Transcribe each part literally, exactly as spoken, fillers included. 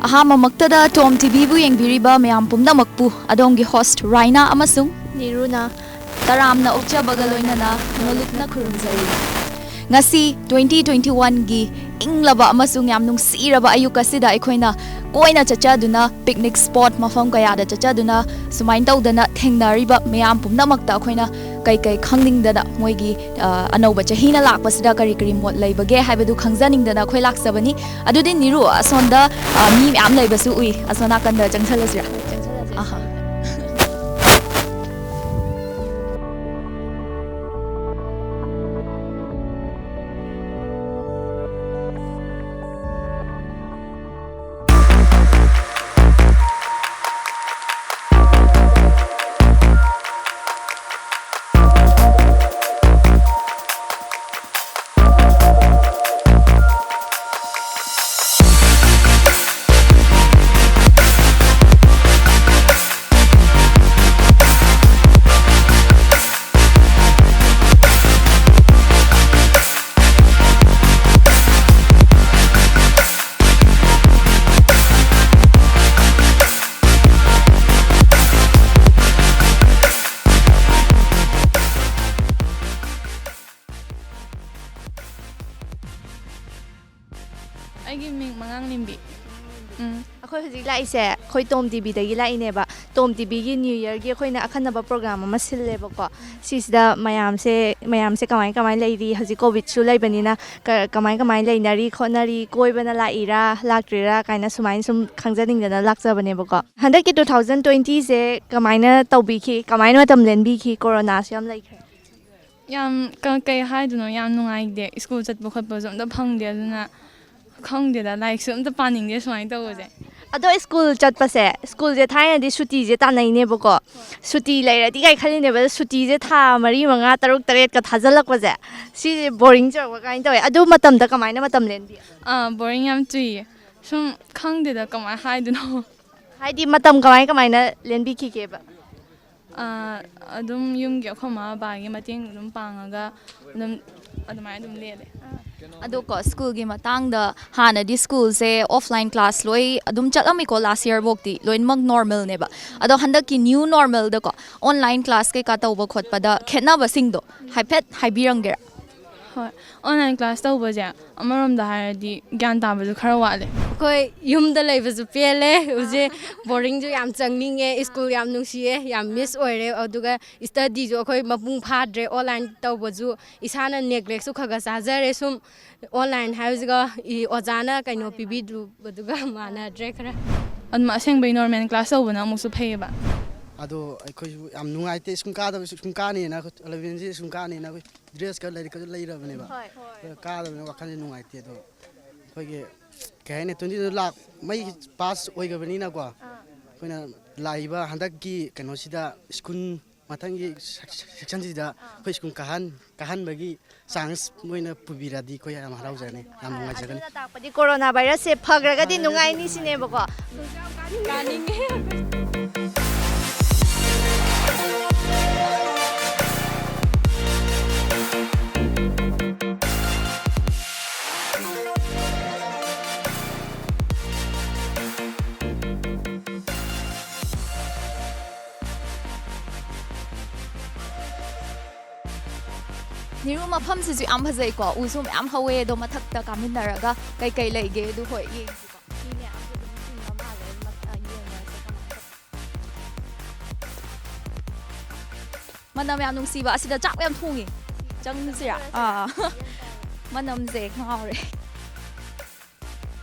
ꯑꯍꯥꯟꯕꯃꯛꯇꯗ ꯇꯣꯝ ꯇꯤꯚꯤꯕꯨ ꯌꯦꯡꯕꯤꯔꯤꯕ ꯃꯌꯥꯝ ꯄꯨꯝꯅꯃꯛꯄꯨ ꯑꯗꯣꯝꯒꯤ host ꯔꯥꯏꯅꯥ ꯑꯃꯁꯨꯡ ꯅꯤꯔꯨꯅ ꯇꯔꯥꯝꯅ ꯑꯣꯛꯆꯕꯒ ꯂꯣꯏꯅꯅ ꯅꯣꯂꯨꯛꯅ ꯈꯨꯔꯨꯝꯖꯔꯤ꯫ ꯉꯁꯤ twenty twenty-oneꯒꯤ ꯏꯪꯂꯕ ꯑꯃꯁꯨꯡ ꯌꯥꯝ ꯅꯨꯡꯁꯤꯔꯕ ꯑꯌꯨꯛ ꯑꯁꯤꯗ ꯑꯩꯈꯣꯏꯅ ꯀꯣꯏꯅ ꯆꯠꯆꯗꯨꯅ, picnic spot ꯃꯐꯝ ꯀꯌꯥꯗ ꯆꯠꯆꯗꯨꯅ, ꯁꯨꯃꯥꯏꯅ ꯇꯧꯗꯅ ꯊꯦꯡꯅꯔꯤꯕ ꯃꯌꯥꯝ ꯄꯨꯝꯅꯃꯛꯇ ꯑꯩꯈꯣꯏꯅ ꯀꯩ ꯀꯩ ꯈꯪꯅꯤꯡꯗꯅ, ꯃꯣꯏꯒꯤ, ꯑ, ꯑꯅꯧꯕ ꯆꯍꯤꯅ ꯂꯥꯛꯄꯁꯤꯗ ꯀꯔꯤ ꯀꯔꯤ ꯃꯣꯠ ꯂꯩꯕꯒꯦ ꯍꯥꯏꯕꯗꯨ ꯈꯪꯖꯅꯤꯡꯗꯅ ꯑꯩꯈꯣꯏ ꯂꯥꯛꯆꯕꯅꯤ꯫ ꯑꯗꯨꯗꯤ ꯅꯤꯔꯨ, ꯑꯁꯣꯝꯗ, ꯑ, ꯃꯤ ꯃꯌꯥꯝ ꯂꯩꯕꯁꯨ ꯎꯏ꯫ ꯑꯁꯣꯝ ꯅꯥꯀꯟꯗ ꯆꯪꯁꯜꯂꯁꯤꯔꯥ? ꯑꯍꯥ꯫ ꯑꯩꯒꯤ ꯃꯤꯡ ꯃꯉꯥꯡꯂꯦꯝꯕꯤ꯫ ꯎꯝ꯫ ꯑꯩꯈꯣꯏ ꯍꯧꯖꯤꯛ ꯂꯥꯛꯏꯁꯦ ꯑꯩꯈꯣꯏ ꯇꯣꯝ ꯇꯤꯚꯤꯗꯒꯤ ꯂꯥꯛꯏꯅꯦꯕ꯫ ꯇꯣꯝ ꯇꯤꯚꯤꯒꯤ New Yearꯒꯤ ꯑꯩꯈꯣꯏꯅ ꯑꯈꯟꯅꯕ program ꯑꯃ ꯁꯤꯜꯂꯦꯕꯀꯣ꯫ ꯁꯤꯁꯤꯗ ꯃꯌꯥꯝꯁꯦ, ꯃꯌꯥꯝꯁꯦ ꯀꯃꯥꯏ ꯀꯃꯥꯏ ꯂꯩꯔꯤ? ꯍꯧꯖꯤꯛ COVIDꯁꯨ ꯂꯩꯕꯅꯤꯅ ꯀ-, ꯀꯃꯥꯏ ꯀꯃꯥꯏ ꯂꯩꯅꯔꯤ ꯈꯣꯠꯅꯔꯤ, ꯀꯣꯏꯕꯅ ꯂꯥꯛꯏꯔꯥ ꯂꯥꯛꯇ꯭ꯔꯤꯔꯥ ꯀꯥꯏꯅ ꯁꯨꯃꯥꯏꯅ ꯁꯨꯝ ꯈꯪꯖꯅꯤꯡꯗꯅ ꯂꯥꯛꯆꯕꯅꯦꯕꯀꯣ꯫ ꯍꯟꯗꯛꯀꯤ two thousand twentyꯁꯦ ꯀꯃꯥꯏꯅ ꯇꯧꯕꯤꯈꯤ? ꯀꯃꯥꯏꯅ ꯃꯇꯝ ꯂꯦꯟꯕꯤꯈꯤ? ꯀꯣꯔꯣꯅꯥꯁꯨ ꯌꯥꯝ ꯂꯩꯈ꯭ꯔꯦ꯫ ꯌꯥꯝ ꯀ-, ꯀꯩ ꯍꯥꯏꯗꯣꯏꯅꯣ, ꯌꯥꯝ ꯅꯨꯡꯉꯥꯏꯇꯦ꯫ ꯁ꯭ꯀꯨꯜ ꯆꯠꯄ ꯈꯣꯠꯄꯁꯨ ꯑꯝꯇ ꯐꯪꯗꯦ, ꯑꯗꯨꯅ ꯈꯪꯗꯦꯗ, ꯂꯥꯏꯔꯤꯛꯁꯨ ꯑꯝꯇ ꯄꯥꯅꯤꯡꯗꯦ ꯁꯨꯃꯥꯏꯅ ꯇꯧꯕꯁꯦ꯫ ꯑꯗꯣ ꯁ꯭ꯀꯨꯜ ꯆꯠꯄꯁꯦ, ꯁ꯭ꯀꯨꯜꯁꯦ ꯊꯥꯏꯅꯗꯤ ꯁꯨꯇꯤꯁꯦ ꯇꯥꯟꯅꯩꯅꯦꯕꯀꯣ꯫ ꯁꯨꯇꯤ ꯂꯩꯔꯗꯤ ꯀꯥꯏ ꯈꯜꯂꯤꯅꯦꯕ, ꯑꯗꯣ ꯁꯨꯇꯤꯁꯦ ꯊꯥ ꯃꯔꯤ, ꯃꯉꯥ, ꯇꯔꯨꯛ, ꯇꯔꯦꯠꯀ ꯊꯥꯖꯤꯜꯂꯛꯄꯁꯦ, ꯁꯤꯁꯦ boring ꯆꯨꯔꯛꯄ ꯀꯥꯏꯅ ꯇꯧꯋꯦ꯫ ꯑꯗꯨ ꯃꯇꯝꯗ ꯀꯃꯥꯏꯅ ꯃꯇꯝ ꯂꯦꯟꯕꯤ? ꯑꯥ, boring ꯌꯥꯝ ꯆꯨꯏꯌꯦ꯫ ꯁꯨꯝ ꯈꯪꯗꯦꯗ ꯀꯃꯥꯏ ꯍꯥꯏꯗꯣꯏꯅꯣ꯫ ꯍꯥꯏꯗꯤ ꯃꯇꯝ ꯀꯃꯥꯏ ꯀꯃꯥꯏꯅ ꯂꯦꯟꯕꯤꯈꯤꯒꯦꯕ? ꯑꯥ, ꯑꯗꯨꯝ ꯌꯨꯝꯒꯤ ꯑꯩꯈꯣꯏ ꯃꯃꯥ ꯕꯕꯥꯒꯤ ꯃꯇꯦꯡ ꯑꯗꯨꯝ ꯄꯥꯡꯉꯒ ꯑꯗꯨꯝ ꯑꯗꯨꯃꯥꯏꯅ ꯑꯗꯨꯝ ꯂꯦꯜꯂꯦ꯫ ꯑꯗꯣ ꯀꯣ, ꯁ꯭ꯀꯨꯜꯒꯤ ꯃꯇꯥꯡꯗ, ꯍꯥꯟꯅꯗꯤ ꯁ꯭ꯀꯨꯜꯁꯦ ꯑꯣꯐꯂꯥꯏꯟ ꯀ꯭ꯂꯥꯁ ꯂꯣꯏ ꯑꯗꯨꯝ ꯆꯠꯂꯝꯃꯤꯀꯣ, ꯂꯥꯁ ꯌꯔꯐꯧꯇꯤ ꯂꯣꯏꯅꯃꯛ ꯅꯣꯔꯃꯦꯜꯅꯦꯕ꯫ ꯑꯗꯣ ꯍꯟꯗꯛꯀꯤ ꯅ꯭ꯌꯨ ꯅꯣꯔꯃꯦꯜꯗꯀꯣ, ꯑꯣꯟꯂꯥꯏꯟ ꯀ꯭ꯂꯥꯁ ꯀꯩꯀꯥ ꯇꯧꯕ ꯈꯣꯠꯄꯗ ꯈꯦꯠꯅꯕꯁꯤꯡꯗꯣ ꯍꯥꯏꯐꯦꯠ ꯍꯥꯏꯕꯤꯔꯝꯒꯦꯔꯥ? ꯍꯣꯏ, ꯑꯣꯟꯂꯥꯏꯟ ꯀ꯭ꯂꯥꯁ ꯇꯧꯕꯁꯦ ꯑꯃꯔꯣꯝꯗ ꯍꯥꯏꯔꯗꯤ ꯒ꯭ꯌꯥꯟ ꯇꯥꯕꯁꯨ ꯈꯔ ꯋꯥꯠꯂꯦ꯫ ꯑꯩꯈꯣꯏ ꯌꯨꯝꯗ ꯂꯩꯕꯁꯨ ꯄꯦꯜꯂꯦ ꯍꯧꯖꯤꯛ꯫ ꯕꯣꯔꯤꯡꯁꯨ ꯌꯥꯝ ꯆꯪꯅꯤꯡꯉꯦ, ꯁ꯭ꯀꯨꯜ ꯌꯥꯝ ꯅꯨꯡꯁꯤꯌꯦ, ꯌꯥꯝ ꯃꯤꯁ ꯑꯣꯏꯔꯦ꯫ ꯑꯗꯨꯒ ꯁ꯭ꯇꯗꯤꯁꯨ ꯑꯩꯈꯣꯏ ꯃꯄꯨꯡ ꯐꯥꯗ꯭ꯔꯦ, ꯑꯣꯟꯂꯥꯏꯟ ꯇꯧꯕꯁꯨ ꯏꯁꯥꯅ ꯅꯦꯒ꯭ꯂꯦꯛꯁꯨ ꯈꯔ ꯈꯔ ꯆꯥꯖꯔꯦ꯫ ꯁꯨꯝ ꯑꯣꯟꯂꯥꯏꯟ ꯍꯥꯏꯕꯁꯤꯒ ꯏ-, ꯑꯣꯖꯥꯅ ꯀꯩꯅꯣ ꯄꯤꯕꯤꯗꯕꯗꯨꯒ ꯃꯥꯟꯅꯗ꯭ꯔꯦ ꯈꯔ꯫ ꯑꯗꯨꯝ ꯑꯁꯦꯡꯕꯩ ꯅꯣꯔꯃꯦꯜ ꯀ꯭ꯂꯥꯁ ꯇꯧꯕꯅ ꯑꯃꯨꯛꯁꯨ ꯐꯩꯌꯦꯕ꯫ ꯑꯗꯣ ꯑꯩꯈꯣꯏꯁꯨ ꯌꯌꯥꯝ ꯅꯨꯡꯉꯥꯏꯇꯦ꯫ ꯁ꯭ꯀꯨꯜ ꯀꯥꯗꯕ, ꯁ꯭ꯀꯨꯜ ꯀꯥꯅꯦꯅ ꯑꯩꯈꯣꯏ ꯑꯦꯂꯚꯦꯟꯁꯤ ꯁ꯭ꯀꯨꯜ ꯀꯥꯅꯦꯅ ꯑꯩꯈꯣꯏ ꯗ꯭ꯔꯦꯁꯀ ꯂꯥꯏꯔꯤꯛꯀꯁꯨ ꯂꯩꯔꯕꯅꯦꯕ꯫ ꯑꯗꯣ ꯀꯥꯗꯕꯅꯤꯅ ꯋꯥꯈꯜꯁꯦ ꯅꯨꯡꯉꯥꯏꯇꯦ꯫ ꯑꯗꯣ ꯑꯩꯈꯣꯏꯒꯤ ꯀꯩ ꯍꯥꯏꯅꯤ, ꯇ꯭ꯋꯦꯟꯇꯤ ꯇꯨ ꯂꯥꯛ ꯃꯩ ꯄꯥꯁ ꯑꯣꯏꯈ꯭ꯔꯕꯅꯤꯅꯀꯣ, ꯑꯩꯈꯣꯏꯅ ꯂꯥꯛꯏꯕ ꯍꯟꯗꯛꯀꯤ ꯀꯩꯅꯣꯁꯤꯗ, ꯁ꯭ꯀꯨꯜ ꯃꯊꯪꯒꯤ ꯁꯦꯛꯁꯟꯁꯤꯗ ꯑꯩꯈꯣꯏ ꯁ꯭ꯀꯨꯜ ꯀꯥꯍꯟ ꯀꯥꯍꯟꯕꯒꯤ ꯆꯥꯟꯁ ꯃꯣꯏꯅ ꯄꯨꯕꯤꯔꯗꯤ ꯑꯩꯈꯣꯏ ꯌꯥꯝ ꯍꯔꯥꯎꯖꯒꯅꯤ, ꯌꯥꯝ ꯅꯨꯡꯉꯥꯏꯖꯒꯅꯤ꯫ ꯑꯗꯨꯅ ꯇꯥꯛꯄꯗꯤ ꯀꯣꯔꯣꯅꯥ ꯚꯥꯏꯔꯁꯁꯦ ꯐꯈ꯭ꯔꯒꯗꯤ ꯅꯨꯡꯉꯥꯏꯅꯤ ꯁꯤꯅꯦꯕꯀꯣ꯫ ꯅꯤꯔꯨ, ꯃꯐꯝꯁꯤꯁꯨ ꯌꯥꯝ ꯐꯖꯩꯀꯣ, ꯎꯁꯨ ꯃꯌꯥꯝ ꯍꯧꯋꯦ꯫ ꯑꯗꯣ ꯃꯊꯛꯇ ꯀꯥꯃꯤꯟꯅꯔꯒ ꯀꯩꯀꯩ ꯂꯩꯒꯦ ꯑꯗꯨ ꯍꯣꯏ ꯌꯦꯡꯁꯤꯀꯣ꯫ ꯃꯤ ꯃꯌꯥꯝꯁꯨ ꯑꯗꯨꯝ ꯆꯤꯟꯕ ꯃꯥꯜꯂꯦ꯫ ꯃ-, ꯑ, ꯌꯦꯡꯉꯨꯔꯁꯦ ꯀꯃꯥꯏꯅ ꯇꯧ-, ꯃꯅꯝ ꯌꯥꯝ ꯅꯨꯡꯁꯤꯕ ꯑꯁꯤꯗ ꯆꯥꯛ ꯌꯥꯝ ꯊꯣꯡꯉꯤ꯫ ꯆꯪꯁꯤꯔꯥ? ꯑꯥ꯫ ꯃꯅꯝꯁꯦ ꯉꯥꯎꯔꯦ꯫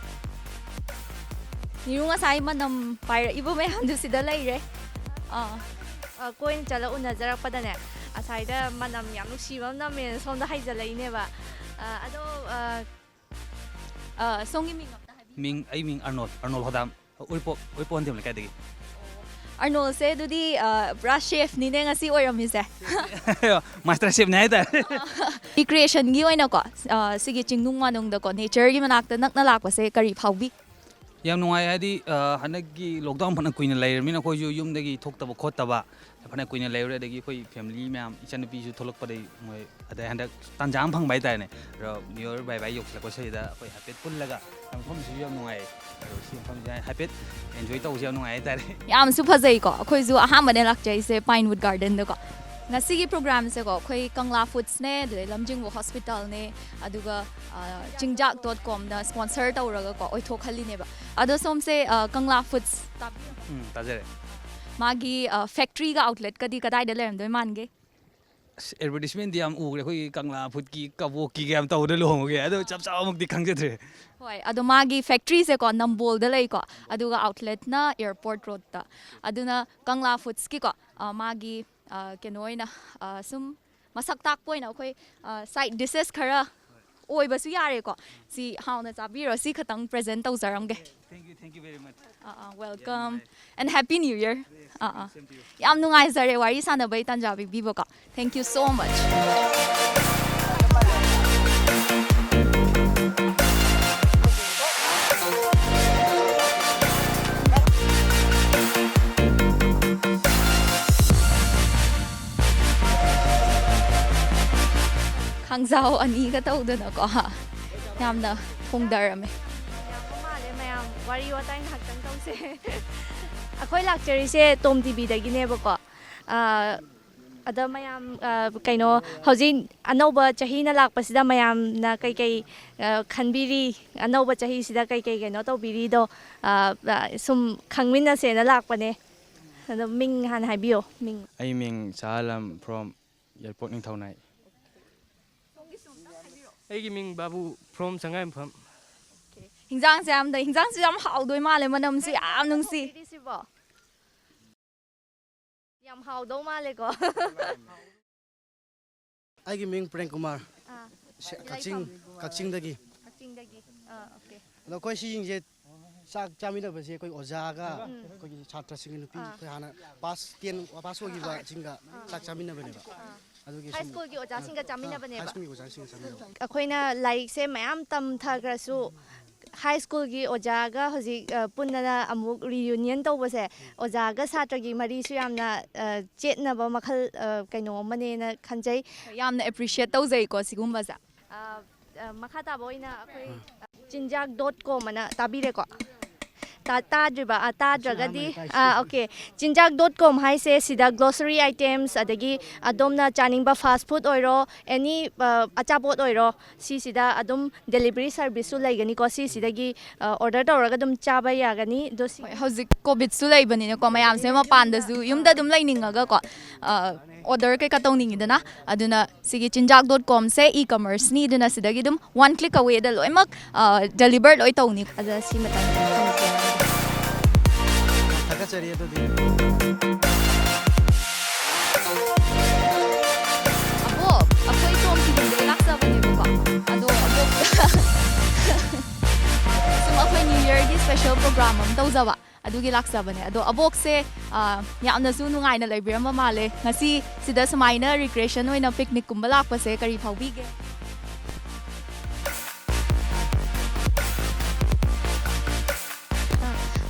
ꯅꯤꯔꯨ, ꯉꯁꯥꯏ ꯃꯅꯝ ꯄꯥꯏꯔꯛꯏꯕ ꯃꯌꯥꯝꯗꯨ ꯁꯤꯗ ꯂꯩꯔꯦ꯫ ꯑꯥ꯫ ꯑ, ꯀꯣꯏꯅ ꯆꯠꯂ ꯎꯅꯖꯔꯛꯄꯗꯅꯦ, ꯉꯁꯥꯏꯗ ꯃꯅꯝ ꯌꯥꯝ ꯅꯨꯡꯁꯤꯕ ꯑꯃ ꯅꯝꯃꯦꯅ ꯁꯣꯝꯗ ꯍꯩꯖꯤꯜꯂꯛꯏꯅꯦꯕ꯫ ꯑ, ꯑꯗꯣ, ꯑ, ꯑ, ꯁꯣꯝꯒꯤ ꯃꯤꯡ ꯑꯝꯇ ꯍꯥꯏꯕꯤꯌꯨ꯫ ꯃꯤꯡ, ꯑꯩ ꯃꯤꯡ ꯑꯔꯅꯣꯜ, ꯑꯔꯅꯣꯜ ꯍꯣꯗꯥꯝ, ꯎꯔꯤꯄꯣꯛ, ꯎꯔꯤꯄꯣꯛ ꯍꯟꯗꯦꯝ ꯂꯩꯀꯥꯏꯗꯒꯤ꯫ ꯑꯔꯅꯣꯜꯁꯦ ꯑꯗꯨꯗꯤ, ꯑ, ꯄꯨꯔꯥ ꯆꯦꯐꯅꯤꯅꯦ ꯉꯁꯤ ꯑꯣꯏꯔꯝꯃꯤꯁꯦ꯫ ꯃꯥꯁꯇꯔ ꯆꯦꯐꯅꯦ ꯍꯥꯏꯇꯥꯔꯦ꯫ ꯔꯤꯀ꯭ꯔꯤꯌꯦꯁꯟꯒꯤ ꯑꯣꯏꯅꯀꯣ, ꯑ, ꯁꯤꯒꯤ ꯆꯤꯡꯅꯨꯡ ꯃꯥꯅꯨꯡꯗꯀꯣ, ꯅꯦꯆꯔꯒꯤ ꯃꯅꯥꯛꯇ ꯅꯛꯅ ꯂꯥꯛꯄꯁꯦ ꯀꯔꯤ ꯐꯥꯎꯕꯤ? ꯌꯥꯝ ꯅꯨꯡꯉꯥꯏ꯫ ꯍꯥꯏꯗꯤ, ꯑ, ꯍꯟꯗꯛꯀꯤ ꯂꯣꯛꯗꯥꯎꯟ ꯐꯅ ꯀꯨꯏꯅ ꯂꯩꯔꯕꯅꯤꯅ ꯑꯩꯈꯣꯏꯁꯨ ꯌꯨꯝꯗꯒꯤ ꯊꯣꯛꯇꯕ ꯈꯣꯠꯇꯕ ꯐꯅ ꯀꯨꯏꯅ ꯂꯩꯔꯨꯔꯦ꯫ ꯑꯗꯒꯤ ꯑꯩꯈꯣꯏ ꯐꯦꯃꯤꯂꯤ ꯃꯌꯥꯝ, ꯏꯆꯟꯅꯨꯄꯤꯁꯨ ꯊꯣꯛꯂꯛꯄꯗꯒꯤ ꯃꯣꯏ ꯑꯗꯩ ꯍꯟꯗꯛ ꯇꯥꯟꯖꯥ ꯑꯃ ꯐꯪꯕ ꯍꯥꯏꯇꯥꯔꯦꯅꯦ꯫ ꯑꯗꯣ ꯅ꯭ꯌꯨ ꯌꯔ ꯕꯥꯏ ꯕꯥꯏ ꯌꯧꯁꯤꯜꯂꯛꯄ ꯁꯤꯗ ꯑꯩꯈꯣꯏ ꯍꯥꯏꯐꯦꯠ ꯄꯨꯜꯂꯒ ꯃꯐꯝꯁꯤꯁꯨ ꯌꯥꯝ ꯅꯨꯡꯉꯥꯏꯌꯦ꯫ ꯑꯗꯣ ꯁꯤ ꯃꯐꯝꯁꯤꯗ ꯍꯥꯏꯐꯦꯠ ꯑꯦꯟꯖꯣꯏ ꯇꯧꯕꯁꯦ ꯌꯥꯝ ꯅꯨꯡꯉꯥꯏ ꯍꯥꯏꯇꯥꯔꯦ꯫ ꯌꯥꯝꯁꯨ ꯐꯖꯩꯀꯣ꯫ ꯑꯩꯈꯣꯏꯁꯨ ꯑꯍꯥꯟꯕꯅꯦ ꯂꯥꯛꯆꯔꯤꯁꯦ ꯄꯥꯏꯟꯋꯨꯠ ꯒꯥꯔꯗꯦꯟꯗꯀꯣ꯫ ꯉꯁꯤꯒꯤ ꯄ꯭ꯔꯣꯒ꯭ꯔꯥꯝꯁꯦꯀꯣ, ꯑꯩꯈꯣꯏ ꯀꯪꯂꯥ ꯐꯨꯗꯁꯅꯦ, ꯑꯗꯨꯗꯩ ꯂꯝꯖꯤꯡꯕ ꯍꯣꯁꯄꯤꯇꯥꯜꯅꯦ, ꯑꯗꯨꯒ, ꯑ, ꯆꯤꯡꯖꯥꯛ ꯗꯣꯠ ꯀꯣꯝꯅ ꯁ꯭ꯄꯣꯟꯁꯔ ꯇꯧꯔꯒꯀꯣ ꯑꯣꯏꯊꯣꯛꯍꯜꯂꯤꯅꯦꯕ꯫ ꯑꯗꯣ ꯁꯣꯝꯁꯦ, ꯑ, ꯀꯪꯂꯥ ꯐꯨꯗꯁ ꯇꯥꯕꯤꯔꯕ? ꯎꯝ, ꯇꯥꯖꯔꯦ꯫ ꯃꯥꯒꯤ, ꯑ, ꯐꯦꯛꯇ꯭ꯔꯤꯒ ꯑꯥꯎꯠꯂꯦꯠꯀꯗꯤ ꯀꯗꯥꯏꯗ ꯂꯩꯔꯝꯗꯣꯏ ꯃꯥꯟꯒꯦ? ꯑꯁ, ꯑꯦꯗꯚꯔꯇꯤꯁꯃꯦꯟꯗꯤ ꯌꯥꯝ ꯎꯈ꯭ꯔꯦ, ꯑꯩꯈꯣꯏꯒꯤ ꯀꯪꯂꯥ ꯐꯨꯗꯀꯤ ꯀꯕꯣꯛꯀꯤꯒ ꯌꯥꯝ ꯇꯧꯗꯅ ꯂꯨꯍꯣꯡꯕꯒꯤ, ꯑꯗꯣ ꯆꯞ ꯆꯥꯕꯃꯛꯇꯤ ꯈꯪꯖꯗ꯭ꯔꯦ꯫ ꯍꯣꯏ, ꯑꯗꯣ ꯃꯥꯒꯤ ꯐꯦꯛꯇ꯭ꯔꯤꯁꯦꯀꯣ ꯅꯝꯕꯣꯜꯗ ꯂꯩꯀꯣ, ꯑꯗꯨꯒ ꯑꯥꯎꯠꯂꯦꯠꯅ ꯑꯦꯌꯔꯄꯣꯔꯠ ꯔꯣꯗꯇ꯫ ꯑꯗꯨꯅ ꯀꯪꯂꯥ ꯐꯨꯗꯁꯀꯤꯀꯣ, ꯑ, ꯃꯥꯒꯤ, ꯑ, ꯀꯩꯅꯣ ꯑꯣꯏꯅ, ꯑ, ꯁꯨꯝ ꯃꯁꯛ ꯇꯥꯛꯄ ꯑꯣꯏꯅ ꯑꯩꯈꯣꯏ, ꯑ, ꯁꯥꯏꯠ ꯗꯤꯁꯦꯁ ꯈꯔ ꯑꯣꯏꯕꯁꯨ ꯌꯥꯔꯦꯀꯣ꯫ ꯁꯤ ꯍꯥꯎꯅ ꯆꯥꯕꯤꯔꯣ꯫ ꯁꯤ ꯈꯇꯪ ꯄ꯭ꯔꯦꯖꯦꯟ ꯇꯧꯖꯔꯝꯒꯦ꯫ Thank you, thank you very much. Ah, ah, welcome. And Happy New Year. Ah, ah. Same to you. ꯌꯥꯝ ꯅꯨꯡꯉꯥꯏꯖꯔꯦ ꯋꯥꯔꯤ ꯁꯥꯟꯅꯕꯩ ꯇꯥꯟꯖꯥ ꯄꯤꯕꯤꯕꯀꯣ꯫ Thank you so much. ꯈꯥꯡꯖꯥꯎ ꯑꯅꯤꯒ ꯇꯧꯗꯅꯀꯣ, ꯌꯥꯝꯅ ꯍꯣꯡꯗꯔꯝꯃꯦ꯫ ꯌꯥꯝꯕ ꯃꯥꯜꯂꯦ ꯃꯌꯥꯝ, ꯋꯥꯔꯤ ꯋꯥꯇꯥꯏ ꯉꯥꯏꯍꯥꯛꯇꯪ ꯇꯧꯁꯦ꯫ ꯑꯩꯈꯣꯏ ꯂꯥꯛꯆꯔꯤꯁꯦ ꯇꯣꯝ ꯇꯤꯚꯤꯗꯒꯤꯅꯦꯕꯀꯣ꯫ ꯑꯥ, ꯑꯗ ꯃꯌꯥꯝ, ꯑꯥ, ꯀꯩꯅꯣ, ꯍꯧꯖꯤꯛ ꯑꯅꯧꯕ ꯆꯍꯤꯅ ꯂꯥꯛꯄꯁꯤꯗ ꯃꯌꯥꯝꯅ ꯀꯩꯀꯩ, ꯑꯥ, ꯈꯟꯕꯤꯔꯤ, ꯑꯅꯧꯕ ꯆꯍꯤꯁꯤꯗ ꯀꯩꯀꯩ ꯀꯩꯅꯣ ꯇꯧꯕꯤꯔꯤꯗꯣ, ꯑꯥ, ꯑꯥ, ꯁꯨꯝ ꯈꯪꯃꯤꯟꯅꯁꯦꯅ ꯂꯥꯛꯄꯅꯦ꯫ ꯑꯗꯣ ꯃꯤꯡ ꯍꯥꯟꯅ ꯍꯥꯏꯕꯤꯌꯣ, ꯃꯤꯡ꯫ ꯑꯩ ꯃꯤꯡ ꯁꯍꯥꯂꯝ from ꯌꯥꯏꯔꯤꯄꯣꯛ ꯅꯤꯡꯊꯧꯅꯥꯏ꯫ ꯑꯩꯒꯤ ꯃꯤꯡ ꯕꯥꯕꯨ from ꯁꯉꯥꯏꯌꯨꯝꯐꯝ꯫ ꯍꯤꯟꯖꯥꯡꯁꯦ ꯌꯥꯝꯅ, ꯍꯤꯟꯖꯥꯡꯁꯨ ꯌꯥꯝ ꯍꯥꯎꯗꯣꯏ ꯃꯥꯜꯂꯦ, ꯃꯅꯝꯁꯨ ꯌꯥꯝ ꯅꯨꯡꯁꯤ꯫ ꯁꯤꯕꯣ? ꯌꯥꯝ ꯍꯥꯎꯗꯧ ꯃꯥꯜꯂꯦꯀꯣ꯫ ꯑꯩꯒꯤ ꯃꯤꯡ ꯄ꯭ꯔꯦꯝ ꯀꯨꯃꯥꯔ꯫ ꯑꯥ, ꯁꯦ-, ꯀꯛꯆꯤꯡ, ꯂꯩꯐꯝ? ꯀꯛꯆꯤꯡꯗꯒꯤ꯫ ꯀꯛꯆꯤꯡꯗꯒꯤ꯫ ꯑꯥ, okay꯫ ꯑꯗꯣ ꯑꯩꯈꯣꯏ ꯁꯤꯁꯤꯡꯁꯦ ꯆꯥꯛ ꯆꯥꯃꯤꯟꯅꯕꯁꯦ ꯑꯩꯈꯣꯏ ꯑꯣꯖꯥꯒ ꯎꯝ꯫ ꯑꯩꯈꯣꯏꯒꯤ ꯁꯥꯇ꯭ꯔꯁꯤꯡꯒꯤ ꯅꯨꯄꯤ ꯑꯥ꯫ ꯑꯩꯈꯣꯏ ꯍꯥꯟꯅ ꯀ꯭ꯂꯥꯁ ꯇꯦꯟ ꯄꯥꯁ ꯑꯣꯏꯈꯤꯕꯁꯤꯡꯒ ꯑꯥ꯫ ꯆꯥꯛ ꯆꯥꯃꯤꯟꯅꯕꯅꯦꯕ꯫ ꯑꯥ꯫ ꯑꯗꯨꯒꯤ ꯍꯥꯏ ꯁꯨꯝ ꯁ꯭ꯀꯨꯜꯒꯤ ꯑꯣꯖꯥꯁꯤꯡꯒ ꯑꯥ, ꯆꯥꯃꯤꯟꯅꯕꯅꯦꯕ? ꯍꯥꯏ ꯁ꯭ꯀꯨꯜꯒꯤ ꯑꯣꯖꯥꯁꯤꯡꯒ ꯆꯥꯃꯤꯟꯅꯕ꯫ ꯑꯩꯈꯣꯏꯅ ꯂꯥꯏꯔꯤꯛꯁꯦ ꯃꯌꯥꯝ ꯇꯝꯊꯈ꯭ꯔꯁꯨ ꯍꯥꯏ ꯁ꯭ꯀꯨꯜꯒꯤ ꯑꯣꯖꯥꯒ ꯍꯧꯖꯤꯛ ꯑ, ꯄꯨꯟꯅ ꯑꯃꯨꯛ ꯔꯤꯌꯨꯅꯤꯌꯟ ꯇꯧꯕꯁꯦ, ꯑꯣꯖꯥꯒ ꯁꯥꯇ꯭ꯔꯒꯤ ꯃꯔꯤꯁꯨ ꯌꯥꯝꯅ ꯑ, ꯆꯦꯠꯅꯕ ꯃꯈꯜ ꯑ, ꯀꯩꯅꯣ ꯑꯃꯅꯦꯅ ꯈꯟꯖꯩ꯫ ꯌꯥꯝꯅ ꯑꯦꯄ꯭ꯔꯤꯁꯤꯌꯦꯠ ꯇꯧꯖꯩꯀꯣ ꯁꯤꯒꯨꯝꯕꯁꯦ꯫ ꯑ, ꯑ, ꯃꯈꯥ ꯇꯥꯕ ꯑꯣꯏꯅ ꯑꯩꯈꯣꯏ ꯆꯤꯟꯖꯥꯛ ꯗꯣꯠ ꯀꯣꯝ ꯑꯅ ꯇꯥꯕꯤꯔꯦꯀꯣ? ꯇꯥ- ꯇꯥꯗ꯭ꯔꯤꯕ? ꯑ, ꯇꯥꯗ꯭ꯔꯒꯗꯤ, ꯑꯥ, ꯑꯣꯀꯦ꯫ ꯆꯤꯟꯖꯥꯛ ꯗꯣꯠ ꯀꯣꯝ ꯍꯥꯏꯁꯦ ꯁꯤꯗ ꯒ꯭ꯂꯣꯁꯔꯤ ꯑꯥꯏꯇꯦꯝꯁ, ꯑꯗꯒꯤ ꯑꯗꯣꯝꯅ ꯆꯥꯅꯤꯡꯕ ꯐꯥꯁ ꯐꯨꯗ ꯑꯣꯏꯔꯣ, ꯑꯦꯅꯤ ꯑꯆꯥꯄꯣꯠ ꯑꯣꯏꯔꯣ, ꯁꯤꯁꯤꯗ ꯑꯗꯨꯝ ꯗꯦꯂꯤꯚꯔꯤ ꯁꯔꯚꯤꯁꯁꯨ ꯂꯩꯒꯅꯤꯀꯣ꯫ ꯁꯤꯁꯤꯗꯒꯤ ꯑꯣꯔꯗꯔ ꯇꯧꯔꯒ ꯑꯗꯨꯝ ꯆꯥꯕ ꯌꯥꯒꯅꯤ꯫ ꯑꯗꯣ ꯁꯤ ꯍꯣꯏ, ꯍꯧꯖꯤꯛ ꯀꯣꯚꯤꯗꯁꯨ ꯂꯩꯕꯅꯤꯅꯀꯣ, ꯃꯌꯥꯝꯁꯦ ꯃꯄꯥꯟꯗꯁꯨ, ꯌꯨꯝꯗ ꯑꯗꯨꯝ ꯂꯩꯅꯤꯡꯉꯒꯀꯣ, ꯑꯣꯔꯗꯔ ꯀꯩꯀꯥ ꯇꯧꯅꯤꯡꯉꯤꯗꯅ, ꯑꯗꯨꯅ ꯁꯤꯒꯤ ꯆꯤꯟꯖꯥꯛ ꯗꯣꯠ ꯀꯣꯝꯁꯦ ꯏ ꯀꯃꯔꯁꯅꯤ, ꯑꯗꯨꯅ ꯁꯤꯗꯒꯤ ꯑꯗꯨꯝ ꯋꯥꯟ ꯀ꯭ꯂꯤꯛ ꯑꯋꯦꯗ ꯂꯣꯏꯅꯃꯛ ꯗꯦꯂꯤꯚꯔ ꯂꯣꯏ ꯇꯧꯅꯤ꯫ ꯑꯗ ꯁꯤ ꯃꯇꯥꯡꯗ ꯊꯝꯖꯔꯒꯦ꯫ ꯊꯥꯒꯠꯆꯔꯤ꯫ ꯑꯗꯨꯗꯤ ꯑꯕꯣꯛ, ꯑꯩꯈꯣꯏ ꯇꯣꯝ ꯐꯤꯂꯝꯗꯒꯤ ꯂꯥꯛꯆꯕꯅꯦꯕꯀꯣ꯫ ꯑꯗꯣ ꯑꯕꯣꯛ, ꯁꯨꯝ ꯑꯩꯈꯣꯏ ꯅ꯭ꯌꯨ ꯌꯔꯒꯤ ꯁ꯭ꯄꯦꯁꯦꯜ ꯄ꯭ꯔꯣꯒ꯭ꯔꯥꯝ ꯑꯃ ꯇꯧꯖꯕ, ꯑꯗꯨꯒꯤ ꯂꯥꯛꯆꯕꯅꯦ꯫ ꯑꯗꯣ ꯑꯕꯣꯛꯁꯦ ꯑ, ꯌꯥꯝꯅꯁꯨ ꯅꯨꯡꯉꯥꯏꯅ ꯂꯩꯕꯤꯔꯝꯕ ꯃꯥꯜꯂꯦ꯫ ꯉꯁꯤ ꯁꯤꯗ ꯁꯨꯃꯥꯏꯅ ꯔꯤꯀ꯭ꯔꯤꯌꯦꯁꯟ ꯑꯣꯏꯅ ꯄꯤꯛꯅꯤꯛꯀꯨꯝꯕ ꯂꯥꯛꯄꯁꯦ ꯀꯔꯤ ꯐꯥꯎꯕꯤꯒꯦ?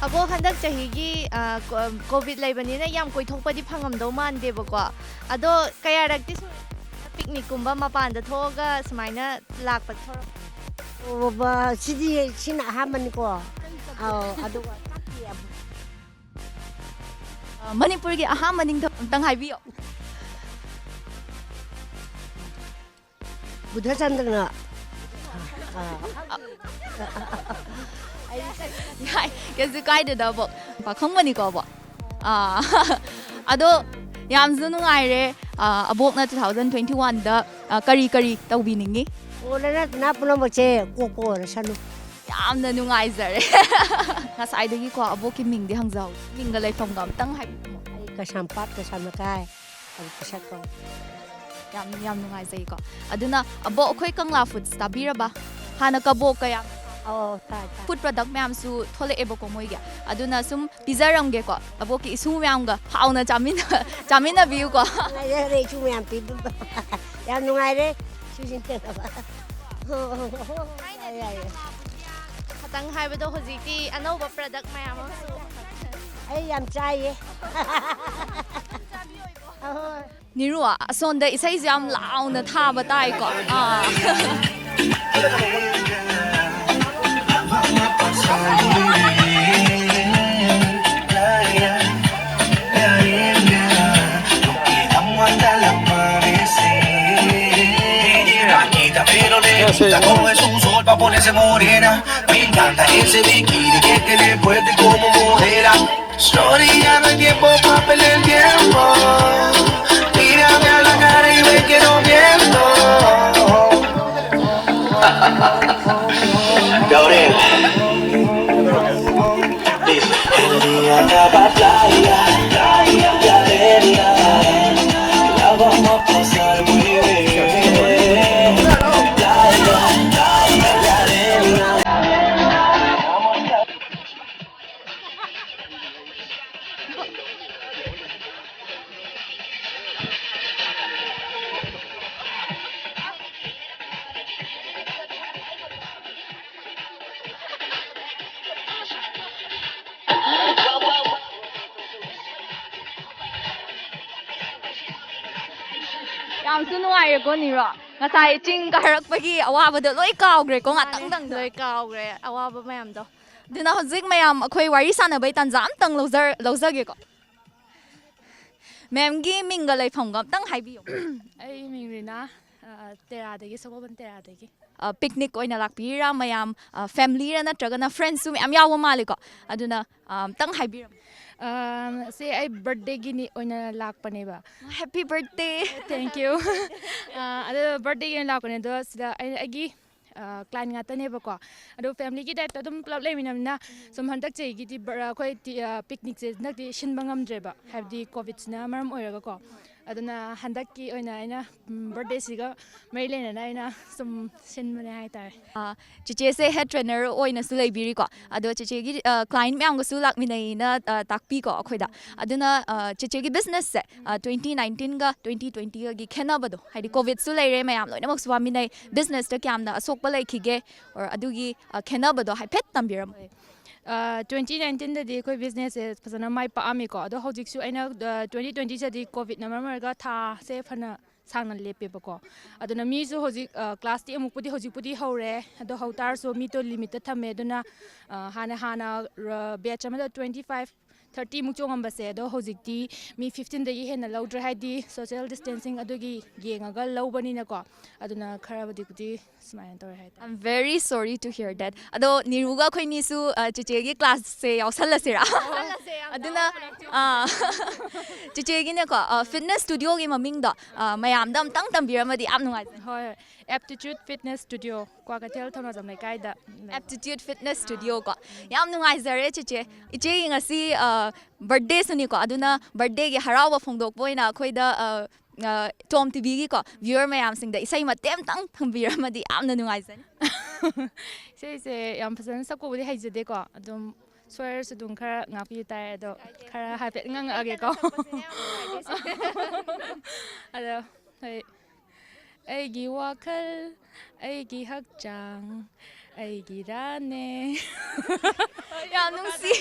ꯑꯕꯣꯛ, ꯍꯟꯗꯛ ꯆꯍꯤꯒꯤ ꯑ, ꯀꯣ- ꯀꯣꯚꯤꯗ ꯂꯩꯕꯅꯤꯅ ꯌꯥꯝ ꯀꯣꯏꯊꯣꯛꯄꯗꯤ ꯐꯪꯉꯝꯗꯧ ꯃꯥꯟꯗꯦꯕꯀꯣ꯫ ꯑꯗꯣ ꯀꯌꯥꯔꯛꯇꯤ ꯁꯨꯔꯦ ꯄꯤꯛꯅꯤꯛꯀꯨꯝꯕ ꯃꯄꯥꯟꯗ ꯊꯣꯛꯑꯒ ꯁꯨꯃꯥꯏꯅ ꯂꯥꯛꯄ ꯊꯣꯔꯛꯄ? ꯑꯣ, ꯕꯕꯥ, ꯁꯤꯗꯤ ꯁꯤꯅ ꯑꯍꯥꯟꯕꯅꯤꯀꯣ꯫ ꯑꯧ, ꯑꯗꯨꯒ ꯆꯥꯛꯇꯤ ꯑꯃꯨꯛ ꯑ, ꯃꯅꯤꯄꯨꯔꯒꯤ ꯑꯍꯥꯟꯕ ꯅꯤꯡꯊꯧ ꯑꯝꯇꯪ ꯍꯥꯏꯕꯤꯌꯣ꯫ ꯕꯨꯙꯆꯟꯗ꯭ꯔꯅ ꯌꯥꯏ, ꯀꯩꯁꯨ ꯀꯥꯏꯗꯦꯗ ꯑꯕꯣꯛ꯫ ꯄꯥꯈꯪꯕꯅꯤꯀꯣ ꯑꯕꯣꯛ꯫ ꯑꯥ, ꯑꯗꯣ ꯌꯥꯝꯁꯨ ꯅꯨꯡꯉꯥꯏꯔꯦ꯫ ꯑꯥ, ꯑꯕꯣꯛꯅ ꯇꯨ ꯊꯥꯎꯖꯟ ꯇ꯭ꯋꯦꯟꯇꯤ ꯋꯥꯟꯗ, ꯑꯥ, ꯀꯔꯤ ꯀꯔꯤ ꯇꯧꯕꯤꯅꯤꯡꯉꯤ? ꯑꯣ, ꯂꯩꯅ ꯇꯤꯟꯅ ꯄꯨꯝꯅꯃꯛꯁꯦ ꯀꯣꯛꯄ ꯑꯣꯏꯔꯁꯅꯨ꯫ ꯌꯥꯝꯅ ꯅꯨꯡꯉꯥꯏꯖꯔꯦ꯫ ꯉꯁꯥꯏꯗꯒꯤꯀꯣ ꯑꯕꯣꯛꯀꯤ ꯃꯤꯡꯗꯤ ꯍꯪꯖꯍꯧ, ꯃꯤꯡꯒ ꯂꯩꯐꯝꯒ ꯑꯝꯇꯪ ꯍꯥꯏꯕꯤꯔꯝꯃꯣ꯫ ꯑꯩ ꯀꯩꯁꯥꯝꯄꯥꯠ ꯀꯩꯁꯥꯝ ꯂꯩꯀꯥꯏ ꯑꯗꯨ ꯄꯤꯁꯛ ꯀꯧꯏ꯫ ꯌꯥꯝ ꯌꯥꯝ ꯅꯨꯡꯉꯥꯏꯖꯩꯀꯣ꯫ ꯑꯗꯨꯅ ꯑꯕꯣꯛ, ꯑꯩꯈꯣꯏ ꯀꯪꯂꯥ ꯐꯨꯗꯁ ꯇꯥꯕꯤꯔꯕ? ꯍꯥꯟꯅ ꯀꯕꯣꯛ ꯀꯌꯥ ꯑꯧ, ꯇꯥꯏ ꯇꯥꯏ꯫ ꯐꯨꯗ ꯄ꯭ꯔꯗꯛ ꯃꯌꯥꯝꯁꯨ ꯊꯣꯛꯂꯛꯑꯦꯕꯀꯣ ꯃꯣꯏꯒꯤ꯫ ꯑꯗꯨꯅ ꯁꯨꯝ ꯄꯤꯖꯔꯝꯒꯦꯀꯣ꯫ ꯑꯕꯣꯛꯀꯤ ꯏꯁꯨ ꯃꯌꯥꯝꯒ ꯍꯥꯎꯅ ꯆꯥꯃꯤꯟꯅ- ꯆꯥꯃꯤꯟꯅꯕꯤꯌꯨꯀꯣ꯫ ꯅꯨꯡꯉꯥꯏꯖꯔꯦ, ꯏꯁꯨ ꯃꯌꯥꯝ ꯄꯤꯕꯤꯕ꯫ ꯌꯥꯝ ꯅꯨꯡꯉꯥꯏꯔꯦ ꯏꯁꯨꯁꯤꯡ ꯊꯦꯡꯅꯕ꯫ ꯍꯣ, ꯍꯣ, ꯍꯣ, ꯍꯣ꯫ ꯌꯥꯏ, ꯌꯥꯏ, ꯌꯥꯏ꯫ ꯉꯥꯛꯇꯪ ꯍꯥꯏꯕꯗꯣ ꯍꯧꯖꯤꯛꯇꯤ ꯑꯅꯧꯕ product ꯃꯌꯥꯝ ꯑꯃꯁꯨ꯫ ꯑꯩ ꯌꯥꯝ ꯆꯥꯏꯌꯦ꯫ ꯑꯍꯣꯏ꯫ ꯅꯤꯔꯨ, ꯑꯁꯣꯝꯗ ꯏꯁꯩꯁꯦ ꯌꯥꯝ ꯂꯥꯎꯅ ꯊꯥꯕ ꯇꯥꯏꯀꯣ꯫ ꯑꯥ꯫ Pero lenta, coge su sol pa' ponerse morena. Me encanta ese bikini que tiene fuerte como modela. Shorty, ya no hay tiempo pa' perder el tiempo. Mírame a la cara y ve que no miento. Gabriel. Dice. El día acaba playa, playa y arena. La vamos a pasar muy bien. Playa, playa y arena. ꯌꯥꯝꯁꯨ ꯅꯨꯡꯉꯥꯏꯔꯦꯀꯣ Nero. ꯉꯁꯥꯏ ꯆꯤꯡ ꯀꯥꯔꯛꯄꯒꯤ ꯑꯋꯥꯕꯗꯣ ꯂꯣꯏ ꯀꯥꯎꯈ꯭ꯔꯦꯀꯣ ꯉꯥꯛꯇꯪꯗꯪꯗ꯫ ꯂꯣꯏ ꯀꯥꯎꯈ꯭ꯔꯦ ꯑꯋꯥꯕ ꯃꯌꯥꯝꯗꯣ꯫ ꯑꯗꯨꯅ ꯍꯧꯖꯤꯛ ꯃꯌꯥꯝ ꯑꯩꯈꯣꯏ ꯋꯥꯔꯤ ꯁꯥꯟꯅꯕꯩ ꯇꯥꯟꯖꯥ ꯑꯝꯇꯪ ꯂꯧꯖꯔ ꯂꯧꯖꯒꯦꯀꯣ꯫ ꯃꯦꯝꯒꯤ ꯃꯤꯡꯒ ꯂꯩꯐꯝꯒ ꯑꯝꯇꯪ ꯍꯥꯏꯕꯤꯌꯨ꯫ ꯑꯩ ꯃꯤꯡ ꯔꯤꯅꯥ, ꯑ, ꯇꯦꯔꯥꯗꯒꯤ, ꯁꯒꯣꯜꯕꯟ ꯇꯦꯔꯥꯗꯒꯤ꯫ ꯄꯤꯛꯅꯤꯛ ꯑꯣꯏꯅ ꯂꯥꯛꯄꯤꯔꯤꯔꯥ ꯃꯌꯥꯝ, ꯐꯦꯃꯤꯂꯤꯔ ꯅꯠꯇ꯭ꯔꯒꯅ ꯐ꯭ꯔꯦꯟꯁꯁꯨ ꯃꯌꯥꯝ ꯌꯥꯎꯕ ꯃꯥꯜꯂꯦꯀꯣ? ꯑꯗꯨꯅ ꯑ, ꯑꯝꯇꯪ ꯍꯥꯏꯕꯤꯔꯝꯃꯨ꯫ ꯑꯝ, ꯁꯤ ꯑꯩ ꯕꯔꯠꯗꯦꯒꯤꯅꯤ ꯑꯣꯏꯅ ꯂꯥꯛꯄꯅꯦꯕ꯫ Happy birthday. Thank you. ꯑ, ꯑꯗꯣ ꯕꯔꯠꯗꯦꯒꯤ ꯑꯣꯏꯅ ꯂꯥꯛꯄꯅꯦ, ꯑꯗꯣ ꯁꯤꯗ ꯑꯩ ꯑꯩꯒꯤ ꯀ꯭ꯂꯥꯏꯟ ꯉꯥꯛꯇꯅꯦꯕꯀꯣ꯫ ꯑꯗꯣ ꯐꯦꯃꯤꯂꯤꯒꯤ ꯇꯥꯏꯞꯇ ꯑꯗꯨꯝ ꯄꯨꯂꯞ ꯂꯩꯃꯤꯟꯅꯕꯅꯤꯅ ꯁꯨꯝ ꯍꯟꯗꯛ ꯆꯍꯤꯒꯤꯗꯤ ꯕꯔ-, ꯑꯩꯈꯣꯏ ꯇꯤ-, ꯑ, ꯄꯤꯛꯅꯤꯛꯁꯦ ꯍꯟꯗꯛꯇꯤ ꯁꯤꯟꯕ ꯉꯝꯗ꯭ꯔꯦꯕ, ꯍꯥꯏꯕꯗꯤ ꯀꯣꯚꯤꯗꯁꯤꯅ ꯃꯔꯝ ꯑꯣꯏꯔꯒꯀꯣ꯫ ꯑꯗꯨꯅ ꯍꯟꯗꯛꯀꯤ ꯑꯣꯏꯅ ꯑꯩꯅ ꯕꯔꯊꯗꯦꯁꯤꯒ ꯃꯔꯤ ꯂꯩꯅꯅ ꯑꯩꯅ ꯁꯨꯝ ꯁꯤꯟꯕꯅꯦ ꯍꯥꯏꯇꯥꯔꯦ꯫ ꯆꯤꯆꯦꯁꯦ ꯍꯦꯠ ꯇ꯭ꯔꯦꯅꯔ ꯑꯣꯏꯅꯁꯨ ꯂꯩꯕꯤꯔꯤꯀꯣ꯫ ꯑꯗꯣ ꯆꯤꯆꯦꯒꯤ ꯀ꯭ꯂꯥꯏꯟ ꯃꯌꯥꯝꯒꯁꯨ ꯂꯥꯛꯃꯤꯟꯅꯩꯅ ꯇꯥꯛꯄꯤꯀꯣ ꯑꯩꯈꯣꯏꯗ꯫ ꯑꯗꯨꯅ ꯆꯤꯆꯦꯒꯤ ꯕꯤꯖꯤꯅꯦꯁꯁꯦ ꯇ꯭ꯋꯦꯟꯇꯤ ꯅꯥꯏꯟꯇꯤꯟꯒ ꯇ꯭ꯋꯦꯟꯇꯤ ꯇ꯭ꯋꯦꯟꯇꯤꯒꯒꯤ ꯈꯦꯠꯅꯕꯗꯣ, ꯍꯥꯏꯗꯤ ꯀꯣꯚꯤꯗꯁꯨ ꯂꯩꯔꯦ, ꯃꯌꯥꯝ ꯂꯣꯏꯅꯃꯛꯁꯨ ꯋꯥꯃꯤꯟꯅꯩ, ꯕꯤꯖꯤꯅꯦꯁꯇ ꯀꯌꯥꯝꯅ ꯑꯁꯣꯛꯄ ꯂꯩꯈꯤꯒꯦ, or ꯑꯗꯨꯒꯤ ꯈꯦꯠꯅꯕꯗꯣ ꯍꯥꯏꯐꯦꯠ ꯇꯝꯕꯤꯔꯝꯃꯣ꯫ ꯇ꯭ꯋꯦꯟꯇꯤ ꯅꯥꯏꯟꯇꯤꯟꯗꯗꯤ ꯑꯩꯈꯣꯏ ꯕꯤꯖꯤꯅꯦꯁꯁꯦ ꯐꯖꯅ ꯃꯥꯏ ꯄꯥꯛꯑꯝꯃꯤꯀꯣ꯫ ꯑꯗꯣ ꯍꯧꯖꯤꯛꯁꯨ ꯑꯩꯅ ꯇ꯭ꯋꯦꯟꯇꯤ ꯇ꯭ꯋꯦꯟꯇꯤꯁꯤꯗꯤ ꯀꯣꯚꯤꯗꯅ ꯃꯔꯝ ꯑꯣꯏꯔꯒ ꯊꯥꯁꯦ ꯐꯅ ꯁꯥꯡꯅ ꯂꯦꯞꯄꯦꯕꯀꯣ꯫ ꯑꯗꯨꯅ ꯃꯤꯁꯨ ꯍꯧꯖꯤꯛ ꯀ꯭ꯂꯥꯁꯇꯤ ꯑꯃꯨꯛꯄꯨꯗꯤ ꯍꯧꯖꯤꯛꯄꯨꯗꯤ ꯍꯧꯔꯦ, ꯑꯗꯣ ꯍꯧ ꯇꯥꯔꯁꯨ ꯃꯤꯗꯣ ꯂꯤꯃꯤꯠꯇ ꯊꯝꯃꯦ꯫ ꯑꯗꯨꯅ ꯍꯥꯟꯅ ꯍꯥꯟꯅ ꯕꯦꯠꯆ ꯑꯃꯗ ꯇ꯭ꯋꯦꯟꯇꯤ ꯐꯥꯏꯚ ꯊꯥꯔꯇꯤꯃꯨꯛ ꯆꯣꯡꯉꯝꯕꯁꯦ, ꯑꯗꯣ ꯍꯧꯖꯤꯛꯇꯤ ꯃꯤ ꯐꯤꯐꯇꯤꯟꯗꯒꯤ ꯍꯦꯟꯅ ꯂꯧꯗ꯭ꯔꯦ, ꯍꯥꯏꯗꯤ ꯁꯣꯁꯤꯌꯦꯜ ꯗꯤꯁꯇꯦꯟꯁꯤꯡ ꯑꯗꯨꯒꯤ ꯌꯦꯡꯉꯒ ꯂꯧꯕꯅꯤꯅꯀꯣ꯫ ꯑꯗꯨꯅ ꯈꯔꯕꯨꯗꯤꯕꯨꯗꯤ ꯁꯨꯃꯥꯏꯅ ꯇꯧꯔꯦ ꯍꯥꯏꯇꯥꯔꯦ꯫ I'm very sorry to hear that. ꯑꯗꯣ ꯅꯤꯔꯨꯒ ꯑꯩꯈꯣꯏꯅꯤꯁꯨ ꯆꯤꯆꯦꯒꯤ ꯀ꯭ꯂꯥꯁꯁꯦ ꯌꯥꯎꯁꯜꯂꯁꯤꯔꯥ? ꯑꯗꯨꯅ ꯆꯤꯆꯦꯒꯤꯅꯦꯀꯣ, ꯐꯤꯠꯅꯦꯁ ꯁ꯭ꯇꯨꯗꯤꯑꯣꯒꯤ ꯃꯃꯤꯡꯗꯣ ꯃꯌꯥꯝꯗ ꯑꯝꯇꯪ ꯇꯝꯕꯤꯔꯝꯃꯗꯤ ꯌꯥꯝ ꯅꯨꯡꯉꯥꯏꯖꯅꯤ꯫ ꯍꯣꯏ, ꯍꯣꯏ꯫ ꯑꯦꯞꯇꯤꯇ꯭ꯌꯨꯠ ꯐꯤꯠꯅꯦꯁ ꯁ꯭ꯇꯨꯗꯤꯑꯣ, ꯀ꯭ꯋꯥꯀꯩꯊꯦꯜ ꯊꯧꯅꯥꯖꯝ ꯂꯩꯀꯥꯏꯗ꯫ ꯑꯦꯞꯇꯤꯇ꯭ꯌꯨꯠ ꯐꯤꯠꯅꯦꯁ ꯁ꯭ꯇꯨꯗꯤꯑꯣ ꯀꯣ꯫ ꯌꯥꯝ ꯅꯨꯡꯉꯥꯏꯖꯔꯦ ꯆꯤꯆꯦ꯫ ꯏꯆꯦꯒꯤ ꯉꯁꯤ ꯕꯔꯊꯗꯦꯁꯨꯅꯤꯀꯣ, ꯑꯗꯨꯅ ꯕꯔꯊꯗꯦꯒꯤ ꯍꯔꯥꯎꯕ ꯐꯣꯡꯗꯣꯛꯄ ꯑꯣꯏꯅ ꯑꯩꯈꯣꯏꯗ ꯇꯣꯝ ꯇꯤꯚꯤꯒꯤꯀꯣ ꯚ꯭ꯌꯨꯋꯔ ꯃꯌꯥꯝꯁꯤꯡꯗ ꯏꯁꯩ ꯃꯇꯦꯛ ꯑꯝꯇꯪ ꯊꯝꯕꯤꯔꯝꯃꯗꯤ ꯌꯥꯝꯅ ꯅꯨꯡꯉꯥꯏꯖꯅꯤ꯫ ꯏꯁꯩꯁꯦ ꯌꯥꯝ ꯐꯖꯅ ꯁꯛꯄꯕꯨꯗꯤ ꯍꯩꯖꯗꯦꯀꯣ, ꯑꯗꯨꯝ ꯁꯣꯏꯔꯁꯨ ꯑꯗꯨꯝ ꯈꯔ ꯉꯥꯛꯄꯤꯕ ꯇꯥꯔꯦ꯫ ꯑꯗꯣ ꯈꯔ ꯍꯥꯏꯐꯦꯠ ꯉꯪꯉꯛꯑꯒꯦꯀꯣ꯫ ꯑꯗꯣ ꯍꯣꯏ꯫ ꯑꯩꯒꯤ ꯋꯥꯈꯜ, ꯑꯩꯒꯤ ꯍꯛꯆꯥꯡ, ꯑꯩꯒꯤ ꯔꯥꯅꯦ꯫ ꯌꯥꯝ ꯅꯨꯡꯁꯤ꯫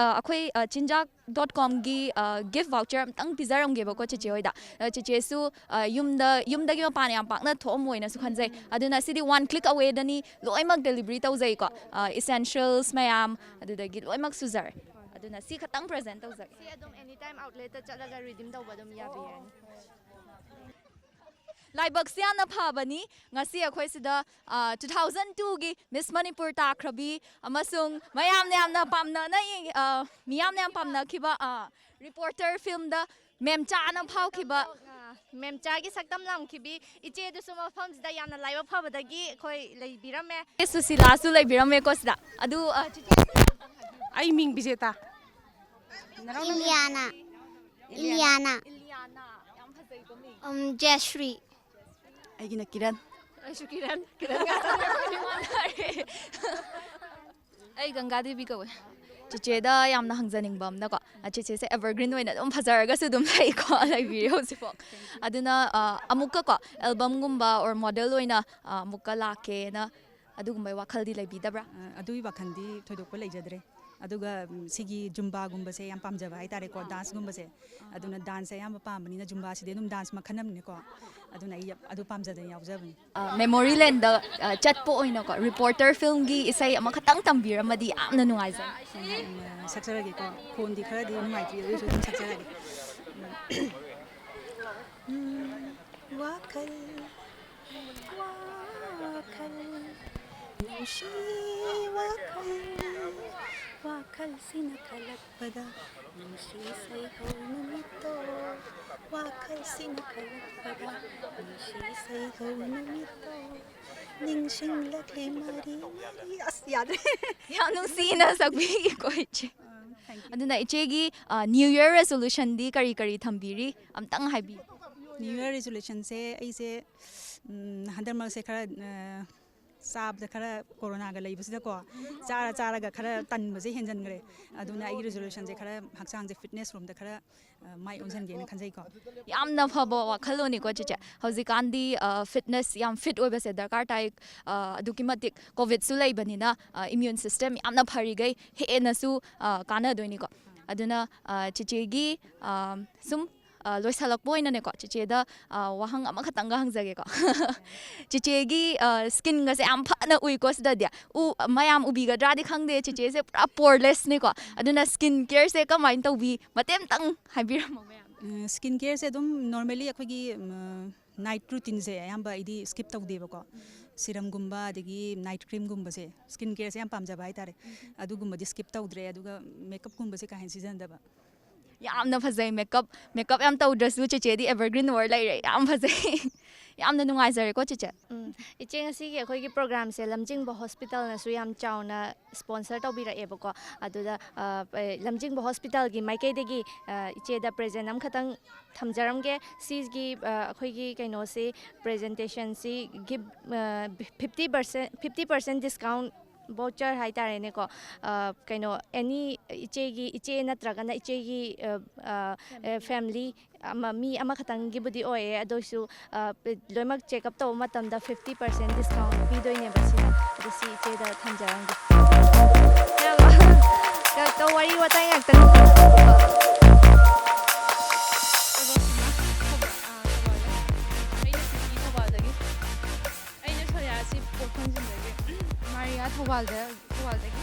ꯑꯩꯈꯣꯏ ꯆꯤꯟꯖꯥꯛ ꯗꯣꯠ ꯀꯣꯝꯒꯤ ꯒꯤꯐ ꯚꯥꯎꯆꯔ ꯑꯝꯇꯪ ꯄꯤꯖꯔꯝꯒꯦꯕꯀꯣ ꯆꯤꯆꯦ ꯍꯣꯏꯗ꯫ ꯆꯤꯆꯦꯁꯨ ꯌꯨꯝꯗ, ꯌꯨꯝꯗꯒꯤ ꯃꯄꯥꯟ ꯌꯥꯝ ꯄꯥꯛꯅ ꯊꯣꯛꯑꯝꯃꯣꯏꯅꯁꯨ ꯈꯟꯖꯩ꯫ ꯑꯗꯨꯅ ꯁꯤꯗꯤ ꯋꯥꯟ ꯀ꯭ꯂꯤꯛ ꯑꯋꯦꯗꯅꯤ, ꯂꯣꯏꯅꯃꯛ ꯗꯦꯂꯤꯚꯔꯤ ꯇꯧꯖꯩꯀꯣ꯫ ꯏꯁꯦꯟꯁꯤꯌꯦꯜꯁ ꯃꯌꯥꯝ, ꯑꯗꯨꯗꯒꯤ ꯂꯣꯏꯅꯃꯛ ꯁꯨꯖꯔꯦ꯫ ꯑꯗꯨꯅ ꯁꯤ ꯈꯛꯇꯪ ꯄ꯭ꯔꯖꯦꯟ ꯇꯧꯖꯒꯦ꯫ ꯁꯤ ꯑꯗꯨꯝ ꯑꯦꯅꯤ ꯇꯥꯏꯝ ꯑꯥꯎꯠꯂꯦꯠꯇ ꯆꯠꯂꯒ ꯔꯤꯗꯤꯝ ꯇꯧꯕ ꯑꯗꯨꯝ ꯌꯥꯕꯤꯔꯅꯤ꯫ ꯂꯥꯏꯕꯛꯁꯦ ꯌꯥꯝꯅ ꯐꯕꯅꯤ꯫ ꯉꯁꯤ ꯑꯩꯈꯣꯏ ꯁꯤꯗ ꯇꯨ ꯊꯥꯎꯖꯟ ꯇꯨꯒꯤ ꯃꯤꯁ ꯃꯅꯤꯄꯨꯔ ꯇꯥꯈ꯭ꯔꯕꯤ ꯑꯃꯁꯨꯡ ꯃꯌꯥꯝꯅ ꯌꯥꯝꯅ ꯄꯥꯝꯅꯅ ꯌꯦꯡ-, ꯑ, ꯃꯤꯌꯥꯝꯅ ꯌꯥꯝ ꯄꯥꯝꯅꯈꯤꯕ, ꯑ, ꯔꯤꯄꯣꯔꯇꯔ ꯐꯤꯜꯝꯗ ꯃꯦꯝꯆꯥꯅ ꯐꯥꯎꯈꯤꯕ꯫ ꯃꯦꯝꯆꯥꯒꯤ ꯁꯛꯇꯝ ꯂꯥꯡꯈꯤꯕꯤ ꯏꯆꯦꯗꯨꯁꯨ ꯃꯐꯝꯁꯤꯗ ꯌꯥꯝꯅ ꯂꯥꯏꯕꯛ ꯐꯕꯗꯒꯤ ꯑꯩꯈꯣꯏ ꯂꯩꯕꯤꯔꯝꯃꯦ꯫ ꯁꯨꯁꯤꯂꯥꯁꯨ ꯂꯩꯕꯤꯔꯝꯃꯦꯀꯣ ꯁꯤꯗ꯫ ꯑꯗꯨ, ꯑ, ꯆꯤꯆꯦ꯫ ꯑꯩ ꯃꯤꯡ ꯕꯤꯖꯦꯇꯥ꯫ ꯏꯂꯤꯌꯥꯅ꯫ ꯏꯂꯤꯌꯥꯅ꯫ ꯎꯝ, ꯖꯦꯁ꯭ꯔꯤ꯫ ꯑꯩꯒꯤꯅ ꯀꯤꯔꯟ꯫ ꯑꯩꯁꯨ ꯀꯤꯔꯟ꯫ ꯀꯤꯔꯟ ꯉꯥꯛꯇꯅꯦ, ꯑꯩꯈꯣꯏꯗꯤ ꯃꯥꯟꯅꯔꯦ꯫ ꯑꯩ ꯒꯪꯒꯥ ꯗꯦꯕꯤ ꯀꯧꯋꯦ꯫ ꯆꯤꯆꯦꯗ ꯌꯥꯝꯅ ꯍꯪꯖꯅꯤꯡꯕ ꯑꯃꯅꯀꯣ, ꯑ, ꯆꯤꯆꯦꯁꯦ ꯑꯦꯚꯔꯒ꯭ꯔꯤꯟ ꯑꯣꯏꯅ ꯑꯗꯨꯝ ꯐꯖꯔꯒꯁꯨ ꯑꯗꯨꯝ ꯂꯩꯀꯣ, ꯂꯩꯕꯤꯔꯤ ꯍꯧꯖꯤꯛꯐꯥꯎ꯫ ꯑꯗꯨꯅ, ꯑ, ꯑꯃꯨꯛꯀꯀꯣ ꯑꯦꯜꯕꯝꯒꯨꯝꯕ ꯑꯣꯔ ꯃꯣꯗꯦꯜ ꯑꯣꯏꯅ, ꯑ, ꯑꯃꯨꯛꯀ ꯂꯥꯛꯀꯦꯅ ꯑꯗꯨꯒꯨꯝꯕꯒꯤ ꯋꯥꯈꯜꯗꯤ ꯂꯩꯕꯤꯗꯕ꯭ꯔꯥ? ꯑ, ꯑꯗꯨꯒꯤ ꯋꯥꯈꯜꯗꯤ ꯊꯣꯏꯗꯣꯛꯄ ꯂꯩꯖꯗ꯭ꯔꯦ꯫ ꯑꯗꯨꯒ ꯎꯝ, ꯁꯤꯒꯤ ꯖꯨꯝꯕꯥꯒꯨꯝꯕꯁꯦ ꯌꯥꯝ ꯄꯥꯝꯖꯕ ꯍꯥꯏꯇꯥꯔꯦꯀꯣ, ꯗꯥꯟꯁꯀꯨꯝꯕꯁꯦ꯫ ꯑꯗꯨꯅ ꯗꯥꯟꯁꯁꯦ ꯑꯌꯥꯝꯕ ꯄꯥꯝꯕꯅꯤꯅ ꯖꯨꯝꯕꯥꯁꯤꯗꯤ ꯑꯗꯨꯝ ꯗꯥꯟꯁ ꯃꯈꯜ ꯑꯃꯅꯤꯀꯣ꯫ ꯑꯗꯨꯅ ꯑꯩ ꯌꯥꯝ- ꯑꯗꯨ ꯄꯥꯝꯖꯗꯅ ꯌꯥꯎꯖꯕꯅꯤ꯫ ꯃꯦꯃꯣꯔꯤ ꯂꯦꯟꯗ, ꯑ, ꯆꯠꯄ ꯑꯣꯏꯅꯀꯣ ꯔꯤꯄꯣꯔꯇꯔ ꯐꯤꯜꯝꯒꯤ ꯏꯁꯩ ꯑꯃꯈꯛꯇꯪ ꯇꯝꯕꯤꯔꯝꯃꯗꯤ ꯌꯥꯝꯅ ꯅꯨꯡꯉꯥꯏꯖꯅꯤ꯫ ꯎꯝ, ꯁꯛꯆꯔꯒꯦꯀꯣ꯫ ꯈꯣꯟꯗꯤ ꯈꯔꯗꯤ ꯅꯨꯡꯉꯥꯏꯇ꯭ꯔꯤ, ꯑꯗꯨ ꯑꯣꯏꯔꯁꯨ ꯑꯗꯨꯝ ꯁꯛꯆꯔꯒꯦ꯫ ꯎꯝ, ꯋꯥꯈꯜ, ꯋꯥꯈꯜ, ꯅꯨꯡꯁꯤ ꯋꯥꯈꯜ, ꯋꯥꯈꯜꯁꯤꯅ ꯈꯜꯂꯛꯄꯗ ꯅꯨꯡꯁꯤ ꯁꯩꯍꯧ ꯅꯨꯃꯤꯠꯇꯣ, ꯋꯥꯈꯜꯁꯤꯅ ꯈꯜꯂꯛꯄꯗ ꯅꯨꯡꯁꯤ ꯁꯩꯍꯧ ꯅꯨꯃꯤꯠꯇꯣ, ꯅꯤꯡꯁꯤꯡꯂꯛꯂꯤ ꯃꯔꯤ ꯃꯔꯤ꯫ ꯑꯁ, ꯌꯥꯗ꯭ꯔꯦ꯫ ꯌꯥꯝ ꯅꯨꯡꯁꯤꯅ ꯁꯛꯄꯤꯀꯣ ꯏꯆꯦ꯫ ꯑꯗꯨꯅ ꯏꯆꯦꯒꯤ, ꯑ, ꯅ꯭ꯌꯨ ꯌꯔ ꯔꯦꯖꯣꯂꯨꯁꯟꯗꯤ ꯀꯔꯤ ꯀꯔꯤ ꯊꯝꯕꯤꯔꯤ? ꯑꯝꯇꯪ ꯍꯥꯏꯕꯤꯌꯨ꯫ ꯅ꯭ꯌꯨ ꯌꯔ ꯔꯦꯖꯣꯂꯨꯁꯟꯁꯦ ꯑꯩꯁꯦ, ꯎꯝ, ꯍꯟꯗꯛ ꯃꯔꯛꯁꯦ ꯈꯔ, ꯑ, ꯆꯥꯕꯗ ꯈꯔ ꯀꯣꯔꯣꯅꯥꯒ ꯂꯩꯕꯁꯤꯗꯀꯣ, ꯆꯥꯔ ꯆꯥꯔꯒ ꯈꯔ ꯇꯟꯕꯁꯦ ꯍꯦꯟꯖꯟꯈ꯭ꯔꯦ꯫ ꯑꯗꯨꯅ ꯑꯩꯒꯤ ꯔꯦꯖꯣꯂꯨꯁꯟꯁꯦ ꯈꯔ ꯍꯛꯆꯥꯡꯁꯦ ꯐꯤꯠꯅꯦꯁ ꯔꯣꯝꯗ ꯈꯔ, ꯑ, ꯃꯥꯏ ꯑꯣꯟꯁꯤꯟꯒꯦꯅ ꯈꯟꯖꯩꯀꯣ꯫ ꯌꯥꯝꯅ ꯐꯕ ꯋꯥꯈꯜꯂꯣꯟꯅꯤꯀꯣ ꯆꯤꯆꯦ꯫ ꯍꯧꯖꯤꯛꯀꯥꯟꯗꯤ, ꯑ, ꯐꯤꯠꯅꯦꯁ ꯌꯥꯝ ꯐꯤꯠ ꯑꯣꯏꯕꯁꯦ ꯗꯔꯀꯥꯔ ꯇꯥꯏ꯫ ꯑ, ꯑꯗꯨꯛꯀꯤ ꯃꯇꯤꯛ ꯀꯣꯚꯤꯗꯁꯨ ꯂꯩꯕꯅꯤꯅ, ꯑ, ꯏꯃ꯭ꯌꯨꯟ ꯁꯤꯁꯇꯦꯝ ꯌꯥꯝꯅ ꯐꯔꯤꯈꯩ ꯍꯦꯟꯅꯁꯨ, ꯑ, ꯀꯥꯟꯅꯗꯣꯏꯅꯤꯀꯣ꯫ ꯑꯗꯨꯅ, ꯑ, ꯆꯤꯆꯦꯒꯤ, ꯑ, ꯁꯨꯝ, ꯑ, ꯂꯣꯏꯁꯤꯜꯂꯛꯄ ꯑꯣꯏꯅꯅꯦꯀꯣ, ꯆꯤꯆꯦꯗ, ꯑ, ꯋꯥꯍꯪ ꯑꯃꯈꯛꯇꯪꯒ ꯍꯪꯖꯒꯦꯀꯣ꯫ ꯆꯤꯆꯦꯒꯤ, ꯑ, ꯁ꯭ꯀꯤꯟꯒꯁꯦ ꯌꯥꯝ ꯐꯅ ꯎꯏꯀꯣ ꯁꯤꯗꯗꯤ꯫ ꯎ-, ꯃꯌꯥꯝ ꯎꯕꯤꯒꯗ꯭ꯔꯥꯗꯤ ꯈꯪꯗꯦ, ꯆꯤꯆꯦꯁꯦ ꯄꯨꯔꯥ ꯄꯣꯔꯂꯦꯁꯅꯦꯀꯣ꯫ ꯑꯗꯨꯅ ꯁ꯭ꯀꯤꯟ ꯀꯦꯌꯔꯁꯦ ꯀꯃꯥꯏꯅ ꯇꯧꯕꯤ? ꯃꯇꯦꯛ ꯑꯃꯇꯪ ꯍꯥꯏꯕꯤꯔꯝꯃꯣ ꯃꯌꯥꯝ꯫ ꯁ꯭ꯀꯤꯟ ꯀꯦꯌꯔꯁꯦ ꯑꯗꯨꯝ ꯅꯣꯔꯃꯦꯂꯤ ꯑꯩꯈꯣꯏꯒꯤ, ꯎꯝ, ꯅꯥꯏꯠ ꯔꯨꯇꯤꯟꯁꯦ ꯑꯌꯥꯝꯕ ꯑꯩꯗꯤ ꯁ꯭ꯀꯤꯞ ꯇꯧꯗꯦꯕꯀꯣ꯫ ꯁꯤꯔꯝꯒꯨꯝꯕ ꯑꯗꯒꯤ ꯅꯥꯏꯠ ꯀ꯭ꯔꯤꯝꯒꯨꯝꯕꯁꯦ, ꯁ꯭ꯀꯤꯟ ꯀꯦꯌꯔꯁꯦ ꯌꯥꯝ ꯄꯥꯝꯖꯕ ꯍꯥꯏꯇꯥꯔꯦ꯫ ꯑꯗꯨꯒꯨꯝꯕꯗꯤ ꯁ꯭ꯀꯤꯞ ꯇꯧꯗ꯭ꯔꯦ꯫ ꯑꯗꯨꯒ ꯃꯦꯀꯞꯀꯨꯝꯕꯁꯦ ꯀꯥ ꯍꯦꯟꯅ ꯁꯤꯖꯤꯟꯅꯗꯕ꯫ ꯌꯥꯝꯅ ꯐꯖꯩ ꯃꯦꯀꯞ꯫ ꯃꯦꯀꯞ ꯌꯥꯝ ꯇꯧꯗ꯭ꯔꯁꯨ ꯆꯦꯆꯦꯗꯤ ꯑꯦꯚꯔꯒ꯭ꯔꯤꯟ ꯑꯣꯏꯔ ꯂꯩꯔꯦ꯫ ꯌꯥꯝ ꯐꯖꯩ꯫ ꯌꯥꯝꯅ ꯅꯨꯡꯉꯥꯏꯖꯔꯦꯀꯣ, ꯆꯤꯆꯦ꯫ ꯎꯝ, ꯏꯆꯦ, ꯉꯁꯤꯒꯤ ꯑꯩꯈꯣꯏꯒꯤ ꯄ꯭ꯔꯣꯒ꯭ꯔꯥꯝꯁꯦ ꯂꯝꯖꯤꯡꯕ ꯍꯣꯁꯄꯤꯇꯥꯜꯅꯁꯨ ꯌꯥꯝ ꯆꯥꯎꯅ ꯁ꯭ꯄꯣꯟꯁꯔ ꯇꯧꯕꯤꯔꯛꯑꯦꯕꯀꯣ꯫ ꯑꯗꯨꯗ ꯑ, ꯑꯦ, ꯂꯝꯖꯤꯡꯕ ꯍꯣꯁꯄꯤꯇꯥꯜꯒꯤ ꯃꯥꯏꯀꯩꯗꯒꯤ ꯑ, ꯏꯆꯦꯗ ꯄ꯭ꯔꯦꯖꯦꯟ ꯑꯃꯈꯛꯇꯪ ꯊꯝꯖꯔꯝꯒꯦ꯫ ꯁꯤꯒꯤ ꯑ, ꯑꯩꯈꯣꯏꯒꯤ ꯀꯩꯅꯣꯁꯤ, ꯄ꯭ꯔꯦꯖꯦꯟꯇꯦꯁꯟꯁꯤ gift fifty percent, fifty percent discount voucher ꯍꯥꯏꯇꯥꯔꯦꯅꯦꯀꯣ꯫ ꯑ, ꯀꯩꯅꯣ, ꯑꯦꯅꯤ, ꯏꯆꯦꯒꯤ, ꯏꯆꯦ ꯅꯠꯇ꯭ꯔꯒꯅ ꯏꯆꯦꯒꯤ ꯑ, ꯑ, ꯑ, ꯐꯦꯃꯤꯂꯤ ꯑꯃ, ꯃꯤ ꯑꯃꯈꯛꯇꯪꯒꯤꯕꯨꯗꯤ ꯑꯣꯏꯌꯦ, ꯑꯗꯨ ꯑꯣꯏꯁꯨ ꯑ, ꯂꯣꯏꯅꯃꯛ ꯆꯦꯛꯑꯞ ꯇꯧꯕ ꯃꯇꯝꯗ ꯐꯤꯐꯇꯤ ꯄꯥꯔꯁꯦꯟ ꯗꯤꯁꯀꯥꯎꯟ ꯄꯤꯗꯣꯏꯅꯦꯕ꯫ ꯁꯤꯅ, ꯑꯗꯨ ꯁꯤ ꯏꯆꯦꯗ ꯊꯝꯖꯔꯝꯒꯦ꯫ ꯌꯥꯝ ꯉꯥꯛꯇ ꯋꯥꯔꯤ ꯋꯥꯇꯥꯏ ꯉꯥꯛꯇꯪ꯫ ꯑꯩꯅ ꯁꯣꯅꯤꯌꯥ, ꯁꯤ ꯄꯣꯠꯐꯝꯁꯤꯡꯗꯒꯤ꯫ ꯃꯥꯔꯤꯌꯥ, ꯊꯧꯕꯥꯜꯗ, ꯊꯧꯕꯥꯜꯗꯒꯤ꯫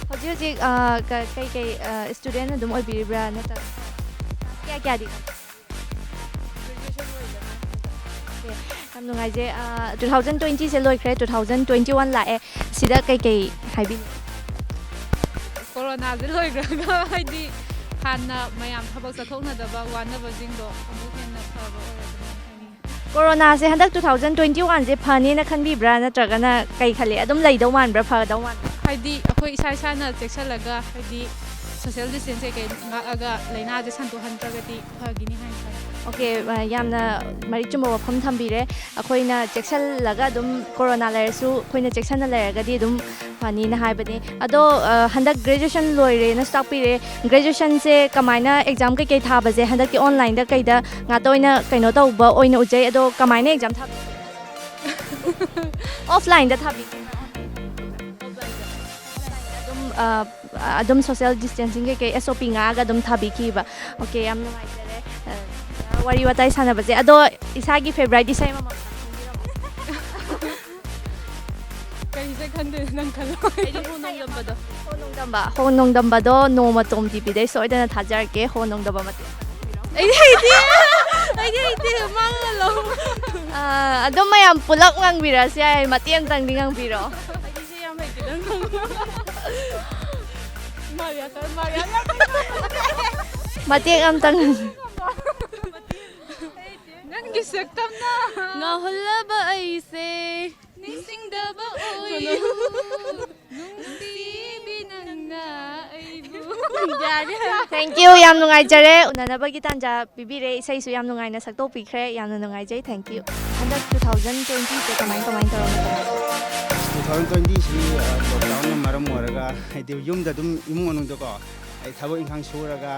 ꯍꯧꯖꯤꯛ ꯍꯧꯖꯤꯛ ꯑ, ꯀ- ꯀꯩꯀꯩ ꯏꯁꯇꯨꯗꯦꯟ ꯑꯗꯨꯝ ꯑꯣꯏꯕꯤꯔꯤꯕ꯭ꯔꯥ, ꯅꯠꯇ꯭ꯔꯒ ꯀꯌꯥ ꯀꯌꯥꯗꯤ? ꯑꯣꯀꯦ, ꯌꯥꯝ ꯅꯨꯡꯉꯥꯏꯖꯩ꯫ ꯇꯨ ꯊꯥꯎꯖꯟ ꯇ꯭ꯋꯦꯟꯇꯤꯁꯦ ꯂꯣꯏꯈ꯭ꯔꯦ, ꯇꯨ ꯊꯥꯎꯖꯟ ꯇ꯭ꯋꯦꯟꯇꯤ ꯋꯥꯟ ꯂꯥꯛꯑꯦ꯫ ꯁꯤꯗ ꯀꯩꯀꯩ ꯍꯥꯏꯕꯤꯅꯤꯡꯉꯤ? ꯀꯣꯔꯣꯅꯥꯁꯦ ꯂꯣꯏꯈ꯭ꯔꯒ ꯍꯥꯏꯗꯤ ꯍꯥꯟꯅ ꯃꯌꯥꯝ ꯊꯕꯛ ꯆꯠꯊꯣꯛꯅꯗꯕ ꯋꯥꯅꯕꯁꯤꯡꯗꯣ ꯑꯃꯨꯛ ꯍꯦꯟꯅ ꯐꯕ ꯑꯣꯏꯔꯗꯤ ꯍꯥꯏꯅꯤꯡꯉꯤ꯫ ꯀꯣꯔꯣꯅꯥꯁꯦ ꯍꯟꯗꯛ ꯇꯨ ꯊꯥꯎꯖꯟ ꯇ꯭ꯋꯦꯟꯇꯤ ꯋꯥꯟꯁꯦ ꯐꯅꯦꯅ ꯈꯟꯕꯤꯕ꯭ꯔꯥ, ꯅꯠꯇ꯭ꯔꯒꯅ ꯀꯩ ꯈꯜꯂꯤ? ꯑꯗꯨꯝ ꯂꯩꯗꯧ ꯃꯥꯟꯕ꯭ꯔꯥ, ꯐꯒꯗꯧ ꯃꯥꯟꯕ꯭ꯔꯥ? ꯍꯥꯏꯗꯤ ꯑꯩꯈꯣꯏ ꯏꯁꯥ ꯏꯁꯥꯅ ꯆꯦꯛꯁꯤꯜꯂꯒ, ꯍꯥꯏꯗꯤ ꯁꯣꯁꯤꯌꯦꯜ ꯗꯤꯁꯇꯦꯟꯁ ꯀꯩꯀꯩ ꯉꯥꯛꯑꯒ ꯂꯥꯏꯅꯥꯁꯦ ꯁꯟꯗꯣꯛꯍꯟꯗ꯭ꯔꯒꯗꯤ ꯐꯒꯤꯅꯤ ꯍꯥꯏꯅ ꯈꯜꯂꯤ꯫ ꯑꯣꯀꯦ, ꯑ, ꯌꯥꯝꯅ ꯃꯔꯤꯛ ꯆꯨꯝꯕ ꯋꯥꯐꯝ ꯊꯝꯕꯤꯔꯦ꯫ ꯑꯩꯈꯣꯏꯅ ꯆꯦꯛꯁꯤꯜꯂꯒ ꯑꯗꯨꯝ, ꯀꯣꯔꯣꯅꯥ ꯂꯩꯔꯁꯨ ꯑꯩꯈꯣꯏꯅ ꯆꯦꯛꯁꯤꯟꯅ ꯂꯩꯔꯒꯗꯤ ꯑꯗꯨꯝ ꯐꯅꯤꯅ ꯍꯥꯏꯕꯅꯤ꯫ ꯑꯗꯣ ꯑ, ꯍꯟꯗꯛ ꯒ꯭ꯔꯦꯖꯨꯑꯦꯁꯟ ꯂꯣꯏꯔꯦꯅꯁꯨ ꯇꯥꯛꯄꯤꯔꯦ꯫ ꯒ꯭ꯔꯦꯖꯨꯑꯦꯁꯟꯁꯦ ꯀꯃꯥꯏꯅ, ꯑꯦꯛꯖꯥꯝ ꯀꯩꯀꯩ ꯊꯥꯕꯁꯦ ꯍꯟꯗꯛꯇꯤ ꯑꯣꯟꯂꯥꯏꯟꯗ ꯀꯩꯗ ꯉꯥꯛꯇ ꯑꯣꯏꯅ ꯀꯩꯅꯣ ꯇꯧꯕ ꯑꯣꯏꯅ ꯎꯖꯩ꯫ ꯑꯗꯣ ꯀꯃꯥꯏꯅ ꯑꯦꯛꯖꯥꯝ ꯊꯥꯕꯤꯒꯦ? ꯑꯣꯐꯂꯥꯏꯟꯗ ꯊꯥꯕꯤꯒꯦ꯫ ꯑꯗꯨꯝ ꯑ, ꯑꯗꯨꯝ ꯁꯣꯁꯤꯌꯦꯜ ꯗꯤꯁꯇꯦꯟꯁꯤꯡ ꯀꯩꯀꯩ ꯑꯦꯁ ꯑꯣ ꯄꯤ ꯉꯥꯛꯑꯒ ꯑꯗꯨꯝ ꯊꯥꯕꯤꯈꯤꯕ꯫ ꯑꯣꯀꯦ, ꯌꯥꯝ ꯅꯨꯡꯉꯥꯏꯖꯔꯦ, ꯑ, ꯋꯥꯔꯤ ꯋꯥꯇꯥꯏ ꯁꯥꯟꯅꯕꯁꯦ꯫ ꯑꯗꯣ ꯏꯁꯥꯒꯤ ꯐꯦꯚꯣꯔꯥꯏꯠ ꯏꯁꯩ ꯑꯃꯃꯝꯇꯪ ꯈꯟꯕꯤꯔꯝꯃꯣ꯫ ꯀꯩꯁꯦ ꯈꯟꯗꯣꯏꯅꯣ, ꯅꯪ ꯈꯜꯂꯣ꯫ ꯑꯩꯗꯤ ꯍꯣ ꯅꯣꯡꯗꯝꯕꯗꯣ꯫ ꯍꯣ ꯅꯣꯡꯗꯝꯕ, ꯍꯣ ꯅꯣꯡꯗꯝꯕꯗꯣ ꯅꯣꯡꯃꯇꯣꯝ ꯇꯤꯚꯤꯗꯩ ꯁꯣꯏꯗꯅ ꯊꯥꯖꯔꯛꯀꯦ꯫ ꯍꯣ ꯅꯣꯡꯗꯝꯕ ꯃꯇꯦꯛ꯫ ꯑꯩꯗꯤ ꯍꯩꯇꯦ꯫ ꯑꯩꯗꯤ ꯍꯩꯇꯦ꯫ ꯃꯥꯡꯉ ꯂꯧ꯫ ꯑ, ꯑꯗꯨꯝ ꯃꯌꯥꯝ ꯄꯨꯂꯞ ꯉꯥꯡꯕꯤꯔꯛꯑꯁꯨ ꯌꯥꯏ, ꯃꯇꯦꯛ ꯑꯃꯇꯪꯗꯤ ꯉꯥꯡꯕꯤꯔꯣ꯫ ꯑꯩꯗꯤ ꯏꯁꯩ ꯌꯥꯝ ꯍꯩꯇꯦ, ꯅꯪ ꯈꯪꯕ꯭ꯔꯣ? ꯃꯥꯔꯤꯌꯥ ꯀꯔ-, ꯃꯥꯔꯤꯌꯥ ꯌꯥꯝ ꯍꯩꯇꯦ꯫ ꯃꯇꯦꯛ ꯑꯃꯇꯪ꯫ ꯅꯪ ꯁꯛꯇꯝꯅ ꯉꯥꯎꯍꯜꯂꯕ ꯑꯩꯁꯦ ꯅꯤꯡꯁꯤꯡꯗꯕ ꯑꯣꯏꯌꯨ, ꯅꯨꯡꯁꯤꯕꯤ ꯅꯪꯅ ꯑꯩꯕꯨ꯫ ꯌꯥꯔꯦ꯫ Thank you, ꯌꯥꯝ ꯅꯨꯡꯉꯥꯏꯖꯔꯦ ꯎꯅꯅꯕꯒꯤ ꯇꯥꯟꯖꯥ ꯄꯤꯕꯤꯔꯦ, ꯏꯁꯩꯁꯨ ꯌꯥꯝ ꯅꯨꯡꯉꯥꯏꯅ ꯁꯛꯇꯣꯛꯄꯤꯈ꯭ꯔꯦ, ꯌꯥꯝꯅ ꯅꯨꯡꯉꯥꯏꯖꯩ꯫ Thank you꯫ ꯍꯟꯗꯛ two thousand twenty ꯁꯦ ꯀꯃꯥꯏ ꯀꯃꯥꯏ ꯇꯧꯔꯝꯕꯅꯣ? Two thousand twenty ꯁꯤ, ꯑ, lockdownꯅ ꯃꯔꯝ ꯑꯣꯏꯔꯒ ꯍꯥꯏꯗꯤ ꯌꯨꯝꯗ ꯑꯗꯨꯝ ꯏꯃꯨꯡ ꯃꯅꯨꯡꯗꯀꯣ ꯑꯩ ꯊꯕꯛ ꯏꯪꯈꯥꯡ ꯁꯨꯔꯒ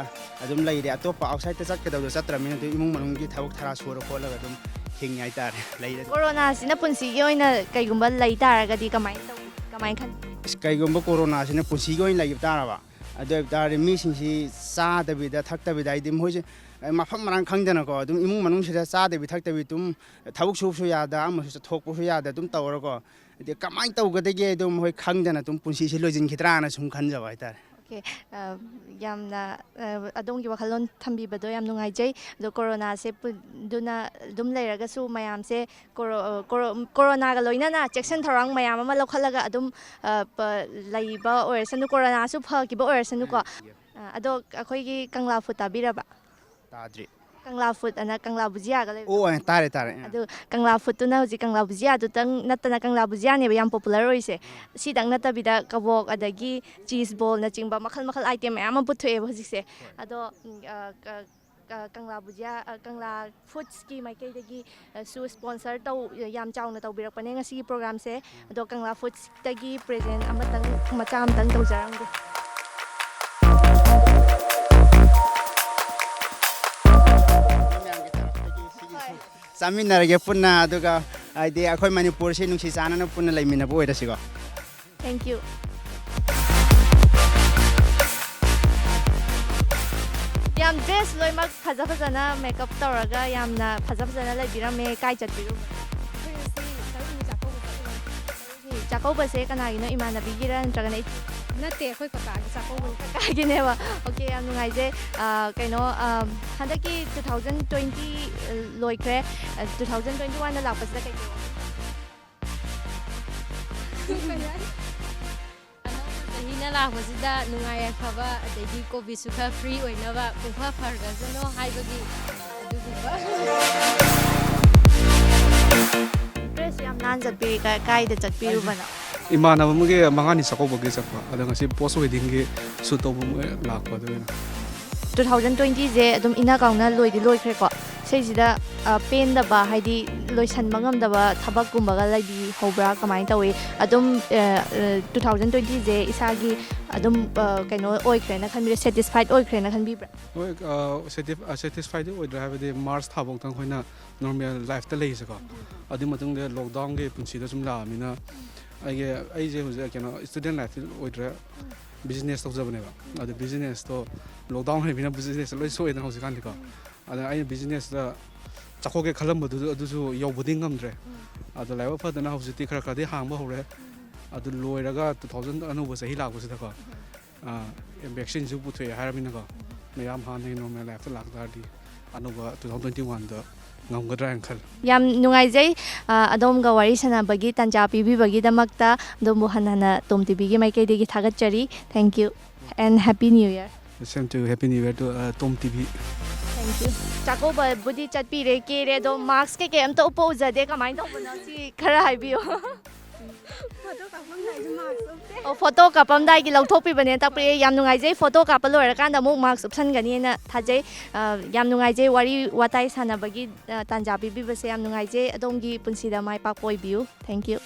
ꯑꯗꯨꯝ ꯂꯩꯔꯦ꯫ ꯑꯇꯣꯞꯄ outsideꯇ ꯆꯠꯀꯗꯕꯗꯣ ꯆꯠꯇ꯭ꯔꯕꯅꯤꯅ ꯑꯗꯨꯝ ꯏꯃꯨꯡ ꯃꯅꯨꯡꯒꯤ ꯊꯕꯛ ꯊꯔꯥ ꯁꯨꯔ ꯈꯣꯠꯂꯒ ꯑꯗꯨꯝ ꯍꯤꯡꯉꯤ ꯍꯥꯏꯇꯥꯔꯦ꯫ ꯂꯩꯔꯦ꯫ ꯀꯣꯔꯣꯅꯥꯁꯤꯅ ꯄꯨꯟꯁꯤꯒꯤ ꯑꯣꯏꯅ ꯀꯩꯒꯨꯝꯕ ꯂꯩ ꯇꯥꯔꯒꯗꯤ ꯀꯃꯥꯏꯅ ꯇꯧ-, ꯀꯃꯥꯏꯅ ꯈꯟꯕꯤ? ꯑꯁ, ꯀꯩꯒꯨꯝꯕ ꯀꯣꯔꯣꯅꯥꯁꯤꯅ ꯄꯨꯟꯁꯤꯒꯤ ꯑꯣꯏꯅ ꯂꯩꯈꯤꯕ ꯇꯥꯔꯕ, ꯑꯗꯨ ꯑꯣꯏꯕ ꯇꯥꯔꯗꯤ ꯃꯤꯁꯤꯡꯁꯤ ꯆꯥꯗꯕꯤꯗ ꯊꯛꯇꯕꯤꯗ ꯍꯥꯏꯗꯤ ꯃꯈꯣꯏꯁꯦ, ꯑ, ꯃꯐꯝ ꯃꯔꯥꯡ ꯈꯪꯗꯅꯀꯣ ꯑꯗꯨꯝ ꯏꯃꯨꯡ ꯃꯅꯨꯡꯁꯤꯗ ꯆꯥꯗꯕꯤ ꯊꯛꯇꯕꯤ ꯑꯗꯨꯝ ꯊꯕꯛ ꯁꯨꯕꯁꯨ ꯌꯥꯗ ꯑꯃꯁꯨ ꯆꯠꯊꯣꯛꯄꯁꯨ ꯌꯥꯗ ꯑꯗꯨꯝ ꯇꯧꯔꯀꯣ ꯍꯥꯏꯗꯤ ꯀꯃꯥꯏꯅ ꯇꯧꯒꯗꯒꯦ ꯑꯗꯨꯝ ꯃꯈꯣꯏ ꯈꯪꯗꯅ ꯑꯗꯨꯝ ꯄꯨꯟꯁꯤꯁꯤ ꯂꯣꯏꯁꯤꯟꯈꯤꯗ꯭ꯔꯥꯅ ꯁꯨꯝ ꯈꯟꯖꯕ ꯍꯥꯏꯇꯥꯔꯦ꯫ Okay, ꯑ, ꯌꯥꯝꯅ, ꯑ, ꯑꯗꯣꯝꯒꯤ ꯋꯥꯈꯜꯂꯣꯟ ꯊꯝꯕꯤꯕꯗꯣ ꯌꯥꯝ ꯅꯨꯡꯉꯥꯏꯖꯩ꯫ ꯑꯗꯣ ꯀꯣꯔꯣꯅꯥꯁꯦ ꯄꯨ-, ꯑꯗꯨꯅ ꯑꯗꯨꯝ ꯂꯩꯔꯒꯁꯨ ꯃꯌꯥꯝꯁꯦ ꯀꯣꯔꯣ-, ꯑ, ꯀꯣꯔꯣ-, ꯀꯣꯔꯣꯅꯥꯒ ꯂꯣꯏꯅꯅ ꯆꯦꯛꯁꯤꯟ ꯊꯧꯔꯥꯡ ꯃꯌꯥꯝ ꯑꯃ ꯂꯧꯈꯠꯂꯒ ꯑꯗꯨꯝ, ꯑ, ꯄ-, ꯂꯩꯕ ꯑꯣꯏꯔꯁꯅꯨ, ꯀꯣꯔꯣꯅꯥꯁꯨ ꯐꯈꯤꯕ ꯑꯣꯏꯔꯁꯅꯨꯀꯣ꯫ ꯎꯝ, ꯌꯦ꯫ ꯑ, ꯑꯗꯣ ꯑꯩꯈꯣꯏꯒꯤ ꯀꯪꯂꯥ ꯐꯨꯠ ꯇꯥꯕꯤꯔꯕ? ꯇꯥꯗ꯭ꯔꯤ꯫ ꯀꯪꯂꯥ ꯐꯨꯠ ꯑꯅ ꯀꯪꯂꯥ ꯕꯨꯖꯤꯌꯥꯒ ꯂꯩꯕꯗꯣ꯫ ꯑꯣ, ꯑ, ꯇꯥꯔꯦ, ꯇꯥꯔꯦ, ꯑ꯫ ꯑꯗꯨ ꯀꯪꯂꯥ ꯐꯨꯠꯇꯨꯅ ꯍꯧꯖꯤꯛ ꯀꯪꯂꯥ ꯕꯨꯖꯤꯌꯥꯗꯨꯇꯪ ꯅꯠꯇꯅ ꯀꯪꯂꯥ ꯕꯨꯖꯤꯌꯥꯅꯦꯕ ꯌꯥꯝ popular ꯑꯣꯏꯔꯤꯁꯦ꯫ ꯁꯤꯗꯪ ꯅꯠꯇꯕꯤꯗ ꯀꯕꯣꯛ, ꯑꯗꯒꯤ cheese ballꯅꯆꯤꯡꯕ ꯃꯈꯜ ꯃꯈꯜ item ꯃꯌꯥꯝ ꯑꯃ ꯄꯨꯊꯣꯛꯑꯦꯕ ꯍꯧꯖꯤꯛꯁꯦ꯫ ꯍꯣꯏ꯫ ꯑꯗꯣ, ꯎꯝ, ꯑ, ꯀ-, ꯀ-, ꯀꯪꯂꯥ ꯕꯨꯖꯤꯌꯥ, ꯑ, ꯀꯪꯂꯥ ꯐꯨꯗꯁꯀꯤ ꯃꯥꯏꯀꯩꯗꯒꯤ, ꯑ, ꯁꯨ sponsor ꯇꯧ-, ꯌꯥꯝ ꯆꯥꯎꯅ ꯇꯧꯕꯤꯔꯛꯄꯅꯦ ꯉꯁꯤꯒꯤ programꯁꯦ꯫ ꯑꯗꯣ ꯀꯪꯂꯥ ꯐꯨꯗꯁꯇꯒꯤ present ꯑꯃꯇꯪ, ꯃꯆꯥ ꯑꯃꯇꯪ ꯇꯧꯖꯔꯝꯒꯦ꯫ ꯆꯥꯃꯤꯟꯅꯔꯒꯦ ꯄꯨꯟꯅ, ꯑꯗꯨꯒ ꯍꯥꯏꯗꯤ ꯑꯩꯈꯣꯏ ꯃꯅꯤꯄꯨꯔꯁꯤ ꯅꯨꯡꯁꯤ ꯆꯥꯟꯅꯅ ꯄꯨꯟꯅ ꯂꯩꯃꯤꯟꯅꯕ ꯑꯣꯏꯔꯁꯤꯀꯣ꯫ Thank you꯫ ꯌꯥꯝ dress ꯂꯣꯏꯅꯃꯛ ꯐꯖ ꯐꯖꯅ makeup ꯇꯧꯔꯒ ꯌꯥꯝꯅ ꯐꯖ ꯐꯖꯅ ꯂꯩꯕꯤꯔꯝꯃꯦ꯫ ꯀꯥꯏ ꯆꯠꯄꯤꯔꯨꯕ? ꯑꯩꯈꯣꯏ ꯉꯁꯤ ꯇꯔꯨꯛꯅꯤ ꯆꯥꯛꯀꯧꯕ ꯆꯠꯂꯨꯕꯅꯤ꯫ ꯆꯥꯛꯀꯧꯕꯁꯦ ꯀꯅꯥꯒꯤꯅꯣ? ꯏꯃꯥꯟꯅꯕꯤꯒꯤꯔ ꯅꯠꯇ꯭ꯔꯒꯅ ꯏ- ꯅꯠꯇꯦ, ꯑꯩꯈꯣꯏ ꯀꯀꯥꯒꯤ ꯆꯥꯛꯀꯧꯕꯅꯤ꯫ ꯀꯀꯥꯒꯤꯅꯦꯕ꯫ Okay, ꯌꯥꯝ ꯅꯨꯡꯉꯥꯏꯖꯩ꯫ ꯑ, ꯀꯩꯅꯣ, ꯑ, ꯍꯟꯗꯛꯀꯤ two thousand twenty ꯂꯣꯏꯈ꯭ꯔꯦ꯫ ꯑ, two thousand twenty oneꯗ ꯂꯥꯛꯄꯁꯤꯗ ꯀꯩꯀꯩ ꯋꯥꯈꯜ ꯑꯅꯧꯕ ꯆꯍꯤꯅ ꯂꯥꯛꯄꯁꯤꯗ ꯅꯨꯡꯉꯥꯏ ꯌꯥꯏꯐꯕ, ꯑꯗꯩꯗꯤ ꯀꯣꯚꯤꯠꯁꯨ ꯈꯔ free ꯑꯣꯏꯅꯕ, ꯄꯨꯡꯐ ꯐꯈ꯭ꯔꯁꯅꯨ ꯍꯥꯏꯕꯒꯤ ꯑꯗꯨꯒꯤ ꯗ꯭ꯔꯦꯁ ꯌꯥꯝ ꯅꯥꯟ ꯆꯠꯄꯤꯔꯤ꯫ ꯀꯥꯏ-, ꯀꯥꯏꯗ ꯆꯠꯄꯤꯔꯨꯕꯅꯣ? ꯏꯃꯥꯟꯅꯕ ꯑꯃꯒꯤ ꯃꯉꯥꯅꯤ ꯆꯥꯛꯀꯧꯕꯒꯤ ꯆꯠꯄ, ꯑꯗꯣ ꯉꯁꯤ ꯄꯣꯁ ꯋꯦꯗꯤꯡꯒꯤ ꯁꯨꯠ ꯇꯧꯕ ꯑꯃ ꯂꯥꯛꯄ, ꯑꯗꯨꯒꯤꯅ꯫ ꯇꯨ ꯊꯥꯎꯖꯟ ꯇ꯭ꯋꯦꯟꯇꯤꯁꯦ ꯑꯗꯨꯝ ꯏꯟꯅ ꯀꯥꯎꯅ ꯂꯣꯏꯗꯤ ꯂꯣꯏꯈ꯭ꯔꯦꯀꯣ꯫ ꯁꯤꯁꯤꯗ, ꯑ, ꯄꯦꯟꯗꯕ, ꯍꯥꯏꯗꯤ ꯂꯣꯏꯁꯟꯕ ꯉꯝꯗꯕ ꯊꯕꯛꯀꯨꯝꯕꯒ ꯂꯩꯕꯤ ꯍꯧꯕ꯭ꯔꯥ? ꯀꯃꯥꯏꯅ ꯇꯧꯏ? ꯑꯗꯨꯝ, ꯑ, ꯑ, ꯇꯨ ꯊꯥꯎꯖꯟ ꯇ꯭ꯋꯦꯟꯇꯤꯁꯦ ꯏꯁꯥꯒꯤ ꯑꯗꯨꯝ, ꯑ, ꯀꯩꯅꯣ ꯑꯣꯏꯈ꯭ꯔꯦꯅ ꯈꯟꯕꯤꯕ꯭ꯔꯥ? ꯁꯦꯇꯤꯁꯐꯥꯏꯠ ꯑꯣꯏꯈ꯭ꯔꯦꯅ ꯈꯟꯕꯤꯕ꯭ꯔꯥ? ꯍꯣꯏ, ꯑ, ꯁꯦꯇꯤꯐ-, ꯑ, ꯁꯦꯇꯤꯁꯐꯥꯏꯗꯤ ꯑꯣꯏꯗ꯭ꯔꯦ, ꯍꯥꯏꯕꯗꯤ ꯃꯥꯔꯆ ꯊꯥꯐꯧꯗꯪ ꯑꯩꯈꯣꯏꯅ ꯅꯣꯔꯃꯦꯜ ꯂꯥꯏꯐꯇ ꯂꯩꯔꯤꯁꯦꯀꯣ꯫ ꯑꯗꯨꯒꯤ ꯃꯇꯨꯡꯗ ꯂꯣꯛꯗꯥꯎꯟꯒꯤ ꯄꯨꯟꯁꯤꯗ ꯁꯨꯝ ꯂꯥꯛꯑꯃꯤꯅ, ꯑꯩꯒꯤ, ꯑꯩꯁꯦ ꯍꯧꯖꯤꯛ ꯀꯩꯅꯣ, ꯁ꯭ꯇꯨꯗꯦꯟ ꯂꯥꯏꯐꯇꯤ ꯑꯣꯏꯗ꯭ꯔꯦ, ꯕꯤꯖꯤꯅꯦꯁ ꯇꯧꯖꯕꯅꯦꯕ꯫ ꯑꯗꯣ ꯕꯤꯖꯤꯅꯦꯁꯇꯣ, ꯂꯣꯛꯗꯥꯎꯟ ꯂꯩꯕꯅꯤꯅ ꯕꯤꯖꯤꯅꯦꯁꯇ ꯂꯣꯏ ꯁꯣꯛꯑꯦꯗꯅ ꯍꯧꯖꯤꯛꯀꯥꯟꯗꯤꯀꯣ꯫ ꯑꯗ ꯑꯩꯅ ꯕꯤꯖꯤꯅꯦꯁꯇ ꯆꯥꯎꯈꯠꯀꯦ ꯈꯜꯂꯝꯕꯗꯨ ꯑꯗꯨꯁꯨ ꯌꯧꯕꯗꯤ ꯉꯝꯗ꯭ꯔꯦ꯫ ꯑꯗꯣ ꯂꯥꯏꯕꯛ ꯐꯗꯅ ꯍꯧꯖꯤꯛꯇꯤ ꯈꯔ ꯈꯔꯗꯤ ꯍꯥꯡꯕ ꯍꯧꯔꯦ꯫ ꯑꯗꯨ ꯂꯣꯏꯔꯒ ꯇꯨ ꯊꯥꯎꯖꯟ ꯑꯅꯧꯕ ꯆꯍꯤ ꯂꯥꯛꯄꯁꯤꯗꯀꯣ, ꯑ, ꯚꯦꯛꯁꯤꯟꯁꯨ ꯄꯨꯊꯣꯛꯑꯦ ꯍꯥꯏꯔꯕꯅꯤꯅꯀꯣ, ꯃꯌꯥꯝ ꯍꯥꯟꯅꯒꯤ ꯅꯣꯔꯃꯦꯜ ꯂꯥꯏꯐꯇ ꯂꯥꯛ ꯇꯥꯔꯗꯤ ꯑꯅꯧꯕ ꯇꯨ ꯊꯥꯎꯖꯟ ꯇ꯭ꯋꯦꯟꯇꯤ ꯋꯥꯟꯗ ꯉꯝꯒꯗ꯭ꯔꯥ ꯍꯥꯏꯅ ꯈꯜꯂꯤ꯫ ꯌꯥꯝ ꯅꯨꯡꯉꯥꯏꯖꯩ, ꯑ, ꯑꯗꯣꯝꯒ ꯋꯥꯔꯤ ꯁꯥꯟꯅꯕꯒꯤ ꯇꯥꯟꯖꯥ ꯄꯤꯕꯤꯕꯒꯤꯗꯃꯛꯇ꯫ ꯑꯗꯣꯝꯕꯨ ꯍꯟꯅ ꯍꯟꯅ ꯇꯣꯝ ꯇꯤꯚꯤꯒꯤ ꯃꯥꯏꯀꯩꯗꯒꯤ ꯊꯥꯒꯠꯆꯔꯤ꯫ Thank you and Happy New Year. Same to you, Happy New Year to, uh, Tom T V. Thank you. ꯆꯥꯛꯀꯧꯕꯕꯨꯗꯤ ꯆꯠꯄꯤꯔꯦ, ꯀꯦꯔꯦ, ꯑꯗꯣ ꯃꯥꯛꯁ ꯀꯩꯀꯩ ꯑꯝꯇ ꯎꯞꯄ ꯎꯖꯗꯦ, ꯀꯃꯥꯏꯅ ꯇꯧꯕꯅꯣ? ꯁꯤ ꯈꯔ ꯍꯥꯏꯕꯤꯌꯨ꯫ ꯐꯣꯇꯣ ꯀꯥꯞꯄꯝꯗꯥꯏꯗ ꯃꯥꯛꯁ ꯎꯞꯇꯦ꯫ ꯑꯣ, ꯐꯣꯇꯣ ꯀꯥꯞꯄꯝꯗꯥꯏꯒꯤ ꯂꯧꯊꯣꯛꯄꯤꯕꯅꯦ, ꯇꯥꯛꯄꯤꯔꯦ꯫ ꯌꯥꯝ ꯅꯨꯡꯉꯥꯏꯖꯩ, ꯐꯣꯇꯣ ꯀꯥꯞꯄ ꯂꯣꯏꯔꯀꯥꯟꯗ ꯑꯃꯨꯛ ꯃꯥꯛꯁ ꯎꯞꯁꯟꯒꯅꯤꯅ ꯊꯥꯖꯩ꯫ ꯑ, ꯌꯥꯝ ꯅꯨꯡꯉꯥꯏꯖꯩ ꯋꯥꯔꯤ ꯋꯥꯇꯥꯏ ꯁꯥꯟꯅꯕꯒꯤ, ꯑ, ꯇꯥꯟꯖꯥ ꯄꯤꯕꯤꯕꯁꯦ ꯌꯥꯝ ꯅꯨꯡꯉꯥꯏꯖꯩ꯫ ꯑꯗꯣꯝꯒꯤ ꯄꯨꯟꯁꯤꯗ ꯃꯥꯏ ꯄꯥꯛꯄ ꯑꯣꯏꯕꯤꯌꯨ꯫ Thank you.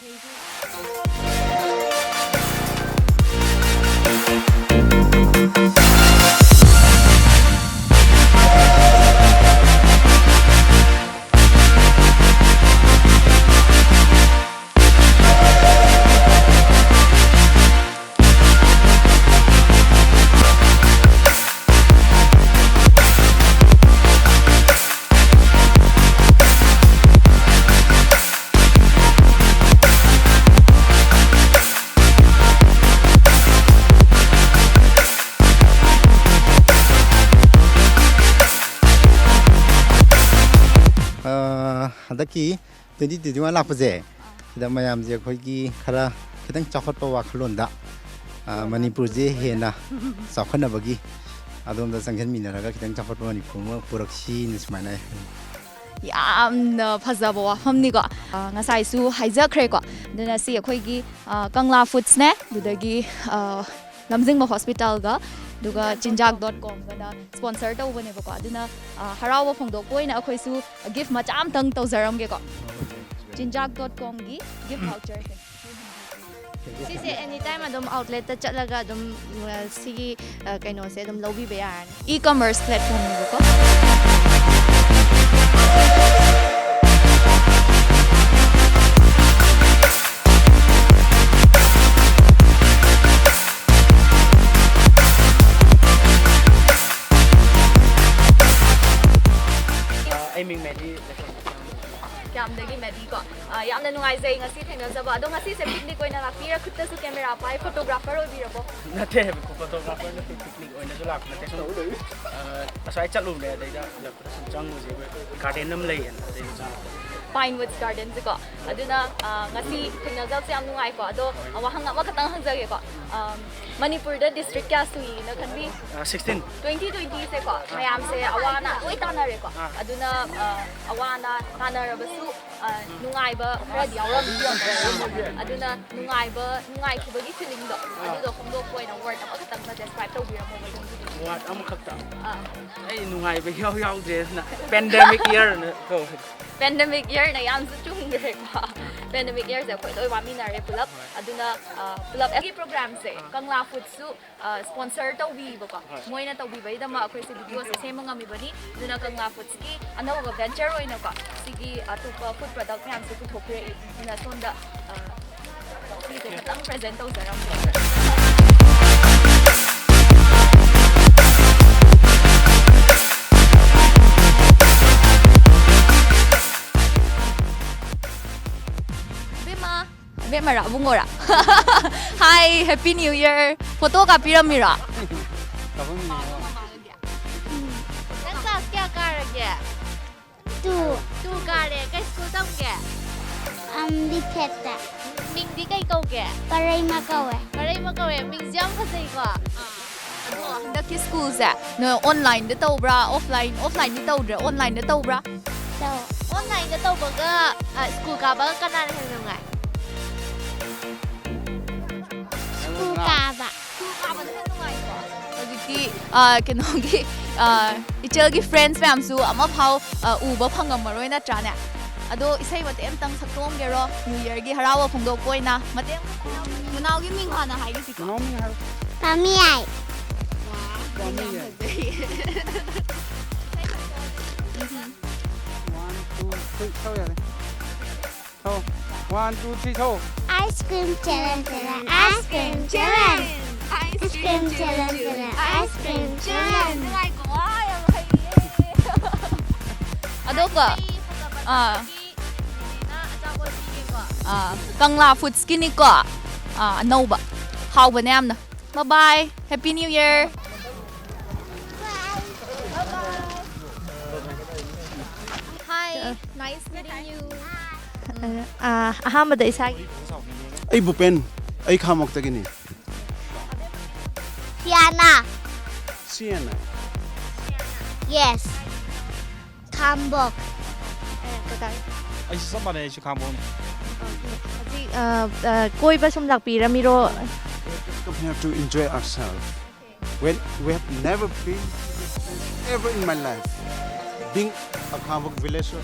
ꯑ, ꯍꯟꯗꯛꯀꯤ ꯇ꯭ꯋꯦꯟꯇꯤ ꯇ꯭ꯋꯦꯟꯇꯤ ꯋꯥꯟ ꯂꯥꯛꯄꯁꯦ, ꯁꯤꯗ ꯃꯌꯥꯝꯁꯦ ꯑꯩꯈꯣꯏꯒꯤ ꯈꯔ ꯈꯤꯇꯪ ꯆꯥꯎꯈꯠꯄ ꯋꯥꯈꯜꯂꯣꯟꯗ, ꯑ, ꯃꯅꯤꯄꯨꯔꯁꯦ ꯍꯦꯟꯅ ꯆꯥꯎꯈꯠꯅꯕꯒꯤ ꯑꯗꯣꯝꯗ ꯆꯪꯁꯤꯟꯃꯤꯟꯅꯔꯒ ꯈꯤꯇꯪ ꯆꯥꯎꯈꯠꯄ ꯃꯅꯤꯄꯨꯔ ꯑꯃ ꯄꯨꯔꯛꯁꯤꯅ ꯁꯨꯃꯥꯏꯅ ꯍꯥꯏ꯫ ꯌꯥꯝꯅ ꯐꯖꯕ ꯋꯥꯐꯝꯅꯤꯀꯣ꯫ ꯑ, ꯉꯁꯥꯏꯁꯨ ꯍꯥꯏꯖꯈ꯭ꯔꯦꯀꯣ꯫ ꯑꯗꯨꯅ ꯁꯤ ꯑꯩꯈꯣꯏꯒꯤ, ꯑ, ꯀꯪꯂꯥ ꯐꯨꯗꯁꯅꯦ, ꯑꯗꯨꯗꯒꯤ, ꯑ, ꯂꯝꯖꯤꯡꯕ ꯍꯣꯁꯄꯤꯇꯥꯜꯒ, ꯑꯗꯨꯒ ꯆꯤꯟꯖꯥꯛ ꯗꯣꯠ ꯀꯣꯝꯒꯅ ꯁ꯭ꯄꯣꯟꯁꯔ ꯇꯧꯕꯅꯦꯕꯀꯣ꯫ ꯑꯗꯨꯅ, ꯑ, ꯍꯔꯥꯎꯕ ꯐꯣꯡꯗꯣꯛꯄ ꯑꯣꯏꯅ ꯑꯩꯈꯣꯏꯁꯨ ꯒꯤꯐ ꯃꯆꯥ ꯑꯝꯇꯪ ꯇꯧꯖꯔꯝꯒꯦꯀꯣ꯫ ꯆꯤꯟꯖꯥꯛ ꯗꯣꯠ ꯀꯣꯝꯒꯤ ꯒꯤꯐ ꯚꯥꯎꯆꯔꯁꯦ꯫ ꯁꯤꯁꯦ ꯑꯦꯅꯤ ꯇꯥꯏꯝ ꯑꯗꯨꯝ ꯑꯥꯎꯠꯂꯦꯠꯇ ꯆꯠꯂꯒ ꯑꯗꯨꯝ, ꯑ, ꯁꯤꯒꯤ, ꯑ, ꯀꯩꯅꯣꯁꯦ ꯑꯗꯨꯝ ꯂꯧꯕꯤꯕ ꯌꯥꯔꯅꯤ꯫ E commerce ꯄ꯭ꯂꯦꯠꯐꯣꯝꯅꯦꯕꯀꯣ꯫ ꯑꯩ ꯃꯤꯡ ꯃꯦꯗꯤ꯫ ꯀꯌꯥꯝꯗꯒꯤ ꯃꯦꯗꯤ ꯀꯣ꯫ ꯑ, ꯌꯥꯝꯅ ꯅꯨꯡꯉꯥꯏꯖꯩ ꯉꯁꯤ ꯊꯦꯡꯅꯖꯕ꯫ ꯑꯗꯣ ꯉꯁꯤꯁꯦ ꯄꯤꯛꯅꯤꯛ ꯑꯣꯏꯅ ꯂꯥꯛꯄꯤꯔꯥ, ꯈꯨꯠꯇꯁꯨ ꯀꯦꯃꯦꯔꯥ ꯄꯥꯏ, ꯐꯣꯇꯣꯒ꯭ꯔꯥꯐꯔ ꯑꯣꯏꯕꯤꯔꯕꯣ? ꯅꯠꯇꯦ, ꯐꯣꯇꯣꯒ꯭ꯔꯥꯐꯔ ꯅꯠꯇꯦ, ꯄꯤꯛꯅꯤꯛ ꯑꯣꯏꯅꯁꯨ ꯂꯥꯛꯄ ꯅꯠꯇꯦ, ꯁꯨꯝ, ꯑ, ꯑꯁ꯭ꯋꯥꯏ ꯆꯠꯂꯨꯕꯅꯦ, ꯑꯗꯩꯗ ꯍꯜꯂꯛꯄꯗ ꯁꯨꯝ ꯆꯪꯉꯨꯁꯦ, ꯑꯩꯈꯣꯏ ꯒꯥꯔꯗꯦꯟ ꯑꯃ ꯂꯩꯌꯦꯅ, ꯑꯗꯩꯗ ꯆꯪꯉꯛꯄ꯫ ꯄꯥꯏꯟ ꯋꯨꯗꯁ ꯒꯥꯔꯗꯦꯟꯁꯦꯀꯣ꯫ ꯑꯗꯨꯅ, ꯑ, ꯉꯁꯤ ꯊꯦꯡꯅꯖꯕꯁꯦ ꯌꯥꯝ ꯅꯨꯡꯉꯥꯏꯀꯣ꯫ ꯑꯗꯣ, ꯑ, ꯋꯥꯍꯪ ꯑꯃꯈꯛꯇꯪ ꯍꯪꯖꯒꯦꯀꯣ꯫ ꯑ, ꯃꯅꯤꯄꯨꯔꯗ ꯗꯤꯁꯇ꯭ꯔꯤꯛ ꯀꯌꯥ ꯁꯨꯏꯅ ꯈꯟꯕꯤ? ꯑ, ꯁꯤꯛꯁꯇꯤꯟ꯫ ꯇ꯭ꯋꯦꯟꯇꯤ ꯇ꯭ꯋꯦꯟꯇꯤꯁꯦꯀꯣ, ꯃꯌꯥꯝꯁꯦ ꯑꯋꯥ ꯑꯅꯥ ꯂꯣꯏ ꯇꯥꯟꯅꯔꯦꯀꯣ꯫ ꯑꯥ꯫ ꯑꯗꯨꯅ, ꯑ, ꯑꯋꯥ ꯑꯅꯥ ꯇꯥꯟꯅꯔꯕꯁꯨ, ꯑ, ꯅꯨꯡꯉꯥꯏꯕ ꯈꯔꯗꯤ ꯌꯥꯎꯔꯝꯅꯤ꯫ ꯑꯗꯨꯅ ꯅꯨꯡꯉꯥꯏꯕ, ꯅꯨꯡꯉꯥꯏꯈꯤꯕꯒꯤ ꯐꯤꯂꯤꯡꯗꯣ, ꯑꯥ꯫ ꯑꯗꯨꯗꯣ ꯐꯣꯡꯗꯣꯛꯄ ꯑꯣꯏꯅ ꯋꯥꯔꯗ ꯑꯃꯈꯛꯇꯪꯒ ꯗꯦꯁꯀ꯭ꯔꯥꯏꯕ ꯇꯧꯕꯤꯔꯝꯃꯣꯕ, ꯑꯗꯣꯝꯒꯤꯗꯤ꯫ ꯋꯥꯔꯗ ꯑꯃꯈꯛꯇ? ꯑꯥ꯫ ꯑꯩ ꯅꯨꯡꯉꯥꯏꯕ ꯏꯌꯥꯎ ꯌꯥꯎꯗ꯭ꯔꯦ, ꯑꯗꯨꯅ ꯄꯦꯟꯗꯦꯃꯤꯛ ꯏꯌꯔꯅ ꯀꯧꯋꯦ꯫ ꯄꯦꯟꯗꯦꯃꯤꯛ ꯏꯌꯔꯅ ꯌꯥꯝꯁꯨ ꯆꯨꯝꯈ꯭ꯔꯦꯀꯣ꯫ ꯄꯦꯟꯗꯦꯃꯤꯛ ꯏꯌꯔꯁꯦ ꯑꯩꯈꯣꯏ ꯂꯣꯏ ꯋꯥꯃꯤꯟꯅꯔꯦ ꯄꯨꯂꯞ꯫ ꯍꯣꯏ꯫ ꯑꯗꯨꯅ, ꯑ, ꯄꯨꯂꯞ ꯑꯩꯒꯤ ꯄ꯭ꯔꯣꯒ꯭ꯔꯥꯝꯁꯦ, ꯑꯥ꯫ ꯀꯪꯂꯥ ꯐꯨꯗꯁꯨ, ꯑ, ꯁ꯭ꯄꯣꯟꯁꯔ ꯇꯧꯕꯤꯕꯀꯣ꯫ ꯍꯣꯏ꯫ ꯃꯣꯏꯅ ꯇꯧꯕꯤꯕꯩꯗꯃꯛ ꯑꯩꯈꯣꯏꯁꯦ ꯚꯤꯗꯤꯑꯣꯁꯦ ꯁꯦꯝꯕ ꯉꯝꯃꯤꯕꯅꯤ꯫ ꯑꯗꯨꯅ ꯀꯪꯂꯥ ꯐꯨꯗꯁꯀꯤ ꯑꯅꯧꯕ ꯚꯦꯟꯆꯔ ꯑꯣꯏꯅꯀꯣ, ꯁꯤꯒꯤ ꯑꯇꯣꯞꯄ ꯐꯨꯗ ꯄ꯭ꯔꯗꯛ ꯃꯌꯥꯝꯁꯨ ꯄꯨꯊꯣꯛꯄꯤꯔꯛꯏ꯫ ꯑꯗꯨꯅ ꯁꯣꯝꯗ, ꯑ, ꯁꯤꯁꯦ ꯈꯤꯇꯪ ꯄ꯭ꯔꯖꯦꯟ ꯇꯧꯖꯔꯝꯒꯦ꯫ ꯏꯕꯦꯝꯃ, ꯏꯕꯦꯝꯃꯔꯥ, ꯑꯕꯨꯡꯉꯣꯔꯥ? Hi, Happy New Year. Photo ꯀꯥꯞꯄꯤꯔꯝꯃꯤꯔꯣ? ꯅꯪ ꯀ꯭ꯂꯥꯁ ꯀꯌꯥ ꯀꯥꯔꯒꯦ? Two. Two ꯀꯥꯔꯦ꯫ ꯀꯩ ꯁ꯭ꯀꯨꯜ ꯇꯝꯒꯦ? ꯑꯝ, ꯂꯤꯐꯦꯠꯇ꯫ ꯃꯤꯡꯗꯤ ꯀꯩ ꯀꯧꯒꯦ? ꯄꯔꯩꯃ ꯀꯧꯋꯦ꯫ ꯄꯔꯩꯃ ꯀꯧꯋꯦ꯫ ꯃꯤꯡꯁꯦ ꯌꯥꯝ ꯐꯖꯩꯀꯣ? ꯑꯥ꯫ ꯍꯟꯗꯛꯀꯤ ꯁ꯭ꯀꯨꯜꯁꯦ ꯅꯣꯏ ꯑꯣꯟꯂꯥꯏꯟꯗ ꯇꯧꯕ꯭ꯔꯥ, ꯑꯣꯐꯂꯥꯏꯟ? ꯑꯣꯐꯂꯥꯏꯟꯗ ꯇꯧꯗ꯭ꯔꯦ, ꯑꯣꯟꯂꯥꯏꯟꯗ ꯇꯧꯕ꯭ꯔꯥ? ꯑꯣꯟꯂꯥꯏꯟꯗ ꯇꯧꯕꯒ, ꯑ, ꯁ꯭ꯀꯨꯜ ꯀꯥꯕꯒ ꯀꯅꯥꯅ ꯍꯦꯟꯅ ꯅꯨꯡꯉꯥꯏ? ꯁ꯭ꯀꯨꯜ ꯀꯥꯕ꯫ ꯁ꯭ꯀꯨꯜ ꯀꯥꯕꯅ ꯍꯦꯟꯅ ꯅꯨꯡꯉꯥꯏꯀꯣ? ꯍꯧꯖꯤꯛꯇꯤ, ꯑ, ꯀꯩꯅꯣꯒꯤ, ꯑ, ꯏꯆꯜꯒꯤ ꯐ꯭ꯔꯦꯟꯁ ꯃꯌꯥꯝꯁꯨ ꯑꯃꯐꯥꯎ, ꯑ, ꯎꯕ ꯐꯪꯉꯝꯃꯔꯣꯏ, ꯅꯠꯇ꯭ꯔꯥꯅꯦ? ꯑꯗꯣ ꯏꯁꯩ ꯃꯇꯦꯛ ꯑꯃꯇꯪ ꯁꯛꯇꯣꯛꯑꯝꯒꯦꯔꯣ? ꯅ꯭ꯌꯨ ꯌꯔꯒꯤ ꯍꯔꯥꯎꯕ ꯐꯣꯡꯗꯣꯛꯄ ꯑꯣꯏꯅ ꯃꯇꯦꯛ ꯑꯃꯈꯛ꯫ ꯅꯅꯥꯎꯒꯤ ꯃꯤꯡ ꯍꯥꯟꯅ ꯍꯥꯏꯒꯦꯁꯤꯀꯣ꯫ ꯅꯅꯥꯎ ꯃꯤꯡ ꯍꯥꯏꯔꯣ꯫ ꯄꯥꯝꯃꯤꯌꯥꯏ꯫ ꯋꯥ, ꯄꯥꯝꯃꯤꯌꯥꯏ꯫ ꯌꯥꯝ ꯐꯖꯩ꯫ One, two, three, ꯊꯧ ꯌꯥꯔꯦ꯫ ꯊꯧ꯫ One, two, three, ꯊꯧ꯫ Ice cream ꯆꯦꯜꯂꯦ ꯆꯦꯜꯂꯦ, ice cream ꯆꯦꯜꯂꯦ꯫ Ice cream ꯆꯦꯜꯂꯦ ꯆꯦꯜꯂꯦ, ice cream ꯆꯦꯜꯂꯦ꯫ ꯅꯨꯡꯉꯥꯏꯀꯣ? ꯋꯥ, ꯌꯥꯝ ꯍꯩꯌꯦ꯫ ꯑꯗꯣ ꯀꯣ, ꯑꯥ꯫ ꯑꯥ, ꯀꯪꯂꯥ ꯐꯨꯗꯁꯀꯤꯅꯤꯀꯣ꯫ ꯑꯥ, ꯑꯅꯧꯕ꯫ ꯍꯥꯎꯕꯅꯦ ꯌꯥꯝꯅ꯫ Bye bye. Happy New Year. Hi. Nice meeting you. ꯑꯥ, ꯑꯍꯥꯟꯕꯗ ꯏꯁꯥꯒꯤ ꯑꯩ ꯚꯨꯄꯦꯟ, ꯑꯩ ꯈꯥꯃꯣꯛꯇꯒꯤꯅꯤ꯫ ꯁꯤꯌꯥꯅꯥ꯫ ꯁꯤꯌꯥꯅꯥ꯫ Yes. ꯈꯥꯝꯕꯣꯛ꯫ ꯑꯩꯁꯨ ꯆꯞ ꯃꯥꯟꯅꯩ, ꯑꯩꯁꯨ ꯈꯥꯝꯕꯣꯛꯅꯤ꯫ ꯍꯧꯖꯤꯛ, ꯑ, ꯑ, ꯀꯣꯏꯕ ꯁꯨꯝ ꯂꯥꯛꯄꯤꯔꯝꯃꯤꯔꯣ? Come here to enjoy ourselves. When we have never been ever in my life. Being a Khambok villager,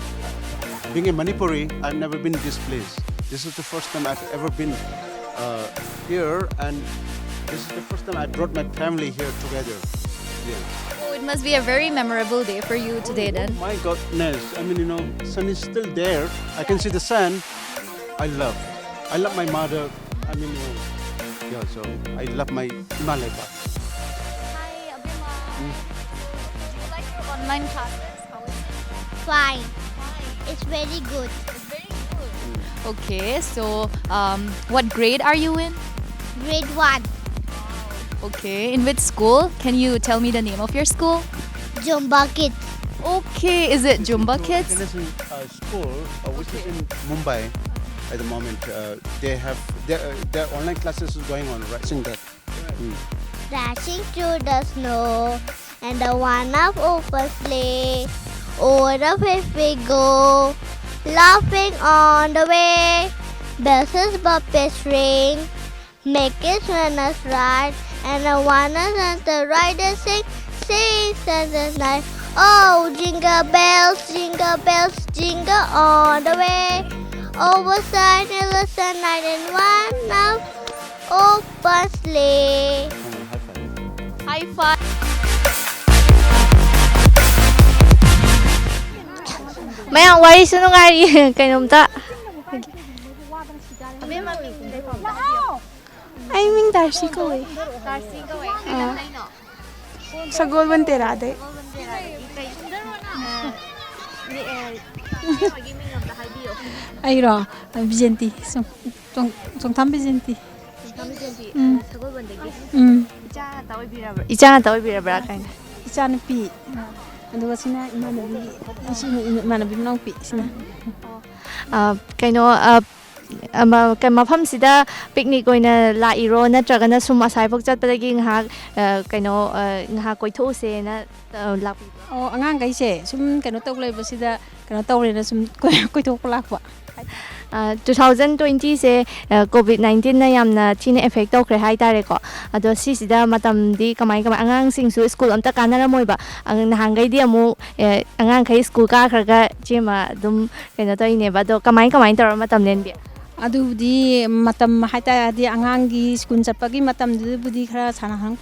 being a Manipuri, I've never been this place. This is the first time I've ever been uh, here, and this is the first time I brought my family here together. Yeah. Oh, it must be a very memorable day for you today, oh, then. Oh my goodness! I mean, you know, sun is still there. I can see the sun. I love. I love my mother. I mean, you know, yeah. So I love my Ima Leipa. Hi, Abhima. Do you like your online classes? How is it? Fine. Fine. It's very good. It's very good. Okay, so, um, what grade are you in? Grade one. Okay, in which school? Can you tell me the name of your school? Zumba Kids. Okay, is it Zumba Kids? International, uh, school, uh, which is in Mumbai at the moment. Uh, they have their, uh, their online classes is going on, right? Single. Mm. Dashing through the snow, and the one of open sleigh. O'er the fields we go, laughing on the way. Bells and bobtails ring, making snow ride, and the one and the riders sing, sing Silent Night. Oh, jingle bells, jingle bells, jingle all the way. Over side, in the sunlight, and one of open sleigh. High five. ꯃꯌꯥꯝ ꯋꯥꯔꯤꯁꯨ ꯅꯨꯡꯉꯥꯏꯔꯤ꯫ ꯀꯩꯅꯣꯝꯇ ꯑꯩ ꯃꯤꯡ ꯗꯥꯔꯁꯤ ꯀꯧꯋꯦ꯫ ꯑꯥ꯫ ꯁꯒꯣꯜꯕꯟ ꯇꯦꯔꯥꯗꯩ꯫ ꯑꯩꯔꯣ? ꯕꯤꯖꯦꯟꯇꯤ꯫ ꯆꯣꯡ-, ꯆꯣꯡ-, ꯆꯣꯡꯊꯥꯝ ꯕꯤꯖꯦꯟꯇꯤ꯫ ꯎꯝ꯫ ꯎꯝ꯫ ꯏꯆꯥ ꯉꯥꯛꯇ ꯑꯣꯏꯕꯤꯔꯕ꯭ꯔꯥ ꯀꯥꯏꯅ? ꯏꯆꯥꯅꯨꯄꯤ꯫ ꯑꯗꯨꯒ ꯁꯤꯅ ꯏꯃꯥꯟꯅꯕꯤ, ꯁꯤꯅ ꯏꯃꯥꯟꯅꯕꯤ ꯃꯅꯥꯎꯄꯤ ꯁꯤꯅ꯫ ꯑ, ꯀꯩꯅꯣ, ꯑ, ꯑꯃ, ꯀ-, ꯃꯐꯝꯁꯤꯗ ꯄꯤꯛꯅꯤꯛ ꯑꯣꯏꯅ ꯂꯥꯛꯏꯔꯣ, ꯅꯠꯇ꯭ꯔꯒꯅ ꯁꯨꯝ ꯑꯁꯥꯏꯐꯥꯎ ꯆꯠꯄꯗꯒꯤ ꯉꯥꯏꯍꯥꯛ, ꯑ, ꯀꯩꯅꯣ, ꯑ, ꯉꯥꯏꯍꯥꯛ ꯀꯣꯏꯊꯣꯛꯎꯁꯦꯅ, ꯑ, ꯂꯥꯛꯄꯤꯕ꯭ꯔꯣ? ꯑꯣ, ꯑꯉꯥꯡꯈꯩꯁꯦ ꯁꯨꯝ ꯀꯩꯅꯣ ꯇꯧ ꯂꯩꯕꯁꯤꯗ, ꯀꯩꯅꯣ ꯇꯧꯔꯦꯅ ꯁꯨꯝ ꯀꯣꯏ-, ꯀꯣꯏꯊꯣꯛꯄ ꯂꯥꯛꯄ꯫ ꯑ, two thousand twenty ꯁꯦ, ꯑ, COVID nineteen ꯅ ꯌꯥꯝꯅ ꯊꯤꯅ effect ꯇꯧꯈ꯭ꯔꯦ ꯍꯥꯏ ꯇꯥꯔꯦꯀꯣ꯫ ꯑꯗꯣ ꯁꯤꯁꯤꯗ ꯃꯇꯝꯗꯤ ꯀꯃꯥꯏ ꯀꯃꯥꯏ, ꯑꯉꯥꯡꯁꯤꯡꯁꯨ ꯁ꯭ꯀꯨꯜ ꯑꯝꯇ ꯀꯥꯟꯅꯔꯝꯃꯣꯏꯕ꯫ ꯑ, ꯅꯍꯥꯟꯈꯩꯗꯤ ꯑꯃꯨꯛ, ꯑ, ꯑꯉꯥꯡꯈꯩ ꯁ꯭ꯀꯨꯜ ꯀꯥꯈ꯭ꯔꯒ ꯏꯆꯦꯃ ꯑꯗꯨꯝ ꯀꯩꯅꯣ ꯇꯧꯔꯤꯅꯦꯕ꯫ ꯑꯗꯣ ꯀꯃꯥꯏ ꯀꯃꯥꯏ ꯇꯧꯔ ꯃꯇꯝ ꯂꯦꯟꯕꯤ? ꯑꯗꯨꯕꯨꯗꯤ ꯃꯇꯝ ꯍꯥꯏꯇꯥꯔꯗꯤ ꯑꯉꯥꯡꯒꯤ ꯁ꯭ꯀꯨꯜ ꯆꯠꯄꯒꯤ ꯃꯇꯝꯗꯨꯗꯕꯨꯗꯤ ꯈꯔ ꯁꯥꯟꯅꯍꯟ-,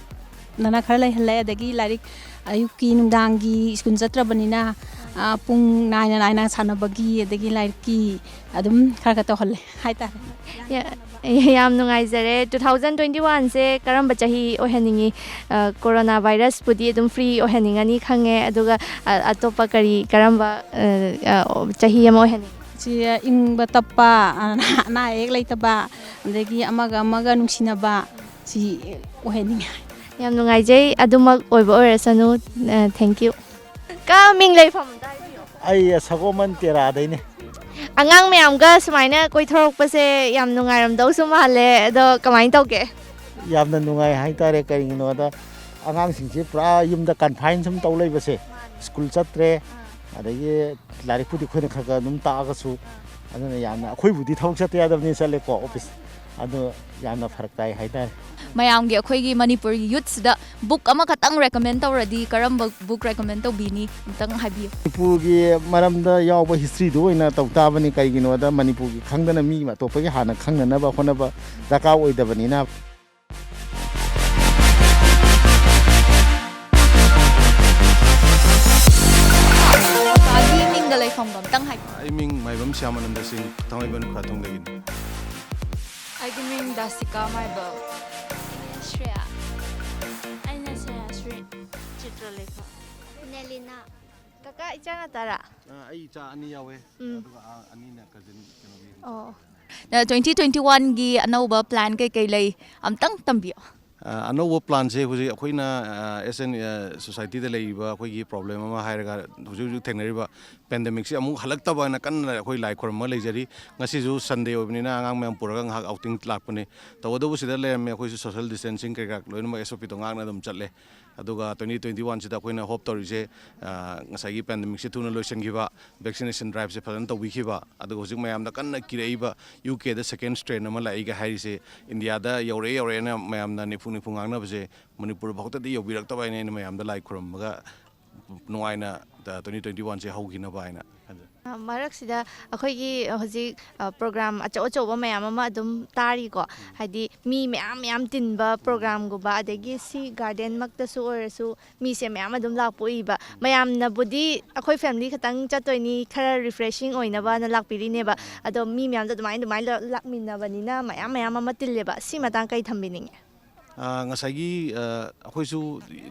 ꯅꯅ ꯈꯔ ꯂꯩꯍꯜꯂꯦ꯫ ꯑꯗꯒꯤ ꯂꯥꯏꯔꯤꯛ ꯑꯌꯨꯛꯀꯤ ꯅꯨꯡꯗꯥꯡꯒꯤ ꯁ꯭ꯀꯨꯜ ꯆꯠꯇ꯭ꯔꯕꯅꯤꯅ, ꯑ, ꯄꯨꯡ ꯅꯥꯏꯅ ꯅꯥꯏꯅ ꯁꯥꯟꯅꯕꯒꯤ ꯑꯗꯒꯤ ꯂꯥꯏꯔꯤꯛꯀꯤ ꯑꯗꯨꯝ ꯈꯔ ꯈꯔ ꯇꯧꯍꯜꯂꯦ ꯍꯥꯏꯇꯥꯔꯦ꯫ ꯌꯥ-, ꯌꯥꯝ ꯅꯨꯡꯉꯥꯏꯖꯔꯦ꯫ Two thousand twenty one ꯁꯦ ꯀꯔꯝꯕ ꯆꯍꯤ ꯑꯣꯏꯍꯟꯅꯤꯡꯉꯤ? ꯑ, ꯀꯣꯔꯣꯅꯥ ꯚꯥꯏꯔꯁꯄꯨꯗꯤ ꯑꯗꯨꯝ free ꯑꯣꯏꯍꯟꯅꯤꯡꯉꯅꯤ ꯈꯪꯉꯦ, ꯑꯗꯨꯒ, ꯑ, ꯑꯇꯣꯞꯄ ꯀꯔꯤ, ꯀꯔꯝꯕ, ꯑ, ꯑ, ꯆꯍꯤ ꯑꯃ ꯑꯣꯏꯍꯟꯅꯤꯡꯉꯤ? ꯁꯤ ꯏꯪꯕ ꯇꯞꯄ, ꯑ, ꯑꯅꯥ ꯑꯌꯦꯛ ꯂꯩꯇꯕ, ꯑꯗꯒꯤ ꯑꯃꯒ ꯑꯃꯒ ꯅꯨꯡꯁꯤꯅꯕ, ꯁꯤ ꯑꯣꯏꯍꯟꯅꯤꯡꯉꯦ꯫ ꯌꯥꯝ ꯅꯨꯡꯉꯥꯏꯖꯩ, ꯑꯗꯨꯃꯛ ꯑꯣꯏꯕ ꯑꯣꯏꯔꯁꯅꯨ꯫ ꯑ, thank you꯫ ꯀ ꯃꯤꯡ ꯂꯩꯐꯝ ꯑꯝꯇ ꯍꯥꯏꯕꯤꯌꯣ꯫ ꯑꯩ ꯁꯒꯣꯜꯕꯟ ꯇꯦꯔꯥꯗꯩꯅꯦ꯫ ꯑꯉꯥꯡ ꯃꯌꯥꯝꯒ ꯁꯨꯃꯥꯏꯅ ꯀꯣꯏꯊꯣꯔꯛꯄꯁꯦ ꯌꯥꯝ ꯅꯨꯡꯉꯥꯏꯔꯝꯗꯧꯁꯨ ꯃꯥꯜꯂꯦ, ꯑꯗꯣ ꯀꯃꯥꯏꯅ ꯇꯧꯒꯦ? ꯌꯥꯝꯅ ꯅꯨꯡꯉꯥꯏ ꯍꯥꯏꯇꯥꯔꯦ꯫ ꯀꯔꯤꯒꯤꯅꯣꯗ, ꯑꯉꯥꯡꯁꯤꯡꯁꯦ ꯄꯨꯔꯥ ꯌꯨꯝꯗ ꯀꯟꯐꯥꯏꯟ ꯁꯨꯝ ꯇꯧ ꯂꯩꯕꯁꯦ, ꯁ꯭ꯀꯨꯜ ꯆꯠꯇ꯭ꯔꯦ, ꯑꯗꯒꯤ ꯂꯥꯏꯔꯤꯛꯄꯨꯗꯤ ꯑꯩꯈꯣꯏꯅ ꯈꯔ ꯈꯔ ꯑꯗꯨꯝ ꯇꯥꯛꯑꯒꯁꯨ, ꯑꯗꯨꯅ ꯌꯥꯝꯅ, ꯑꯩꯈꯣꯏꯕꯨꯗꯤ ꯊꯕꯛ ꯆꯠꯇ ꯌꯥꯗꯕꯅꯤꯅ ꯆꯠꯂꯦꯀꯣ ꯑꯣꯐꯤꯁ, ꯑꯗꯣ ꯌꯥꯝꯅ ꯐꯔꯛ ꯇꯥꯏ ꯍꯥꯏꯇꯥꯔꯦ꯫ ꯃꯌꯥꯝꯒꯤ, ꯑꯩꯈꯣꯏꯒꯤ ꯃꯅꯤꯄꯨꯔꯒꯤ ꯌꯨꯠꯁꯤꯗ ꯕꯨꯛ ꯑꯃꯈꯛꯇꯪ ꯔꯦꯀꯃꯦꯟ ꯇꯧꯔꯗꯤ ꯀꯔꯝꯕ ꯕꯨꯛ ꯔꯦꯀꯃꯦꯟ ꯇꯧꯕꯤꯅꯤ? ꯑꯝꯇꯪ ꯍꯥꯏꯕꯤꯌꯨ꯫ ꯃꯅꯤꯄꯨꯔꯒꯤ ꯃꯔꯝꯗ ꯌꯥꯎꯕ ꯍꯤꯁꯇ꯭ꯔꯤꯗꯨ ꯑꯣꯏꯅ ꯇꯧ ꯇꯥꯕꯅꯤ꯫ ꯀꯩꯒꯤꯅꯣꯗ, ꯃꯅꯤꯄꯨꯔꯒꯤ ꯈꯪꯗꯅ ꯃꯤ ꯑꯇꯣꯞꯄꯒꯤ ꯍꯥꯟꯅ ꯈꯪꯅꯅꯕ ꯍꯣꯠꯅꯕ ꯗꯔꯀꯥꯔ ꯑꯣꯏꯗꯕꯅꯤꯅ꯫ ꯄꯥꯒꯤ ꯃꯤꯡꯒ ꯂꯩꯐꯝꯒ ꯑꯝꯇꯪ ꯍꯥꯏꯕꯤꯌꯨ꯫ ꯑꯩ ꯃꯤꯡ ꯃꯥꯏꯕꯝ ꯁ꯭ꯌꯥꯃꯥꯅꯟꯗ ꯁꯤꯡ, ꯊꯥꯡꯃꯩꯕꯟ ꯈꯨꯔꯥꯊꯣꯡꯗꯒꯤꯅꯤ꯫ ꯑꯩꯒꯤ ꯃꯤꯡ ꯗꯥꯁꯤꯀꯥ ꯃꯥꯏꯕꯝ꯫ ꯑꯩꯅ ꯁ꯭ꯔꯦꯌꯥ꯫ ꯑꯩꯅ ꯁ꯭ꯔꯦꯌꯥꯁ꯭ꯔꯤ꯫ ꯆꯤꯇ꯭ꯔꯂꯦꯈꯥ꯫ ꯅꯦꯂꯤꯅꯥ꯫ ꯀꯀꯥ, ꯏꯆꯥ ꯉꯥꯛꯇꯔꯥ? ꯑ, ꯑꯩ ꯏꯆꯥ ꯑꯅꯤ ꯌꯥꯎꯋꯦ꯫ ꯎꯝ꯫ ꯑꯗꯨꯒ, ꯑ, ꯑꯅꯤꯅ ꯀꯖꯤꯟ ꯀꯩꯅꯣꯒꯤ꯫ ꯑꯣ꯫ ꯇ꯭ꯋꯦꯟꯇꯤ ꯇ꯭ꯋꯦꯟꯇꯤ ꯋꯥꯟꯒꯤ ꯑꯅꯧꯕ ꯄ꯭ꯂꯥꯟ ꯀꯩꯀꯩ ꯂꯩ? ꯑꯝꯇꯪ ꯇꯝꯕꯤꯌꯣ꯫ ꯑ, ꯑꯅꯧꯕ ꯄ꯭ꯂꯥꯟꯁꯦ ꯍꯧꯖꯤꯛ ꯑꯩꯈꯣꯏꯅ, ꯑ, ꯑꯦꯁ ꯑꯦꯟ, ꯑ, ꯁꯣꯁꯥꯏꯇꯤꯗ ꯂꯩꯔꯤꯕ ꯑꯩꯈꯣꯏꯒꯤ ꯄ꯭ꯔꯣꯕ꯭ꯂꯦꯝ ꯑꯃ ꯍꯥꯏꯔꯒ, ꯍꯧꯖꯤꯛ ꯍꯧꯖꯤꯛ ꯊꯦꯡꯅꯔꯤꯕ ꯄꯦꯟꯗꯦꯃꯤꯛꯁꯤ ꯑꯃꯨꯛ ꯍꯜꯂꯛꯇꯕ ꯍꯥꯏꯅ ꯀꯟꯅ ꯑꯩꯈꯣꯏ ꯂꯥꯏ ꯈꯨꯔꯨꯝꯃꯒ ꯂꯩꯖꯔꯤ꯫ ꯉꯁꯤꯁꯨ ꯁꯟꯗꯦ ꯑꯣꯏꯕꯅꯤꯅ ꯑꯉꯥꯡ ꯃꯌꯥꯝ ꯄꯨꯔꯒ ꯉꯥꯏꯍꯥꯛ ꯑꯥꯎꯇꯤꯡ ꯂꯥꯛꯄꯅꯤ꯫ ꯇꯧꯕꯇꯕꯨ ꯁꯤꯗ ꯂꯩꯔꯝꯃꯦ꯫ ꯑꯩꯈꯣꯏꯁꯨ ꯁꯣꯁꯦꯜ ꯗꯤꯁꯇꯦꯟꯁꯤꯡ ꯀꯩꯀꯥ ꯂꯣꯏꯅꯃꯛ ꯑꯦꯁ ꯑꯣ ꯄꯤꯗꯣ ꯉꯥꯛꯅ ꯑꯗꯨꯝ ꯆꯠꯂꯦ꯫ ꯑꯗꯨꯒ ꯇ꯭ꯋꯦꯟꯇꯤ ꯇ꯭ꯋꯦꯟꯇꯤ ꯋꯥꯟꯁꯤꯗ ꯑꯩꯈꯣꯏꯅ ꯍꯣꯞ ꯇꯧꯔꯤꯁꯦ, ꯑ, ꯉꯁꯥꯏꯒꯤ ꯄꯦꯟꯗꯦꯃꯤꯛꯁꯦ ꯊꯨꯅ ꯂꯣꯏꯁꯤꯟꯈꯤꯕ, ꯚꯦꯛꯁꯤꯅꯦꯁꯟ ꯗ꯭ꯔꯥꯏꯚꯁꯦ ꯐꯖꯅ ꯇꯧꯕꯤꯈꯤꯕ, ꯑꯗꯨꯒ ꯍꯧꯖꯤꯛ ꯃꯌꯥꯝꯅ ꯀꯟꯅ ꯀꯤꯔꯛꯏꯕ ꯌꯨ ꯀꯦꯗ ꯁꯦꯀꯦꯟ ꯁ꯭ꯇ꯭ꯔꯦꯟ ꯑꯃ ꯂꯥꯛꯏꯒ ꯍꯥꯏꯔꯤꯁꯦ, ꯏꯟꯗꯤꯌꯥꯗ ꯌꯧꯔꯛꯑꯦ ꯌꯧꯔꯛꯑꯦꯅ ꯃꯌꯥꯝꯅ ꯅꯤꯐꯨ ꯅꯤꯐꯨ ꯉꯥꯡꯅꯕꯁꯦ, ꯃꯅꯤꯄꯨꯔ ꯐꯥꯎꯗꯗꯤ ꯌꯧꯕꯤꯔꯛꯇꯕ ꯍꯥꯏꯅ ꯑꯩꯅ ꯃꯌꯥꯝꯗ ꯂꯥꯏ ꯈꯨꯔꯨꯝꯃꯒ ꯅꯨꯡꯉꯥꯏꯅ ꯇ꯭ꯋꯦꯟꯇꯤ ꯇ꯭ꯋꯦꯟꯇꯤ ꯋꯥꯟꯁꯦ ꯍꯧꯈꯤꯅꯕ ꯍꯥꯏꯅ ꯈꯟꯖꯩ꯫ ꯃꯔꯛꯁꯤꯗ ꯑꯩꯈꯣꯏꯒꯤ ꯍꯧꯖꯤꯛ, ꯑ, ꯄ꯭ꯔꯣꯒ꯭ꯔꯥꯝ ꯑꯆꯧ ꯑꯆꯧꯕ ꯃꯌꯥꯝ ꯑꯃ ꯑꯗꯨꯝ ꯇꯥꯔꯤꯀꯣ, ꯍꯥꯏꯗꯤ ꯃꯤ ꯃꯌꯥꯝ ꯃꯌꯥꯝ ꯇꯤꯟꯕ ꯄ꯭ꯔꯣꯒ꯭ꯔꯥꯝꯒꯨꯝꯕ, ꯑꯗꯒꯤ ꯁꯤ ꯒꯥꯔꯗꯦꯟꯃꯛꯇꯁꯨ ꯑꯣꯏꯔꯁꯨ ꯃꯤꯁꯦ ꯃꯌꯥꯝ ꯑꯗꯨꯝ ꯂꯥꯛꯄ ꯎꯏꯕ꯫ ꯃꯌꯥꯝꯅꯕꯨꯗꯤ ꯑꯩꯈꯣꯏ ꯐꯦꯃꯤꯂꯤ ꯈꯛꯇꯪ ꯆꯠꯇꯣꯏꯅꯤ, ꯈꯔ ꯔꯤꯐ꯭ꯔꯦꯁꯤꯡ ꯑꯣꯏꯅꯕꯅ ꯂꯥꯛꯄꯤꯔꯤꯅꯦꯕ, ꯑꯗꯣ ꯃꯤ ꯃꯌꯥꯝꯗꯣ ꯑꯗꯨꯃꯥꯏꯅ ꯑꯗꯨꯃꯥꯏꯅ ꯂꯥꯛꯃꯤꯟꯅꯕꯅꯤꯅ ꯃꯌꯥꯝ ꯃꯌꯥꯝ ꯑꯃ ꯇꯤꯜꯂꯦꯕ꯫ ꯁꯤ ꯃꯇꯥꯡ ꯀꯩ ꯊꯝꯕꯤꯅꯤꯡꯉꯤ? ꯑ, ꯉꯁꯥꯏꯒꯤ, ꯑ, ꯑꯩꯈꯣꯏꯁꯨ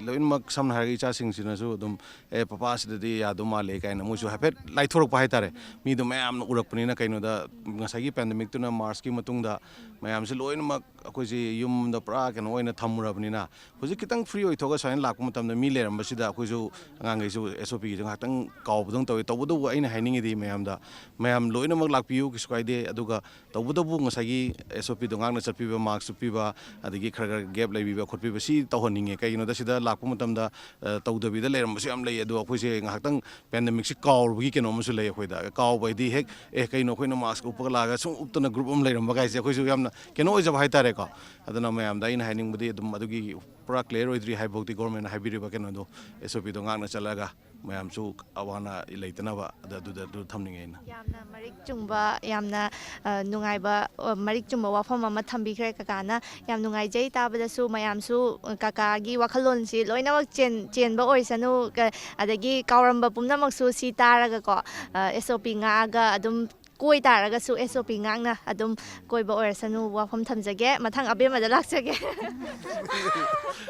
ꯂꯣꯏꯅꯃꯛ, ꯁꯝꯅ ꯍꯥꯏꯔꯒ ꯏꯆꯥꯁꯤꯡꯁꯤꯅꯁꯨ ꯑꯗꯨꯝ, "ꯑꯦ, ꯄꯄꯥ, ꯁꯤꯗꯗꯤ ꯌꯥꯗꯧ ꯃꯥꯜꯂꯦ" ꯀꯥꯏꯅ ꯃꯣꯏꯁꯨ ꯍꯥꯏꯐꯦꯠ ꯂꯥꯏꯊꯣꯔꯛꯄ ꯍꯥꯏꯇꯥꯔꯦ꯫ ꯃꯤꯗꯣ ꯃꯌꯥꯝꯅ ꯎꯔꯛꯄꯅꯤꯅ, ꯀꯩꯅꯣꯗ, ꯉꯁꯥꯏꯒꯤ ꯄꯦꯟꯗꯦꯃꯤꯛꯇꯨꯅ ꯃꯥꯔꯁꯀꯤ ꯃꯇꯨꯡꯗ ꯃꯌꯥꯝꯁꯦ ꯂꯣꯏꯅꯃꯛ ꯑꯩꯈꯣꯏꯁꯦ ꯌꯨꯝꯗ ꯄꯨꯔꯥ ꯀꯩꯅꯣ ꯑꯣꯏꯅ ꯊꯝꯃꯨꯔꯕꯅꯤꯅ, ꯍꯧꯖꯤꯛ ꯈꯤꯇꯪ ꯐ꯭ꯔꯤ ꯑꯣꯏꯊꯣꯛꯑꯒ ꯁꯨꯃꯥꯏꯅ ꯂꯥꯛꯄ ꯃꯇꯝꯗ ꯃꯤ ꯂꯩꯔꯝꯕꯁꯤꯗ ꯑꯩꯈꯣꯏꯁꯨ ꯑꯉꯥꯡꯈꯩꯁꯨ ꯑꯦꯁ ꯑꯣ ꯄꯤꯒꯤꯁꯨ ꯉꯥꯏꯍꯥꯛꯇꯪ ꯀꯥꯎꯕꯗꯧꯅ ꯇꯧꯋꯤ꯫ ꯇꯧꯕꯇꯕꯨ ꯑꯩꯅ ꯍꯥꯏꯅꯤꯡꯉꯤꯗꯤ ꯃꯌꯥꯝꯗ, ꯃꯌꯥꯝ ꯂꯣꯏꯅꯃꯛ ꯂꯥꯛꯄꯤꯌꯨ, ꯀꯩꯁꯨ ꯀꯥꯏꯗꯦ꯫ ꯑꯗꯨꯒ ꯇꯧꯕꯇꯕꯨ ꯉꯁꯥꯏꯒꯤ ꯑꯦꯁ ꯑꯣ ꯄꯤꯗꯣ ꯉꯥꯛꯅ ꯆꯠꯄꯤꯕ, ꯃꯥꯛꯁ ꯎꯞꯄꯤꯕ, ꯑꯗꯒꯤ ꯈꯔ ꯈꯔ ꯒꯦꯞ ꯂꯩꯕꯤꯕ ꯈꯣꯠꯄꯤꯕ, ꯁꯤ ꯇꯧꯍꯟꯅꯤꯡꯉꯦ꯫ ꯀꯩꯒꯤꯅꯣꯗ ꯁꯤꯗ ꯂꯥꯛꯄ ꯃꯇꯝꯗ, ꯑ, ꯇꯧꯗꯕꯤꯗ ꯂꯩꯔꯝꯕꯁꯨ ꯌꯥꯝ ꯂꯩ꯫ ꯑꯗꯣ ꯑꯩꯈꯣꯏꯁꯦ ꯉꯥꯏꯍꯥꯛꯇꯪ ꯄꯦꯟꯗꯦꯃꯤꯛꯁꯤ ꯀꯥꯎꯔꯨꯕꯒꯤ ꯀꯩꯅꯣ ꯑꯃꯁꯨ ꯂꯩ ꯑꯩꯈꯣꯏꯗ꯫ ꯀꯥꯎꯕ ꯍꯥꯏꯗꯤ ꯍꯦꯛ, "ꯑꯦ, ꯀꯩꯅꯣ ꯑꯩꯈꯣꯏꯅ ꯃꯥꯛꯁ ꯎꯞꯄꯒ ꯂꯥꯛꯑꯒ ꯁꯨꯝ ꯎꯞꯇꯅ ꯒ꯭ꯔꯨꯞ ꯑꯃ ꯂꯩꯔꯝꯕ" ꯀꯥꯏꯁꯦ ꯑꯩꯈꯣꯏꯁꯨ ꯌꯥꯝꯅ ꯀꯩꯅꯣ ꯑꯣꯏꯖꯕ ꯍꯥꯏꯇꯥꯔꯦꯀꯣ꯫ ꯑꯗꯨꯅ ꯃꯌꯥꯝꯗ ꯑꯩꯅ ꯍꯥꯏꯅꯤꯡꯕꯗꯤ, ꯑꯗꯨꯝ ꯑꯗꯨꯒꯤ ꯄꯨꯔꯥ ꯀ꯭ꯂꯤꯌꯥꯔ ꯑꯣꯏꯗ꯭ꯔꯤ ꯍꯥꯏꯐꯥꯎꯗꯤ ꯒꯣꯔꯃꯦꯟꯅ ꯍꯥꯏꯕꯤꯔꯤꯕ ꯀꯩꯅꯣꯗꯣ, ꯑꯦꯁ ꯑꯣ ꯄꯤꯗꯣ ꯉꯥꯛꯅ ꯆꯠꯂꯒ ꯃꯌꯥꯝꯁꯨ ꯑꯋꯥ ꯑꯅꯥ ꯂꯩꯇꯅꯕ, ꯑꯗ-, ꯑꯗꯨꯗ, ꯑꯗꯨ ꯊꯝꯅꯤꯡꯉꯦ ꯑꯩꯅ꯫ ꯌꯥꯝꯅ ꯃꯔꯤꯛ ꯆꯨꯝꯕ, ꯌꯥꯝꯅ, ꯑ, ꯅꯨꯡꯉꯥꯏꯕ, ꯑ, ꯃꯔꯤꯛ ꯆꯨꯝꯕ ꯋꯥꯐꯝ ꯑꯃ ꯊꯝꯕꯤꯈ꯭ꯔꯦ ꯀꯀꯥꯅ꯫ ꯌꯥꯝ ꯅꯨꯡꯉꯥꯏꯖꯩ ꯇꯥꯕꯗꯁꯨ꯫ ꯃꯌꯥꯝꯁꯨ, ꯑ, ꯀꯀꯥꯒꯤ ꯋꯥꯈꯜꯂꯣꯟꯁꯤ ꯂꯣꯏꯅꯃꯛ ꯆꯦꯟ-, ꯆꯦꯟꯕ ꯑꯣꯏꯁꯅꯨ, ꯀ-, ꯑꯗꯒꯤ ꯀꯥꯎꯔꯝꯕ ꯄꯨꯝꯅꯃꯛꯁꯨ ꯁꯤ ꯇꯥꯔꯒꯀꯣ, ꯑ, ꯑꯦꯁ ꯑꯣ ꯄꯤ ꯉꯥꯛꯑꯒ ꯑꯗꯨꯝ ꯀꯣꯏ ꯇꯥꯔꯒꯁꯨ ꯑꯦꯁ ꯑꯣ ꯄꯤ ꯉꯥꯛꯅ ꯑꯗꯨꯝ ꯀꯣꯏꯕ ꯑꯣꯏꯔꯁꯅꯨ꯫ ꯋꯥꯐꯝ ꯊꯝꯖꯒꯦ꯫ ꯃꯊꯪ ꯑꯕꯦꯝꯃꯗ ꯂꯥꯛꯆꯒꯦ꯫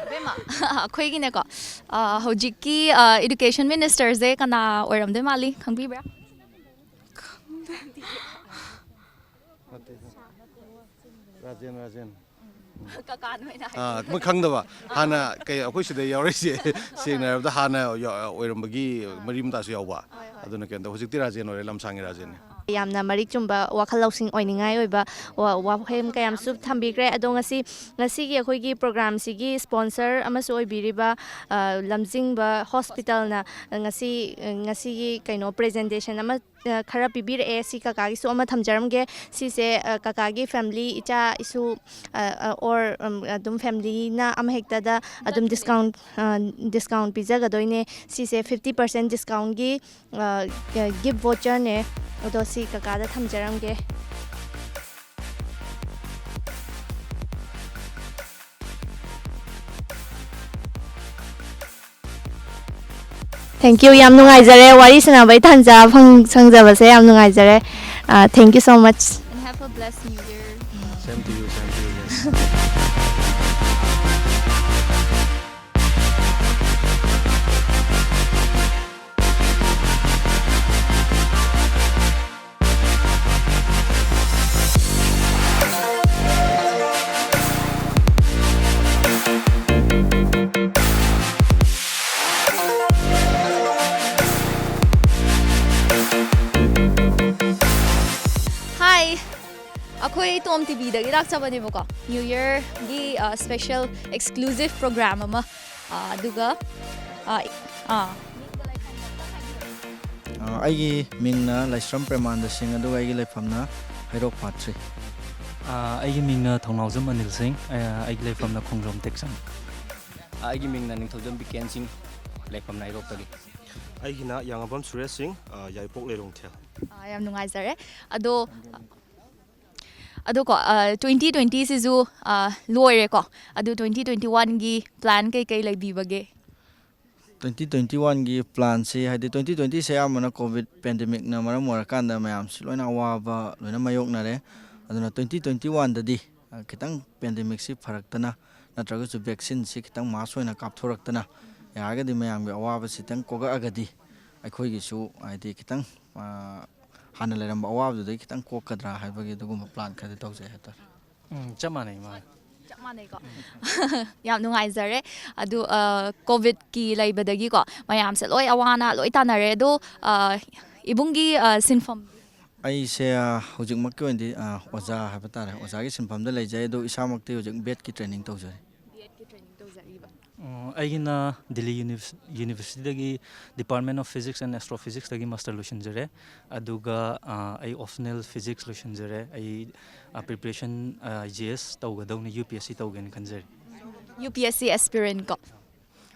ꯑꯕꯦꯝꯃ, ꯑꯩꯈꯣꯏꯒꯤꯅꯦꯀꯣ, ꯑ, ꯍꯧꯖꯤꯛꯀꯤ, ꯑ, ꯏꯗꯨꯀꯦꯁꯟ ꯃꯤꯅꯤꯁꯇꯔꯁꯦ ꯀꯅꯥ ꯑꯣꯏꯔꯝꯗꯣꯏ ꯃꯥꯜꯂꯤ, ꯈꯪꯕꯤꯕ꯭ꯔꯥ? ꯔꯥꯖꯦꯟ, ꯔꯥꯖꯦꯟ꯫ ꯀꯀꯥ ꯅꯣꯏꯅ ꯍꯥꯏ-, ꯑꯥ, ꯃꯣꯏ ꯈꯪꯗꯕ꯫ ꯍꯥꯟꯅ ꯀꯩ, ꯑꯩꯈꯣꯏ ꯁꯤꯗ ꯌꯥꯎꯔꯛꯏꯁꯦ, ꯁꯦꯡꯅ ꯍꯥꯏꯔꯕꯗ, ꯍꯥꯟꯅ ꯌꯥ-, ꯑꯣꯏꯔꯝꯕꯒꯤ ꯃꯔꯤ ꯃꯇꯥꯁꯨ ꯌꯥꯎꯕ꯫ ꯍꯣꯏ, ꯍꯣꯏ꯫ ꯑꯗꯨꯅ ꯀꯩꯅꯣ ꯇꯧ-, ꯍꯧꯖꯤꯛꯇꯤ ꯔꯥꯖꯦꯟ ꯑꯣꯏꯔꯦ, ꯂꯝꯁꯥꯡꯒꯤ ꯔꯥꯖꯦꯟꯅꯤ꯫ ꯌꯥꯝꯅ ꯃꯔꯤꯛ ꯆꯨꯝꯕ, ꯋꯥꯈꯜ ꯂꯧꯁꯤꯡ ꯑꯣꯏꯅꯤꯡꯉꯥꯏ ꯑꯣꯏꯕ ꯋꯥ-, ꯋꯥꯍꯩ ꯀꯌꯥꯝꯁꯨ ꯊꯝꯕꯤꯈ꯭ꯔꯦ꯫ ꯑꯗꯣ ꯉꯁꯤ, ꯉꯁꯤꯒꯤ ꯑꯩꯈꯣꯏꯒꯤ ꯄ꯭ꯔꯣꯒ꯭ꯔꯥꯝꯁꯤꯒꯤ ꯁ꯭ꯄꯣꯟꯁꯔ ꯑꯃꯁꯨ ꯑꯣꯏꯕꯤꯔꯤꯕ, ꯑ, ꯂꯝꯖꯤꯡꯕ ꯍꯣꯁꯄꯤꯇꯥꯜꯅ ꯉꯁꯤ, ꯉꯁꯤꯒꯤ ꯀꯩꯅꯣ ꯄ꯭ꯔꯖꯦꯟꯇꯦꯁꯟ ꯑꯃ, ꯑ, ꯈꯔ ꯄꯤꯕꯤꯔꯛꯑꯦ꯫ ꯁꯤ ꯀꯀꯥꯒꯤꯁꯨ ꯑꯃ ꯊꯝꯖꯔꯝꯒꯦ꯫ ꯁꯤꯁꯦ, ꯑ, ꯀꯀꯥꯒꯤ ꯐꯦꯃꯤꯂꯤ, ꯏꯆꯥ ꯏꯁꯨ, ꯑ, ꯑ, or, ꯎꯝ, ꯑꯗꯨꯝ ꯐꯦꯃꯤꯂꯤꯅ ꯑꯃꯍꯦꯛꯇꯗ ꯑꯗꯨꯝ ꯗꯤꯁꯀꯥꯎꯟ, ꯑ, ꯗꯤꯁꯀꯥꯎꯟ ꯄꯤꯖꯒꯗꯣꯏꯅꯦ꯫ ꯁꯤꯁꯦ fifty percent ꯗꯤꯁꯀꯥꯎꯟꯒꯤ, ꯑ, ꯒꯤꯐ ꯚꯣꯆꯔꯅꯦ꯫ ꯑꯗꯣ ꯁꯤ ꯀꯀꯥꯗ ꯊꯝꯖꯔꯝꯒꯦ꯫ Thank you, ꯌꯥꯝ ꯅꯨꯡꯉꯥꯏꯖꯔꯦ꯫ ꯋꯥꯔꯤ ꯁꯥꯟꯅꯕꯩ ꯇꯥꯟꯖꯥ ꯐꯪ-, ꯁꯪꯖꯕꯁꯦ ꯌꯥꯝ ꯅꯨꯡꯉꯥꯏꯖꯔꯦ꯫ ꯑ, thank you so much. And have a blessed new year. Same to you, same to you, yes. ꯍꯣꯝ ꯇꯤꯚꯤꯗꯒꯤ ꯂꯥꯛꯆꯕꯅꯦꯕꯀꯣ꯫ ꯅ꯭ꯌꯨ ꯌꯔꯒꯤ ꯁ꯭ꯄꯦꯁꯦꯜ ꯑꯦꯛꯁꯀ꯭ꯂꯨꯁꯤꯞ ꯄ꯭ꯔꯣꯒ꯭ꯔꯥꯝ ꯑꯃ꯫ ꯑꯥ, ꯑꯗꯨꯒ ꯑꯥ, ꯑꯥ꯫ ꯑ, ꯑꯩꯒꯤ ꯃꯤꯡꯅ ꯂꯥꯏꯁ꯭ꯔꯝ ꯄ꯭ꯔꯦꯃꯥꯅꯟꯗ ꯁꯤꯡ, ꯑꯗꯨꯒ ꯑꯩꯒꯤ ꯂꯩꯐꯝꯅ ꯍꯩꯔꯣꯛ ꯐꯥꯠ ꯊ꯭ꯔꯤ꯫ ꯑ, ꯑꯩꯒꯤ ꯃꯤꯡꯅ ꯊꯧꯅꯥꯎꯖꯝ ꯑꯅꯤꯜ ꯁꯤꯡ꯫ ꯑ, ꯑꯩꯒꯤ ꯂꯩꯐꯝꯅ ꯈꯣꯡꯖꯣꯝ ꯇꯦꯛꯆꯝ꯫ ꯑꯩꯒꯤ ꯃꯤꯡꯅ ꯅꯤꯡꯊꯧꯖꯝ ꯕꯤꯀꯦꯟ ꯁꯤꯡ, ꯂꯩꯐꯝꯅ ꯍꯩꯔꯣꯛꯇꯒꯤ꯫ ꯑꯩꯒꯤꯅ ꯌꯥꯉꯥꯕꯝ ꯁꯨꯔꯦꯁ ꯁꯤꯡ, ꯑ, ꯌꯥꯏꯔꯤꯄꯣꯛ ꯂꯩꯔꯣꯡꯊꯦꯜ꯫ ꯑꯥ, ꯌꯥꯝ ꯅꯨꯡꯉꯥꯏꯖꯔꯦ꯫ ꯑꯗꯣ ꯑꯗꯣꯀꯣ, ꯇ꯭ꯋꯦꯟꯇꯤ ꯇ꯭ꯋꯦꯟꯇꯤꯁꯤꯁꯨ ꯂꯣꯏꯔꯦꯀꯣ꯫ ꯑꯗꯨ ꯇ꯭ꯋꯦꯟꯇꯤ ꯇ꯭ꯋꯦꯟꯇꯤ ꯋꯥꯟꯒꯤ ꯄ꯭ꯂꯥꯟ ꯀꯩꯀꯩ ꯂꯩꯕꯤꯕꯒꯦ? ꯇ꯭ꯋꯦꯟꯇꯤ ꯇ꯭ꯋꯦꯟꯇꯤ ꯋꯥꯟꯒꯤ ꯄ꯭ꯂꯥꯟꯁꯤ, ꯍꯥꯏꯗꯤ ꯇ꯭ꯋꯦꯟꯇꯤ ꯇ꯭ꯋꯦꯟꯇꯤꯁꯦ ꯑꯌꯥꯝꯕꯅ ꯀꯣꯚꯤꯗ ꯄꯦꯟꯗꯦꯃꯤꯛꯅ ꯃꯔꯝ ꯑꯣꯏꯔꯀꯥꯟꯗ ꯃꯌꯥꯝꯁꯤ ꯂꯣꯏꯅ ꯑꯋꯥꯕ ꯂꯣꯏꯅ ꯃꯥꯌꯣꯛꯅꯔꯦ꯫ ꯑꯗꯨꯅ ꯇ꯭ꯋꯦꯟꯇꯤ ꯇ꯭ꯋꯦꯟꯇꯤ ꯋꯥꯟꯗꯗꯤ ꯈꯤꯇꯪ ꯄꯦꯟꯗꯦꯃꯤꯛꯁꯤ ꯐꯔꯛꯇꯅ, ꯅꯠꯇ꯭ꯔꯒꯁꯨ ꯚꯦꯛꯁꯤꯟꯁꯤ ꯈꯤꯇꯪ ꯃꯥꯁ ꯑꯣꯏꯅ ꯀꯥꯞꯊꯣꯔꯛꯇꯅ, ꯌꯥꯔꯒꯗꯤ ꯃꯌꯥꯝꯒꯤ ꯑꯋꯥꯕꯁꯤ ꯈꯤꯇꯪ ꯀꯣꯛꯂꯛꯑꯒꯗꯤ ꯑꯩꯈꯣꯏꯒꯤꯁꯨ, ꯍꯥꯏꯗꯤ, ꯈꯤꯇꯪ, ꯑ, ꯍꯥꯟꯅ ꯂꯩꯔꯝꯕ ꯑꯋꯥꯕꯗꯨꯗꯒꯤ ꯈꯤꯇꯪ ꯀꯣꯛꯀꯗ꯭ꯔꯥ ꯍꯥꯏꯕꯒꯤ ꯑꯗꯨꯒꯨꯝꯕ ꯄ꯭ꯂꯥꯟ ꯈꯔꯗꯤ ꯇꯧꯖꯩ ꯍꯥꯏꯇꯥꯔꯦ꯫ ꯎꯝ, ꯆꯞ ꯃꯥꯟꯅꯩ, ꯃꯥꯅꯦ꯫ ꯆꯞ ꯃꯥꯟꯅꯩꯀꯣ꯫ ꯌꯥꯝ ꯅꯨꯡꯉꯥꯏꯖꯔꯦ꯫ ꯑꯗꯨ, ꯑ, ꯀꯣꯚꯤꯗꯀꯤ ꯂꯩꯕꯗꯒꯤꯀꯣ, ꯃꯌꯥꯝꯁꯦ ꯂꯣꯏ ꯑꯋꯥ ꯑꯅꯥ ꯂꯣꯏ ꯇꯥꯟꯅꯔꯦ꯫ ꯑꯗꯣ, ꯑ, ꯏꯕꯨꯡꯒꯤ, ꯑ, ꯁꯤꯟꯐꯝ? ꯑꯩꯁꯦ, ꯑ, ꯍꯧꯖꯤꯛꯃꯛꯀꯤ ꯑꯣꯏꯅꯗꯤ, ꯑ, ꯑꯣꯖꯥ ꯍꯥꯏꯕ ꯇꯥꯔꯦ, ꯑꯣꯖꯥꯒꯤ ꯁꯤꯟꯐꯝꯗ ꯂꯩꯖꯩ꯫ ꯑꯗꯣ ꯏꯁꯥꯃꯛꯇꯤ ꯍꯧꯖꯤꯛ ꯕꯦꯠꯀꯤ ꯇ꯭ꯔꯦꯅꯤꯡ ꯇꯧꯖꯔꯤ꯫ ꯕꯤ ꯑꯦꯗꯀꯤ ꯇ꯭ꯔꯦꯅꯤꯡ ꯇꯧꯖꯔꯤꯕ꯫ ꯑꯣ, ꯑꯩꯒꯤꯅ ꯗꯤꯜꯂꯤ ꯌꯨꯅꯤꯚꯔꯁ-, ꯌꯨꯅꯤꯚꯔꯁꯤꯇꯤꯗꯒꯤ Department of Physics and Astrophysicsꯇꯒꯤ ꯃꯥꯁꯇꯔ ꯂꯣꯏꯁꯤꯟꯖꯔꯦ꯫ ꯑꯗꯨꯒ, ꯑ, ꯑꯩ ꯑꯣꯞꯁꯅꯦꯜ ꯐꯤꯖꯤꯛꯁ ꯂꯣꯏꯁꯤꯟꯖꯔꯦ꯫ ꯑꯩ, ꯑ, ꯄ꯭ꯔꯤꯄꯦꯔꯦꯁꯟ, ꯑ, ꯖꯤ ꯑꯦꯁ ꯇꯧꯒꯗꯧꯅꯤ, ꯌꯨ ꯄꯤ ꯑꯦꯁ ꯁꯤ ꯇꯧꯒꯦꯅ ꯈꯟꯖꯔꯤ꯫ ꯌꯨ ꯄꯤ ꯑꯦꯁ ꯁꯤ ꯑꯦꯁꯄꯤꯔꯦꯟꯠ ꯀꯣ꯫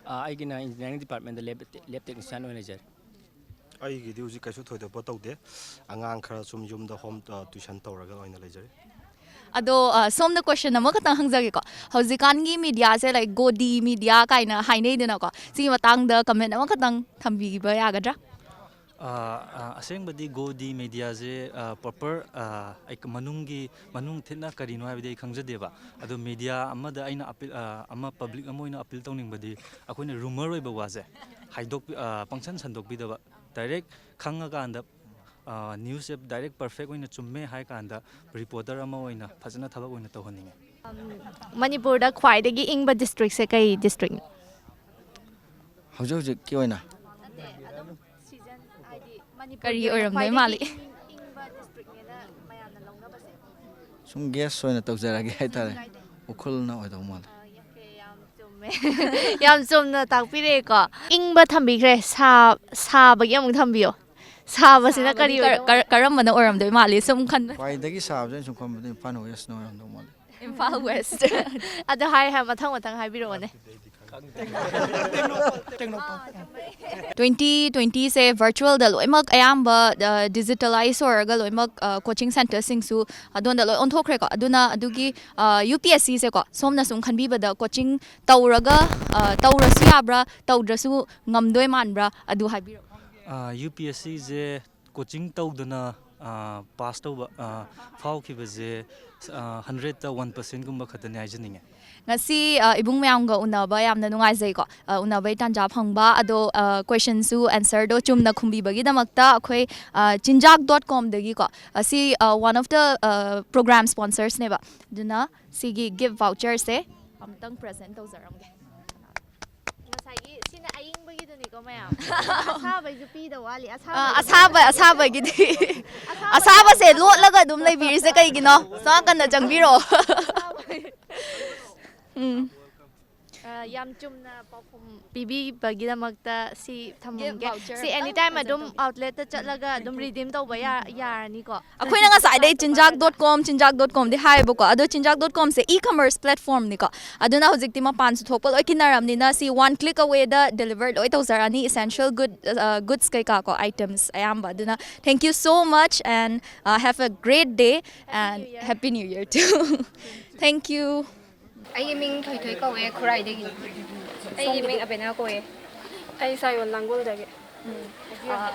ꯑ, ꯑꯩꯒꯤꯅ ꯏꯟꯖꯤꯅꯤꯌꯥꯔꯤꯡ ꯗꯤꯄꯥꯔꯠꯃꯦꯟꯗ ꯂꯦꯕ, ꯂꯦꯕ ꯇꯦꯛꯅꯤꯁꯤꯌꯥꯟ ꯑꯣꯏꯅ ꯂꯩꯖꯔꯦ꯫ ꯑꯩꯒꯤꯗꯤ ꯍꯧꯖꯤꯛ ꯀꯩꯁꯨ ꯊꯣꯏꯗꯣꯛꯄ ꯇꯧꯗꯦ꯫ ꯑꯉꯥꯡ ꯈꯔ ꯁꯨꯝ ꯌꯨꯝꯗ ꯍꯣꯝ, ꯑ, ꯇ꯭ꯌꯨꯁꯟ ꯇꯧꯔꯒ ꯑꯣꯏꯅ ꯂꯩꯖꯔꯤ꯫ ꯑꯗꯣ, ꯑ, ꯁꯣꯝꯗ ꯀꯣꯏꯁꯟ ꯑꯃꯈꯛꯇꯪ ꯍꯪꯖꯒꯦꯀꯣ꯫ ꯍꯧꯖꯤꯛꯀꯥꯟꯒꯤ ꯃꯤꯗꯤꯌꯥꯁꯦ, ꯂꯥꯏꯛ, ꯒꯣꯗꯤ ꯃꯤꯗꯤꯌꯥ ꯀꯥꯏꯅ ꯍꯥꯏꯅꯩꯗꯅꯀꯣ꯫ ꯁꯤꯒꯤ ꯃꯇꯥꯡꯗ ꯀꯃꯦꯟ ꯑꯃꯈꯛꯇꯪ ꯊꯝꯕꯤꯕ ꯌꯥꯒꯗ꯭ꯔꯥ? ꯑ, ꯑ, ꯑꯁꯦꯡꯕꯗꯤ ꯒꯣꯗꯤ ꯃꯦꯗꯤꯌꯥꯁꯦ, ꯑ, ꯄ꯭ꯔꯣꯄꯔ, ꯑ, ꯑꯩ ꯃꯅꯨꯡꯒꯤ, ꯃꯅꯨꯡ ꯊꯤꯠꯅ ꯀꯔꯤꯅꯣ ꯍꯥꯏꯕꯗꯤ ꯑꯩ ꯈꯪꯖꯗꯦꯕ꯫ ꯑꯗꯣ ꯃꯦꯗꯤꯌꯥ ꯑꯃꯗ ꯑꯩꯅ ꯑꯄꯤꯜ, ꯑ, ꯑꯃ ꯄꯕ꯭ꯂꯤꯛ ꯑꯃ ꯑꯣꯏꯅ ꯑꯄꯤꯜ ꯇꯧꯅꯤꯡꯕꯗꯤ, ꯑꯩꯈꯣꯏꯅ ꯔꯨꯃꯔ ꯑꯣꯏꯕ ꯋꯥꯁꯦ ꯍꯥꯏꯗꯣꯛꯄꯤ-, ꯑ, ꯄꯪꯁꯟ ꯁꯟꯗꯣꯛꯄꯤꯗꯕ, ꯗꯥꯏꯔꯦꯛ ꯈꯪꯉꯀꯥꯟꯗ, ꯑ, ꯅ꯭ꯌꯨꯁꯁꯦ ꯗꯥꯏꯔꯦꯛ ꯄꯔꯐꯦꯛ ꯑꯣꯏꯅ ꯆꯨꯝꯃꯦ ꯍꯥꯏ ꯀꯥꯟꯗ ꯔꯤꯄꯣꯔꯇꯔ ꯑꯃ ꯑꯣꯏꯅ ꯐꯖꯅ ꯊꯕꯛ ꯑꯣꯏꯅ ꯇꯧꯍꯟꯅꯤꯡꯉꯦ꯫ ꯃꯅꯤꯄꯨꯔꯗ ꯈ꯭ꯋꯥꯏꯗꯒꯤ ꯏꯪꯕ ꯗꯤꯁꯇ꯭ꯔꯤꯛꯁꯦ ꯀꯩ ꯗꯤꯁꯇ꯭ꯔꯤꯛꯅꯣ? ꯍꯧꯖꯤꯛ ꯍꯧꯖꯤꯛꯀꯤ ꯑꯣꯏꯅ ꯀꯔꯤ ꯑꯣꯏꯔꯝꯗꯣꯏ ꯃꯥꯜꯂꯤ? ꯏꯪꯕ ꯗꯤꯁꯇ꯭ꯔꯤꯛꯅꯦꯅ ꯃꯌꯥꯝꯅ ꯂꯧꯅꯕꯁꯦ꯫ ꯁꯨꯝ ꯒꯦꯁ ꯑꯣꯏꯅ ꯇꯧꯖꯔꯒꯦ ꯍꯥꯏꯇꯥꯔꯦ꯫ ꯎꯈ꯭ꯔꯨꯜꯅ ꯑꯣꯏꯗꯧ ꯃꯥꯜꯂꯦ꯫ ꯌꯥꯝ ꯆꯨꯝꯃꯦ꯫ ꯌꯥꯝ ꯆꯨꯝꯅ ꯇꯥꯛꯄꯤꯔꯛꯑꯦꯀꯣ꯫ ꯏꯪꯕ ꯊꯝꯕꯤꯈ꯭ꯔꯦ, ꯁꯥ-, ꯁꯥꯕꯒꯤ ꯑꯃꯨꯛ ꯊꯝꯕꯤꯌꯣ꯫ ꯁꯥꯕꯁꯤꯅ ꯀꯔꯤ ꯁꯥꯕꯗꯤ ꯀꯔ-, ꯑꯣꯏꯗꯧꯕ? ꯀꯔ-, ꯀꯔꯝꯕꯅ ꯑꯣꯏꯔꯝꯗꯣꯏ ꯃꯥꯜꯂꯤ ꯁꯨꯝ ꯈꯟꯕ? ꯈ꯭ꯋꯥꯏꯗꯒꯤ ꯁꯥꯕꯁꯦ ꯑꯩꯅ ꯁꯨꯝ ꯈꯟꯕꯗ ꯏꯝꯐꯥꯜ ꯋꯦꯁꯅ ꯑꯣꯏꯔꯝꯗꯧ ꯃꯥꯜꯂꯦ꯫ ꯏꯝꯐꯥꯜ ꯋꯦꯁ꯫ ꯑꯗꯣ ꯍꯥꯏ, ꯍꯥꯏ, ꯃꯊꯪ ꯃꯊꯪ ꯍꯥꯏꯕꯤꯔꯛꯑꯣꯅꯦ꯫ ꯇ꯭ꯋꯦꯟꯇꯤ ꯇ꯭ꯋꯦꯟꯇꯤꯁꯦ ꯚꯔꯆꯨꯋꯦꯜꯗ ꯂꯣꯏꯅꯃꯛ ꯑꯌꯥꯝꯕ, ꯑ, ꯗꯤꯖꯤꯇꯦꯂꯥꯏꯁ ꯑꯣꯏꯔꯒ ꯂꯣꯏꯅꯃꯛ, ꯑ, ꯀꯣꯆꯤꯡ ꯁꯦꯟꯇꯔꯁꯤꯡꯁꯨ ꯑꯗꯣꯝꯗ ꯂꯣꯏ ꯑꯣꯟꯊꯣꯛꯈ꯭ꯔꯦꯀꯣ꯫ ꯑꯗꯨꯅ ꯑꯗꯨꯒꯤ, ꯑ, ꯌꯨ ꯄꯤ ꯑꯦꯁ ꯁꯤꯁꯦꯀꯣ, ꯁꯣꯝꯅ ꯁꯨꯝ ꯈꯟꯕꯤꯕꯗ ꯀꯣꯆꯤꯡ ꯇꯧꯔꯒ, ꯑ, ꯇꯧꯔꯁꯨ ꯌꯥꯕ꯭ꯔꯥ, ꯇꯧꯗ꯭ꯔꯁꯨ ꯉꯝꯗꯣꯏ ꯃꯥꯟꯕ꯭ꯔꯥ, ꯑꯗꯨ ꯍꯥꯏꯕꯤꯔꯛꯑꯣ꯫ ꯑ, ꯌꯨ ꯄꯤ ꯑꯦꯁ ꯁꯤꯁꯦ ꯀꯣꯆꯤꯡ ꯇꯧꯗꯅ, ꯑ, ꯄꯥꯁ ꯇꯧꯕ, ꯑ, ꯐꯥꯎꯈꯤꯕꯁꯦ, ꯑ, ꯍꯟꯗ꯭ꯔꯦꯠꯇ ꯋꯥꯟ ꯄꯥꯔꯁꯦꯟꯒꯨꯝꯕ ꯈꯛꯇꯅꯦ ꯍꯥꯏꯖꯅꯤꯡꯉꯦ꯫ ꯉꯁꯤ, ꯑ, ꯏꯕꯨꯡ ꯃꯌꯥꯝꯒ ꯎꯅꯕ ꯌꯥꯝꯅ ꯅꯨꯡꯉꯥꯏꯖꯩꯀꯣ꯫ ꯑ, ꯎꯅꯕꯩ ꯇꯥꯟꯖꯥ ꯐꯪꯕ, ꯑꯗꯣ, ꯑ, ꯀꯣꯏꯁꯟꯁꯨ ꯑꯦꯟꯁꯔꯗꯣ ꯆꯨꯝꯅ ꯈꯨꯝꯕꯤꯕꯒꯤꯗꯃꯛꯇ ꯑꯩꯈꯣꯏ, ꯑ, ꯆꯤꯟꯖꯥꯛ ꯗꯣꯠ ꯀꯣꯝꯗꯒꯤꯀꯣ, ꯑꯁꯤ, ꯑ, one of the, ꯑ, program sponsorsꯅꯦꯕ꯫ ꯑꯗꯨꯅ ꯁꯤꯒꯤ ꯒꯤꯐ ꯚꯥꯎꯆꯔꯁꯦ ꯑꯃꯨꯛꯇꯪ ꯄ꯭ꯔꯖꯦꯟ ꯇꯧꯖꯔꯝꯒꯦ꯫ ꯉꯁꯥꯏꯒꯤ ꯁꯤꯅ ꯑꯏꯪꯕꯒꯤꯗꯨꯅꯤꯀꯣ, ꯃꯌꯥꯝ꯫ ꯑꯁꯥꯕꯩꯁꯨ ꯄꯤꯗ ꯋꯥꯠꯂꯤ꯫ ꯑ, ꯑꯁꯥꯕ, ꯑꯁꯥꯕꯒꯤꯗꯤ꯫ ꯑꯁꯥꯕꯁꯦ ꯂꯣꯠꯂꯒ ꯑꯗꯨꯝ ꯂꯩꯕꯤꯔꯤꯁꯦ ꯀꯩꯒꯤꯅꯣ? ꯁꯣꯝ ꯅꯥꯀꯟꯗ ꯆꯪꯕꯤꯔꯛꯑꯣ꯫ ꯎꯝ꯫ ꯑ, ꯌꯥꯝ ꯆꯨꯝꯅ ꯄꯥꯎꯈꯨꯝ ꯄꯤꯕꯤꯕꯒꯤꯗꯃꯛꯇ ꯁꯤ ꯊꯝꯃꯝꯒꯦ꯫ ꯁꯤ ꯑꯦꯅꯤ ꯇꯥꯏꯝ ꯑꯗꯨꯝ ꯑꯥꯎꯠꯂꯦꯠꯇ ꯆꯠꯂꯒ ꯑꯗꯨꯝ ꯔꯤꯗꯤꯝ ꯇꯧꯕ ꯌꯥ-, ꯌꯥꯔꯅꯤꯀꯣ? ꯑꯩꯈꯣꯏꯅ ꯉꯁꯥꯏꯗꯩ ꯆꯤꯟꯖꯥꯛ ꯗꯣꯠ ꯀꯣꯝ, ꯆꯤꯟꯖꯥꯛ ꯗꯣꯠ ꯀꯣꯝꯗꯤ ꯍꯥꯏꯌꯦꯕꯀꯣ, ꯑꯗꯣ ꯆꯤꯟꯖꯥꯛ ꯗꯣꯠ ꯀꯣꯝꯁꯦ ꯏ ꯀꯃꯔꯁ ꯄ꯭ꯂꯦꯠꯐꯣꯝꯅꯤꯀꯣ, ꯑꯗꯨꯅ ꯍꯧꯖꯤꯛꯇꯤ ꯃꯄꯥꯟꯁꯨ ꯊꯣꯛꯄ ꯂꯣꯏ ꯀꯤꯟꯅꯔꯕꯅꯤꯅ ꯁꯤ ꯋꯥꯟ ꯀ꯭ꯂꯤꯛ ꯑꯋꯦꯗ ꯗꯦꯂꯤꯚꯔ ꯂꯣꯏ ꯇꯧꯖꯔꯛꯑꯅꯤ, ꯏꯁꯦꯟꯁꯤꯌꯦꯜ ꯒꯨꯗ, ꯑ, ꯒꯨꯗꯁ ꯀꯩꯀꯥ ꯀꯣ, ꯑꯥꯏꯇꯦꯝꯁ ꯑꯌꯥꯝꯕ꯫ ꯑꯗꯨꯅ thank you so much and, uh, have a great day and Happy New Year too. Thank you. ꯑꯩꯒꯤ ꯃꯤꯡ ꯊꯣꯏꯊꯣꯏ ꯀꯧꯋꯦ, ꯈꯨꯔꯥꯏꯗꯒꯤꯅꯤ꯫ ꯑꯩꯒꯤ ꯃꯤꯡ ꯑꯕꯦꯅꯥ ꯀꯧꯋꯦ꯫ ꯑꯩ ꯁꯥꯌꯣꯟ ꯂꯥꯡꯒꯣꯜꯗꯒꯤ꯫ ꯑꯥ,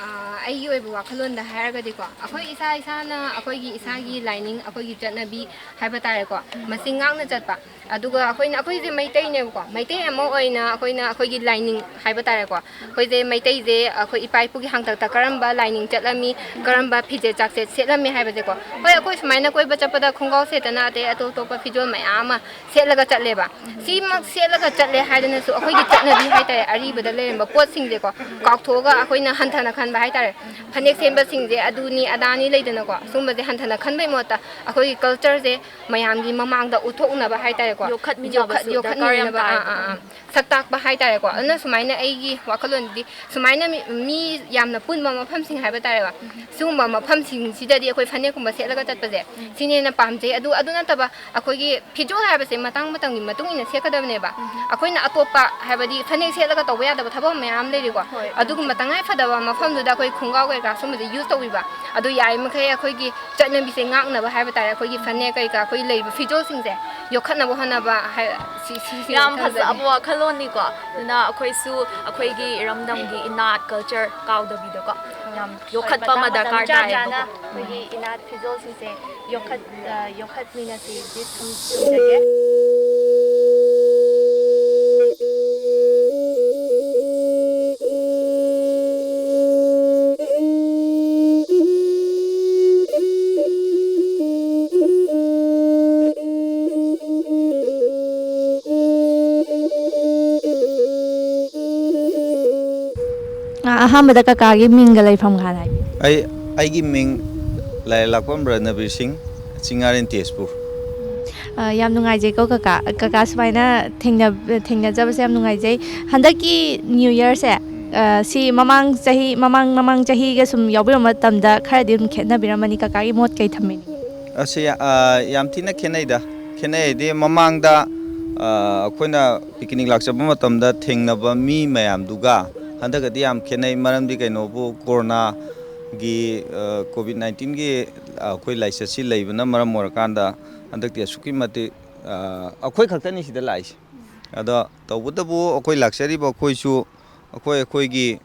ꯑꯥ, ꯑꯩꯒꯤ ꯑꯣꯏꯕ ꯋꯥꯈꯜꯂꯣꯟꯗ ꯍꯥꯏꯔꯒꯗꯤꯀꯣ, ꯑꯩꯈꯣꯏ ꯏꯁꯥ ꯏꯁꯥꯅ ꯑꯩꯈꯣꯏꯒꯤ ꯏꯁꯥꯒꯤ ꯂꯥꯏꯅꯤꯡ, ꯑꯩꯈꯣꯏꯒꯤ ꯆꯠꯅꯕꯤ ꯍꯥꯏꯕ ꯇꯥꯔꯦꯀꯣ, ꯃꯁꯤ ꯉꯥꯛꯅ ꯆꯠꯄ꯫ ꯑꯗꯨꯒ ꯑꯩꯈꯣꯏꯅ, ꯑꯩꯈꯣꯏꯁꯦ ꯃꯩꯇꯩꯅꯦꯕꯀꯣ, ꯃꯩꯇꯩ ꯑꯃ ꯑꯣꯏꯅ ꯑꯩꯈꯣꯏꯅ ꯑꯩꯈꯣꯏꯒꯤ ꯂꯥꯏꯅꯤꯡ ꯍꯥꯏꯕ ꯇꯥꯔꯦꯀꯣ, ꯑꯩꯈꯣꯏꯁꯦ ꯃꯩꯇꯩꯁꯦ ꯑꯩꯈꯣꯏ ꯏꯄꯥ ꯏꯄꯨꯒꯤ ꯍꯥꯡꯇꯛꯇ ꯀꯔꯝꯕ ꯂꯥꯏꯅꯤꯡ ꯆꯠꯂꯝꯃꯤ, ꯀꯔꯝꯕ ꯐꯤꯖꯦꯠ ꯆꯥꯛꯁꯦꯠ ꯁꯦꯠꯂꯝꯃꯤ ꯍꯥꯏꯕꯁꯦꯀꯣ꯫ ꯍꯣꯏ, ꯑꯩꯈꯣꯏ ꯁꯨꯃꯥꯏꯅ ꯀꯣꯏꯕ ꯆꯠꯄꯗ ꯈꯣꯡꯒ꯭ꯔꯥꯎ ꯁꯦꯠꯇꯅ ꯑꯇꯩ ꯑꯇꯣꯞ ꯑꯇꯣꯞꯄ ꯐꯤꯖꯣꯜ ꯃꯌꯥꯝ ꯑꯃ ꯁꯦꯠꯂꯒ ꯆꯠꯂꯦꯕ꯫ ꯁꯤꯃꯛ ꯁꯦꯠꯂꯒ ꯆꯠꯂꯦ ꯍꯥꯏꯗꯅꯁꯨ ꯑꯩꯈꯣꯏꯒꯤ ꯆꯠꯅꯕꯤ ꯍꯥꯏꯇꯥꯔꯦ, ꯑꯔꯤꯕꯗ ꯂꯩꯔꯝꯕ ꯄꯣꯠꯁꯤꯡꯁꯦ ꯀꯥꯎꯊꯣꯛꯑꯒ ꯑꯩꯈꯣꯏꯅ ꯍꯟꯊꯅ ꯈꯟꯕ ꯍꯥꯏꯇꯥꯔꯦ꯫ ꯐꯅꯦꯛ ꯁꯦꯝꯕꯁꯤꯡꯁꯦ ꯑꯗꯨꯅꯤ ꯑꯗꯥꯅꯤ ꯂꯩꯗꯅꯀꯣ, ꯁꯨꯝꯕꯁꯦ ꯍꯟꯊꯅ ꯈꯟꯕꯩ ꯃꯍꯨꯠꯇ ꯑꯩꯈꯣꯏꯒꯤ ꯀꯜꯆꯔꯁꯦ ꯃꯌꯥꯝꯒꯤ ꯃꯃꯥꯡꯗ ꯎꯠꯊꯣꯛꯅꯕ ꯍꯥꯏꯇꯥꯔꯦꯀꯣ꯫ ꯌꯣꯛꯈꯠꯃꯤꯟꯅꯕꯁꯨ ꯌꯣꯛꯈꯠ- ꯗꯔꯀꯥꯔ ꯌꯥꯝ ꯌꯣꯛꯈꯠꯃꯤꯟꯅꯕ, ꯇꯥꯏ꯫ ꯑꯥ, ꯑꯥ, ꯑꯥ꯫ ꯁꯛ ꯇꯥꯛꯄ ꯍꯥꯏꯇꯥꯔꯦꯀꯣ꯫ ꯑꯗꯨꯅ ꯁꯨꯃꯥꯏꯅ ꯑꯩꯒꯤ ꯋꯥꯈꯜꯂꯣꯟꯗꯗꯤ ꯁꯨꯃꯥꯏꯅ ꯃꯤ, ꯃꯤ ꯌꯥꯝꯅ ꯄꯨꯟꯕ ꯃꯐꯝꯁꯤꯡ ꯍꯥꯏꯕ ꯇꯥꯔꯦꯀꯣ, ꯁꯤꯒꯨꯝꯕ ꯃꯐꯝꯁꯤꯡꯁꯤꯗꯗꯤ ꯑꯩꯈꯣꯏ ꯐꯅꯦꯛꯀꯨꯝꯕ ꯁꯦꯠꯂꯒ ꯆꯠꯄꯁꯦ ꯁꯤꯅ ꯍꯦꯟꯅ ꯄꯥꯝꯖꯩ꯫ ꯑꯗꯨ, ꯑꯗꯨ ꯅꯠꯇꯕ ꯑꯩꯈꯣꯏꯒꯤ ꯐꯤꯖꯣꯜ ꯍꯥꯏꯕꯁꯦ ꯃꯇꯥꯡ ꯃꯇꯝꯒꯤ ꯃꯇꯨꯡ ꯏꯟꯅ ꯁꯦꯠꯀꯗꯕꯅꯦꯕ꯫ ꯑꯩꯈꯣꯏꯅ ꯑꯇꯣꯞꯄ, ꯍꯥꯏꯕꯗꯤ ꯐꯅꯦꯛ ꯁꯦꯠꯂꯒ ꯇꯧꯕ ꯌꯥꯗꯕ ꯊꯕꯛ ꯃꯌꯥꯝ ꯂꯩꯔꯤꯀꯣ꯫ ꯍꯣꯏ꯫ ꯑꯗꯨꯒꯨꯝꯕ ꯇꯉꯥꯏ ꯐꯗꯕ ꯃꯐꯝꯗꯨꯗ ꯑꯩꯈꯣꯏ ꯈꯣꯡꯒ꯭ꯔꯥꯎ ꯀꯩꯀꯥ ꯁꯨꯝꯕꯁꯦ ꯌꯨꯁ ꯇꯧꯕꯤꯕ꯫ ꯑꯗꯨ ꯌꯥꯔꯤꯃꯈꯩ ꯑꯩꯈꯣꯏꯒꯤ ꯆꯠꯅꯕꯤꯁꯦ ꯉꯥꯛꯅꯕ ꯍꯥꯏꯕ ꯇꯥꯔꯦ, ꯑꯩꯈꯣꯏꯒꯤ ꯐꯅꯦꯛ ꯀꯩꯀꯥ, ꯑꯩꯈꯣꯏ ꯂꯩꯔꯤꯕ ꯐꯤꯖꯣꯜꯁꯤꯡꯁꯦ ꯌꯣꯛꯈꯠꯅꯕ ꯍꯣꯠꯅꯕ ꯍꯥꯏ-, ꯁꯤ, ꯁꯤ, ꯁꯤ ꯌꯥꯝ ꯊꯝꯖꯒꯦ꯫ ꯐꯖꯕ ꯋꯥꯈꯜꯂꯣꯟꯅꯤꯀꯣ꯫ ꯑꯗꯨꯅ ꯑꯩꯈꯣꯏꯁꯨ ꯑꯩꯈꯣꯏꯒꯤ ꯏꯔꯝꯗꯝꯒꯤ ꯏꯅꯥꯠ ꯀꯜꯆꯔ ꯀꯥꯎꯗꯕꯤꯗꯀꯣ ꯌꯥꯝ ꯌꯣꯛꯈꯠꯄ ꯑꯃ ꯃꯇꯥꯡ ꯗꯔꯀꯥꯔ ꯃꯇꯝ ꯆꯥ ꯆꯥꯅ ꯇꯥꯏꯌꯦꯕꯀꯣ꯫ ꯑꯩꯈꯣꯏꯒꯤ ꯏꯅꯥꯠ ꯐꯤꯖꯣꯜꯁꯤꯡꯁꯦ ꯌꯣꯛꯈꯠ-, ꯑ, ꯌꯣꯛꯈꯠꯃꯤꯟꯅꯁꯤ꯫ ꯊꯝꯖꯒꯦ꯫ ꯑ, ꯑꯍꯥꯟꯕꯗ ꯀꯀꯥꯒꯤ ꯃꯤꯡꯒ ꯂꯩꯐꯝꯒ ꯍꯥꯟꯅ ꯍꯥꯏꯕꯤꯌꯨ꯫ ꯑꯩ, ꯑꯩꯒꯤ ꯃꯤꯡ ꯂꯥꯏꯔꯦꯜꯂꯥꯛꯄꯝ ꯔꯅꯕꯤꯔ ꯁꯤꯡ, ꯆꯤꯡꯉꯥꯔꯦꯟ ꯇꯦꯖꯄꯨꯔ꯫ ꯑ, ꯌꯥꯝ ꯅꯨꯡꯉꯥꯏꯖꯩꯀꯣ ꯀꯀꯥ꯫ ꯀꯀꯥ ꯁꯨꯃꯥꯏꯅ ꯊꯦꯡꯅ-, ꯊꯦꯡꯅꯖꯕꯁꯦ ꯌꯥꯝ ꯅꯨꯡꯉꯥꯏꯖꯩ꯫ ꯍꯟꯗꯛꯀꯤ New Yearꯁꯦ, ꯑ, ꯁꯤ ꯃꯃꯥꯡ ꯆꯍꯤ, ꯃꯃꯥꯡ, ꯃꯃꯥꯡ ꯆꯍꯤꯒ ꯁꯨꯝ ꯌꯥꯎꯕꯤꯔꯝꯕ ꯃꯇꯝꯗ ꯈꯔꯗꯤ ꯑꯗꯨꯝ ꯈꯦꯠꯅꯕꯤꯔꯝꯃꯅꯤ꯫ ꯀꯀꯥꯒꯤ ꯃꯣꯠ ꯀꯩ ꯊꯝꯕꯤꯅꯤꯡꯉꯤ? ꯑꯁꯤ, ꯑ, ꯌꯥꯝ ꯊꯤꯅ ꯈꯦꯠꯅꯩꯗ꯫ ꯈꯦꯠꯅꯩ ꯍꯥꯏꯗꯤ ꯃꯃꯥꯡꯗ, ꯑ, ꯑꯩꯈꯣꯏꯅ ꯄꯤꯀꯤꯅꯤꯛ ꯂꯥꯛꯆꯕ ꯃꯇꯝꯗ ꯊꯦꯡꯅꯕ ꯃꯤ ꯃꯌꯥꯝꯗꯨꯒ ꯍꯟꯗꯛꯀꯗꯤ ꯌꯥꯝ ꯈꯦꯠꯅꯩ꯫ ꯃꯔꯝꯗꯤ ꯀꯩꯅꯣꯕꯨ ꯀꯣꯔꯣꯅꯥꯒꯤ, ꯑ, ꯀꯣꯚꯤꯗ ꯅꯥꯏꯟꯇꯤꯟꯒꯤ ꯑꯩꯈꯣꯏ ꯂꯥꯏꯆꯠꯁꯤ ꯂꯩꯕꯅ ꯃꯔꯝ ꯑꯣꯏꯔꯀꯥꯟꯗ ꯍꯟꯗꯛꯇꯤ ꯑꯁꯨꯛꯀꯤ ꯃꯇꯤꯛ, ꯑ, ꯑꯩꯈꯣꯏ ꯈꯛꯇꯅꯤ ꯁꯤꯗ ꯂꯥꯛꯏꯁꯦ꯫ ꯑꯗꯣ ꯇꯧꯕꯇꯕꯨ ꯑꯩꯈꯣꯏ ꯂꯥꯛꯆꯔꯤꯕ ꯑꯩꯈꯣꯏꯁꯨ ꯑꯩꯈꯣꯏ ꯑꯩꯈꯣꯏꯒꯤ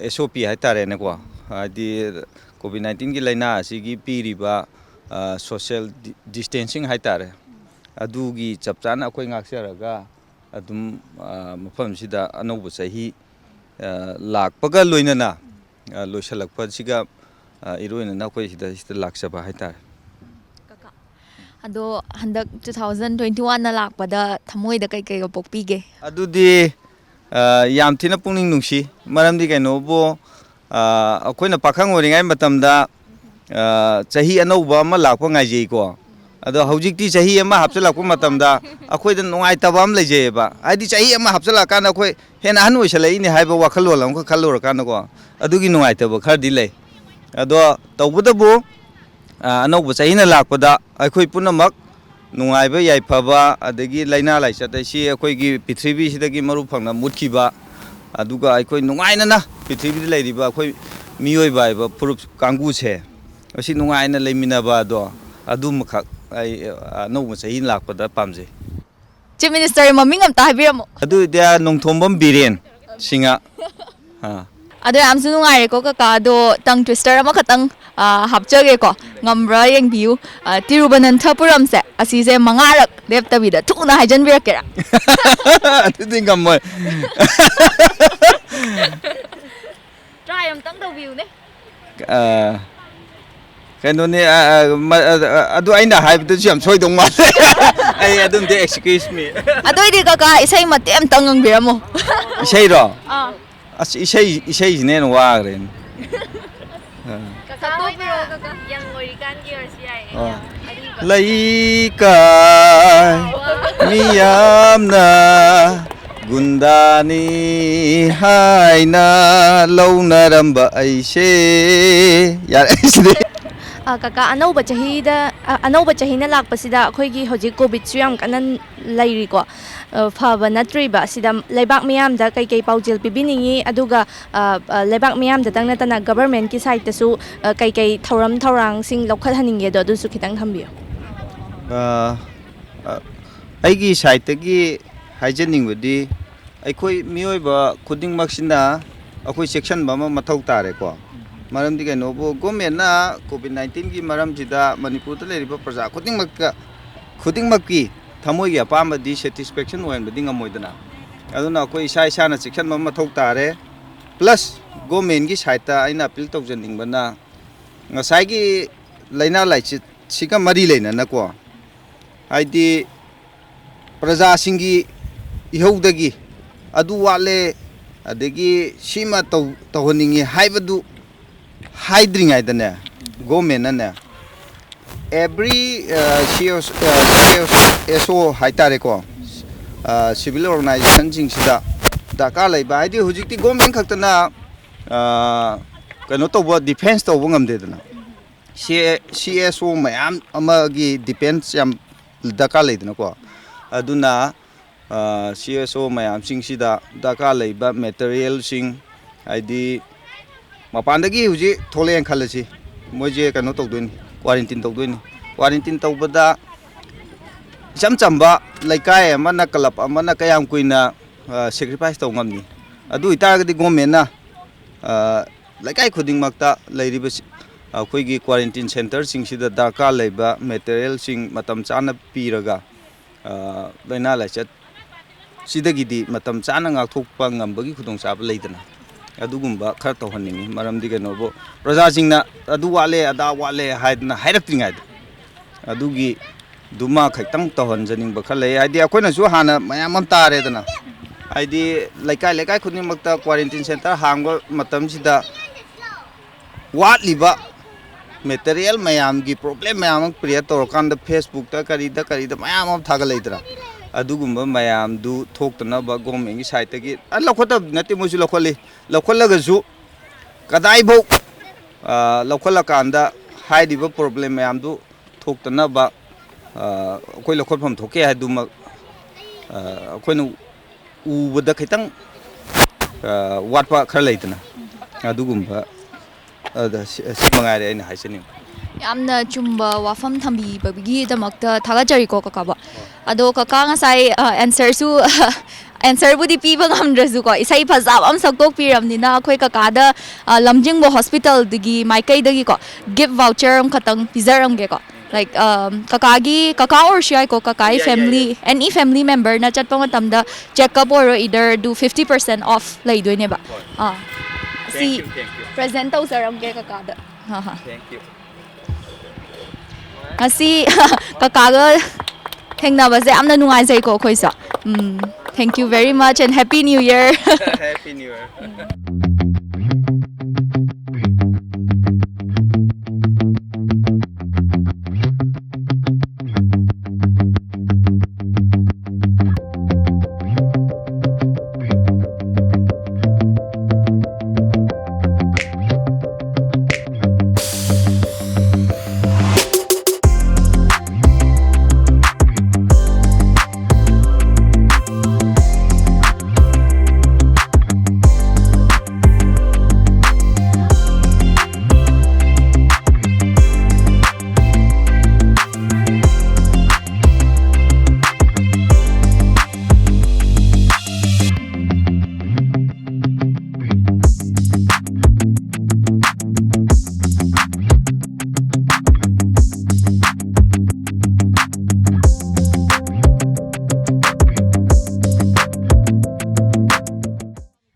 ꯑꯦꯁ ꯑꯣ ꯄꯤ ꯍꯥꯏꯇꯥꯔꯦꯅꯦꯀꯣ, ꯍꯥꯏꯗꯤ ꯀꯣꯚꯤꯗ ꯅꯥꯏꯟꯇꯤꯟꯒꯤ ꯂꯥꯏꯅꯥ ꯑꯁꯤꯒꯤ ꯄꯤꯔꯤꯕ, ꯑ, ꯁꯣꯁꯤꯌꯦꯜ ꯗꯤ-, ꯗꯤꯁꯇꯦꯟꯁꯤꯡ ꯍꯥꯏꯇꯥꯔꯦ, ꯑꯗꯨꯒꯤ ꯆꯞ ꯆꯥꯅ ꯑꯩꯈꯣꯏ ꯉꯥꯛꯆꯔꯒ ꯑꯗꯨꯝ, ꯑ, ꯃꯐꯝꯁꯤꯗ ꯑꯅꯧꯕ ꯆꯍꯤ, ꯑ, ꯂꯥꯛꯄꯒ ꯂꯣꯏꯅꯅ, ꯑ, ꯂꯣꯏꯁꯤꯜꯂꯛꯄꯁꯤꯒ, ꯑ, ꯏꯔꯣꯏꯅꯅ ꯑꯩꯈꯣꯏ ꯁꯤꯗ, ꯁꯤꯗ ꯂꯥꯛꯆꯕ ꯍꯥꯏꯇꯥꯔꯦ꯫ ꯀꯀꯥ, ꯑꯗꯣ ꯍꯟꯗꯛ two thousand twenty oneꯅ ꯂꯥꯛꯄꯗ ꯊꯃꯣꯏꯗ ꯀꯩꯀꯩꯒ ꯄꯣꯛꯄꯤꯒꯦ? ꯑꯗꯨꯗꯤ ꯑ, ꯌꯥꯝ ꯊꯤꯅ ꯄꯨꯛꯅꯤꯡ ꯅꯨꯡꯁꯤ꯫ ꯃꯔꯝꯗꯤ ꯀꯩꯅꯣꯕꯨ, ꯑ, ꯑꯩꯈꯣꯏꯅ ꯄꯥꯈꯪ ꯑꯣꯏꯔꯤꯉꯩ ꯃꯇꯝꯗ, ꯑ, ꯆꯍꯤ ꯑꯅꯧꯕ ꯑꯃ ꯂꯥꯛꯄ ꯉꯥꯏꯖꯩꯀꯣ꯫ ꯑꯗꯣ ꯍꯧꯖꯤꯛꯇꯤ ꯆꯍꯤ ꯑꯃ ꯍꯥꯞꯆꯤꯜꯂꯛꯄ ꯃꯇꯝꯗ ꯑꯩꯈꯣꯏꯗ ꯅꯨꯡꯉꯥꯏꯇꯕ ꯑꯃ ꯂꯩꯖꯩꯌꯦꯕ꯫ ꯍꯥꯏꯗꯤ ꯆꯍꯤ ꯑꯃ ꯍꯥꯞꯆꯤꯜꯂꯛꯑꯀꯥꯟꯗ ꯑꯩꯈꯣꯏ ꯍꯦꯟꯅ ꯑꯍꯟ ꯑꯣꯏꯁꯜꯂꯛꯏꯅꯦ ꯍꯥꯏꯕ ꯋꯥꯈꯜꯂꯣꯟ ꯑꯃꯈꯛ ꯈꯜꯂꯨꯔꯀꯥꯟꯗꯀꯣ, ꯑꯗꯨꯒꯤ ꯅꯨꯡꯉꯥꯏꯇꯕ ꯈꯔꯗꯤ ꯂꯩ꯫ ꯑꯗꯣ ꯇꯧꯕꯇꯕꯨ, ꯑ, ꯑꯅꯧꯕ ꯆꯍꯤꯅ ꯂꯥꯛꯄꯗ ꯑꯩꯈꯣꯏ ꯄꯨꯝꯅꯃꯛ ꯅꯨꯡꯉꯥꯏꯕ, ꯌꯥꯏꯐꯕ, ꯑꯗꯒꯤ ꯂꯥꯏꯅꯥ ꯂꯥꯏꯆꯠ ꯑꯁꯤ ꯑꯩꯈꯣꯏꯒꯤ ꯄ꯭ꯔꯤꯊꯤꯕꯤꯁꯤꯗꯒꯤ ꯃꯔꯨ ꯐꯪꯅ ꯃꯨꯠꯈꯤꯕ, ꯑꯗꯨꯒ ꯑꯩꯈꯣꯏ ꯅꯨꯡꯉꯥꯏꯅꯅ ꯄ꯭ꯔꯤꯊꯤꯕꯤꯗ ꯂꯩꯔꯤꯕ ꯑꯩꯈꯣꯏ ꯃꯤꯑꯣꯏꯕ ꯍꯥꯏꯕ ꯐꯨꯔꯨꯞ ꯀꯥꯡꯕꯨꯁꯦ ꯑꯁꯤ ꯅꯨꯡꯉꯥꯏꯅ ꯂꯩꯃꯤꯟꯅꯕ ꯑꯗꯣ, ꯑꯗꯨꯃꯈꯛ ꯑꯩ, ꯑ, ꯑꯅꯧꯕ ꯆꯍꯤ ꯂꯥꯛꯄꯗ ꯄꯥꯝꯖꯩ꯫ ꯆꯤꯐ ꯃꯤꯅꯤꯁꯇꯔꯒꯤ ꯃꯃꯤꯡ ꯑꯝꯇ ꯍꯥꯏꯕꯤꯔꯝꯃꯣ꯫ ꯑꯗꯨ ꯑꯣꯏꯗꯤ, ꯑ, ꯅꯣꯡꯊꯣꯝꯕꯝ ꯕꯤꯔꯦꯟ ꯁꯤꯡꯍ꯫ ꯑꯥ꯫ ꯑꯗꯣ ꯌꯥꯝꯁꯨ ꯅꯨꯡꯉꯥꯏꯔꯦꯀꯣ ꯀꯀꯥ꯫ ꯑꯗꯣ ꯇꯪ ꯇ꯭ꯋꯤꯁꯇꯔ ꯑꯃꯈꯛꯇꯪ, ꯑ, ꯍꯥꯞꯆꯒꯦꯀꯣ꯫ ꯉꯝꯕ꯭ꯔꯥ ꯌꯦꯡꯕꯤꯌꯨ꯫ ꯑ, ꯇꯤꯔꯨꯕꯅꯟꯊꯄꯨꯔꯝꯁꯦ ꯑꯁꯤꯁꯦ ꯃꯉꯥꯔꯛ ꯂꯦꯞꯇꯕꯤꯗ ꯊꯨꯅ ꯍꯥꯏꯖꯟꯕꯤꯔꯛꯀꯦꯔꯥ? ꯑꯗꯨꯗꯤ ꯉꯝꯃꯣꯏ꯫ ꯇ꯭ꯔꯥꯏ ꯑꯝꯇꯪ ꯇꯧꯕꯤꯌꯨꯅꯦ꯫ ꯑ, ꯀꯩꯅꯣꯅꯦ, ꯑ, ꯑ, ꯃ-, ꯑ, ꯑ, ꯑꯗꯨ ꯑꯩꯅ ꯍꯥꯏꯕꯗꯁꯨ ꯌꯥꯝ ꯁꯣꯏꯗꯧ ꯃꯥꯜꯂꯦ꯫ ꯑꯩ ꯑꯗꯨꯝꯗꯤ excuse me꯫ ꯑꯗꯨ ꯑꯣꯏꯗꯤ ꯀꯀꯥ ꯏꯁꯩ ꯃꯇꯦꯛ ꯑꯝꯇꯪ ꯉꯪꯕꯤꯔꯝꯃꯣ꯫ ꯏꯁꯩꯔꯣ? ꯑꯥ꯫ ꯑꯁ, ꯏꯁꯩ, ꯏꯁꯩꯁꯤꯅ ꯍꯦꯟꯅ ꯋꯥꯈ꯭ꯔꯦꯅꯦ꯫ ꯑ꯫ ꯀꯀꯥ ꯍꯣꯏꯅ ꯌꯪ ꯑꯣꯏꯔꯤꯀꯥꯟꯒꯤ ꯑꯣꯏꯔꯁꯨ ꯌꯥꯏꯌꯦ꯫ ꯑ꯫ ꯑꯔꯤꯕ꯫ ꯂꯩꯀꯥꯏ ꯃꯤꯌꯥꯝꯅ ꯒꯨꯟꯗꯥꯅꯤ ꯍꯥꯏꯅ ꯂꯧꯅꯔꯝꯕ ꯑꯩꯁꯦ꯫ ꯌꯥꯔꯦ, ꯁꯤꯗꯤ꯫ ꯑ, ꯀꯀꯥ, ꯑꯅꯧꯕ ꯆꯍꯤꯗ, ꯑ, ꯑꯅꯧꯕ ꯆꯍꯤꯅ ꯂꯥꯛꯄꯁꯤꯗ ꯑꯩꯈꯣꯏꯒꯤ ꯍꯧꯖꯤꯛ ꯀꯣꯚꯤꯗꯁꯨ ꯌꯥꯝ ꯀꯟꯅ ꯂꯩꯔꯤꯀꯣ꯫ ꯑ, ꯐꯕ ꯅꯠꯇ꯭ꯔꯤꯕ ꯑꯁꯤꯗ ꯂꯩꯕꯥꯛ ꯃꯤꯌꯥꯝꯗ ꯀꯩꯀꯩ ꯄꯥꯎꯖꯦꯜ ꯄꯤꯕꯤꯅꯤꯡꯉꯤ? ꯑꯗꯨꯒ, ꯑ, ꯑ, ꯂꯩꯕꯥꯛ ꯃꯤꯌꯥꯝꯗꯇꯪ ꯅꯠꯇꯅ ꯒꯚꯔꯟꯃꯦꯟꯠꯀꯤ ꯁꯥꯏꯠꯇꯁꯨ, ꯑ, ꯀꯩꯀꯩ ꯊꯧꯔꯝ ꯊꯧꯔꯥꯡꯁꯤꯡ ꯂꯧꯈꯠꯍꯟꯅꯤꯡꯒꯦꯗꯣ ꯑꯗꯨꯁꯨ ꯈꯤꯇꯪ ꯊꯝꯕꯤꯌꯨ꯫ ꯑ, ꯑ, ꯑꯩꯒꯤ ꯁꯥꯏꯠꯇꯒꯤ ꯍꯥꯏꯖꯅꯤꯡꯕꯗꯤ, ꯑꯩꯈꯣꯏ ꯃꯤꯑꯣꯏꯕ ꯈꯨꯗꯤꯡꯃꯛꯁꯤꯅ ꯑꯩꯈꯣꯏ ꯆꯦꯛꯁꯤꯟꯕ ꯑꯃ ꯃꯊꯧ ꯇꯥꯔꯦꯀꯣ꯫ ꯃꯔꯝꯗꯤ ꯀꯩꯅꯣꯕꯨ, ꯒꯣꯔꯃꯦꯟꯅ ꯀꯣꯚꯤꯗ ꯅꯥꯏꯟꯇꯤꯟꯒꯤ ꯃꯔꯝꯁꯤꯗ ꯃꯅꯤꯄꯨꯔꯗ ꯂꯩꯔꯤꯕ ꯄ꯭ꯔꯖꯥ ꯈꯨꯗꯤꯡꯃꯛꯇ, ꯈꯨꯗꯤꯡꯃꯛꯀꯤ ꯊꯃꯣꯏꯒꯤ ꯑꯄꯥꯝꯕꯗꯤ ꯁꯦꯇꯤꯁꯐꯦꯛꯁꯟ ꯑꯣꯏꯍꯟꯕꯗꯤ ꯉꯝꯃꯣꯏꯗꯅ꯫ ꯑꯗꯨꯅ ꯑꯩꯈꯣꯏ ꯏꯁꯥ ꯏꯁꯥꯅ ꯆꯦꯛꯁꯤꯟꯕ ꯑꯃ ꯃꯊꯧ ꯇꯥꯔꯦ꯫ ꯄ꯭ꯂꯁ ꯒꯣꯔꯃꯦꯟꯒꯤ ꯁꯥꯏꯠꯇ ꯑꯩꯅ ꯑꯄꯤꯜ ꯇꯧꯖꯅꯤꯡꯕꯅ, ꯉꯁꯥꯏꯒꯤ ꯂꯥꯏꯅꯥ ꯂꯥꯏꯆꯠꯁꯤꯒ ꯃꯔꯤ ꯂꯩꯅꯅꯀꯣ, ꯍꯥꯏꯗꯤ ꯄ꯭ꯔꯖꯥꯁꯤꯡꯒꯤ ꯏꯍꯧꯗꯒꯤ ꯑꯗꯨ ꯋꯥꯠꯂꯦ, ꯑꯗꯒꯤ ꯁꯤꯃ ꯇꯧ ꯇꯧꯍꯟꯅꯤꯡꯉꯤ ꯍꯥꯏꯕꯗꯨ ꯍꯥꯏꯗ꯭ꯔꯤꯉꯩꯗꯅꯦ, ꯒꯣꯔꯃꯦꯟꯅꯅꯦ, ꯑꯦꯕ꯭ꯔꯤ ꯁꯤ ꯑꯦꯁ ꯑꯦꯁ ꯑꯣ ꯍꯥꯏꯇꯥꯔꯦꯀꯣ, ꯁꯤꯚꯤꯜ ꯑꯣꯔꯒꯅꯥꯏꯖꯦꯁꯟꯁꯤꯡꯁꯤꯗ ꯗꯔꯀꯥꯔ ꯂꯩꯕ, ꯍꯥꯏꯗꯤ ꯍꯧꯖꯤꯛꯇꯤ ꯒꯣꯔꯃꯦꯟ ꯈꯛꯇꯅ ꯑ, ꯀꯩꯅꯣ ꯇꯧꯕ, ꯗꯤꯐꯦꯟꯁ ꯇꯧꯕ ꯉꯝꯗꯦꯗꯅ꯫ ꯁꯤ ꯁꯤ ꯑꯦꯁ ꯑꯣ ꯃꯌꯥꯝ ꯑꯃꯒꯤ ꯗꯤꯐꯦꯟꯁ ꯌꯥꯝ ꯗꯔꯀꯥꯔ ꯂꯩꯗꯅꯀꯣ꯫ ꯑꯗꯨꯅ ꯁꯤ ꯑꯦꯁ ꯑꯣ ꯃꯌꯥꯝꯁꯤꯡꯁꯤꯗ ꯗꯔꯀꯥꯔ ꯂꯩꯕ ꯃꯦꯇꯔꯤꯌꯦꯜꯁꯤꯡ, ꯍꯥꯏꯗꯤ ꯃꯄꯥꯟꯗꯒꯤ ꯍꯧꯖꯤꯛ ꯊꯣꯛꯂꯛꯑꯦꯅ ꯈꯜꯂꯁꯤ, ꯃꯣꯏꯁꯦ ꯀꯩꯅꯣ ꯇꯧꯗꯣꯏꯅꯤ, ꯀ꯭ꯋꯥꯔꯦꯟꯇꯤꯟ ꯇꯧꯗꯣꯏꯅꯤ꯫ ꯀ꯭ꯋꯥꯔꯦꯟꯇꯤꯟ ꯇꯧꯕꯗ ꯏꯆꯝ ꯆꯝꯕ ꯂꯩꯀꯥꯏ ꯑꯃꯅ, ꯀ꯭ꯂꯕ ꯑꯃꯅ ꯀꯌꯥꯝ ꯀꯨꯏꯅ ꯁꯦꯀ꯭ꯔꯤꯐꯥꯏꯁ ꯇꯧ ꯉꯝꯅꯤ? ꯑꯗꯨ ꯑꯣꯏꯇꯥꯔꯒꯗꯤ ꯒꯣꯔꯃꯦꯟꯅ ꯑ, ꯂꯩꯀꯥꯏ ꯈꯨꯗꯤꯡꯃꯛꯇ ꯂꯩꯔꯤꯕ ꯁꯤ-, ꯑꯩꯈꯣꯏꯒꯤ ꯀ꯭ꯋꯥꯔꯦꯟꯇꯤꯟ ꯁꯦꯟꯇꯔꯁꯤꯡꯁꯤꯗ ꯗꯔꯀꯥꯔ ꯂꯩꯕ ꯃꯦꯇꯔꯤꯌꯦꯜꯁꯤꯡ ꯃꯇꯝ ꯆꯥꯅ ꯄꯤꯔꯒ, ꯑ, ꯂꯥꯏꯅꯥ ꯂꯥꯏꯆꯠ ꯁꯤꯗꯒꯤꯗꯤ ꯃꯇꯝ ꯆꯥꯅ ꯉꯥꯛꯊꯣꯛꯄ ꯉꯝꯕꯒꯤ ꯈꯨꯗꯣꯡꯆꯥꯕ ꯂꯩꯗꯅ, ꯑꯗꯨꯒꯨꯝꯕ ꯈꯔ ꯇꯧꯍꯟꯅꯤꯡꯉꯤ꯫ ꯃꯔꯝꯗꯤ ꯀꯩꯅꯣꯕꯨ, ꯄ꯭ꯔꯖꯥꯁꯤꯡꯅ ꯑꯗꯨ ꯋꯥꯠꯂꯦ, ꯑꯗꯥ ꯋꯥꯠꯂꯦ ꯍꯥꯏꯗꯅ ꯍꯥꯏꯔꯛꯇ꯭ꯔꯤꯉꯩꯗ, ꯑꯗꯨꯒꯤ ꯗꯨꯃ ꯈꯤꯇꯪ ꯇꯧꯍꯟꯖꯅꯤꯡꯕ ꯈꯔ ꯂꯩ꯫ ꯍꯥꯏꯗꯤ ꯑꯩꯈꯣꯏꯅꯁꯨ ꯍꯥꯟꯅ ꯃꯌꯥꯝ ꯑꯃ ꯇꯥꯔꯦꯗꯅ, ꯍꯥꯏꯗꯤ ꯂꯩꯀꯥꯏ ꯂꯩꯀꯥꯏ ꯈꯨꯗꯤꯡꯃꯛꯇ ꯀ꯭ꯋꯥꯔꯦꯟꯇꯤꯟ ꯁꯦꯟꯇꯔ ꯍꯥꯡꯕ ꯃꯇꯝꯁꯤꯗ ꯋꯥꯠꯂꯤꯕ ꯃꯦꯇꯔꯤꯌꯦꯜ ꯃꯌꯥꯝꯒꯤ ꯄ꯭ꯔꯣꯕ꯭ꯂꯦꯝ ꯃꯌꯥꯝ ꯑꯃ ꯀ꯭ꯔꯤꯌꯦꯠ ꯇꯧꯔꯀꯥꯟꯗ ꯐꯦꯁꯕꯨꯛꯇ ꯀꯔꯤꯗ ꯀꯔꯤꯗ ꯃꯌꯥꯝ ꯑꯃ ꯊꯥꯒꯠꯂꯛꯏꯗꯅ, ꯑꯗꯨꯒꯨꯝꯕ ꯃꯌꯥꯝꯗꯨ ꯊꯣꯛꯇꯅꯕ ꯒꯣꯔꯃꯦꯟꯒꯤ ꯁꯥꯏꯠꯇꯒꯤ, ꯑ, ꯂꯧꯈꯠꯇꯕꯗꯤ ꯅꯠꯇꯦ, ꯃꯣꯏꯁꯨ ꯂꯧꯈꯠꯂꯤ, ꯂꯧꯈꯠꯂꯒꯁꯨ ꯀꯗꯥꯏꯐꯥꯎ, ꯑ, ꯂꯧꯈꯠꯂꯀꯥꯟꯗ ꯍꯥꯏꯔꯤꯕ ꯄ꯭ꯔꯣꯕ꯭ꯂꯦꯝ ꯃꯌꯥꯝꯗꯨ ꯊꯣꯛꯇꯅꯕ, ꯑ, ꯑꯩꯈꯣꯏ ꯂꯧꯈꯠꯐꯝ ꯊꯣꯛꯀꯦ ꯍꯥꯏꯗꯨꯃꯛ, ꯑ, ꯑꯩꯈꯣꯏꯅ ꯎꯕꯗ ꯈꯤꯇꯪ, ꯑ, ꯋꯥꯠꯄ ꯈꯔ ꯂꯩꯗꯅ, ꯑꯗꯨꯒꯨꯝꯕ, ꯑꯗ ꯁꯤ ꯁꯤ ꯃꯉꯥꯏꯔꯦ ꯑꯩꯅ ꯍꯥꯏꯖꯅꯤꯡꯕ꯫ ꯌꯥꯝꯅ ꯆꯨꯝꯕ ꯋꯥꯐꯝ ꯊꯝꯕꯤꯕꯒꯤꯗꯃꯛꯇ ꯊꯥꯒꯠꯆꯔꯤꯀꯣ, ꯀꯀꯥꯕꯣ꯫ ꯑꯗꯣ ꯀꯀꯥ ꯉꯁꯥꯏ, ꯑ, ꯑꯦꯟꯁꯔꯁꯨ ꯑꯦꯟꯁꯔꯕꯨꯗꯤ ꯄꯤꯕ ꯉꯝꯗ꯭ꯔꯁꯨꯀꯣ, ꯏꯁꯩ ꯐꯖꯕ ꯑꯃ ꯁꯛꯇꯣꯛꯄꯤꯔꯕꯅꯤꯅ ꯑꯩꯈꯣꯏ ꯀꯀꯥꯗ, ꯑ, ꯂꯝꯖꯤꯡꯕ ꯍꯣꯁꯄꯤꯇꯥꯜꯗꯒꯤ ꯃꯥꯏꯀꯩꯗꯒꯤꯀꯣ, ꯒꯤꯐ ꯚꯥꯎꯆꯔ ꯑꯃꯈꯛꯇꯪ ꯄꯤꯖꯔꯝꯒꯦꯀꯣ꯫ Like, um, ꯀꯀꯥꯒꯤ, ꯀꯀꯥ ꯑꯣꯏꯔꯁꯨ ꯌꯥꯏꯀꯣ, ꯀꯀꯥꯒꯤ ꯌꯥꯏ, ꯌꯥꯏ, family, ꯌꯥꯏ꯫ Any family member ꯅ ꯆꯠꯄ ꯃꯇꯝꯗ ꯆꯦꯛꯑꯞ ꯑꯣꯏꯔꯣ, either do fifty percent off ꯂꯩꯗꯣꯏꯅꯦꯕ꯫ ꯍꯣꯏ꯫ ꯑꯥ, ꯁꯤ Thank you, thank you꯫ Present ꯇꯧꯖꯔꯝꯒꯦ ꯀꯀꯥꯗ꯫ ꯍꯥ, ꯍꯥ꯫ Thank you꯫ ꯉꯁꯤ ꯀꯀꯥꯒ ꯊꯦꯡꯅꯕꯁꯦ ꯌꯥꯝꯅ ꯅꯨꯡꯉꯥꯏꯖꯩꯀꯣ ꯑꯩꯈꯣꯏꯁꯨ꯫ ꯎꯝ꯫ Thank you very much and Happy New Year. Happy New Year.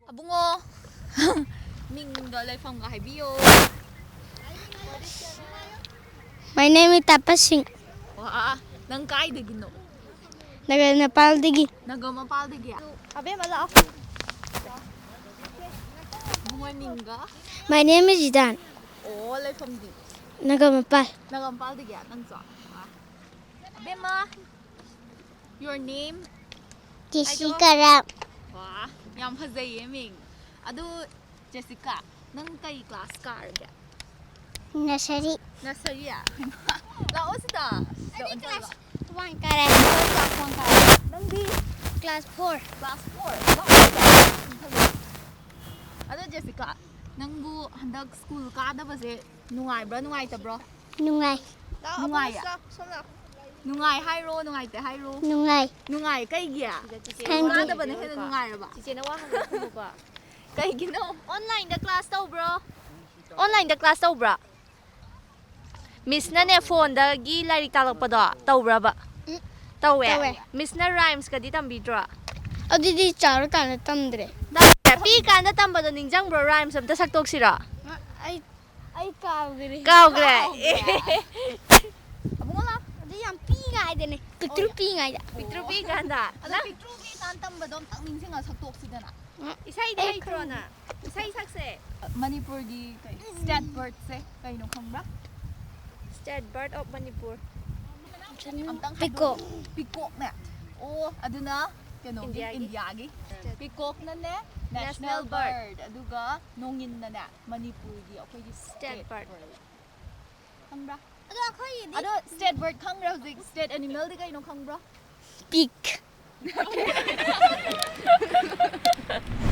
ꯑꯕꯨꯡꯉꯣ, ꯃꯤꯡꯗꯣ ꯂꯩꯐꯝꯒ ꯍꯥꯏꯕꯤꯌꯣ꯫ My name is Tapa Singh. ꯋꯥ, ꯅꯪ ꯀꯥꯏꯗꯒꯤꯅꯣ? ꯅꯒꯔ ꯅꯄꯥꯜꯗꯒꯤ꯫ ꯅꯒꯔ ꯃꯄꯥꯜꯗꯒꯤ? ꯑꯕꯦꯝꯃ ꯂꯥꯛꯑꯣ꯫ ꯏꯕꯨꯡꯉꯣ ꯃꯤꯡꯒ? My name is Jidan. ꯑꯣ, ꯂꯩꯐꯝꯗꯤ? ꯅꯒꯔ ꯃꯄꯥꯜ꯫ ꯅꯒꯔ ꯃꯄꯥꯜꯗꯒꯤ ꯅꯪꯁꯨ? ꯋꯥ꯫ ꯑꯕꯦꯝꯃ, your name? Jessica ꯍꯥꯏꯗꯣ? Ram. ꯋꯥ, ꯌꯥꯝ ꯐꯖꯩꯌꯦ ꯃꯤꯡ꯫ ꯑꯗꯨ ꯖꯦꯁꯤꯀꯥ, ꯅꯪ ꯀꯩ ꯀ꯭ꯂꯥꯁ ꯀꯥꯔꯒꯦ? Nursery. Nursery? ꯂꯥꯛꯑꯣ ꯁꯤꯗ꯫ ꯑꯩꯗꯤ class one ꯀꯥꯔꯦ꯫ Class one ꯀꯥꯔꯦ꯫ ꯅꯪꯗꯤ? Class four. Class four? ꯋꯥ, ꯌꯥꯝ ꯐꯖꯩ꯫ ꯑꯗꯣ ꯖꯦꯁꯤꯀꯥ, ꯅꯪꯕꯨ ꯍꯟꯗꯛ ꯁ꯭ꯀꯨꯜ ꯀꯥꯗꯕꯁꯦ ꯅꯨꯡꯉꯥꯏꯕ꯭ꯔꯥ, ꯅꯨꯡꯉꯥꯏꯇꯕ꯭ꯔꯣ? ꯅꯨꯡꯉꯥꯏ꯫ ꯅꯨꯡꯉꯥꯏꯌꯦ? ꯅꯨꯡꯉꯥꯏ ꯍꯥꯏꯔꯣ, ꯅꯨꯡꯉꯥꯏꯇꯦ ꯍꯥꯏꯔꯣ? ꯅꯨꯡꯉꯥꯏ꯫ ꯅꯨꯡꯉꯥꯏ, ꯀꯩꯒꯤ? ꯈꯪꯗꯦ꯫ ꯀꯥꯗꯕꯅ ꯍꯦꯟꯅ ꯅꯨꯡꯉꯥꯏꯔꯕ? ꯆꯤꯆꯦꯅ ꯋꯥ ꯍꯪꯕ ꯈꯨꯝꯃꯨꯀꯣ꯫ ꯀꯩꯒꯤꯅꯣ? Online-ꯗ class ꯇꯧꯕ꯭ꯔꯣ? Online-ꯗ class ꯇꯧꯕ꯭ꯔꯥ? Miss-ꯅꯅꯦ phone-ꯗꯒꯤ ꯂꯥꯏꯔꯤꯛ ꯇꯥꯛꯂꯛꯄꯗꯣ ꯇꯧꯕ꯭ꯔꯕ? ꯎꯝ, ꯇꯧꯋꯦ? ꯇꯧꯋꯦ꯫ Miss-ꯅ rhymes-ꯀꯗꯤ ꯇꯝꯕꯤꯗ꯭ꯔꯣ? ꯑꯗꯨꯗꯤ ꯆꯥꯎꯔꯀꯥꯟꯗ ꯇꯝꯗ꯭ꯔꯦ꯫ ꯇꯝꯗ꯭ꯔꯦ? ꯄꯤꯛꯏꯀꯥꯟꯗ ꯇꯝꯕꯗꯣ ꯅꯤꯡꯁꯤꯡꯕ꯭ꯔꯣ? Rhymes ꯑꯝꯇ ꯁꯛꯇꯣꯛꯁꯤꯔꯣ? ꯑꯩ, ꯑꯩ ꯀꯥꯎꯈ꯭ꯔꯦ꯫ ꯀꯥꯎꯈ꯭ꯔꯦ? ꯀꯥꯎꯈ꯭ꯔꯦ? ꯑꯦ꯫ ꯑꯕꯨꯡꯉꯣ ꯂꯥꯎ꯫ ꯑꯗꯨ ꯌꯥꯝ ꯄꯤꯛꯏ꯫ ꯀꯥꯏꯗꯅꯦ ꯄꯤꯛꯇ꯭ꯔꯨ ꯄꯤꯛꯏꯉꯩꯗ꯫ ꯄꯤꯛꯇ꯭ꯔꯨ ꯄꯤꯛꯏꯀꯥꯟꯗ꯫ ꯑꯗꯣ ꯅꯪ ꯄꯤꯛꯇ꯭ꯔꯨ ꯄꯤꯛꯏꯀꯥꯟ ꯇꯝꯕꯗꯣ ꯑꯝꯇꯪ ꯅꯤꯡꯁꯤꯡꯉ ꯁꯛꯇꯣꯛꯁꯤꯗꯅ꯫ ꯎꯝ꯫ ꯏꯁꯩꯗꯤ ꯑꯩ ꯍꯩꯇ꯭ꯔꯣ ꯈꯪꯗꯦ꯫ ꯅꯪ? ꯏꯁꯩ ꯁꯛꯁꯦ꯫ ꯃꯅꯤꯄꯨꯔꯒꯤ ꯀꯩ state birdꯁꯦ ꯀꯩꯅꯣ ꯈꯪꯕ꯭ꯔꯥ? State bird of Manipur꯫ ꯑꯝꯇꯪ ꯍꯥꯏꯗꯣꯛ-꯫ Peacock꯫ Peacockꯅꯦ꯫ ꯑꯣ, ꯑꯗꯨꯅ ꯀꯩꯅꯣꯒꯤ, Indiaꯒꯤ꯫ Indiaꯒꯤ꯫ Peacockꯅꯅꯦ national bird꯫ National bird, ꯑꯗꯨꯒ ꯅꯣꯡꯏꯟꯅꯅꯦ ꯃꯅꯤꯄꯨꯔꯒꯤ ꯑꯩꯈꯣꯏꯒꯤ state bird꯫ State bird꯫ ꯈꯪꯕ꯭ꯔꯥ? ꯑꯗꯣ ꯑꯩꯈꯣꯏꯒꯤꯗꯤ ꯑꯗꯣ state bird ꯈꯪꯈ꯭ꯔꯦ, ꯍꯧꯖꯤꯛ state animalꯗꯤ ꯀꯩꯅꯣ ꯈꯪꯕ꯭ꯔꯣ? Pig꯫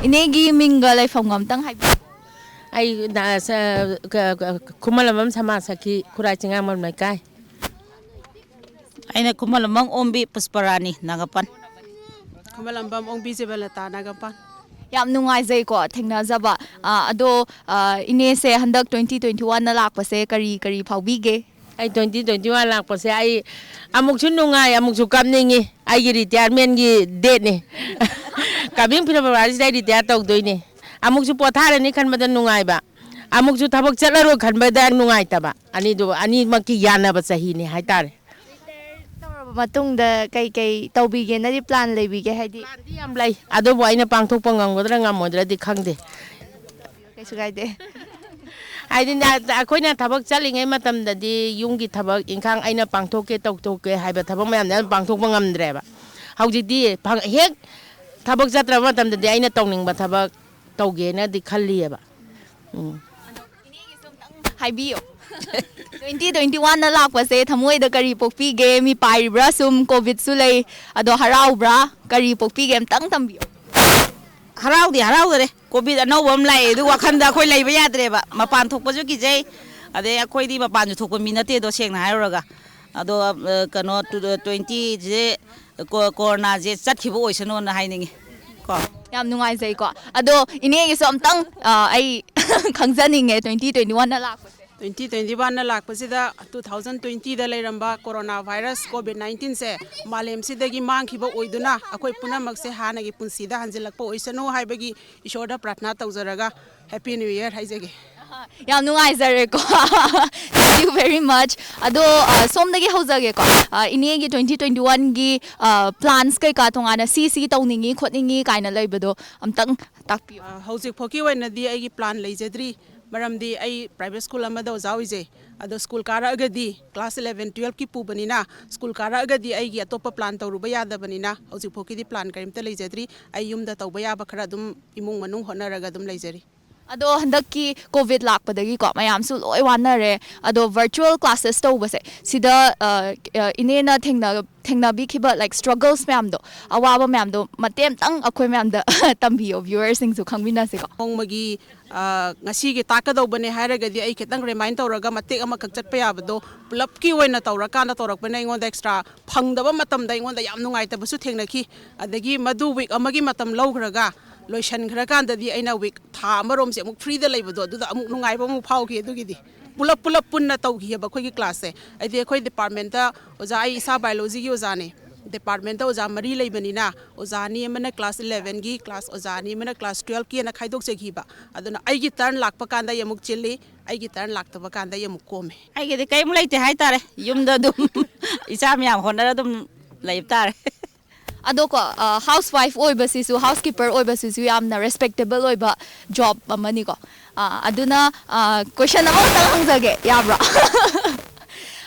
ꯏꯅꯦꯒꯤ ꯃꯤꯡꯒ ꯂꯩꯐꯝꯒ ꯑꯝꯇꯪ ꯍꯥꯏꯕꯤꯌꯨ꯫ ꯑꯩ ꯅ-, ꯁ-, ꯀ-, ꯀ-, ꯈꯨꯃꯟꯂꯝꯕꯝ ꯁꯃꯥꯖ ꯁꯈꯤ, ꯈꯨꯔꯥꯏ ꯆꯤꯡꯉꯥꯃꯣꯜ ꯂꯩꯀꯥꯏ꯫ ꯑꯩꯅ ꯈꯨꯃꯟꯂꯝꯕꯝ ꯑꯣꯡꯕꯤ ꯄꯨꯁꯄꯔꯥꯅꯤ ꯅꯥꯒꯥꯄꯥꯟ꯫ ꯈꯨꯃꯟꯂꯝꯕꯝ ꯑꯣꯡꯕꯤ ꯖꯤꯕꯂꯇꯥ ꯅꯥꯒꯥꯄꯥꯟ꯫ ꯌꯥꯝ ꯅꯨꯡꯉꯥꯏꯖꯩꯀꯣ ꯊꯦꯡꯅꯖꯕ꯫ ꯑ, ꯑꯗꯣ, ꯑ, ꯏꯅꯦꯁꯦ ꯍꯟꯗꯛ twenty twenty-oneꯅ ꯂꯥꯛꯄꯁꯦ ꯀꯔꯤ ꯀꯔꯤ ꯐꯥꯎꯕꯤꯒꯦ? ꯑꯩ twenty twenty-one ꯂꯥꯛꯄꯁꯦ ꯑꯩ ꯑꯃꯨꯛꯁꯨ ꯅꯨꯡꯉꯥꯏ, ꯑꯃꯨꯛꯁꯨ ꯀꯞꯅꯤꯡꯉꯤ꯫ ꯑꯩꯒꯤ retirementꯀꯤ dateꯅꯤ꯫ Coming Februaryꯁꯤꯗ ꯑꯩ retire ꯇꯧꯗꯣꯏꯅꯦ꯫ ꯑꯃꯨꯛꯁꯨ ꯄꯣꯊꯥꯔꯅꯤ ꯈꯟꯕꯗ ꯅꯨꯡꯉꯥꯏꯕ, ꯑꯃꯨꯛꯁꯨ ꯊꯕꯛ ꯆꯠꯂꯔꯣꯏ ꯈꯟꯕꯗ ꯅꯨꯡꯉꯥꯏꯇꯕ꯫ ꯑꯅꯤꯗꯨ, ꯑꯅꯤꯃꯛꯀꯤ ꯌꯥꯅꯕ ꯆꯍꯤꯅꯤ ꯍꯥꯏꯇꯥꯔꯦ꯫ Retire ꯇꯧꯔꯕ ꯃꯇꯨꯡꯗ ꯀꯩ ꯀꯩ ꯇꯧꯕꯤꯒꯦꯅꯗꯤ plan ꯂꯩꯕꯤꯒꯦ? ꯍꯥꯏꯗꯤ plan ꯗꯤ ꯌꯥꯝ ꯂꯩ, ꯑꯗꯨꯕꯨ ꯑꯩꯅ ꯄꯥꯡꯊꯣꯛꯄ ꯉꯝꯒꯗ꯭ꯔꯥ ꯉꯝꯃꯣꯏꯗ꯭ꯔꯗꯤ ꯈꯪꯗꯦ꯫ ꯀꯩꯁꯨ ꯀꯥꯏꯗꯦ꯫ ꯍꯥꯏꯗꯤꯅꯦ, ꯑꯩꯈꯣꯏꯅ ꯊꯕꯛ ꯆꯠꯂꯤꯉꯩ ꯃꯇꯝꯗꯗꯤ ꯌꯨꯝꯒꯤ ꯊꯕꯛ ꯏꯪꯈꯥꯡ ꯑꯩꯅ ꯄꯥꯡꯊꯣꯛꯀꯦ, ꯇꯧꯊꯣꯛꯀꯦ ꯍꯥꯏꯕ ꯊꯕꯛ ꯃꯌꯥꯝꯗꯣ ꯑꯗꯨꯝ ꯄꯥꯡꯊꯣꯛꯄ ꯉꯝꯗ꯭ꯔꯦꯕ꯫ ꯍꯧꯖꯤꯛꯇꯤ ꯐꯪ-, ꯍꯦꯛ ꯊꯕꯛ ꯆꯠꯇ꯭ꯔꯕ ꯃꯇꯝꯗꯗꯤ ꯑꯩꯅ ꯇꯧꯅꯤꯡꯕ ꯊꯕꯛ ꯇꯧꯒꯦꯅꯗꯤ ꯈꯜꯂꯤꯑꯕ꯫ ꯎꯝ꯫ ꯍꯥꯏꯕꯤꯌꯣ꯫ Twenty twenty-oneꯅ ꯂꯥꯛꯄꯁꯦ ꯊꯃꯣꯏꯗ ꯀꯔꯤ ꯄꯣꯛꯄꯤꯒꯦ? ꯃꯤ ꯄꯥꯏꯔꯤꯕ꯭ꯔꯥ? ꯁꯨꯝ COVIDꯁꯨ ꯂꯩ, ꯑꯗꯣ ꯍꯔꯥꯎꯕ꯭ꯔꯥ? ꯀꯔꯤ ꯄꯣꯛꯄꯤꯒꯦ? ꯑꯝꯇꯪ ꯇꯝꯕꯤꯌꯣ꯫ ꯍꯔꯥꯎꯗꯤ ꯍꯔꯥꯎꯗꯔꯦ꯫ COVID ꯑꯅꯧꯕ ꯑꯃ ꯂꯥꯛꯑꯦ, ꯑꯗꯨ ꯋꯥꯈꯟꯗ ꯑꯩꯈꯣꯏ ꯂꯩꯕ ꯌꯥꯗ꯭ꯔꯦꯕ꯫ ꯃꯄꯥꯟ ꯊꯣꯛꯄꯁꯨ ꯀꯤꯖꯩ, ꯑꯗꯩ ꯑꯩꯈꯣꯏꯗꯤ ꯃꯄꯥꯟꯁꯨ ꯊꯣꯛꯄ ꯃꯤ ꯅꯠꯇꯦꯗꯣ, ꯁꯦꯡꯅ ꯍꯥꯏꯔꯨꯔꯒ꯫ ꯑꯗꯣ, ꯑ, ꯀꯩꯅꯣ, ꯇꯨ-, twentyꯁꯦ ꯀꯣ-, ꯀꯣꯔꯣꯅꯥꯁꯦ ꯆꯠꯈꯤꯕ ꯑꯣꯏꯁꯅꯨꯅ ꯍꯥꯏꯅꯤꯡꯉꯤ ꯀꯣ꯫ ꯌꯥꯝ ꯅꯨꯡꯉꯥꯏꯖꯩꯀꯣ꯫ ꯑꯗꯣ ꯏꯅꯦꯒꯤꯁꯨ ꯑꯝꯇꯪ, ꯑ, ꯑꯩ ꯈꯪꯖꯅꯤꯡꯉꯦ, twenty twenty-oneꯅ ꯂꯥꯛꯄꯁꯦ꯫ Twenty twenty-oneꯅ ꯂꯥꯛꯄꯁꯤꯗ two thousand twentyꯗ ꯂꯩꯔꯝꯕ ꯀꯣꯔꯣꯅꯥ ꯚꯥꯏꯔꯁ COVID nineteenꯁꯦ ꯃꯥꯂꯦꯝꯁꯤꯗꯒꯤ ꯃꯥꯡꯈꯤꯕ ꯑꯣꯏꯗꯨꯅ ꯑꯩꯈꯣꯏ ꯄꯨꯝꯅꯃꯛꯁꯦ ꯍꯥꯟꯅꯒꯤ ꯄꯨꯟꯁꯤꯗ ꯍꯟꯖꯤꯜꯂꯛꯄ ꯑꯣꯏꯁꯅꯨ ꯍꯥꯏꯕꯒꯤ ꯏꯁꯣꯔꯗ ꯄ꯭ꯔꯥꯊꯅꯥ ꯇꯧꯖꯔꯒ Happy New Year ꯍꯥꯏꯖꯒꯦ꯫ ꯌꯥꯝ ꯅꯨꯡꯉꯥꯏꯖꯔꯦꯀꯣ꯫ Thank you very much. ꯑꯗꯣ ꯑ, ꯁꯣꯝꯗꯒꯤ ꯍꯧꯖꯒꯦꯀꯣ꯫ ꯑ, ꯏꯅꯦꯒꯤ ꯇ꯭ꯋꯦꯟꯇꯤ ꯇ꯭ꯋꯦꯟꯇꯤ ꯋꯥꯟꯒꯤ ꯄ꯭ꯂꯥꯟꯁ ꯀꯩꯀꯥ ꯇꯣꯉꯥꯟꯅ ꯁꯤ ꯁꯤ ꯇꯧꯅꯤꯡꯉꯤ ꯈꯣꯠꯅꯤꯡꯉꯤ ꯀꯥꯏꯅ ꯂꯩꯕꯗꯣ ꯑꯝꯇꯪ ꯇꯥꯛꯄꯤꯌꯨ꯫ ꯑ, ꯍꯧꯖꯤꯛ ꯐꯥꯎꯒꯤ ꯑꯣꯏꯅꯗꯤ ꯑꯩꯒꯤ ꯄ꯭ꯂꯥꯟ ꯂꯩꯖꯗ꯭ꯔꯤ꯫ ꯃꯔꯝꯗꯤ ꯑꯩ ꯄ꯭ꯔꯥꯏꯚꯦꯠ ꯁ꯭ꯀꯨꯜ ꯑꯃꯗ ꯑꯣꯖꯥ ꯑꯣꯏꯖꯩ꯫ ꯑꯗꯣ ꯁ꯭ꯀꯨꯜ ꯀꯥꯔꯛꯑꯒꯗꯤ ꯀ꯭ꯂꯥꯁ ꯏꯂꯦꯚꯦꯟ ꯇꯨꯌꯦꯜꯐꯀꯤ ꯄꯨꯕꯅꯤꯅ, ꯁ꯭ꯀꯨꯜ ꯀꯥꯔꯛꯑꯒꯗꯤ ꯑꯩꯒꯤ ꯑꯇꯣꯞꯄ ꯄ꯭ꯂꯥꯟ ꯇꯧꯔꯨꯕ ꯌꯥꯗꯕꯅꯤꯅ, ꯍꯧꯖꯤꯛ ꯐꯥꯎꯒꯤꯗꯤ ꯄ꯭ꯂꯥꯟ ꯀꯔꯤꯝꯇ ꯂꯩꯖꯗ꯭ꯔꯤ꯫ ꯑꯩ ꯌꯨꯝꯗ ꯇꯧꯕ ꯌꯥꯕ ꯈꯔ ꯑꯗꯨꯝ ꯏꯃꯨꯡ ꯃꯅꯨꯡ ꯍꯣꯠꯅꯔꯒ ꯑꯗꯨꯝ ꯂꯩꯖꯔꯤ꯫ ꯑꯗꯣ ꯍꯟꯗꯛꯀꯤ ꯀꯣꯚꯤꯗ ꯂꯥꯛꯄꯗꯒꯤꯀꯣ ꯃꯌꯥꯝꯁꯨ ꯂꯣꯏ ꯋꯥꯅꯔꯦ꯫ ꯑꯗꯣ ꯚꯔꯆꯨꯋꯦꯜ ꯀ꯭ꯂꯥꯁꯦꯁ ꯇꯧꯕꯁꯦ ꯁꯤꯗ ꯑ, ꯑ, ꯏꯅꯦꯅ ꯊꯦꯡꯅ ꯊꯦꯡꯅꯕꯤꯈꯤꯕ, ꯂꯥꯏꯛ, ꯁ꯭ꯇ꯭ꯔꯒꯜꯁ ꯃꯌꯥꯝꯗꯣ, ꯑꯋꯥꯕ ꯃꯌꯥꯝꯗꯣ ꯃꯇꯦꯛ ꯑꯃꯇꯪ ꯑꯩꯈꯣꯏ ꯃꯌꯥꯝꯗ ꯇꯝꯕꯤꯌꯣ, ꯚ꯭ꯌꯨꯋꯔꯁꯤꯡꯁꯨ ꯈꯪꯃꯤꯟꯅꯁꯤꯀꯣ꯫ ꯅꯣꯡꯃꯒꯤ ꯑ, ꯉꯁꯤꯒꯤ ꯇꯥꯛꯀꯗꯧꯕꯅꯦ ꯍꯥꯏꯔꯒꯗꯤ ꯑꯩ ꯈꯤꯇꯪ ꯔꯤꯃꯥꯏꯟ ꯇꯧꯔꯒ ꯃꯇꯦꯛ ꯑꯃꯈꯛ ꯆꯠꯄ ꯌꯥꯕꯗꯣ ꯄꯨꯂꯞꯀꯤ ꯑꯣꯏꯅ ꯇꯧꯔꯀꯥꯟꯗ ꯇꯧꯔꯛꯄꯅ ꯑꯩꯉꯣꯟꯗ ꯑꯦꯛꯁꯇ꯭ꯔꯥ ꯐꯪꯗꯕ ꯃꯇꯝꯗ ꯑꯩꯉꯣꯟꯗ ꯌꯥꯝ ꯅꯨꯡꯉꯥꯏꯇꯕꯁꯨ ꯊꯦꯡꯅꯈꯤ꯫ ꯑꯗꯒꯤ ꯃꯗꯨ ꯋꯤꯛ ꯑꯃꯒꯤ ꯃꯇꯝ ꯂꯧꯈ꯭ꯔꯒ ꯂꯣꯏꯁꯤꯟꯈ꯭ꯔꯀꯥꯟꯗꯗꯤ ꯑꯩꯅ ꯋꯤꯛ ꯊꯥ ꯑꯃꯔꯣꯝꯁꯦ ꯑꯃꯨꯛ ꯐ꯭ꯔꯤꯗ ꯂꯩꯕꯗꯣ ꯑꯗꯨꯗ ꯑꯃꯨꯛ ꯅꯨꯡꯉꯥꯏꯕ ꯑꯃꯨꯛ ꯐꯥꯎꯈꯤ꯫ ꯑꯗꯨꯒꯤꯗꯤ ꯄꯨꯂꯞ ꯄꯨꯂꯞ ꯄꯨꯟꯅ ꯇꯧꯈꯤꯑꯕ ꯑꯩꯈꯣꯏꯒꯤ ꯀ꯭ꯂꯥꯁꯁꯦ꯫ ꯍꯥꯏꯗꯤ ꯑꯩꯈꯣꯏ ꯗꯤꯄꯥꯔꯠꯃꯦꯟꯇ ꯑꯣꯖꯥ, ꯑꯩ ꯏꯁꯥ ꯕꯥꯏꯑꯣꯂꯣꯖꯤꯒꯤ ꯑꯣꯖꯥꯅꯦ꯫ ꯗꯤꯄꯥꯔꯠꯃꯦꯟꯇ ꯑꯣꯖꯥ ꯃꯔꯤ ꯂꯩꯕꯅꯤꯅ, ꯑꯣꯖꯥ ꯑꯅꯤ ꯑꯃꯅ ꯀ꯭ꯂꯥꯁ ꯏꯂꯦꯚꯦꯟꯒꯤ ꯀ꯭ꯂꯥꯁ ꯑꯣꯖꯥ ꯑꯅꯤ ꯑꯃꯅ ꯀ꯭ꯂꯥꯁ ꯇꯨꯌꯦꯜꯐꯀꯤ ꯑꯅ ꯈꯥꯏꯗꯣꯛꯆꯈꯤꯕ꯫ ꯑꯗꯨꯅ ꯑꯩꯒꯤ ꯇꯔꯟ ꯂꯥꯛꯄ ꯀꯥꯟꯗ ꯑꯩ ꯑꯃꯨꯛ ꯆꯤꯜꯂꯤ, ꯑꯩꯒꯤ ꯇꯔꯟ ꯂꯥꯛꯇꯕ ꯀꯥꯟꯗ ꯑꯩ ꯑꯃꯨꯛ ꯀꯣꯝꯃꯦ꯫ ꯑꯩꯒꯤꯗꯤ ꯀꯔꯤꯝ ꯂꯩꯇꯦ ꯍꯥꯏꯇꯥꯔꯦ, ꯌꯨꯝꯗ ꯑꯗꯨꯝ ꯏꯆꯥ ꯃꯌꯥꯝ ꯍꯣꯠꯅꯔ ꯑꯗꯨꯝ ꯂꯩꯕ ꯇꯥꯔꯦ꯫ ꯑꯗꯣꯀꯣ, ꯍꯥꯎꯁ ꯋꯥꯏꯐ ꯑꯣꯏꯕꯁꯤꯁꯨ, ꯍꯥꯎꯁ ꯀꯤꯄꯔ ꯑꯣꯏꯕꯁꯤꯁꯨ ꯌꯥꯝꯅ ꯔꯦꯁꯄꯦꯛꯇꯦꯕꯜ ꯑꯣꯏꯕ ꯖꯣꯕ ꯑꯃꯅꯤꯀꯣ꯫ ꯑ, ꯑꯗꯨꯅ ꯀꯣꯏꯁꯟ ꯑꯃꯈꯛꯇꯪ ꯍꯪꯖꯒꯦ, ꯌꯥꯕ꯭ꯔꯣ?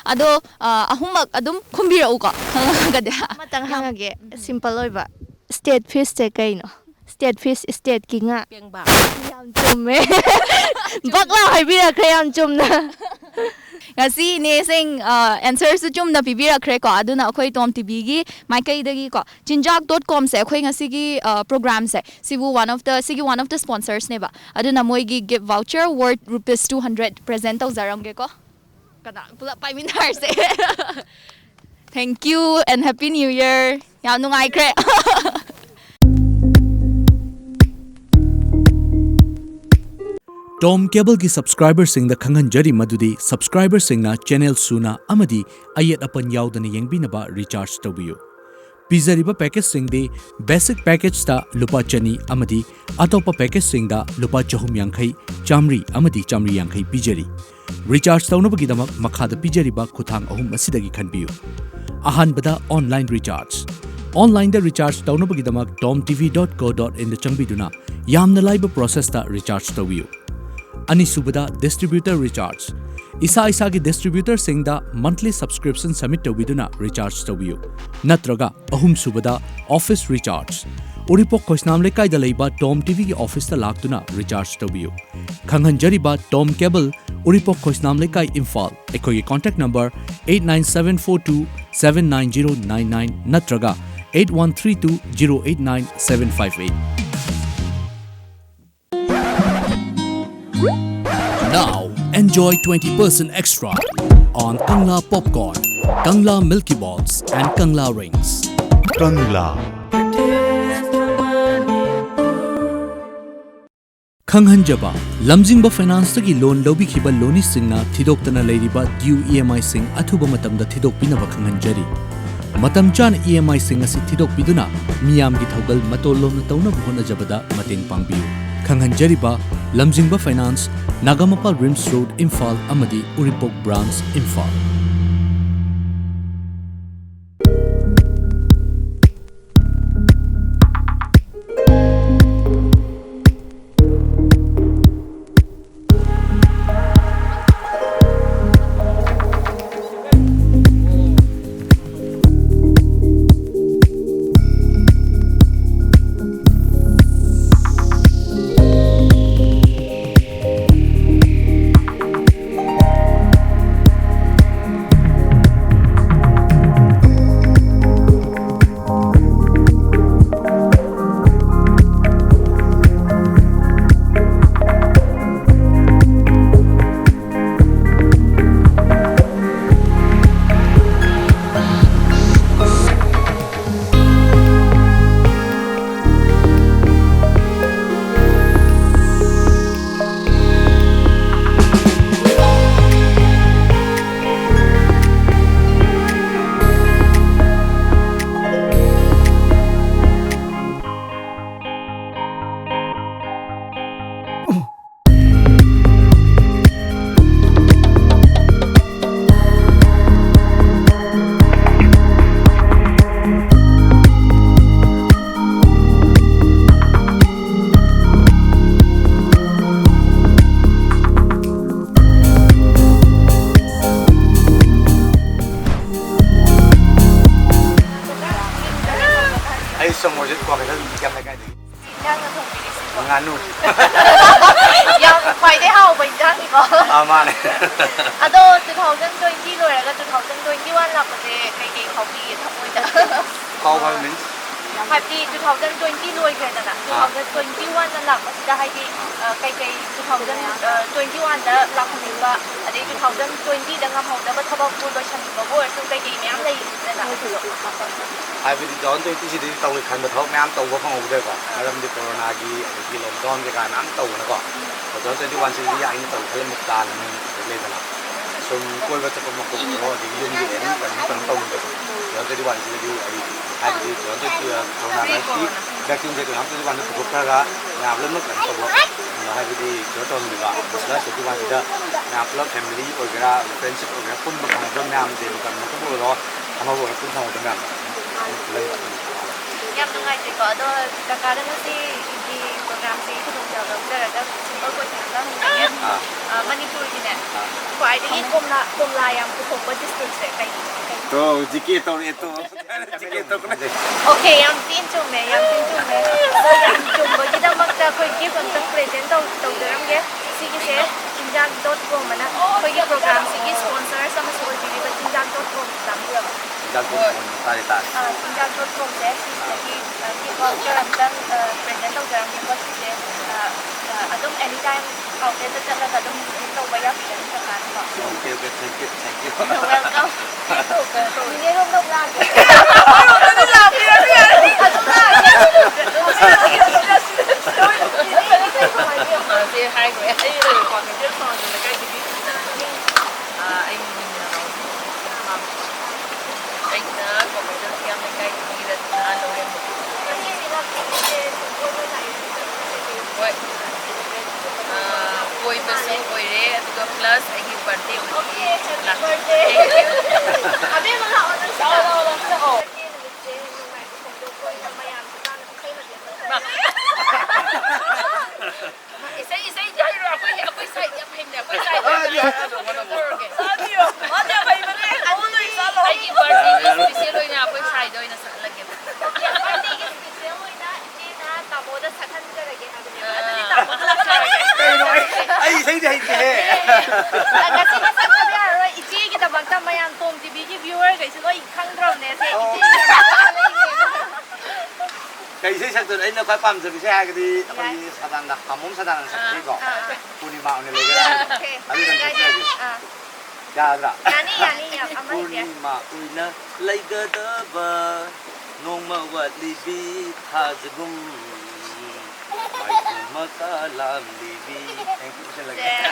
ꯑꯗꯣ ꯑ, ꯑꯍꯨꯝꯃꯛ ꯑꯗꯨꯝ ꯈꯨꯝꯕꯤꯔꯛꯎꯀꯣ, ꯈꯪꯉꯒꯗꯤ꯫ ꯑꯃꯇꯪ ꯍꯪꯉꯒꯦ, ꯁꯤꯝꯄꯜ ꯑꯣꯏꯕ꯫ ꯁ꯭ꯇꯦꯠ ꯐꯤꯁꯁꯦ ꯀꯩꯅꯣ? ꯁ꯭ꯇꯦꯠ ꯐꯤꯁ, ꯁ꯭ꯇꯦꯠꯀꯤ ꯉꯥ꯫ ꯄꯦꯡꯕꯥ꯫ ꯌꯥꯝ ꯆꯨꯝꯃꯦ꯫ ꯕꯛ ꯂꯥꯎ ꯍꯥꯏꯕꯤꯔꯛꯈ꯭ꯔꯦ ꯌꯥꯝ ꯆꯨꯝꯅ꯫ ꯉꯁꯤ ꯏꯅꯦꯁꯤꯡ, ꯑ, ꯑꯦꯟꯁꯔꯁꯨ ꯆꯨꯝꯅ ꯄꯤꯕꯤꯔꯛꯈ꯭ꯔꯦꯀꯣ꯫ ꯑꯗꯨꯅ ꯑꯩꯈꯣꯏ ꯇꯣꯝ ꯇꯤꯚꯤꯒꯤ ꯃꯥꯏꯀꯩꯗꯒꯤꯀꯣ, ꯆꯤꯟꯖꯥꯛ ꯗꯣꯠ ꯀꯣꯝꯁꯦ ꯑꯩꯈꯣꯏ ꯉꯁꯤꯒꯤ, ꯑ, ꯄ꯭ꯔꯣꯒ꯭ꯔꯥꯝꯁꯦ ꯁꯤꯕꯨ one of the, ꯁꯤꯒꯤ one of the sponsorsꯅꯦꯕ꯫ ꯑꯗꯨꯅ ꯃꯣꯏꯒꯤ gift voucher worth rupees two hundred present ꯇꯧꯖꯔꯝꯒꯦꯀꯣ꯫ ꯀꯅꯥ ꯄꯨꯂꯞ ꯄꯥꯏꯃꯤꯟꯅꯔꯁꯦ꯫ Thank you and Happy New Year. ꯌꯥꯝ ꯅꯨꯡꯉꯥꯏꯈ꯭ꯔꯦ꯫ ꯇꯣꯝ ꯀꯦꯕꯜꯒꯤ ꯁꯕꯁꯀ꯭ꯔꯥꯏꯕꯔꯁꯤꯡꯗ ꯈꯪꯍꯟꯖꯔꯤ ꯃꯗꯨꯗꯤ ꯁꯕꯁꯀ꯭ꯔꯥꯏꯕꯔꯁꯤꯡꯅ ꯆꯦꯅꯦꯜ ꯁꯨꯅ ꯑꯃꯗꯤ ꯑꯌꯦꯠ ꯑꯄꯟ ꯌꯥꯎꯗꯅ ꯌꯦꯡꯕꯤꯅꯕ ꯔꯤꯆꯥꯔꯖ ꯇꯧꯕꯤꯌꯨ꯫ ꯄꯤꯖꯔꯤꯕ ꯄꯦꯀꯦꯖꯁꯤꯡꯗꯤ ꯕꯦꯁꯤꯛ ꯄꯦꯀꯦꯖꯇ ꯂꯨꯄꯥ ꯆꯅꯤ ꯑꯃꯗꯤ ꯑꯇꯣꯞꯄ ꯄꯦꯀꯦꯖꯁꯤꯡꯗ ꯂꯨꯄꯥ ꯆꯍꯨꯝ ꯌꯥꯡꯈꯩ, ꯆꯥꯃꯔꯤ ꯑꯃꯗꯤ ꯆꯥꯃꯔꯤ ꯌꯥꯡꯈꯩ ꯄꯤꯖꯔꯤ꯫ ꯔꯤꯆꯥꯔꯖ ꯇꯧꯅꯕꯒꯤꯗꯃꯛ ꯃꯈꯥꯗ ꯄꯤꯖꯔꯤꯕ ꯈꯨꯠꯊꯥꯡ ꯑꯍꯨꯝ ꯑꯁꯤꯗꯒꯤ ꯈꯟꯕꯤꯌꯨ꯫ ꯑꯍꯥꯟꯕꯗ, ꯑꯣꯟꯂꯥꯏꯟ ꯔꯤꯆꯥꯔꯖ꯫ ꯑꯣꯟꯂꯥꯏꯟꯗ ꯔꯤꯆꯥꯔꯖ ꯇꯧꯅꯕꯒꯤꯗꯃꯛ tom tv dot co dot inꯗ ꯆꯪꯕꯤꯗꯨꯅ ꯌꯥꯝꯅ ꯂꯥꯏꯕ ꯄ꯭ꯔꯣꯁꯦꯁꯇ ꯔꯤꯆꯥꯔꯖ ꯇꯧꯕꯤꯌꯨ꯫ ꯑꯅꯤꯁꯨꯕꯗ, ꯗꯤꯁꯇ꯭ꯔꯤꯕ꯭ꯌꯨꯇꯔ ꯔꯤꯆꯥꯔꯖ꯫ ꯏꯁꯥ ꯏꯁꯥꯒꯤ ꯗꯤꯁꯇ꯭ꯔꯤꯕ꯭ꯌꯨꯇꯔꯁꯤꯡꯗ ꯃꯟꯊꯂꯤ ꯁꯕꯁꯀ꯭ꯔꯤꯞꯁꯟ ꯁꯕꯃꯤꯠ ꯇꯧꯕꯤꯗꯨꯅ ꯔꯤꯆꯥꯔꯖ ꯇꯧꯕꯤꯌꯨ꯫ ꯅꯠꯇ꯭ꯔꯒ ꯑꯍꯨꯝꯁꯨꯕꯗ, ꯑꯣꯐꯤꯁ ꯔꯤꯆꯥꯔꯖ꯫ ꯎꯔꯤꯄꯣꯛ ꯈꯣꯏꯁꯅꯥꯝ ꯂꯩꯀꯥꯏꯗ ꯂꯩꯕ ꯇꯣꯝ ꯇꯤꯚꯤꯒꯤ ꯑꯣꯐꯤꯁꯇ ꯂꯥꯛꯇꯨꯅ ꯔꯤꯆꯥꯔꯖ ꯇꯧꯕꯤꯌꯨ꯫ ꯈꯪꯍꯟꯖꯔꯤꯕ, ꯇꯣꯝ ꯀꯦꯕꯜ, ꯎꯔꯤꯄꯣꯛ ꯈꯣꯏꯁꯅꯥꯝ ꯂꯩꯀꯥꯏ, ꯏꯝꯐꯥꯜ꯫ ꯑꯩꯈꯣꯏꯒꯤ contact number eight nine seven four two seven nine zero nine nine ꯅꯠꯇ꯭ꯔꯒ eight one three two zero eight nine seven five eight꯫ Now enjoy twenty percent extra on Kangla popcorn, Kangla Milky Balls and Kangla rings. Kangla. ꯈꯪꯍꯟꯖꯕ, ꯂꯝꯖꯤꯡꯕ ꯐꯥꯏꯅꯥꯟꯁꯇꯒꯤ ꯂꯣꯟ ꯂꯧꯕꯤꯈꯤꯕ ꯂꯣꯅꯤꯁꯤꯡꯅ ꯊꯤꯗꯣꯛꯇꯅ ꯂꯩꯔꯤꯕ due EMIꯁꯤꯡ ꯑꯊꯨꯕ ꯃꯇꯝꯗ ꯊꯤꯗꯣꯛꯄꯤꯅꯕ ꯈꯪꯍꯟꯖꯔꯤ꯫ ꯃꯇꯝ ꯆꯥꯅ EMIꯁꯤꯡ ꯑꯁꯤ ꯊꯤꯗꯣꯛꯄꯤꯗꯨꯅ ꯃꯤꯌꯥꯝꯒꯤ ꯊꯧꯒꯜ ꯃꯇꯣꯟ ꯂꯣꯝꯅ ꯇꯧꯅꯕ ꯍꯣꯠꯅꯖꯕꯗ ꯃꯇꯦꯡ ꯄꯥꯡꯕꯤꯌꯨ꯫ ꯈꯪꯍꯟꯖꯔꯤꯕ, ꯂꯝꯖꯤꯡꯕ ꯐꯥꯏꯅꯥꯟꯁ, ꯅꯥꯒꯥꯃꯄꯥꯜ ꯔꯤꯝꯁ ꯔꯣꯗ, ꯏꯝꯐꯥꯜ ꯑꯃꯗꯤ ꯎꯔꯤꯄꯣꯛ ꯕ꯭ꯔꯥꯟꯆ, ꯏꯝꯐꯥꯜ꯫ ꯁꯪ ꯃꯣꯔꯖꯤꯠ ꯀ꯭ꯋꯥꯀꯩꯊꯦꯜ ꯀ꯭ꯌꯥꯝ ꯂꯩꯀꯥꯏꯗꯒꯤ꯫ ꯏꯟꯖꯥꯡꯅ ꯊꯣꯡꯕꯤꯔꯤꯁꯤꯀꯣ꯫ ꯉꯥꯅꯨ꯫ ꯌꯥꯝ ꯈ꯭ꯋꯥꯏꯗꯩ ꯍꯥꯎꯕ ꯏꯟꯖꯥꯡꯅꯤꯀꯣ꯫ ꯑꯥ, ꯃꯥꯅꯦ꯫ ꯑꯗꯣ two thousand twenty ꯂꯣꯏꯔꯒ two thousand twenty one ꯂꯥꯛꯄꯁꯦ ꯀꯩꯀꯩ ꯐꯥꯎꯕꯤꯒꯦ ꯊꯃꯣꯏꯗ? ꯐꯥꯎꯕ means? ꯍꯥꯏꯕꯗꯤ two thousand twenty ꯂꯣꯏꯈ꯭ꯔꯦꯗꯅ, ꯑꯥ꯫ Two thousand twenty one ꯂꯥꯛꯄꯁꯤꯗ ꯍꯥꯏꯗꯤ, ꯑꯥ꯫ ꯑ, ꯀꯩꯀꯩ two thousand twenty one ꯗ ꯂꯥꯛꯍꯟꯅꯤꯡꯕ, ꯑꯗꯩ two thousand twenty ꯗ ꯉꯝꯍꯧꯗꯕ ꯊꯕꯛꯄꯨ ꯂꯣꯏꯁꯟꯅꯤꯡꯕꯕꯨ ꯑꯣꯏꯔꯁꯨ ꯀꯩꯀꯩ ꯃꯌꯥꯝ ꯂꯩꯔꯤꯗꯅ ꯑꯗꯨꯗꯣ? ꯍꯥꯏꯕꯗꯤ two thousand twenty ꯁꯤꯗꯗꯤ ꯇꯧꯒꯦ ꯈꯟꯕ ꯊꯕꯛ ꯃꯌꯥꯝ ꯇꯧꯕ ꯐꯪꯍꯧꯗ꯭ꯔꯦꯀꯣ, ꯃꯔꯝꯗꯤ ꯀꯣꯔꯣꯅꯥꯒꯤ ꯑꯗꯒꯤ lockdown ꯀꯩꯀꯥ ꯃꯌꯥꯝ ꯇꯧꯗꯅꯀꯣ꯫ Two thousand twenty one ꯁꯤꯗꯗꯤ ꯑꯩꯅ ꯇꯧꯒꯦ ꯈꯜꯂꯝꯕ plan ꯅꯨꯡ ꯑꯗꯩ ꯂꯩꯗꯅ ꯁꯨꯝ ꯀꯣꯏꯕ ꯆꯠꯄ ꯃꯈꯣꯡ ꯑꯣꯏꯔꯣ, ꯑꯗꯒꯤ ꯌꯨꯝꯒꯤ ꯑꯗꯨꯝ ꯀꯩꯅꯣ ꯀꯩꯅꯣ ꯇꯧꯅꯤꯡꯕꯗꯣ꯫ Two thousand twenty one ꯁꯤꯗꯗꯤ ꯑꯩ ꯍꯥꯏꯕꯗꯤ two thousand twenty, ꯑ, ꯀꯣꯔꯣꯅꯥ ꯚꯥꯏꯔꯁꯀꯤ vaccine ꯁꯦ two thousand twenty one ꯗ ꯄꯨꯊꯣꯛꯈ꯭ꯔꯒ ꯃꯌꯥꯝ ꯂꯣꯏꯅꯃꯛ ꯀꯩꯅꯣ ꯇꯧꯕ, ꯍꯥꯏꯕꯗꯤ ꯀꯩꯅꯣ ꯇꯧꯍꯟꯕꯤꯕ, plus twenty one ꯁꯤꯗ ꯃꯌꯥꯝ ꯄꯨꯂꯞ family ꯑꯣꯏꯒꯦꯔꯥ, friendship ꯑꯣꯏꯒꯦꯔꯥ, ꯄꯨꯟꯕ ꯐꯪꯍꯧꯗꯕ ꯃꯌꯥꯝ ꯗꯦꯕ ꯀꯔꯃꯗꯕꯨ ꯑꯣꯏꯔꯣ, ꯑꯃꯕꯨ ꯑꯣꯏꯔꯣ, ꯄꯨꯟ ꯐꯪꯍꯧꯗꯕ ꯃꯌꯥꯝꯗꯣ ꯑꯩꯅ ꯈꯜꯂꯝꯃꯤꯕ꯫ ꯌꯥꯝ ꯅꯨꯡꯉꯥꯏꯖꯩꯀꯣ꯫ ꯑꯗꯣ ꯀꯀꯥꯗ ꯉꯁꯤꯒꯤ programꯁꯤ ꯈꯨꯗꯣꯡꯆꯥꯕ ꯂꯧꯖꯔꯒ simple question ꯑꯃ ꯍꯪꯖꯒꯦ꯫ ꯑꯥ꯫ ꯑ, ꯃꯅꯤꯄꯨꯔꯒꯤꯅꯦ, ꯑꯥ꯫ ꯈ꯭ꯋꯥꯏꯗꯒꯤ ꯀꯣꯝꯂꯥ, ꯀꯣꯝꯂꯥ ꯌꯥꯝ ꯄꯨꯊꯣꯛꯄ districtꯁꯦ ꯀꯩꯅꯣ? ꯀꯩꯅꯣ? ꯇꯣ, ꯖꯤ ꯀꯦ ꯇꯧꯔꯛꯑꯦ ꯇꯣ꯫ ꯖꯤ ꯀꯦ ꯇꯧꯔꯛꯑꯦ꯫ Okay, ꯌꯥꯝ ꯊꯤꯅ ꯆꯨꯝꯃꯦ, ꯌꯥꯝ ꯊꯤꯅ ꯆꯨꯝꯃꯦ꯫ ꯑꯗꯣ ꯌꯥꯝ ꯆꯨꯝꯕꯒꯤꯗꯃꯛꯇ ꯑꯩꯈꯣꯏ gift ꯑꯝꯇꯪ present ꯇꯧ-, ꯇꯧꯖꯔꯝꯒꯦ꯫ ꯁꯤꯒꯤꯁꯦ ꯆꯤꯟꯖꯥꯛ dot com ꯑꯅ ꯑꯩꯈꯣꯏꯒꯤ programꯁꯤꯒꯤ sponsors ꯑꯃꯁꯨ ꯑꯣꯏꯕꯤꯔꯤꯕ ꯆꯤꯟꯖꯥꯛ dot com ꯇꯥꯕꯤꯔꯕ? ꯆꯤꯟꯖꯥꯛ dot com, ꯇꯥꯔꯦ, ꯇꯥꯔꯦ꯫ ꯑꯥ, ꯆꯤꯟꯖꯥꯛ dot comꯁꯦ ꯁꯤꯁꯤꯗꯒꯤ, ꯑ, gift voucher ꯑꯝꯇꯪ, ꯑ, present ꯇꯧꯖꯔꯝꯒꯦꯀꯣ꯫ ꯁꯤꯁꯦ, ꯑ, ꯑ, ꯑꯗꯨꯝ anytime outletꯇ ꯆꯠꯂꯒ ꯑꯗꯨꯝ redeem ꯇꯧꯕ ꯌꯥꯕꯤꯒꯅꯤ ꯀꯀꯥꯅꯀꯣ꯫ Okay, okay, thank you, thank you. Welcome. ꯅꯦꯅꯦꯔꯣꯝꯗ ꯑꯃꯨꯛ ꯂꯥꯛꯑꯒꯦ꯫ ꯑꯗꯨꯝ ꯂꯥꯛꯑꯒꯦ꯫ ꯁꯤ ꯍꯥꯏꯈ꯭ꯔꯦ꯫ ꯑꯩ ꯀ꯭ꯋꯥꯀꯩꯊꯦꯜ ꯁꯣꯔꯣꯛ ꯂꯩꯀꯥꯏꯗꯒꯤ꯫ ꯑ, ꯑꯩꯒꯤ ꯃꯤꯡꯅ ꯔꯣꯖꯤ꯫ ꯑꯩꯒꯤꯅ ꯀ꯭ꯋꯥꯀꯩꯊꯦꯜ ꯀ꯭ꯌꯥꯝ ꯂꯩꯀꯥꯏꯗꯒꯤ ꯔꯠꯅꯥ ꯂꯧꯔꯦꯝꯕꯝ꯫ ꯍꯣꯏ꯫ ꯑ, ꯀꯣꯏꯕꯁꯨ ꯑꯣꯏꯔꯦ, ꯑꯗꯨꯒ plus ꯑꯩꯒꯤ birthday ꯑꯣꯏꯕꯒꯤ ꯂꯥꯛꯄꯅꯤ꯫ Thank you꯫ ꯑꯕꯦꯝꯃ ꯂꯥꯛꯑꯣ ꯅꯪ ꯁꯤꯗ꯫ ꯉꯁꯤ ꯃꯁꯛ ꯈꯪꯗ ꯌꯥꯔꯔꯣꯏ꯫ ꯏꯆꯦꯒꯤꯗꯃꯛꯇ ꯃꯌꯥꯝ ꯇꯣꯝ ꯇꯤꯚꯤꯒꯤ ꯚ꯭ꯌꯨꯋꯔꯈꯩꯁꯨ ꯂꯣꯏ ꯈꯪꯗ꯭ꯔꯕꯅꯦ ꯁꯦ꯫ ꯑꯣ꯫ ꯏꯆꯦꯒꯤꯗꯃꯛꯇ ꯂꯩꯔꯦ꯫ ꯀꯩ ꯏꯁꯩ ꯁꯛꯇꯣꯏꯅꯣ? ꯑꯩꯅ ꯈ꯭ꯋꯥꯏ ꯄꯥꯝꯖꯕ ꯏꯁꯩ ꯍꯥꯏꯔꯒꯗꯤ ꯑꯩꯈꯣꯏꯒꯤ ꯁꯗꯥꯅꯟꯗ, ꯄꯥꯝꯕꯣꯝ ꯁꯗꯥꯅꯟꯗ ꯁꯛꯄꯒꯤꯀꯣ, ꯑꯥ, ꯑꯥ꯫ ꯄꯨꯔꯅꯤꯃꯥ ꯑꯣꯏꯅ ꯂꯩꯒꯦ ꯍꯥꯏꯕꯗꯣ꯫ ꯑꯣꯀꯦ꯫ ꯑꯗꯨ ꯑꯗꯨꯝ ꯁꯛꯆꯔꯒꯦ꯫ ꯑꯥ꯫ ꯌꯥꯗ꯭ꯔꯥ? ꯌꯥꯅꯤ, ꯌꯥꯅꯤ, ꯌꯥꯝ ꯑꯃ ꯍꯦꯛꯇ ꯌꯥꯏ꯫ ꯄꯨꯔꯅꯤꯃꯥ ꯑꯣꯏꯅ ꯂꯩꯒꯗꯕ ꯅꯣꯡꯃ ꯋꯥꯠꯂꯤꯕꯤ ꯊꯥꯖꯒꯨꯝ ꯃꯥꯏꯈꯨꯝ ꯃꯀꯥ ꯂꯥꯝꯂꯤꯕꯤ꯫ Thank you, ꯏꯁꯩ ꯂꯩ꯫ Yes.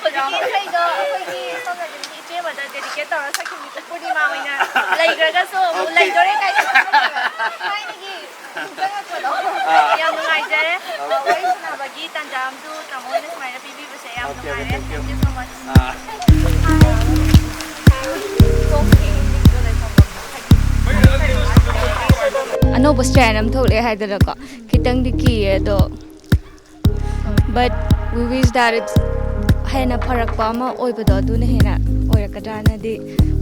ꯍꯧꯖꯤꯛꯀꯤ ꯏꯁꯩꯗꯣ ꯑꯩꯈꯣꯏꯒꯤ ꯁꯣꯝ ꯅꯥꯀꯟꯒꯤ ꯏꯆꯦ ꯑꯃꯗ dedicate ꯇꯧꯔ ꯁꯛꯈꯤꯕꯅꯤ꯫ ꯄꯨꯔꯅꯤꯃꯥ ꯑꯣꯏꯅ ꯂꯩꯈ꯭ꯔꯒꯁꯨ ꯑꯃꯨꯛ ꯑꯣꯀꯦ꯫ ꯂꯩꯗꯣꯔꯦ ꯀꯥꯏꯅ ꯈꯟꯖꯕ ꯊꯥꯏꯅꯒꯤ ꯅꯤꯡꯁꯤꯡꯉꯛꯄꯗꯣ꯫ ꯑꯥ꯫ ꯌꯥꯝ ꯅꯨꯡꯉꯥꯏꯖꯔꯦ꯫ ꯑꯣꯀꯦ꯫ ꯋꯥꯔꯤ ꯁꯥꯟꯅꯕꯒꯤ ꯇꯥꯟꯖꯥ ꯑꯃꯁꯨ ꯇꯥꯃꯣ ꯍꯣꯏꯅ ꯁꯨꯃꯥꯏꯅ ꯄꯤꯕꯤꯕꯁꯦ ꯌꯥꯝ ꯑꯣꯀꯦ, ꯑꯣꯀꯦ, ꯅꯨꯡꯉꯥꯏꯔꯦ꯫ Thank you꯫ Thank you so much꯫ ꯑꯥ꯫ ꯑꯅꯧꯕ strain ꯑꯃ ꯊꯣꯛꯂꯛꯑꯦ ꯍꯥꯏꯗꯅꯀꯣ, ꯈꯤꯇꯪꯗꯤ ꯀꯤꯌꯦ ꯑꯗꯣ, but we wish that it's ꯍꯦꯟꯅ ꯐꯔꯛꯄ ꯑꯃ ꯑꯣꯏꯕꯗꯣ ꯑꯗꯨꯅ ꯍꯦꯟꯅ ꯑꯣꯏꯔꯛꯀꯗ꯭ꯔꯥꯅꯗꯤ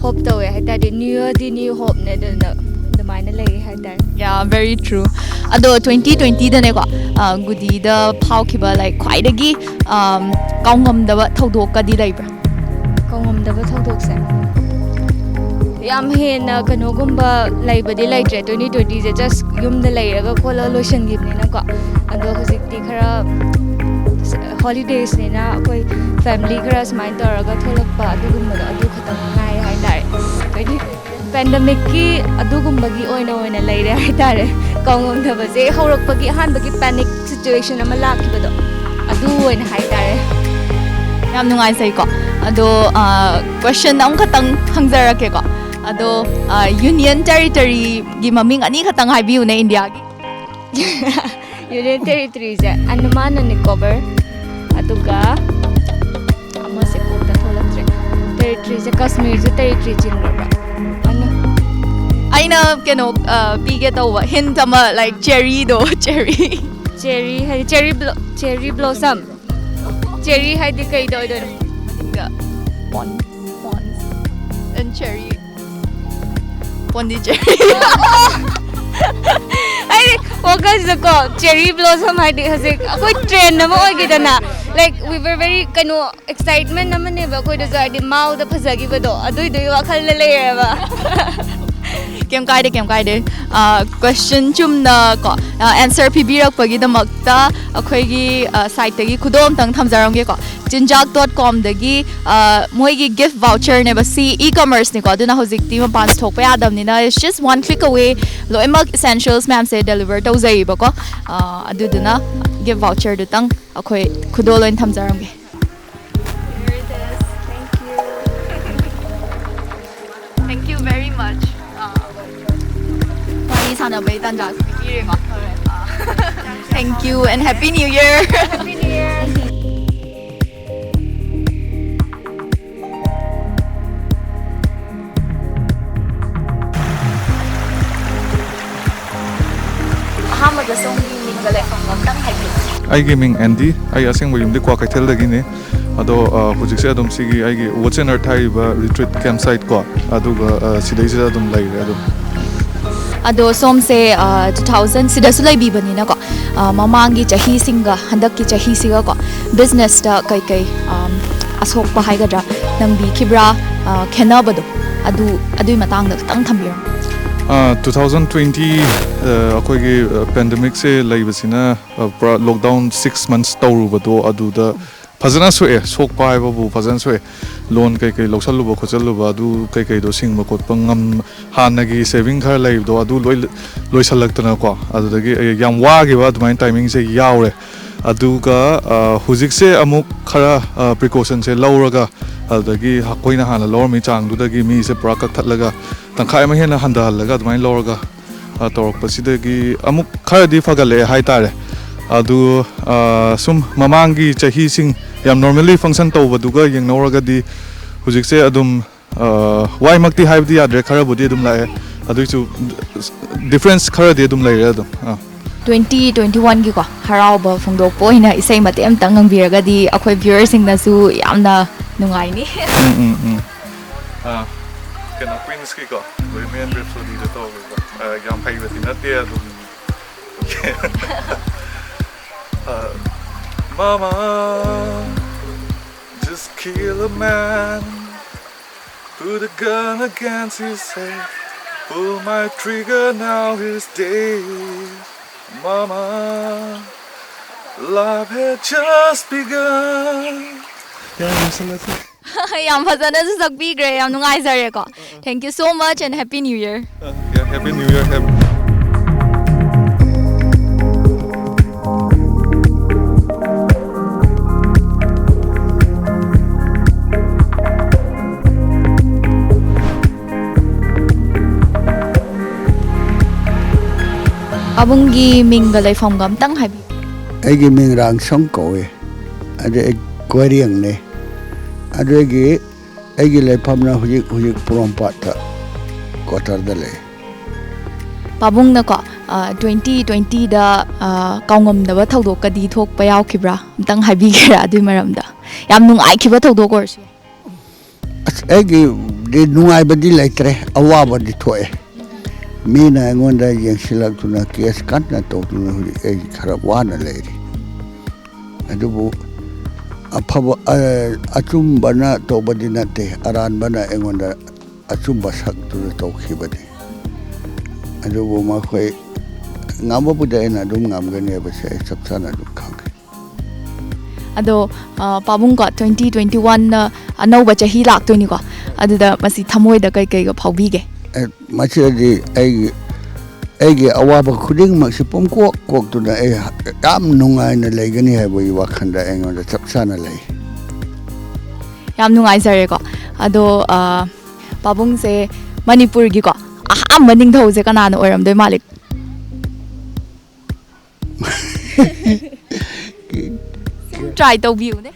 hope ꯇꯧꯋꯦ ꯍꯥꯏꯇꯥꯔꯗꯤ꯫ New year ꯗꯤ new hope ꯅꯦ, ꯑꯗꯨꯅ ꯑꯗꯨꯃꯥꯏꯅ ꯂꯩ ꯍꯥꯏꯇꯥꯔꯦ꯫ Yeah, very true. ꯑꯗꯣ twenty twenty ꯗꯅꯦꯀꯣ, ꯑ, ꯒꯨꯗꯤꯗ ꯐꯥꯎꯈꯤꯕ, like, ꯈ꯭ꯋꯥꯏꯗꯒꯤ, ꯑꯝ, ꯀꯥꯎꯉꯝꯗꯕ ꯊꯧꯗꯣꯛꯀꯗꯤ ꯂꯩꯕ꯭ꯔꯥ? ꯀꯥꯎꯉꯝꯗꯕ ꯊꯧꯗꯣꯛꯁꯦ ꯌꯥꯝ ꯍꯦꯟꯅ ꯀꯩꯅꯣꯒꯨꯝꯕ ꯂꯩꯕꯗꯤ ꯂꯩꯇ꯭ꯔꯦ꯫ Twenty twenty ꯁꯦ just ꯌꯨꯝꯗ ꯂꯩꯔꯒ ꯈꯣꯠꯂꯒ ꯂꯣꯏꯁꯤꯟꯈꯤꯕꯅꯤꯅꯀꯣ꯫ ꯑꯗꯣ ꯍꯧꯖꯤꯛꯇꯤ ꯈꯔ holidays ꯅꯤꯅ ꯑꯩꯈꯣꯏ family ꯈꯔ ꯁꯨꯃꯥꯏꯅ ꯇꯧꯔꯒ ꯊꯣꯛꯂꯛꯄ ꯑꯗꯨꯒꯨꯝꯕꯗꯣ ꯑꯗꯨ ꯈꯛꯇꯪ ꯉꯥꯏꯔꯦ ꯍꯥꯏꯇꯥꯔꯦ꯫ Twenty pandemic ꯀꯤ ꯑꯗꯨꯒꯨꯝꯕꯒꯤ ꯑꯣꯏꯅ ꯑꯣꯏꯅ ꯂꯩꯔꯦ ꯍꯥꯏꯇꯥꯔꯦ꯫ ꯀꯥꯎꯉꯝꯗꯕꯁꯦ ꯍꯧꯔꯛꯄꯒꯤ ꯑꯍꯥꯟꯕꯒꯤ panic situation ꯑꯃ ꯂꯥꯛꯈꯤꯕꯗꯣ ꯑꯗꯨ ꯑꯣꯏꯅ ꯍꯥꯏꯇꯥꯔꯦ꯫ ꯌꯥꯝ ꯅꯨꯡꯉꯥꯏꯖꯩꯀꯣ꯫ ꯑꯗꯣ, ꯑ, question ꯑꯃꯈꯛꯇꯪ ꯍꯪꯖꯔꯛꯀꯦꯀꯣ꯫ ꯑꯗꯣ, ꯑ, Union Territory ꯒꯤ ꯃꯃꯤꯡ ꯑꯅꯤꯈꯛꯇꯪ ꯍꯥꯏꯕꯤꯌꯨꯅꯦ India ꯒꯤ꯫ Union Territory say Andaman and Nicobar, ꯑꯗꯨꯒ ꯑꯃꯁꯦ ꯀꯣꯛꯇ ꯊꯣꯛꯂꯛꯇ꯭ꯔꯦ꯫ Territory ꯁꯦ Kashmir ꯁꯨ territory ꯆꯤꯡꯈ꯭ꯔꯕ꯭ꯔꯥ? ꯑꯅ- ꯑꯩꯅ ꯀꯩꯅꯣ, ꯑ, ꯄꯤꯒꯦ ꯇꯧꯕ hint ꯑꯃ, like, cherry ꯗꯣ, cherry꯫ Cherry ꯍꯥꯏꯗꯤ cherry blo-, cherry blossom꯫ Cherry ꯍꯥꯏꯗꯤ ꯀꯩꯗ ꯑꯣꯏꯗꯣꯏꯅꯣ? Pond, pond. And cherry꯫ Pondicherry. ꯑꯩ ꯋꯥꯈꯜꯁꯤꯗꯀꯣ, cherry blossom ꯍꯥꯏꯗꯤ ꯍꯧꯖꯤꯛ ꯑꯩꯈꯣꯏ trend ꯑꯃ ꯑꯣꯏꯈꯤꯗꯅ, Like, we were very, ꯀꯩꯅꯣ, excitement ꯑꯃꯅꯦꯕ ꯑꯩꯈꯣꯏꯗꯁꯨ, ꯍꯥꯏꯗꯤ ꯃꯥꯎꯗ ꯐꯖꯈꯤꯕꯗꯣ ꯑꯗꯨꯏꯗꯨꯒꯤ ꯋꯥꯈꯜꯗ ꯂꯩꯔꯦꯕ꯫ ꯀꯩꯝ ꯀꯥꯏꯗꯦ, ꯀꯩꯝ ꯀꯥꯏꯗꯦ꯫ ꯀ꯭ꯋꯦꯁꯟ ꯆꯨꯝꯅ ꯀꯣ, ꯑꯦꯟꯁꯔ ꯄꯤꯕꯤꯔꯛꯄꯒꯤꯗꯃꯛꯇ ꯑꯩꯈꯣꯏꯒꯤ ꯁꯥꯏꯠꯇꯒꯤ ꯈꯨꯗꯣꯜ ꯑꯝꯇꯪ ꯊꯝꯖꯔꯝꯒꯦꯀꯣ꯫ ꯆꯤꯟꯖꯥꯛ ꯗꯣꯠ ꯀꯣꯝꯗꯒꯤ ꯃꯣꯏꯒꯤ ꯒꯤꯐ ꯚꯥꯎꯆꯔꯅꯦꯕ ꯁꯤ꯫ ꯏ ꯀꯃꯔꯁꯅꯤꯀꯣ, ꯑꯗꯨꯅ ꯍꯧꯖꯤꯛꯇꯤ ꯃꯄꯥꯟꯁꯨ ꯊꯣꯛꯄ ꯌꯥꯗꯕꯅꯤꯅ it's just one click away ꯂꯣꯏꯅꯃꯛ essentials ꯃꯌꯥꯝꯁꯦ deliver ꯇꯧꯖꯩꯕꯀꯣ꯫ ꯑꯗꯨꯗꯨꯅ ꯒꯤꯐ ꯚꯥꯎꯆꯔꯗꯨꯇꯪ ꯑꯩꯈꯣꯏ ꯈꯨꯗꯣꯜ ꯑꯣꯏꯅ ꯊꯝꯖꯔꯝꯒꯦ꯫ Thank you very much. ꯋꯥꯔꯤ ꯁꯥꯟꯅꯕꯒꯤ ꯇꯥꯟꯖꯥꯁꯨ ꯄꯤꯕꯤꯔꯦꯀꯣ꯫ Thank you and Happy New Year. ꯑꯍꯥꯟꯕꯗ ꯁꯣꯝꯒꯤ ꯃꯤꯡꯒ ꯂꯩꯐꯝꯒ ꯑꯝꯇꯪ ꯍꯥꯏꯕꯤꯌꯨ꯫ ꯑꯩꯒꯤ ꯃꯤꯡ ꯑꯦꯟꯗꯤ꯫ ꯑꯩ ꯑꯁꯦꯡꯕ ꯌꯨꯝꯗꯤ ꯀ꯭ꯋꯥꯀꯩꯊꯦꯜꯗꯒꯤꯅꯤ꯫ ꯑꯗꯣ ꯍꯧꯖꯤꯛꯁꯦ ꯑꯗꯨꯝ ꯁꯤꯒꯤ ꯑꯩꯒꯤ ꯋꯨꯗꯁ ꯑꯦꯟ ꯑꯔꯊ ꯍꯥꯏꯔꯤꯕ ꯔꯤꯇ꯭ꯔꯤꯠ ꯀꯦꯝꯞ ꯁꯥꯏꯠ ꯀꯣ, ꯑꯗꯨꯒ ꯁꯤꯗꯩꯁꯤꯗ ꯑꯗꯨꯝ ꯂꯩꯔꯦ ꯑꯗꯨꯝ꯫ ꯑꯗꯣ ꯁꯣꯝꯁꯦ ꯇꯨ ꯊꯥꯎꯖꯟ ꯁꯤꯗꯁꯨ ꯂꯩꯕꯤꯕꯅꯤꯅꯀꯣ, ꯃꯃꯥꯡꯒꯤ ꯆꯍꯤꯁꯤꯡꯒ ꯍꯟꯗꯛꯀꯤ ꯆꯍꯤꯁꯤꯒꯀꯣ, ꯕꯤꯖꯤꯅꯦꯁꯇ ꯀꯩꯀꯩ ꯑꯁꯣꯛꯄ ꯍꯥꯏꯒꯗ꯭ꯔꯥ ꯅꯪꯕꯤꯈꯤꯕ꯭ꯔꯥ, ꯈꯦꯠꯅꯕꯗꯣ ꯑꯗꯨ, ꯑꯗꯨꯒꯤ ꯃꯇꯥꯡꯗ ꯈꯤꯇꯪ ꯊꯝꯕꯤꯔꯝꯃꯣ꯫ ꯇꯨ ꯊꯥꯎꯖꯟ ꯇ꯭ꯋꯦꯟꯇꯤ ꯑꯩꯈꯣꯏꯒꯤ ꯄꯦꯟꯗꯦꯃꯤꯛꯁꯦ ꯂꯩꯕꯁꯤꯅ ꯄꯨꯔꯥ ꯂꯣꯛꯗꯥꯎꯟ ꯁꯤꯛꯁ ꯃꯟꯁ ꯇꯧꯔꯨꯕꯗꯣ ꯑꯗꯨꯗ ꯐꯖꯅ ꯁꯣꯛꯑꯦ꯫ ꯁꯣꯛꯄ ꯍꯥꯏꯕꯕꯨ ꯐꯖꯅ ꯁꯣꯛꯑꯦ꯫ ꯂꯣꯟ ꯀꯩꯀꯩ ꯂꯧꯁꯜꯂꯨꯕ ꯈꯣꯠꯆꯜꯂꯨꯕ ꯑꯗꯨ ꯀꯩꯀꯩꯗꯣ ꯁꯤꯡꯕ ꯈꯣꯠꯄ ꯉꯝ ꯍꯥꯟꯅꯒꯤ ꯁꯦꯚꯤꯡ ꯈꯔ ꯂꯩꯕꯗꯣ ꯑꯗꯨ ꯂꯣꯏ ꯂꯣꯏꯁꯜꯂꯛꯇꯅꯀꯣ꯫ ꯑꯗꯨꯗꯒꯤ ꯑꯩ ꯌꯥꯝ ꯋꯥꯈꯤꯕ ꯑꯗꯨꯃꯥꯏꯅ ꯇꯥꯏꯃꯤꯡꯁꯦ ꯌꯥꯎꯔꯦ꯫ ꯑꯗꯨꯒ ꯍꯧꯖꯤꯛꯁꯦ ꯑꯃꯨꯛ ꯈꯔ ꯄ꯭ꯔꯤꯀꯣꯁꯟꯁꯦ ꯂꯧꯔꯒ, ꯑꯗꯨꯗꯒꯤ ꯑꯩꯈꯣꯏꯅ ꯍꯥꯟꯅ ꯂꯧꯔꯝꯃꯤ ꯆꯥꯡꯗꯨꯗꯒꯤ ꯃꯤꯁꯦ ꯄꯨꯔꯥ ꯀꯛꯊꯠꯂꯒ ꯇꯪꯈꯥꯏ ꯑꯃ ꯍꯦꯟꯅ ꯍꯟꯊꯍꯜꯂꯒ ꯑꯗꯨꯃꯥꯏꯅ ꯂꯧꯔꯒ ꯇꯧꯔꯛꯄꯁꯤꯗꯒꯤ ꯑꯃꯨꯛ ꯈꯔꯗꯤ ꯐꯒꯠꯂꯛꯑꯦ ꯍꯥꯏꯇꯥꯔꯦ꯫ ꯑꯗꯨ ꯁꯨꯝ ꯃꯃꯥꯡꯒꯤ ꯆꯍꯤꯁꯤꯡ ꯌꯥꯝ ꯅꯣꯔꯃꯦꯜꯂꯤ ꯐꯪꯁꯟ ꯇꯧꯕꯗꯨꯒ ꯌꯦꯡꯅꯧꯔꯒꯗꯤ ꯍꯧꯖꯤꯛꯁꯦ ꯑꯗꯨꯝ ꯋꯥꯏꯃꯛꯇꯤ ꯍꯥꯏꯕꯗꯤ ꯌꯥꯗ꯭ꯔꯦ, ꯈꯔꯕꯨꯗꯤ ꯑꯗꯨꯝ ꯂꯥꯛꯑꯦ꯫ ꯑꯗꯨꯏꯁꯨ ꯗꯤꯐ꯭ꯔꯦꯟꯁ ꯈꯔꯗꯤ ꯑꯗꯨꯝ ꯂꯩꯔꯦ ꯑꯗꯨꯝ꯫ ꯑꯥ꯫ ꯇ꯭ꯋꯦꯟꯇꯤ ꯇ꯭ꯋꯦꯟꯇꯤ ꯋꯥꯟꯒꯤꯀꯣ ꯍꯔꯥꯎꯕ ꯐꯣꯡꯗꯣꯛꯄ ꯑꯣꯏꯅ ꯏꯁꯩ ꯃꯇꯦꯛ ꯑꯝꯇꯪ ꯉꯪꯕꯤꯔꯒꯗꯤ ꯑꯩꯈꯣꯏ ꯚ꯭ꯌꯨꯋꯔꯁꯤꯡꯅꯁꯨ ꯌꯥꯝꯅ ꯅꯨꯡꯉꯥꯏꯅꯤ꯫ ꯎꯝ ꯎꯝ ꯎꯝ꯫ ꯑꯥ, ꯀꯩꯅꯣ ꯀ꯭ꯋꯤꯟꯁꯀꯤꯀꯣ ꯕꯣꯍꯦꯃꯤꯌꯟ ꯔꯦꯞꯁꯣꯗꯤꯗ ꯇꯧꯔꯒꯀꯣ꯫ ꯑꯥ, ꯌꯥꯝ ꯍꯩꯕꯗꯤ ꯅꯠꯇꯦ ꯑꯗꯨꯝ꯫ ꯑꯥ, Mama, just kill a man. Put a gun against his head. Pull my trigger, now he's dead. Mama, life had just begun. ꯌꯥꯝ ꯐꯖꯅ ꯁꯛꯄꯤꯈ꯭ꯔꯦ, ꯌꯥꯝ ꯅꯨꯡꯉꯥꯏꯖꯔꯦꯀꯣ꯫ Thank you so much and Happy New Year. Yeah, Happy New Year. Happy ꯄꯥꯕꯨꯡꯒꯤ ꯃꯤꯡꯒ ꯂꯩꯐꯝꯒ ꯑꯝꯇꯪ ꯍꯥꯏꯕꯤꯌꯨ꯫ ꯑꯩꯒꯤ ꯃꯤꯡ ꯔꯥꯡꯁꯪ ꯀꯧꯏ꯫ ꯑꯗꯨ ꯑꯩ ꯀꯣꯏꯔꯦꯡꯅꯦ꯫ ꯑꯗꯨꯒꯤ ꯑꯩꯒꯤ ꯂꯩꯐꯝꯅ ꯍꯧꯖꯤꯛ, ꯍꯧꯖꯤꯛ ꯄꯣꯔꯣꯝꯄꯥꯠꯇ ꯀ꯭ꯋꯥꯇꯔꯗ ꯂꯩ꯫ ꯄꯥꯕꯨꯡꯅꯀꯣ, ꯇ꯭ꯋꯦꯟꯇꯤ ꯇ꯭ꯋꯦꯟꯇꯤꯗ ꯀꯥꯎꯉꯝꯗꯕ ꯊꯧꯗꯣꯛꯀꯗꯤ ꯊꯣꯛꯄ ꯌꯥꯎꯈꯤꯕ꯭ꯔꯥ? ꯑꯝꯇꯪ ꯍꯥꯏꯕꯤꯒꯦꯔꯥ ꯑꯗꯨꯏ ꯃꯔꯝꯗ? ꯌꯥꯝ ꯅꯨꯡꯉꯥꯏꯈꯤꯕ ꯊꯧꯗꯣꯛ ꯑꯣꯏꯔꯁꯨ ꯌꯥꯏ꯫ ꯑꯁ, ꯑꯩꯒꯤꯗꯤ ꯅꯨꯡꯉꯥꯏꯕꯗꯤ ꯂꯩꯇ꯭ꯔꯦ, ꯑꯋꯥꯕꯗꯤ ꯊꯣꯛꯑꯦ꯫ ꯃꯤꯅ ꯑꯩꯉꯣꯟꯗ ꯌꯦꯡꯁꯤꯜꯂꯛꯇꯨꯅ ꯀꯦꯁ ꯀꯟꯅ ꯇꯧꯗꯨꯅ ꯍꯧꯖꯤꯛ ꯑꯩ ꯈꯔ ꯋꯥꯅ ꯂꯩꯔꯤ꯫ ꯑꯗꯨꯕꯨ ꯑꯐꯕ, ꯑ, ꯑꯆꯨꯝꯕꯅ ꯇꯧꯕꯗꯤ ꯅꯠꯇꯦ, ꯑꯔꯥꯟꯕꯅ ꯑꯩꯉꯣꯟꯗ ꯑꯆꯨꯝꯕ ꯁꯛꯇꯨꯅ ꯇꯧꯈꯤꯕꯅꯤ꯫ ꯑꯗꯨꯕꯨ ꯃꯈꯣꯏ ꯉꯝꯕꯕꯨꯗꯤ ꯑꯩꯅ ꯑꯗꯨꯝ ꯉꯝꯒꯅꯤ ꯍꯥꯏꯕꯁꯦ ꯑꯩ ꯆꯞ ꯆꯥꯅ ꯑꯗꯨꯝ ꯈꯪꯉꯤ꯫ ꯑꯗꯣ, ꯑ, ꯄꯥꯕꯨꯡꯀꯣ, ꯇ꯭ꯋꯦꯟꯇꯤ ꯇ꯭ꯋꯦꯟꯇꯤ ꯋꯥꯟꯅ ꯑꯅꯧꯕ ꯆꯍꯤ ꯂꯥꯛꯇꯣꯏꯅꯤꯀꯣ, ꯑꯗꯨꯗ ꯃꯁꯤ ꯊꯃꯣꯏꯗ ꯀꯩ ꯀꯩꯒ ꯐꯥꯎꯕꯤꯒꯦ? ꯑꯦ, ꯃꯁꯤꯗꯗꯤ ꯑꯩꯒꯤ, ꯑꯩꯒꯤ ꯑꯋꯥꯕ ꯈꯨꯗꯤꯡꯃꯛꯁꯤ ꯄꯨꯝꯀꯣꯛ ꯀꯣꯛꯇꯨꯅ ꯑꯩ ꯌꯥꯝ ꯅꯨꯡꯉꯥꯏꯅ ꯂꯩꯒꯅꯤ ꯍꯥꯏꯕꯒꯤ ꯋꯥꯈꯜꯗ ꯑꯩꯉꯣꯟꯗ ꯆꯞ ꯆꯥꯅ ꯂꯩ꯫ ꯌꯥꯝ ꯅꯨꯡꯉꯥꯏꯖꯔꯦꯀꯣ꯫ ꯑꯗꯣ, ꯑ, ꯄꯥꯕꯨꯡꯁꯦ ꯃꯅꯤꯄꯨꯔꯒꯤꯀꯣ ꯑꯍꯥꯟꯕ ꯅꯤꯡꯊꯧꯁꯦ ꯀꯅꯥꯅ ꯑꯣꯏꯔꯝꯗꯣꯏ ꯃꯥꯜꯂꯤ? ꯁꯨꯝ ꯇ꯭ꯔꯥꯏ ꯇꯧꯕꯤꯌꯨꯅꯦ꯫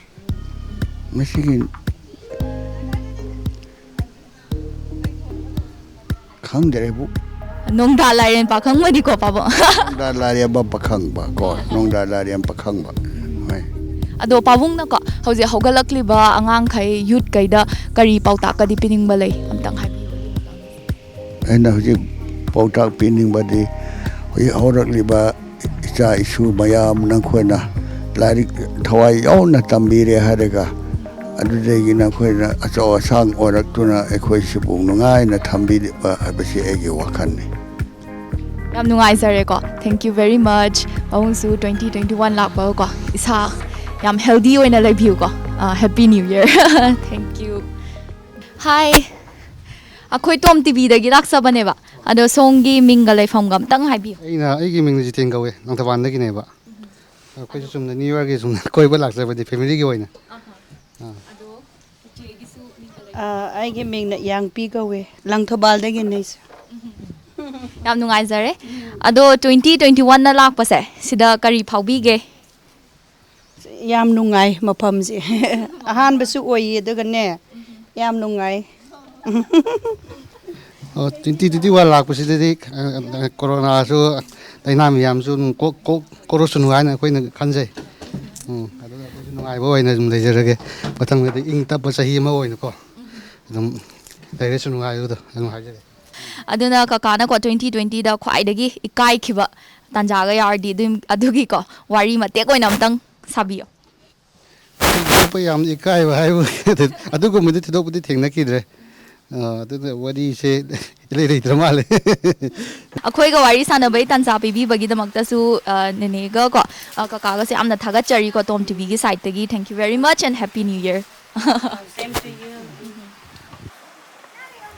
ꯃꯁꯤꯒꯤ ꯈꯪꯗ꯭ꯔꯦꯕꯨ꯫ ꯅꯣꯡꯗꯥ ꯂꯥꯏꯔꯦꯟ ꯄꯥꯈꯪꯕꯅꯤꯀꯣ, ꯄꯥꯕꯨꯡ꯫ ꯅꯣꯡꯗꯥ ꯂꯥꯏꯔꯦꯝꯕ ꯄꯥꯈꯪꯕ ꯀꯣ, ꯅꯣꯡꯗꯥ ꯂꯥꯏꯔꯦꯝ ꯄꯥꯈꯪꯕ꯫ ꯍꯣꯏ꯫ ꯑꯗꯣ ꯄꯥꯕꯨꯡꯅꯀꯣ, ꯍꯧꯖꯤꯛ ꯍꯧꯒꯠꯂꯛꯂꯤꯕ ꯑꯉꯥꯡꯈꯩ, ꯌꯨꯠꯈꯩꯗ ꯀꯔꯤ ꯄꯥꯎꯇꯥꯛꯀꯗꯤ ꯄꯤꯅꯤꯡꯕ ꯂꯩ? ꯑꯝꯇꯪ ꯍꯥꯏꯕꯤꯌꯨ꯫ ꯑꯩꯅ ꯍꯧꯖꯤꯛ ꯄꯥꯎꯇꯥꯛ ꯄꯤꯅꯤꯡꯕꯗꯤ, ꯍꯧꯖꯤꯛ ꯍꯧꯔꯛꯂꯤꯕ ꯏꯆꯥ ꯏꯁꯨ ꯃꯌꯥꯝ ꯅꯈꯣꯏꯅ ꯂꯥꯏꯔꯤꯛ ꯊꯋꯥꯏ ꯌꯥꯎꯅ ꯇꯝꯕꯤꯔꯦ ꯍꯥꯏꯔꯒ, ꯑꯗꯨꯗꯒꯤꯅ ꯑꯩꯈꯣꯏꯅ ꯑꯆꯧ ꯑꯁꯥꯡ ꯑꯣꯏꯔꯛꯇꯨꯅ ꯑꯩꯈꯣꯏꯁꯤꯕꯨ ꯅꯨꯡꯉꯥꯏꯅ ꯊꯝꯕꯤꯕ ꯍꯥꯏꯕꯁꯤ ꯑꯩꯒꯤ ꯋꯥꯈꯜꯅꯤ꯫ ꯌꯥꯝ ꯅꯨꯡꯉꯥꯏꯖꯔꯦꯀꯣ꯫ Thank you very much꯫ ꯃꯕꯨꯡꯁꯨ twenty twenty one ꯂꯥꯛꯄꯒꯀꯣ, ꯏꯁꯥ ꯌꯥꯝ healthy ꯑꯣꯏꯅ ꯂꯩꯕꯤꯌꯨꯀꯣ꯫ Happy New Year꯫ Thank you꯫ Hi꯫ ꯑꯩꯈꯣꯏ ꯇꯣꯝ ꯇꯤꯚꯤꯗꯒꯤ ꯂꯥꯛꯆꯕꯅꯦꯕ꯫ ꯑꯗꯣ ꯁꯣꯝꯒꯤ ꯃꯤꯡꯒ ꯂꯩꯐꯝꯒ ꯑꯝꯇꯪ ꯍꯥꯏꯕꯤꯌꯨ꯫ ꯑꯩꯅ ꯑꯩꯒꯤ ꯃꯤꯡ ꯖꯤꯇꯦꯟ ꯀꯧꯋꯦ, ꯂꯪꯊꯕꯥꯜꯗꯒꯤꯅꯦꯕ꯫ ꯑꯩꯈꯣꯏꯁꯨ ꯆꯨꯝꯅ ꯅ꯭ꯌꯨ ꯌꯔꯒꯤ ꯁꯨꯝ ꯀꯣꯏꯕ ꯂꯥꯛꯆꯕꯅꯦ, ꯐꯦꯃꯤꯂꯤꯒꯤ ꯑꯣꯏꯅ꯫ ꯑ, ꯑꯩꯒꯤ ꯃꯤꯡꯅ ꯏꯌꯥꯡꯄꯤ ꯀꯧꯋꯦ, ꯂꯪꯊꯧꯕꯥꯜꯗꯒꯤꯅꯦ ꯑꯩꯁꯨ꯫ ꯌꯥꯝ ꯅꯨꯡꯉꯥꯏꯖꯔꯦ꯫ ꯑꯗꯣ twenty twenty one ꯅ ꯂꯥꯛꯄꯁꯦ, ꯁꯤꯗ ꯀꯔꯤ ꯐꯥꯎꯕꯤꯒꯦ? ꯌꯥꯝ ꯅꯨꯡꯉꯥꯏ ꯃꯐꯝꯁꯦ꯫ ꯑꯍꯥꯟꯕꯁꯨ ꯑꯣꯏꯌꯦ, ꯑꯗꯨꯒꯅꯦ, ꯌꯥꯝ ꯅꯨꯡꯉꯥꯏ꯫ ꯑꯣ, twenty twenty one ꯂꯥꯛꯄꯁꯤꯗꯗꯤ, ꯑ, ꯑ, ꯀꯣꯔꯣꯅꯥꯁꯨ, ꯂꯥꯏꯅꯥ ꯃꯌꯥꯝꯁꯨ ꯑꯗꯨꯝ ꯀꯣꯛ ꯀꯣꯛ ꯀꯣꯔꯣꯁꯅꯨ ꯍꯥꯏꯅ ꯑꯩꯈꯣꯏꯅ ꯈꯟꯖꯩ꯫ ꯎꯝ, ꯑꯗꯨꯅ ꯑꯩꯈꯣꯏꯁꯨ ꯅꯨꯡꯉꯥꯏꯕ ꯑꯣꯏꯅ ꯑꯗꯨꯝ ꯂꯩꯖꯔꯒꯦ꯫ ꯃꯊꯪꯗꯗꯤ ꯏꯪ ꯇꯞꯄ ꯆꯍꯤ ꯑꯃ ꯑꯣꯏꯅꯀꯣ, ꯑꯗꯨꯝ ꯂꯩꯔꯁꯅꯨ ꯍꯥꯏꯕꯗꯣ ꯑꯗꯨꯝ ꯍꯥꯏꯖꯒꯦ꯫ ꯑꯗꯨꯅ ꯀꯀꯥꯅꯀꯣ twenty twenty ꯗ ꯈ꯭ꯋꯥꯏꯗꯒꯤ ꯏꯀꯥꯏꯈꯤꯕ ꯇꯥꯟꯖꯥꯒ ꯌꯥꯎꯔꯗꯤ ꯑꯗꯨꯝ, ꯑꯗꯨꯒꯤꯀꯣ ꯋꯥꯔꯤ ꯃꯇꯦꯛ ꯑꯣꯏꯅ ꯑꯝꯇꯪ ꯁꯥꯕꯤꯌꯣ꯫ ꯊꯣꯏꯗꯣꯛꯄ ꯌꯥꯝ ꯏꯀꯥꯏꯕ ꯍꯥꯏꯕ ꯑꯗꯨꯒꯨꯝꯕꯗꯤ ꯊꯣꯏꯗꯣꯛꯄꯗꯤ ꯊꯦꯡꯅꯈꯤꯗ꯭ꯔꯦ꯫ ꯑ, ꯑꯗꯨꯅ ꯋꯥꯔꯤꯁꯦ ꯏꯂꯩ ꯂꯩꯇ꯭ꯔ ꯃꯥꯜꯂꯦ꯫ ꯑꯩꯈꯣꯏꯒ ꯋꯥꯔꯤ ꯁꯥꯟꯅꯕꯩ ꯇꯥꯟꯖꯥ ꯄꯤꯕꯤꯕꯒꯤꯗꯃꯛꯇꯁꯨ, ꯑ, ꯅꯦꯅꯦꯒ ꯀꯣ, ꯑ, ꯀꯀꯥꯒꯁꯦ ꯌꯥꯝꯅ ꯊꯥꯒꯠꯆꯔꯤꯀꯣ, ꯇꯣꯝ ꯇꯤꯚꯤꯒꯤ ꯁꯥꯏꯠꯇꯒꯤ꯫ Thank you very much and Happy New Year꯫ Same to you.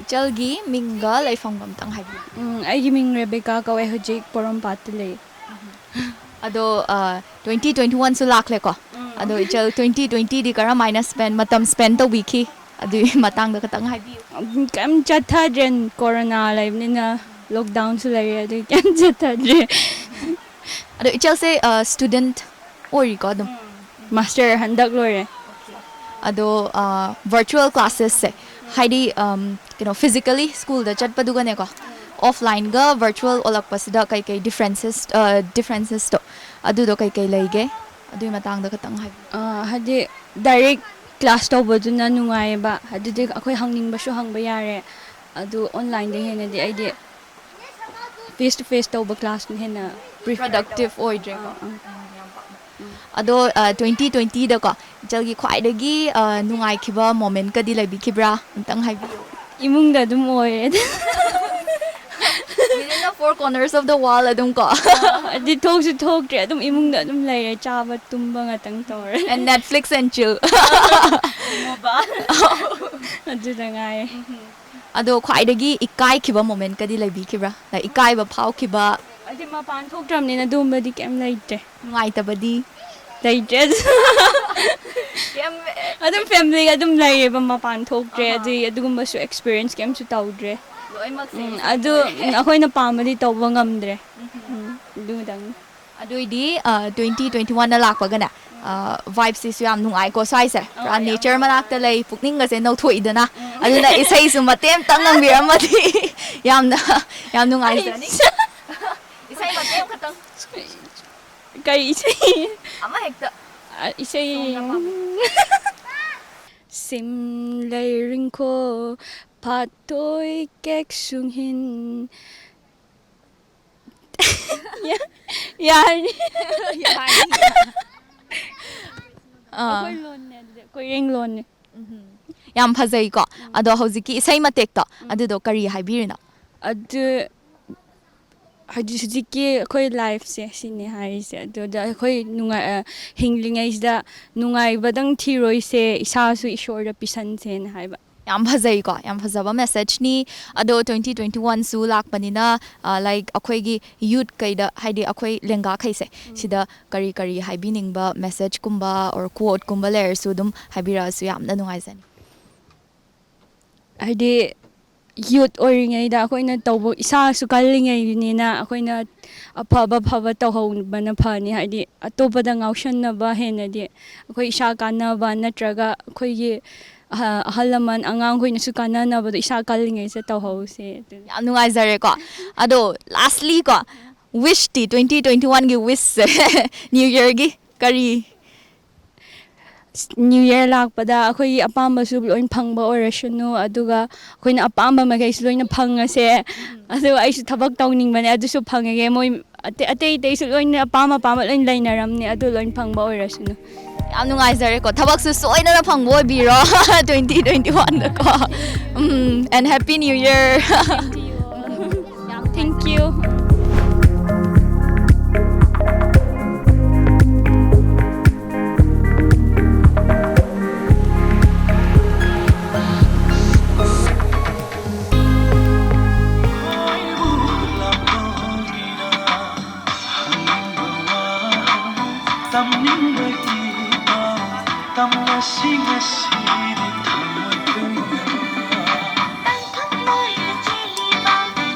ꯏꯆꯜꯒꯤ ꯃꯤꯡꯒ ꯂꯩꯐꯝꯒ ꯑꯝꯇꯪ ꯍꯥꯏꯕꯤꯌꯨ꯫ ꯎꯝ, ꯑꯩꯒꯤ ꯃꯤꯡ ꯔꯦꯕꯦꯀꯥ ꯀꯧꯋꯦ, ꯍꯧꯖꯤꯛ ꯄꯣꯔꯣꯝꯄꯥꯠꯇ ꯂꯩ꯫ ꯑꯗꯣ, ꯑ, twenty twenty one ꯁꯨ ꯂꯥꯛꯂꯦꯀꯣ꯫ ꯑꯗꯣ ꯏꯆꯜ, twenty twenty ꯗꯤ ꯀꯔꯝꯍꯥꯏꯅ spend, ꯃꯇꯝ spend ꯇꯧꯕꯤꯈꯤ? ꯑꯗꯨꯒꯤ ꯃꯇꯥꯡꯗ ꯈꯇꯪ ꯍꯥꯏꯕꯤꯌꯨ꯫ ꯎꯝ, ꯀꯩꯝ ꯆꯠꯊꯗ꯭ꯔꯦ, ꯀꯣꯔꯣꯅꯥ ꯂꯩꯕꯅꯤꯅ, lockdown ꯁꯨ ꯂꯩꯔꯦ, ꯑꯗꯨꯒꯤ ꯀꯩꯝ ꯆꯠꯊꯗ꯭ꯔꯦ꯫ ꯑꯗꯣ ꯏꯆꯜꯁꯦ, ꯑ, student ꯑꯣꯏꯔꯤꯀꯣ ꯑꯗꯨꯝ? Master ꯍꯟꯗꯛ ꯂꯣꯏꯔꯦ꯫ ꯑꯗꯣ, ꯑ, virtual classes ꯁꯦ, ꯍꯥꯏꯗꯤ, ꯑꯝ, ꯀꯩꯅꯣ, physically school ꯗ ꯆꯠꯄꯗꯨꯒꯅꯦꯀꯣ, offline ꯒ virtual ꯑꯣꯜꯂꯛꯄꯁꯤꯗ ꯀꯩꯀꯩ differences, ꯑ, differences ꯇꯣ, ꯑꯗꯨꯗꯣ ꯀꯩꯀꯩ ꯂꯩꯒꯦ? ꯑꯗꯨꯒꯤ ꯃꯇꯥꯡꯗ ꯈꯇꯪ ꯍꯥꯏꯕꯤꯌꯨ꯫ ꯑ, ꯍꯥꯏꯗꯤ direct class ꯇꯧꯕꯗꯨꯅ ꯅꯨꯡꯉꯥꯏꯌꯦꯕ, ꯑꯗꯨꯗꯤ ꯑꯩꯈꯣꯏ ꯍꯪꯅꯤꯡꯕꯁꯨ ꯍꯪꯕ ꯌꯥꯔꯦ꯫ ꯑꯗꯨ online ꯗ ꯍꯦꯟꯅꯗꯤ ꯑꯩꯗꯤ face to face ꯇꯧꯕ class ꯅ ꯍꯦꯟꯅ prefer Productive ꯑꯣꯏꯗ꯭ꯔꯦꯀꯣ꯫ ꯑꯥ, ꯑꯥ꯫ ꯎꯝ, ꯌꯥꯝ ꯄꯥꯝꯃꯦ꯫ ꯑꯗꯣ ꯇ꯭ꯋꯦꯟꯇꯤ ꯇ꯭ꯋꯦꯟꯇꯤꯗꯀꯣ ꯏꯆꯜꯒꯤ ꯈ꯭ꯋꯥꯏꯗꯒꯤ ꯑ, ꯅꯨꯡꯉꯥꯏꯈꯤꯕ ꯃꯣꯃꯦꯟꯀꯗꯤ ꯂꯩꯕꯤꯈꯤꯕ꯭ꯔꯥ? ꯑꯝꯇꯪ ꯍꯥꯏꯕꯤꯌꯨ꯫ ꯏꯃꯨꯡꯗ ꯑꯗꯨꯝ ꯑꯣꯏꯔꯦ꯫ Within the four corners of the world ꯑꯗꯨꯝ ꯀꯣ. ꯑꯗꯨ ꯊꯣꯛꯁꯨ ꯊꯣꯛꯇ꯭ꯔꯦ, ꯑꯗꯨꯝ ꯏꯃꯨꯡꯗ ꯑꯗꯨꯝ ꯂꯩꯔꯦ, ꯆꯥꯕ ꯇꯨꯝꯕ ꯉꯥꯛꯇꯪ ꯇꯧꯔꯦ꯫ And Netflix and chill. ꯑꯗꯨꯗ ꯉꯥꯏꯔꯦ꯫ ꯑꯗꯣ ꯈ꯭ꯋꯥꯏꯗꯒꯤ ꯏꯀꯥꯏꯈꯤꯕ ꯃꯣꯃꯦꯟꯀꯗꯤ ꯂꯩꯕꯤꯈꯤꯕ꯭ꯔꯥ? Like, ꯏꯀꯥꯏꯕ ꯐꯥꯎꯈꯤꯕ? ꯑꯗꯨꯗꯤ ꯃꯄꯥꯟ ꯊꯣꯛꯇ꯭ꯔꯕꯅꯤꯅ ꯑꯗꯨꯒꯨꯝꯕꯗꯤ ꯀꯩꯝ ꯂꯩꯇ꯭ꯔꯦ꯫ ꯅꯨꯡꯉꯥꯏꯇꯕꯗꯤ? ꯂꯩꯇ꯭ꯔꯦ꯫ ꯑꯗꯨꯝ ꯐꯦꯃꯤꯂꯤꯒ ꯑꯗꯨꯝ ꯂꯩꯌꯦꯕ, ꯃꯄꯥꯟ ꯊꯣꯛꯇ꯭ꯔꯦ꯫ ꯑꯗꯨꯒꯤ ꯑꯗꯨꯒꯨꯝꯕꯁꯨ ꯑꯦꯛꯁꯄꯤꯔꯤꯌꯦꯟꯁ ꯀꯩꯝꯁꯨ ꯇꯧꯗ꯭ꯔꯦ꯫ ꯂꯣꯏꯅꯃꯛꯁꯦ ꯎꯝ, ꯑꯗꯨ ꯑꯩꯈꯣꯏꯅ ꯄꯥꯝꯕꯗꯤ ꯇꯧꯕ ꯉꯝꯗ꯭ꯔꯦ꯫ ꯎꯝ, ꯑꯗꯨꯗꯪꯅꯤ꯫ ꯑꯗꯨꯏꯗꯤ ꯇ꯭ꯋꯦꯟꯇꯤ ꯇ꯭ꯋꯦꯟꯇꯤ ꯋꯥꯟꯗ ꯂꯥꯛꯄꯒꯅꯦ, ꯚꯥꯏꯞꯁꯤꯁꯨ ꯌꯥꯝ ꯅꯨꯡꯉꯥꯏꯀꯣ ꯁ꯭ꯋꯥꯏꯁꯦ꯫ ꯄꯨꯔꯥ ꯌꯥꯝ ꯅꯦꯆꯔ ꯃꯅꯥꯛꯇ ꯂꯩ, ꯄꯨꯛꯅꯤꯡꯒꯁꯦ ꯅꯧꯊꯣꯛꯏꯗꯅ꯫ ꯑꯗꯨꯅ ꯏꯁꯩꯁꯨ ꯃꯇꯦꯛ ꯑꯃꯇꯪ ꯉꯪꯕꯤꯔꯝꯃꯗꯤ ꯌꯥꯝꯅ, ꯌꯥꯝ ꯅꯨꯡꯉꯥꯏꯖꯅꯤ꯫ ꯏꯁꯩ ꯃꯇꯦꯛ ꯑꯃꯈꯛꯇꯪ꯫ ꯀꯩ ꯏꯁꯩ? ꯑꯃ ꯍꯦꯛꯇ꯫ ꯑ, ꯏꯁꯩ꯫ ꯁꯣꯝꯅ ꯄꯥꯝꯕ꯫ ꯁꯤꯝ ꯂꯩꯔꯤꯡꯈꯣ ꯐꯥꯠꯇꯣꯏ ꯀꯦꯛ ꯁꯨꯡꯍꯤꯟ꯫ ꯌꯥꯔꯅꯤ꯫ ꯑꯥ꯫ ꯑꯩꯈꯣꯏ ꯂꯣꯟꯅꯦ ꯑꯗꯨꯗꯤ, ꯀꯣꯏꯔꯦꯡ ꯂꯣꯟꯅꯦ꯫ ꯌꯥꯝ ꯐꯖꯩꯀꯣ꯫ ꯑꯗꯣ ꯍꯧꯖꯤꯛꯀꯤ ꯏꯁꯩ ꯃꯇꯦꯛꯇꯣ ꯑꯗꯨꯗꯣ ꯀꯔꯤ ꯍꯥꯏꯕꯤꯔꯤꯅꯣ? ꯑꯗꯨ ꯍꯥꯏꯗꯤ ꯍꯧꯖꯤꯛꯀꯤ ꯑꯩꯈꯣꯏ ꯂꯥꯏꯐꯁꯦ ꯁꯤꯅꯦ ꯍꯥꯏꯔꯤꯁꯦ꯫ ꯑꯗꯨꯗ ꯑꯩꯈꯣꯏ ꯅꯨꯡꯉꯥꯏ-, ꯑ, ꯍꯤꯡꯂꯤꯉꯩꯁꯤꯗ ꯅꯨꯡꯉꯥꯏꯕꯗꯪ ꯊꯤꯔꯣꯏꯁꯦ, ꯏꯁꯥꯁꯨ ꯏꯁꯣꯔꯗ ꯄꯤꯁꯟꯁꯦꯅ ꯍꯥꯏꯕ꯫ ꯌꯥꯝ ꯐꯖꯩꯀꯣ, ꯌꯥꯝ ꯐꯖꯕ ꯃꯦꯁꯦꯖꯅꯤ꯫ ꯑꯗꯣ ꯇ꯭ꯋꯦꯟꯇꯤ ꯇ꯭ꯋꯦꯟꯇꯤ ꯋꯥꯟꯁꯨ ꯂꯥꯛꯄꯅꯤꯅ, ꯂꯥꯏꯛ, ꯑꯩꯈꯣꯏꯒꯤ ꯌꯨꯠ ꯀꯩꯗ, ꯍꯥꯏꯗꯤ ꯑꯩꯈꯣꯏ ꯂꯦꯡꯒꯥꯈꯩꯁꯦ, ꯁꯤꯗ ꯀꯔꯤ ꯀꯔꯤ ꯍꯥꯏꯕꯤꯅꯤꯡꯕ ꯃꯦꯁꯦꯖꯀꯨꯝꯕ ꯑꯣꯔ ꯀꯣꯠꯀꯨꯝꯕ ꯂꯩꯔꯁꯨ ꯑꯗꯨꯝ ꯍꯥꯏꯕꯤꯔꯛꯑꯁꯨ ꯌꯥꯝꯅ ꯅꯨꯡꯉꯥꯏꯖꯅꯤ꯫ ꯍꯥꯏꯗꯤ ꯌꯨꯠ ꯑꯣꯏꯔꯤꯉꯩꯗ ꯑꯩꯈꯣꯏꯅ ꯇꯧꯕ, ꯏꯁꯥꯁꯨ ꯀꯜꯂꯤꯉꯩꯅꯤꯅ ꯑꯩꯈꯣꯏꯅ ꯑꯐꯕ ꯑꯐꯕ ꯇꯧꯍꯧꯕꯅ ꯐꯅꯤ꯫ ꯍꯥꯏꯗꯤ ꯑꯇꯣꯞꯄꯗ ꯉꯥꯎꯁꯟꯅꯕ ꯍꯦꯟꯅꯗꯤ ꯑꯩꯈꯣꯏ ꯏꯁꯥ ꯀꯥꯟꯅꯕ ꯅꯠꯇ꯭ꯔꯒ ꯑꯩꯈꯣꯏꯒꯤ ꯑꯍ-, ꯑꯍꯜ ꯂꯃꯟ ꯑꯉꯥꯡꯈꯣꯏꯅꯁꯨ ꯀꯥꯟꯅꯅꯕꯗꯣ ꯏꯁꯥ ꯀꯜꯂꯤꯉꯩꯁꯤꯗ ꯇꯧꯍꯧꯁꯦ ꯑꯗꯨꯅꯤ꯫ ꯌꯥꯝ ꯅꯨꯡꯉꯥꯏꯖꯔꯦꯀꯣ꯫ ꯑꯗꯣ ꯂꯥꯁꯂꯤ ꯀꯣ, ꯋꯤꯁꯇꯤ, ꯇ꯭ꯋꯦꯟꯇꯤ ꯇ꯭ꯋꯦꯟꯇꯤ ꯋꯥꯟꯒꯤ ꯋꯤꯁꯁꯦ, ꯅ꯭ꯌꯨ ꯌꯔꯒꯤ ꯀꯔꯤ? ꯅ꯭ꯌꯨ ꯌꯔ ꯂꯥꯛꯄꯗ ꯑꯩꯈꯣꯏꯒꯤ ꯑꯄꯥꯝꯕꯁꯨ ꯂꯣꯏ ꯐꯪꯕ ꯑꯣꯏꯔꯁꯅꯨ, ꯑꯗꯨꯒ ꯑꯩꯈꯣꯏꯅ ꯑꯄꯥꯝꯕ ꯃꯈꯩꯁꯨ ꯂꯣꯏꯅ ꯐꯪꯉꯁꯦ꯫ ꯑꯗꯨꯒ ꯑꯩꯁꯨ ꯊꯕꯛ ꯇꯧꯅꯤꯡꯕꯅꯦ, ꯑꯗꯨꯁꯨ ꯐꯪꯉꯒꯦ꯫ ꯃꯣꯏ ꯑꯇꯩ ꯑꯇꯩ ꯑꯇꯩꯁꯨ ꯂꯣꯏꯅ ꯑꯄꯥꯝ ꯑꯄꯥꯝꯕ ꯂꯣꯏ ꯂꯩꯅꯔꯝꯅꯦ, ꯑꯗꯨ ꯂꯣꯏ ꯐꯪꯕ ꯑꯣꯏꯔꯁꯅꯨ꯫ ꯌꯥꯝ ꯅꯨꯡꯉꯥꯏꯖꯔꯦꯀꯣ, ꯊꯕꯛꯁꯨ ꯁꯣꯏꯗꯅ ꯐꯪꯕ ꯑꯣꯏꯕꯤꯔꯣ꯫ Twenty twenty one ꯗꯀꯣ꯫ Um, and happy new year. Thank you.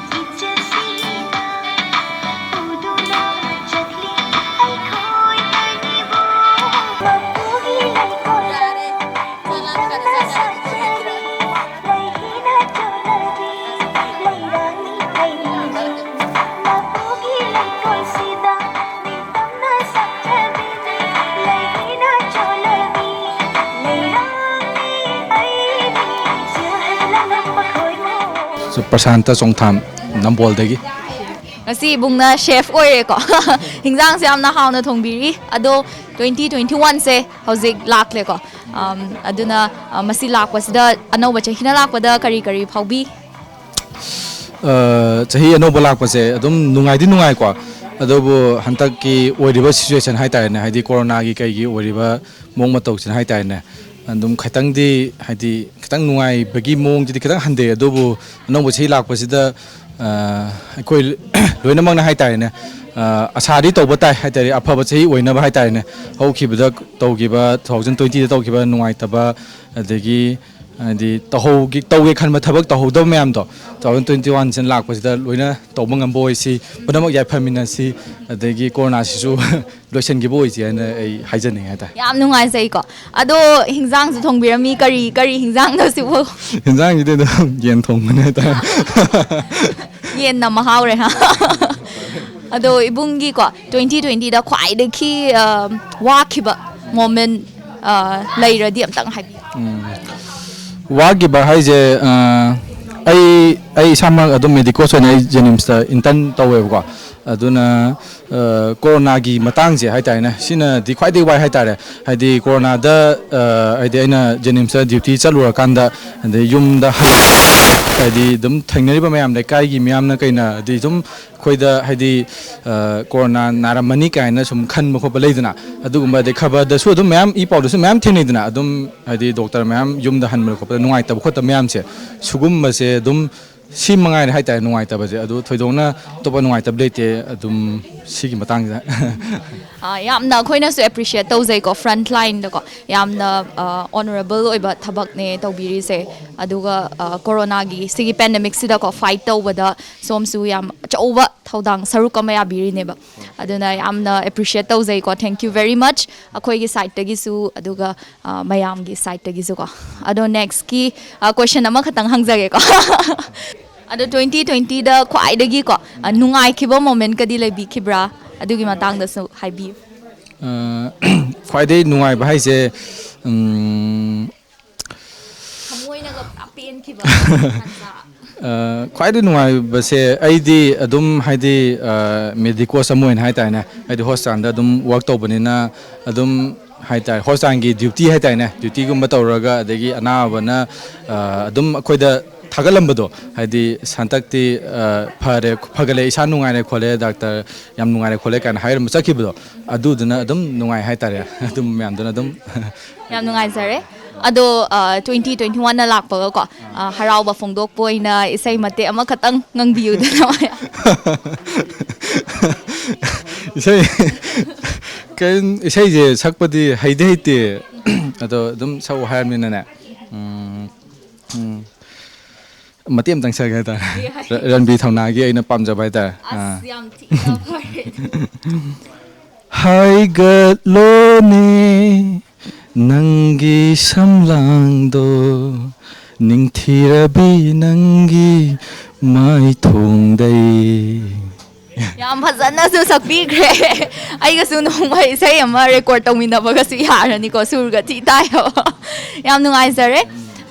ꯁꯨ ꯄ꯭ꯔꯁꯥꯟꯇ ꯆꯣꯡꯊꯥꯝ, ꯅꯝꯕꯣꯜꯗꯒꯤ꯫ ꯉꯁꯤ ꯏꯕꯨꯡꯅ ꯆꯦꯐ ꯑꯣꯏꯔꯦꯀꯣ꯫ ꯍꯤꯟꯖꯥꯡꯁꯦ ꯌꯥꯝꯅ ꯍꯥꯎꯅ ꯊꯣꯡꯕꯤꯔꯤ꯫ ꯑꯗꯣ twenty twenty one ꯁꯦ ꯍꯧꯖꯤꯛ ꯂꯥꯛꯂꯦꯀꯣ꯫ ꯑꯝ, ꯑꯗꯨꯅ, ꯑ, ꯃꯁꯤ ꯂꯥꯛꯄꯁꯤꯗ, ꯑꯅꯧꯕ ꯆꯍꯤꯅ ꯂꯥꯛꯄꯗ ꯀꯔꯤ ꯀꯔꯤ ꯐꯥꯎꯕꯤ? ꯑ, ꯆꯍꯤ ꯑꯅꯧꯕ ꯂꯥꯛꯄꯁꯦ ꯑꯗꯨꯝ ꯅꯨꯡꯉꯥꯏꯗꯤ ꯅꯨꯡꯉꯥꯏꯀꯣ, ꯑꯗꯨꯕꯨ ꯍꯟꯗꯛꯀꯤ ꯑꯣꯏꯔꯤꯕ ꯁꯤꯆꯨꯋꯦꯁꯟ ꯍꯥꯏꯇꯥꯔꯦꯅꯦ, ꯍꯥꯏꯗꯤ ꯀꯣꯔꯣꯅꯥꯒꯤ ꯀꯩꯒꯤ ꯑꯣꯏꯔꯤꯕ ꯃꯑꯣꯡ ꯃꯇꯧꯁꯤꯅ ꯍꯥꯏꯇꯥꯔꯦꯅꯦ, ꯑꯗꯨꯝ ꯈꯤꯇꯪꯗꯤ, ꯍꯥꯏꯗꯤ ꯈꯤꯇꯪ ꯅꯨꯡꯉꯥꯏꯕꯒꯤ ꯃꯑꯣꯡꯁꯤꯗꯤ ꯈꯤꯇꯪ ꯍꯟꯊꯩ, ꯑꯗꯨꯕꯨ ꯑꯅꯧꯕ ꯆꯍꯤ ꯂꯥꯛꯄꯁꯤꯗ, ꯑ, ꯑꯩꯈꯣꯏ ꯂꯣꯏꯅꯃꯛꯅ ꯍꯥꯏꯇꯥꯔꯦꯅꯦ, ꯑ, ꯑꯁꯥꯗꯤ ꯇꯧꯕ ꯇꯥꯏ ꯍꯥꯏꯇꯥꯔꯦ, ꯑꯐꯕ ꯆꯍꯤ ꯑꯣꯏꯅꯕ ꯍꯥꯏꯇꯥꯔꯦꯅꯦ꯫ ꯍꯧꯈꯤꯕꯗ ꯇꯧꯈꯤꯕ, two thousand twenty ꯗ ꯇꯧꯈꯤꯕ ꯅꯨꯡꯉꯥꯏꯇꯕ, ꯑꯗꯒꯤ ꯍꯥꯏꯗꯤ ꯇꯧꯍꯧꯒꯦ, ꯇꯧꯒꯦ ꯈꯟꯕ ꯊꯕꯛ ꯇꯧꯍꯧꯗꯕ ꯃꯌꯥꯝꯗꯣ two thousand twenty one ꯁꯤꯅ ꯂꯥꯛꯄꯁꯤꯗ ꯂꯣꯏꯅ ꯇꯧꯕ ꯉꯝꯕ ꯑꯣꯏꯁꯤ, ꯄꯨꯝꯅꯃꯛ ꯌꯥꯏꯐꯃꯤꯟꯅꯁꯤ, ꯑꯗꯒꯤ ꯀꯣꯔꯣꯅꯥꯁꯤꯁꯨ ꯂꯣꯏꯁꯤꯟꯈꯤꯕ ꯑꯣꯏꯁꯤ ꯍꯥꯏꯅ ꯑꯩ ꯍꯥꯏꯖꯅꯤꯡꯉꯦ ꯍꯥꯏꯇꯥꯔꯦ꯫ ꯌꯥꯝ ꯅꯨꯡꯉꯥꯏꯖꯩꯀꯣ꯫ ꯑꯗꯣ ꯍꯤꯟꯖꯥꯡꯁꯨ ꯊꯣꯡꯕꯤꯔꯝꯃꯤ, ꯀꯔꯤ ꯀꯔꯤ ꯍꯤꯟꯖꯥꯡꯅꯣ ꯁꯤꯕꯨ? ꯍꯤꯟꯖꯥꯡꯁꯤꯗꯤ ꯑꯗꯨꯝ ꯌꯦꯟ ꯊꯣꯡꯕꯅꯦ ꯍꯥꯏꯇꯥꯔꯦ꯫ ꯌꯦꯟꯅ ꯃꯍꯥꯎꯔꯦ, ꯍꯥ? ꯑꯗꯣ ꯏꯕꯨꯡꯒꯤꯀꯣ, twenty twenty ꯗ ꯈ꯭ꯋꯥꯏꯗꯒꯤ, ꯑ, ꯋꯥꯈꯤꯕ ꯃꯣꯃꯦꯟ, ꯑ, ꯂꯩꯔꯗꯤ ꯑꯝꯇꯪ ꯍꯥꯏꯕꯤꯌꯨ꯫ ꯎꯝ꯫ ꯋꯥꯈꯤꯕ ꯍꯥꯏꯁꯦ, ꯑ, ꯑꯩ, ꯑꯩ ꯏꯁꯥꯃꯛ ꯑꯗꯨꯝ ꯃꯦꯗꯤꯀꯣꯁ ꯑꯣꯏꯅ ꯑꯩ ꯖꯦꯅꯤꯝꯁꯇ ꯏꯟꯇꯔꯟ ꯇꯧꯋꯦꯕꯀꯣ꯫ ꯑꯗꯨꯅ ꯑ, ꯀꯣꯔꯣꯅꯥꯒꯤ ꯃꯇꯥꯡꯁꯦ ꯍꯥꯏꯇꯥꯔꯦꯅꯦ, ꯁꯤꯅꯗꯤ ꯈ꯭ꯋꯥꯏꯗꯒꯤ ꯋꯥꯏ ꯍꯥꯏꯇꯥꯔꯦ꯫ ꯍꯥꯏꯗꯤ ꯀꯣꯔꯣꯅꯥꯗ ꯑ, ꯍꯥꯏꯗꯤ ꯑꯩꯅ ꯖꯦꯅꯤꯝꯁꯇ ꯗ꯭ꯌꯨꯇꯤ ꯆꯠꯂꯨꯔꯀꯥꯟꯗ, ꯑꯗꯩ ꯌꯨꯝꯗ ꯍꯜꯂꯛꯄ, ꯍꯥꯏꯗꯤ ꯑꯗꯨꯝ ꯊꯦꯡꯅꯔꯤꯕ ꯃꯌꯥꯝ, ꯂꯩꯀꯥꯏꯒꯤ ꯃꯤꯌꯥꯝꯅ ꯀꯩꯅ ꯑꯗꯩ ꯑꯗꯨꯝ ꯑꯩꯈꯣꯏꯗ ꯍꯥꯏꯗꯤ ꯑ, ꯀꯣꯔꯣꯅꯥ ꯅꯥꯔꯝꯃꯅꯤ ꯀꯥꯏꯅ ꯁꯨꯝ ꯈꯟꯕ ꯈꯣꯠꯄ ꯂꯩꯗꯅ, ꯑꯗꯨꯒꯨꯝꯕ, ꯑꯗꯩ ꯈꯕꯔꯗꯁꯨ ꯑꯗꯨꯝ ꯃꯌꯥꯝ ꯏ ꯄꯥꯎꯗꯁꯨ ꯃꯌꯥꯝ ꯊꯦꯡꯅꯩꯗꯅ, ꯑꯗꯨꯝ ꯍꯥꯏꯗꯤ ꯗꯣꯛꯇꯔ ꯃꯌꯥꯝ ꯌꯨꯝꯗ ꯍꯟꯕ ꯈꯣꯠꯄꯗ ꯅꯨꯡꯉꯥꯏꯇꯕ ꯈꯣꯠꯇꯕ ꯃꯌꯥꯝꯁꯦ, ꯁꯤꯒꯨꯝꯕꯁꯦ ꯑꯗꯨꯝ ꯁꯤ ꯃꯉꯥꯏꯔꯦ ꯍꯥꯏꯇꯥꯔꯦ ꯅꯨꯡꯉꯥꯏꯇꯕꯁꯦ꯫ ꯑꯗꯨ ꯊꯣꯏꯗꯣꯛꯅ ꯑꯇꯣꯞꯄ ꯅꯨꯡꯉꯥꯏꯇꯕ ꯂꯩꯇꯦ ꯑꯗꯨꯝ ꯁꯤꯒꯤ ꯃꯇꯥꯡꯁꯤꯗ꯫ ꯑ, ꯌꯥꯝꯅ ꯑꯩꯈꯣꯏꯅꯁꯨ ꯑꯦꯄ꯭ꯔꯤꯁꯤꯌꯦꯠ ꯇꯧꯖꯩꯀꯣ, ꯐ꯭ꯔꯟꯠ ꯂꯥꯏꯟꯗꯀꯣ ꯌꯥꯝꯅ ꯑꯣꯅꯔꯦꯕꯜ ꯑꯣꯏꯕ ꯊꯕꯛꯅꯦ ꯇꯧꯕꯤꯔꯤꯁꯦ꯫ ꯑꯗꯨꯒ ꯑ, ꯀꯣꯔꯣꯅꯥꯒꯤ ꯁꯤꯒꯤ ꯄꯦꯟꯗꯦꯃꯤꯛꯁꯤꯗꯀꯣ ꯐꯥꯏꯠ ꯇꯧꯕꯗ ꯁꯣꯝꯁꯨ ꯌꯥꯝ ꯑꯆꯧꯕ ꯊꯧꯗꯥꯡ, ꯁꯔꯨꯛ ꯑꯃ ꯌꯥꯕꯤꯔꯤꯅꯦꯕ꯫ ꯑꯗꯨꯅ ꯌꯥꯝꯅ appreciate ꯇꯧꯖꯩꯀꯣ, thank you very much ꯑꯩꯈꯣꯏꯒꯤ ꯁꯥꯏꯠꯇꯒꯤꯁꯨ, ꯑꯗꯨꯒ ꯑ, ꯃꯌꯥꯝꯒꯤ ꯁꯥꯏꯠꯇꯒꯤꯁꯨꯀꯣ꯫ ꯑꯗꯣ ꯅꯦꯛꯁꯀꯤ ꯀꯣꯏꯁꯟ ꯑꯃꯈꯛꯇꯪ ꯍꯪꯖꯒꯦꯀꯣ꯫ ꯑꯗꯣ ꯇ꯭ꯋꯦꯟꯇꯤ ꯇ꯭ꯋꯦꯟꯇꯤꯗ ꯈ꯭ꯋꯥꯏꯗꯒꯤꯀꯣ ꯑ, ꯅꯨꯡꯉꯥꯏꯈꯤꯕ ꯃꯣꯃꯦꯟꯠꯀꯗꯤ ꯂꯩꯕꯤꯈꯤꯕ꯭ꯔꯥ? ꯑꯗꯨꯒꯤ ꯃꯇꯥꯡꯗꯁꯨ ꯍꯥꯏꯕꯤꯌꯨ꯫ ꯑ, ꯈ꯭ꯋꯥꯏꯗꯒꯤ ꯅꯨꯡꯉꯥꯏꯕ ꯍꯥꯏꯁꯦ, ꯎꯝ, ꯊꯃꯣꯏꯅꯒ ꯄꯨꯔꯥ ꯄꯦꯟꯈꯤꯕ ꯇꯥꯟꯖꯥ꯫ ꯑ, ꯈ꯭ꯋꯥꯏꯗꯒꯤ ꯅꯨꯡꯉꯥꯏꯕꯁꯦ ꯑꯩꯗꯤ ꯑꯗꯨꯝ ꯍꯥꯏꯗꯤ, ꯑ, ꯃꯦꯗꯤꯀꯣꯁ ꯑꯃ ꯑꯣꯏꯅ ꯍꯥꯏꯇꯥꯔꯦꯅꯦ, ꯍꯥꯏꯗꯤ ꯍꯣꯁꯄꯤꯇꯥꯜꯗ ꯑꯗꯨꯝ ꯋꯥꯔꯛ ꯇꯧꯕꯅꯤꯅ ꯑꯗꯨꯝ ꯍꯥꯏꯇꯥꯔꯦ, ꯍꯣꯁꯄꯤꯇꯥꯜꯒꯤ ꯗ꯭ꯌꯨꯇꯤ ꯍꯥꯏꯇꯥꯔꯦꯅꯦ, ꯗ꯭ꯌꯨꯇꯤꯒꯨꯝꯕ ꯇꯧꯔꯒ ꯑꯗꯒꯤ ꯑꯅꯥꯕꯅ, ꯑ, ꯑꯗꯨꯝ ꯑꯩꯈꯣꯏꯗ ꯊꯥꯒꯠꯂꯝꯕꯗꯣ, ꯍꯥꯏꯗꯤ ꯍꯟꯗꯛꯇꯤ, ꯑ, ꯐꯔꯦ, ꯐꯒꯠꯂꯦ, ꯏꯁꯥ ꯅꯨꯡꯉꯥꯏꯔꯦ ꯈꯣꯠꯂꯦ, ꯗꯥꯛꯇꯔ ꯌꯥꯝ ꯅꯨꯡꯉꯥꯏꯔꯦ ꯈꯣꯠꯂꯦ ꯀꯥꯏꯅ ꯍꯥꯏꯔꯝꯕ ꯆꯠꯈꯤꯕꯗꯣ, ꯑꯗꯨꯗꯨꯅ ꯑꯗꯨꯝ ꯅꯨꯡꯉꯥꯏ ꯍꯥꯏꯇꯥꯔꯦ꯫ ꯑꯗꯨꯝ ꯃꯌꯥꯝꯗꯨꯅ ꯑꯗꯨꯝ ꯌꯥꯝ ꯅꯨꯡꯉꯥꯏꯖꯔꯦ꯫ ꯑꯗꯣ, ꯑ, ꯇ꯭ꯋꯦꯟꯇꯤ ꯇ꯭ꯋꯦꯟꯇꯤ ꯋꯥꯟꯅ ꯂꯥꯛꯄꯒꯀꯣ, ꯑ, ꯍꯔꯥꯎꯕ ꯐꯣꯡꯗꯣꯛꯄ ꯑꯣꯏꯅ ꯏꯁꯩ ꯃꯇꯦꯛ ꯑꯃꯈꯛꯇꯪ ꯉꯪꯕꯤꯌꯨꯗꯅ꯫ ꯏꯁꯩ, ꯀꯩꯝ, ꯏꯁꯩꯁꯦ ꯁꯛꯄꯗꯤ ꯍꯩꯗꯤ ꯍꯩꯇꯦ, ꯑꯗꯣ ꯑꯗꯨꯝ ꯁꯛꯎ ꯍꯥꯏꯔꯕꯅꯤꯅꯅꯦ꯫ ꯎꯝ, ꯎꯝ꯫ ꯃꯇꯦꯛ ꯑꯃꯇꯪ ꯁꯛꯀꯦ ꯍꯥꯏꯇꯥꯔꯦ꯫ ꯌꯥꯏ꯫ ꯔ-, ꯔꯟꯕꯤ ꯊꯧꯅꯥꯒꯤ ꯑꯩꯅ ꯄꯥꯝꯖꯕ ꯍꯥꯏꯇꯥꯔꯦ꯫ ꯑꯁ, ꯑꯥ꯫ ꯌꯥꯝ ꯊꯤꯅ ꯐꯔꯦ꯫ ꯍꯥꯏꯒꯠꯂꯣꯅꯦ ꯅꯪꯒꯤ ꯁꯝꯂꯥꯡꯗꯣ, ꯅꯤꯡꯊꯤꯔꯕꯤ ꯅꯪꯒꯤ ꯃꯥꯏꯊꯣꯡꯗꯩ꯫ ꯌꯥꯝ ꯐꯖꯅꯁꯨ ꯁꯛꯄꯤꯈ꯭ꯔꯦ꯫ ꯑꯩꯒꯁꯨ ꯅꯣꯡꯃ ꯏꯁꯩ ꯑꯃ ꯔꯦꯀꯣꯔꯗ ꯇꯧꯃꯤꯟꯅꯕꯒꯁꯨ ꯌꯥꯔꯅꯤꯀꯣ, ꯁꯨꯔꯒ ꯊꯤ ꯇꯥꯏꯌꯦꯕ꯫ ꯌꯥꯝ ꯅꯨꯡꯉꯥꯏꯖꯔꯦ꯫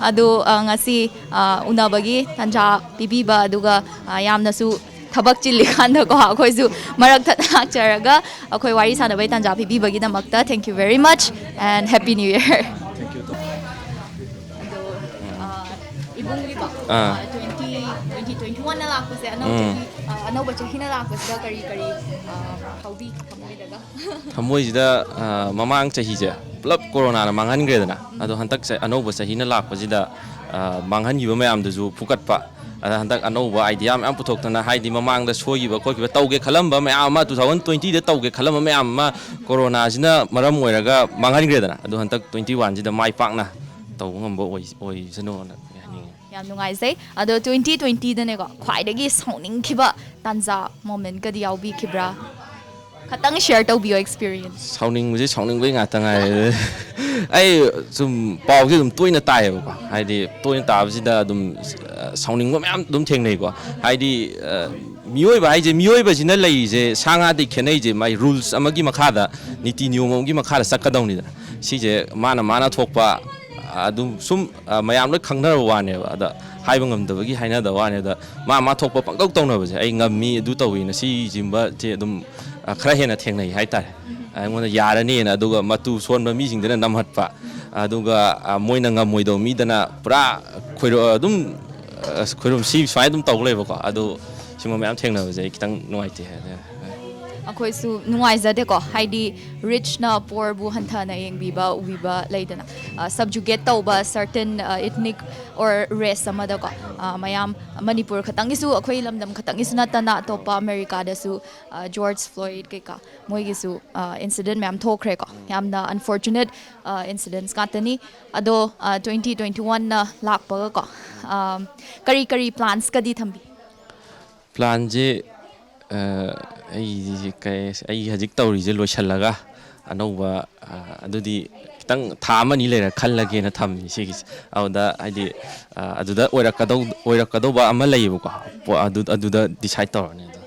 ꯑꯗꯨ, ꯑ, ꯉꯁꯤ, ꯑ, ꯎꯅꯕꯒꯤ ꯇꯥꯟꯖꯥ ꯄꯤꯕꯤꯕ, ꯑꯗꯨꯒ, ꯑ, ꯌꯥꯝꯅꯁꯨ ꯊꯕꯛ ꯆꯤꯜꯂꯤꯀꯥꯟꯗꯀꯣ ꯑꯩꯈꯣꯏꯁꯨ ꯃꯔꯛ ꯊꯠꯅ ꯂꯥꯛꯆꯔꯒ ꯑꯩꯈꯣꯏ ꯋꯥꯔꯤ ꯁꯥꯟꯅꯕꯒꯤ ꯇꯥꯟꯖꯥ ꯄꯤꯕꯤꯕꯒꯤꯗꯃꯛꯇ thank you very much and Happy New Year. ꯑꯗꯣ, ꯑ, ꯏꯕꯨꯡꯒꯤꯀꯣ, ꯑꯥ꯫ ꯑ, twenty, twenty twenty-one ꯅ ꯂꯥꯛꯄꯁꯦ, ꯑꯅꯧ ꯎꯝ꯫ ꯆꯍꯤ, ꯑ, ꯑꯅꯧꯕ ꯆꯍꯤꯅ ꯂꯥꯛꯄꯁꯤꯗ ꯀꯔꯤ ꯀꯔꯤ, ꯑ, ꯐꯥꯎꯕꯤ ꯊꯃꯣꯏꯗꯒ? ꯊꯃꯣꯏꯁꯤꯗ, ꯑ, ꯃꯃꯥꯡ ꯆꯍꯤꯁꯦ ꯄꯨꯂꯞ ꯀꯣꯔꯣꯅꯥꯅ ꯃꯥꯡꯍꯟꯈ꯭ꯔꯦꯗꯅ꯫ ꯑꯗꯣ ꯍꯟꯗꯛ ꯆ-, ꯑꯅꯧꯕ ꯆꯍꯤꯅ ꯂꯥꯛꯄꯁꯤꯗ, ꯑ, ꯃꯥꯡꯍꯟꯈꯤꯕ ꯃꯌꯥꯝꯗꯨꯁꯨ ꯐꯨꯀꯠꯄ꯫ ꯑꯗ ꯍꯟꯗꯛ ꯑꯅꯧꯕ idea ꯃꯌꯥꯝ ꯄꯨꯊꯣꯛꯇꯅ, ꯍꯥꯏꯗꯤ ꯃꯃꯥꯡꯗ ꯁꯣꯏꯈꯤꯕ ꯈꯣꯠꯈꯤꯕ, ꯇꯧꯒꯦ ꯈꯜꯂꯝꯕ ꯃꯌꯥꯝ ꯑꯃ, two thousand twenty ꯗ ꯇꯧꯒꯦ ꯈꯜꯂꯝꯕ ꯃꯌꯥꯝ ꯑꯃ ꯀꯣꯔꯣꯅꯥꯁꯤꯅ ꯃꯔꯝ ꯑꯣꯏꯔꯒ ꯃꯥꯡꯍꯟꯈ꯭ꯔꯦꯗꯅ꯫ ꯑꯗꯣ ꯍꯟꯗꯛ twenty one ꯁꯤꯗ ꯃꯥꯏ ꯄꯥꯛꯅ ꯇꯧꯕ ꯉꯝꯕ ꯑꯣꯏ-, ꯑꯣꯏꯁꯅꯨꯅ ꯍꯥꯏꯅꯤꯡꯉꯤ꯫ ꯌꯥꯝ ꯅꯨꯡꯉꯥꯏꯖꯩ꯫ ꯑꯗꯣ twenty twenty ꯗꯅꯦꯀꯣ, ꯈ꯭ꯋꯥꯏꯗꯒꯤ ꯁꯥꯎꯅꯤꯡꯈꯤꯕ ꯇꯥꯟꯖꯥ, moment ꯀꯗꯤ ꯌꯥꯎꯕꯤꯈꯤꯕ꯭ꯔꯥ? ꯈꯇꯪ share ꯇꯧꯕꯤꯌꯣ experience꯫ ꯁꯥꯎꯅꯤꯡꯕꯁꯦ ꯁꯥꯎꯅꯤꯡꯕꯩ ꯉꯥꯛꯇ ꯉꯥꯏꯔꯦ꯫ ꯑꯩ ꯁꯨꯝ ꯄꯥꯎꯁꯦ ꯑꯗꯨꯝ ꯇꯣꯏꯅ ꯇꯥꯏꯌꯦꯕꯀꯣ꯫ ꯍꯥꯏꯗꯤ ꯇꯣꯏꯅ ꯇꯥꯕꯁꯤꯗ ꯑꯗꯨꯝ, ꯑ, ꯁꯥꯎꯅꯤꯡꯕ ꯃꯌꯥꯝ ꯑꯗꯨꯝ ꯊꯦꯡꯅꯩꯀꯣ꯫ ꯍꯥꯏꯗꯤ, ꯑ, ꯃꯤꯑꯣꯏꯕ ꯍꯥꯏꯁꯦ, ꯃꯤꯑꯣꯏꯕꯁꯤꯅ ꯂꯩꯔꯤꯁꯦ ꯁꯥ ꯉꯥꯗꯒꯤ ꯈꯦꯠꯅꯩꯁꯦ, ꯃꯥꯏ rules ꯑꯃꯒꯤ ꯃꯈꯥꯗ, ꯅꯤꯇꯤ ꯅꯤꯌꯣꯝ ꯑꯃꯒꯤ ꯃꯈꯥꯗ ꯆꯠꯀꯗꯧꯅꯤꯗꯅ꯫ ꯁꯤꯁꯦ ꯃꯥꯅ ꯃꯥꯅ ꯊꯣꯛꯄ, ꯑꯗꯨꯝ ꯁꯨꯝ, ꯑ, ꯃꯌꯥꯝ ꯂꯣꯏ ꯈꯪꯅꯔꯕ ꯋꯥꯅꯦꯕ꯫ ꯑꯗ ꯍꯥꯏꯕ ꯉꯝꯗꯕꯒꯤ ꯍꯥꯏꯅꯗꯕ ꯋꯥꯅꯦ꯫ ꯑꯗ ꯃꯥ ꯃꯥ ꯊꯣꯛꯄ ꯄꯪꯇꯧ ꯇꯧꯅꯕꯁꯦ, "ꯑꯩ ꯉꯝꯃꯤ, ꯑꯗꯨ ꯇꯧꯋꯤꯅ", ꯁꯤꯒꯨꯝꯕꯁꯦ ꯑꯗꯨꯝ, ꯑ, ꯈꯔ ꯍꯦꯟꯅ ꯊꯦꯡꯅꯩ ꯍꯥꯏꯇꯥꯔꯦ꯫ ꯑꯩꯉꯣꯟꯗ ꯌꯥꯔꯅꯤꯅ, ꯑꯗꯨꯒ ꯃꯇꯨ ꯁꯣꯟꯕ ꯃꯤꯁꯤꯡꯗꯨꯅ ꯅꯝꯍꯠꯄ, ꯑꯗꯨꯒ, ꯑ, ꯃꯣꯏꯅ ꯉꯝꯃꯣꯏꯗꯧꯕ ꯃꯤꯗꯅ ꯄꯨꯔꯥ ꯈꯣꯏꯔꯣ-, ꯑꯗꯨꯝ, ꯑ, ꯈꯣꯏꯔꯨꯝ ꯁꯤ ꯁꯨꯃꯥꯏꯅ ꯑꯗꯨꯝ ꯇꯧ ꯂꯩꯕꯀꯣ꯫ ꯑꯗꯨ ꯁꯤꯒꯨꯝꯕ ꯃꯌꯥꯝ ꯊꯦꯡꯅꯕꯁꯦ ꯑꯩ ꯈꯤꯇꯪ ꯅꯨꯡꯉꯥꯏꯇꯦ ꯍꯥꯏꯇꯥꯔꯦ꯫ ꯑꯩꯈꯣꯏꯁꯨ ꯅꯨꯡꯉꯥꯏꯖꯗꯦꯀꯣ, ꯍꯥꯏꯗꯤ richꯅ poorꯕꯨ ꯍꯟꯊꯅ ꯌꯦꯡꯕꯤꯕ, ꯎꯕꯤꯕ ꯂꯩꯗꯅ, ꯑ, subjugate ꯇꯧꯕ certain, ꯑ, ethnic or race ꯑꯃꯗꯀꯣ, ꯑ, ꯃꯌꯥꯝ ꯃꯅꯤꯄꯨꯔ ꯈꯛꯇꯪꯒꯤꯁꯨ, ꯑꯩꯈꯣꯏ ꯂꯝꯗꯝ ꯈꯛꯇꯪꯒꯤꯁꯨ ꯅꯠꯇꯅ ꯑꯇꯣꯞꯄ ꯑꯃꯦꯔꯤꯀꯥꯗꯁꯨ, ꯑ, George Floyd ꯀꯩꯀꯥ ꯃꯣꯏꯒꯤꯁꯨ, ꯑ, incident ꯃꯌꯥꯝ ꯊꯣꯛꯈ꯭ꯔꯦꯀꯣ꯫ ꯌꯥꯝꯅ unfortunate, ꯑ, incidents ꯉꯥꯛꯇꯅꯤ꯫ ꯑꯗꯣ, ꯑ, twenty twenty oneꯅ ꯂꯥꯛꯄꯒꯀꯣ, ꯑ, ꯀꯔꯤ ꯀꯔꯤ planꯀꯗꯤ ꯊꯝꯕꯤ? Planꯁꯦ, ꯑ, ꯑꯩ ꯀꯩ-, ꯑꯩ ꯍꯧꯖꯤꯛ ꯇꯧꯔꯤꯁꯦ ꯂꯣꯏꯁꯤꯜꯂꯒ ꯑꯅꯧꯕ, ꯑ, ꯑꯗꯨꯗꯤ ꯈꯤꯇꯪ ꯊꯥ ꯑꯃ ꯑꯅꯤ ꯂꯩꯔ ꯈꯜꯂꯒꯦꯅ ꯊꯝꯃꯤ ꯁꯤꯒꯤꯁꯦ꯫ ꯑꯗꯨꯗ ꯍꯥꯏꯗꯤ, ꯑ, ꯑꯗꯨꯗ ꯑꯣꯏꯔꯛꯀꯗꯧ-, ꯑꯣꯏꯔꯛꯀꯗꯧꯕ ꯑꯃ ꯂꯩꯌꯦꯕꯀꯣ꯫ ꯄꯣ-, ꯑꯗꯨ-, ꯑꯗꯨꯗ decide ꯇꯧꯔꯅꯤ ꯑꯗꯣ꯫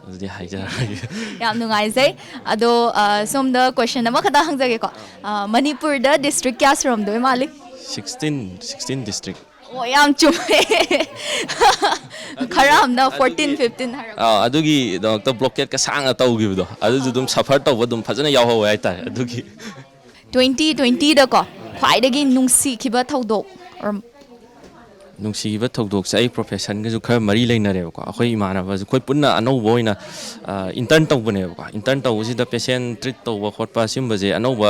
ꯑꯗꯨꯗꯤ ꯍꯥꯏꯖꯔꯒꯦ꯫ ꯌꯥꯝ ꯅꯨꯡꯉꯥꯏꯖꯩ꯫ ꯑꯗꯣ, ꯑ, ꯁꯣꯝꯗ question ꯑꯃꯈꯛꯇ ꯍꯪꯖꯒꯦꯀꯣ꯫ ꯑ, ꯃꯅꯤꯄꯨꯔꯗ district ꯀꯌꯥ ꯁꯨꯔꯝꯗꯣꯏ ꯃꯥꯜꯂꯤ? Sixteen sixteen district. ꯑꯣ, ꯌꯥꯝ ꯆꯨꯝꯃꯦ꯫ ꯈꯔ ꯑꯃꯅ ꯐꯣꯔꯇꯤꯟ ꯐꯤꯐꯇꯤꯟ ꯍꯥꯏꯔꯛꯄ꯫ ꯑꯥ, ꯑꯗꯨꯒꯤꯗꯃꯛꯇ ꯕ꯭ꯂꯣꯀꯦꯠꯀ ꯁꯥꯡꯅ ꯇꯧꯈꯤꯕꯗꯣ, ꯑꯗꯨꯁꯨ ꯑꯗꯨꯝ ꯁꯐꯔ ꯇꯧꯕ ꯑꯗꯨꯝ ꯐꯖꯅ ꯌꯥꯎꯍꯧꯋꯦ ꯍꯥꯏꯇꯥꯔꯦ꯫ ꯑꯗꯨꯒꯤ ꯇ꯭ꯋꯦꯟꯇꯤ ꯇ꯭ꯋꯦꯟꯇꯤꯗꯀꯣ, ꯈ꯭ꯋꯥꯏꯗꯒꯤ ꯅꯨꯡꯁꯤꯈꯤꯕ ꯊꯧꯗꯣꯛ or ꯅꯨꯡꯁꯤꯈꯤꯕ ꯊꯧꯗꯣꯛꯁꯦ ꯑꯩ ꯄ꯭ꯔꯣꯐꯦꯁꯟꯒꯁꯨ ꯈꯔ ꯃꯔꯤ ꯂꯩꯅꯔꯦꯕꯀꯣ꯫ ꯑꯩꯈꯣꯏ ꯏꯃꯥꯟꯅꯕꯁꯨ ꯑꯩꯈꯣꯏ ꯄꯨꯟꯅ ꯑꯅꯧꯕ ꯑꯣꯏꯅ ꯏꯟꯇꯔꯟ ꯇꯧꯕꯅꯦꯕꯀꯣ꯫ ꯏꯟꯇꯔꯟ ꯇꯧꯕꯁꯤꯗ ꯄꯦꯁꯦꯟ ꯇ꯭ꯔꯤꯠ ꯇꯧꯕ ꯈꯣꯠꯄ ꯁꯤꯒꯨꯝꯕꯁꯦ ꯑꯅꯧꯕ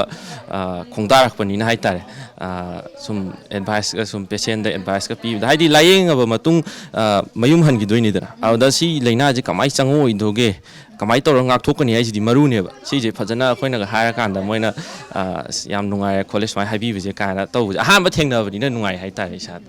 ꯑ, ꯈꯣꯡꯗꯥꯔꯛꯄꯅꯤꯅ ꯍꯥꯏꯇꯥꯔꯦ꯫ ꯑ, ꯁꯨꯝ ꯑꯦꯗꯚꯥꯏꯁꯀ, ꯁꯨꯝ ꯄꯦꯁꯦꯟꯗ ꯑꯦꯗꯚꯥꯏꯁꯀ ꯄꯤꯕꯗ, ꯍꯥꯏꯗꯤ ꯂꯥꯏꯌꯦꯡꯉꯕ ꯃꯇꯨꯡ ꯑ, ꯃꯌꯨꯝ ꯍꯟꯈꯤꯗꯣꯏꯅꯤꯗꯅ꯫ ꯑꯗꯨꯗ ꯁꯤ ꯂꯥꯏꯅꯥꯁꯦ ꯀꯃꯥꯏꯅ ꯆꯪꯉꯛꯑꯣꯏꯗꯣꯏꯒꯦ, ꯀꯃꯥꯏꯅ ꯇꯧꯔꯒ ꯉꯥꯛꯊꯣꯛꯀꯅꯤ ꯍꯥꯏꯁꯤꯗꯤ ꯃꯔꯨꯅꯦꯕ꯫ ꯁꯤꯁꯦ ꯐꯖꯅ ꯑꯩꯈꯣꯏꯅꯒ ꯍꯥꯏꯔꯀꯥꯟꯗ ꯃꯣꯏꯅ ꯑ, "ꯑꯁ, ꯌꯥꯝ ꯅꯨꯡꯉꯥꯏꯔꯦ ꯈꯣꯠꯂꯦ ꯁꯨꯃꯥꯏꯅ ꯍꯥꯏꯕꯤꯕꯁꯦ" ꯀꯥꯏꯅ ꯇꯧꯕꯁꯦ ꯑꯍꯥꯟꯕ ꯊꯦꯡꯅꯕꯅꯤꯅ ꯅꯨꯡꯉꯥꯏ ꯍꯥꯏꯇꯥꯔꯦ ꯏꯁꯥꯗ꯫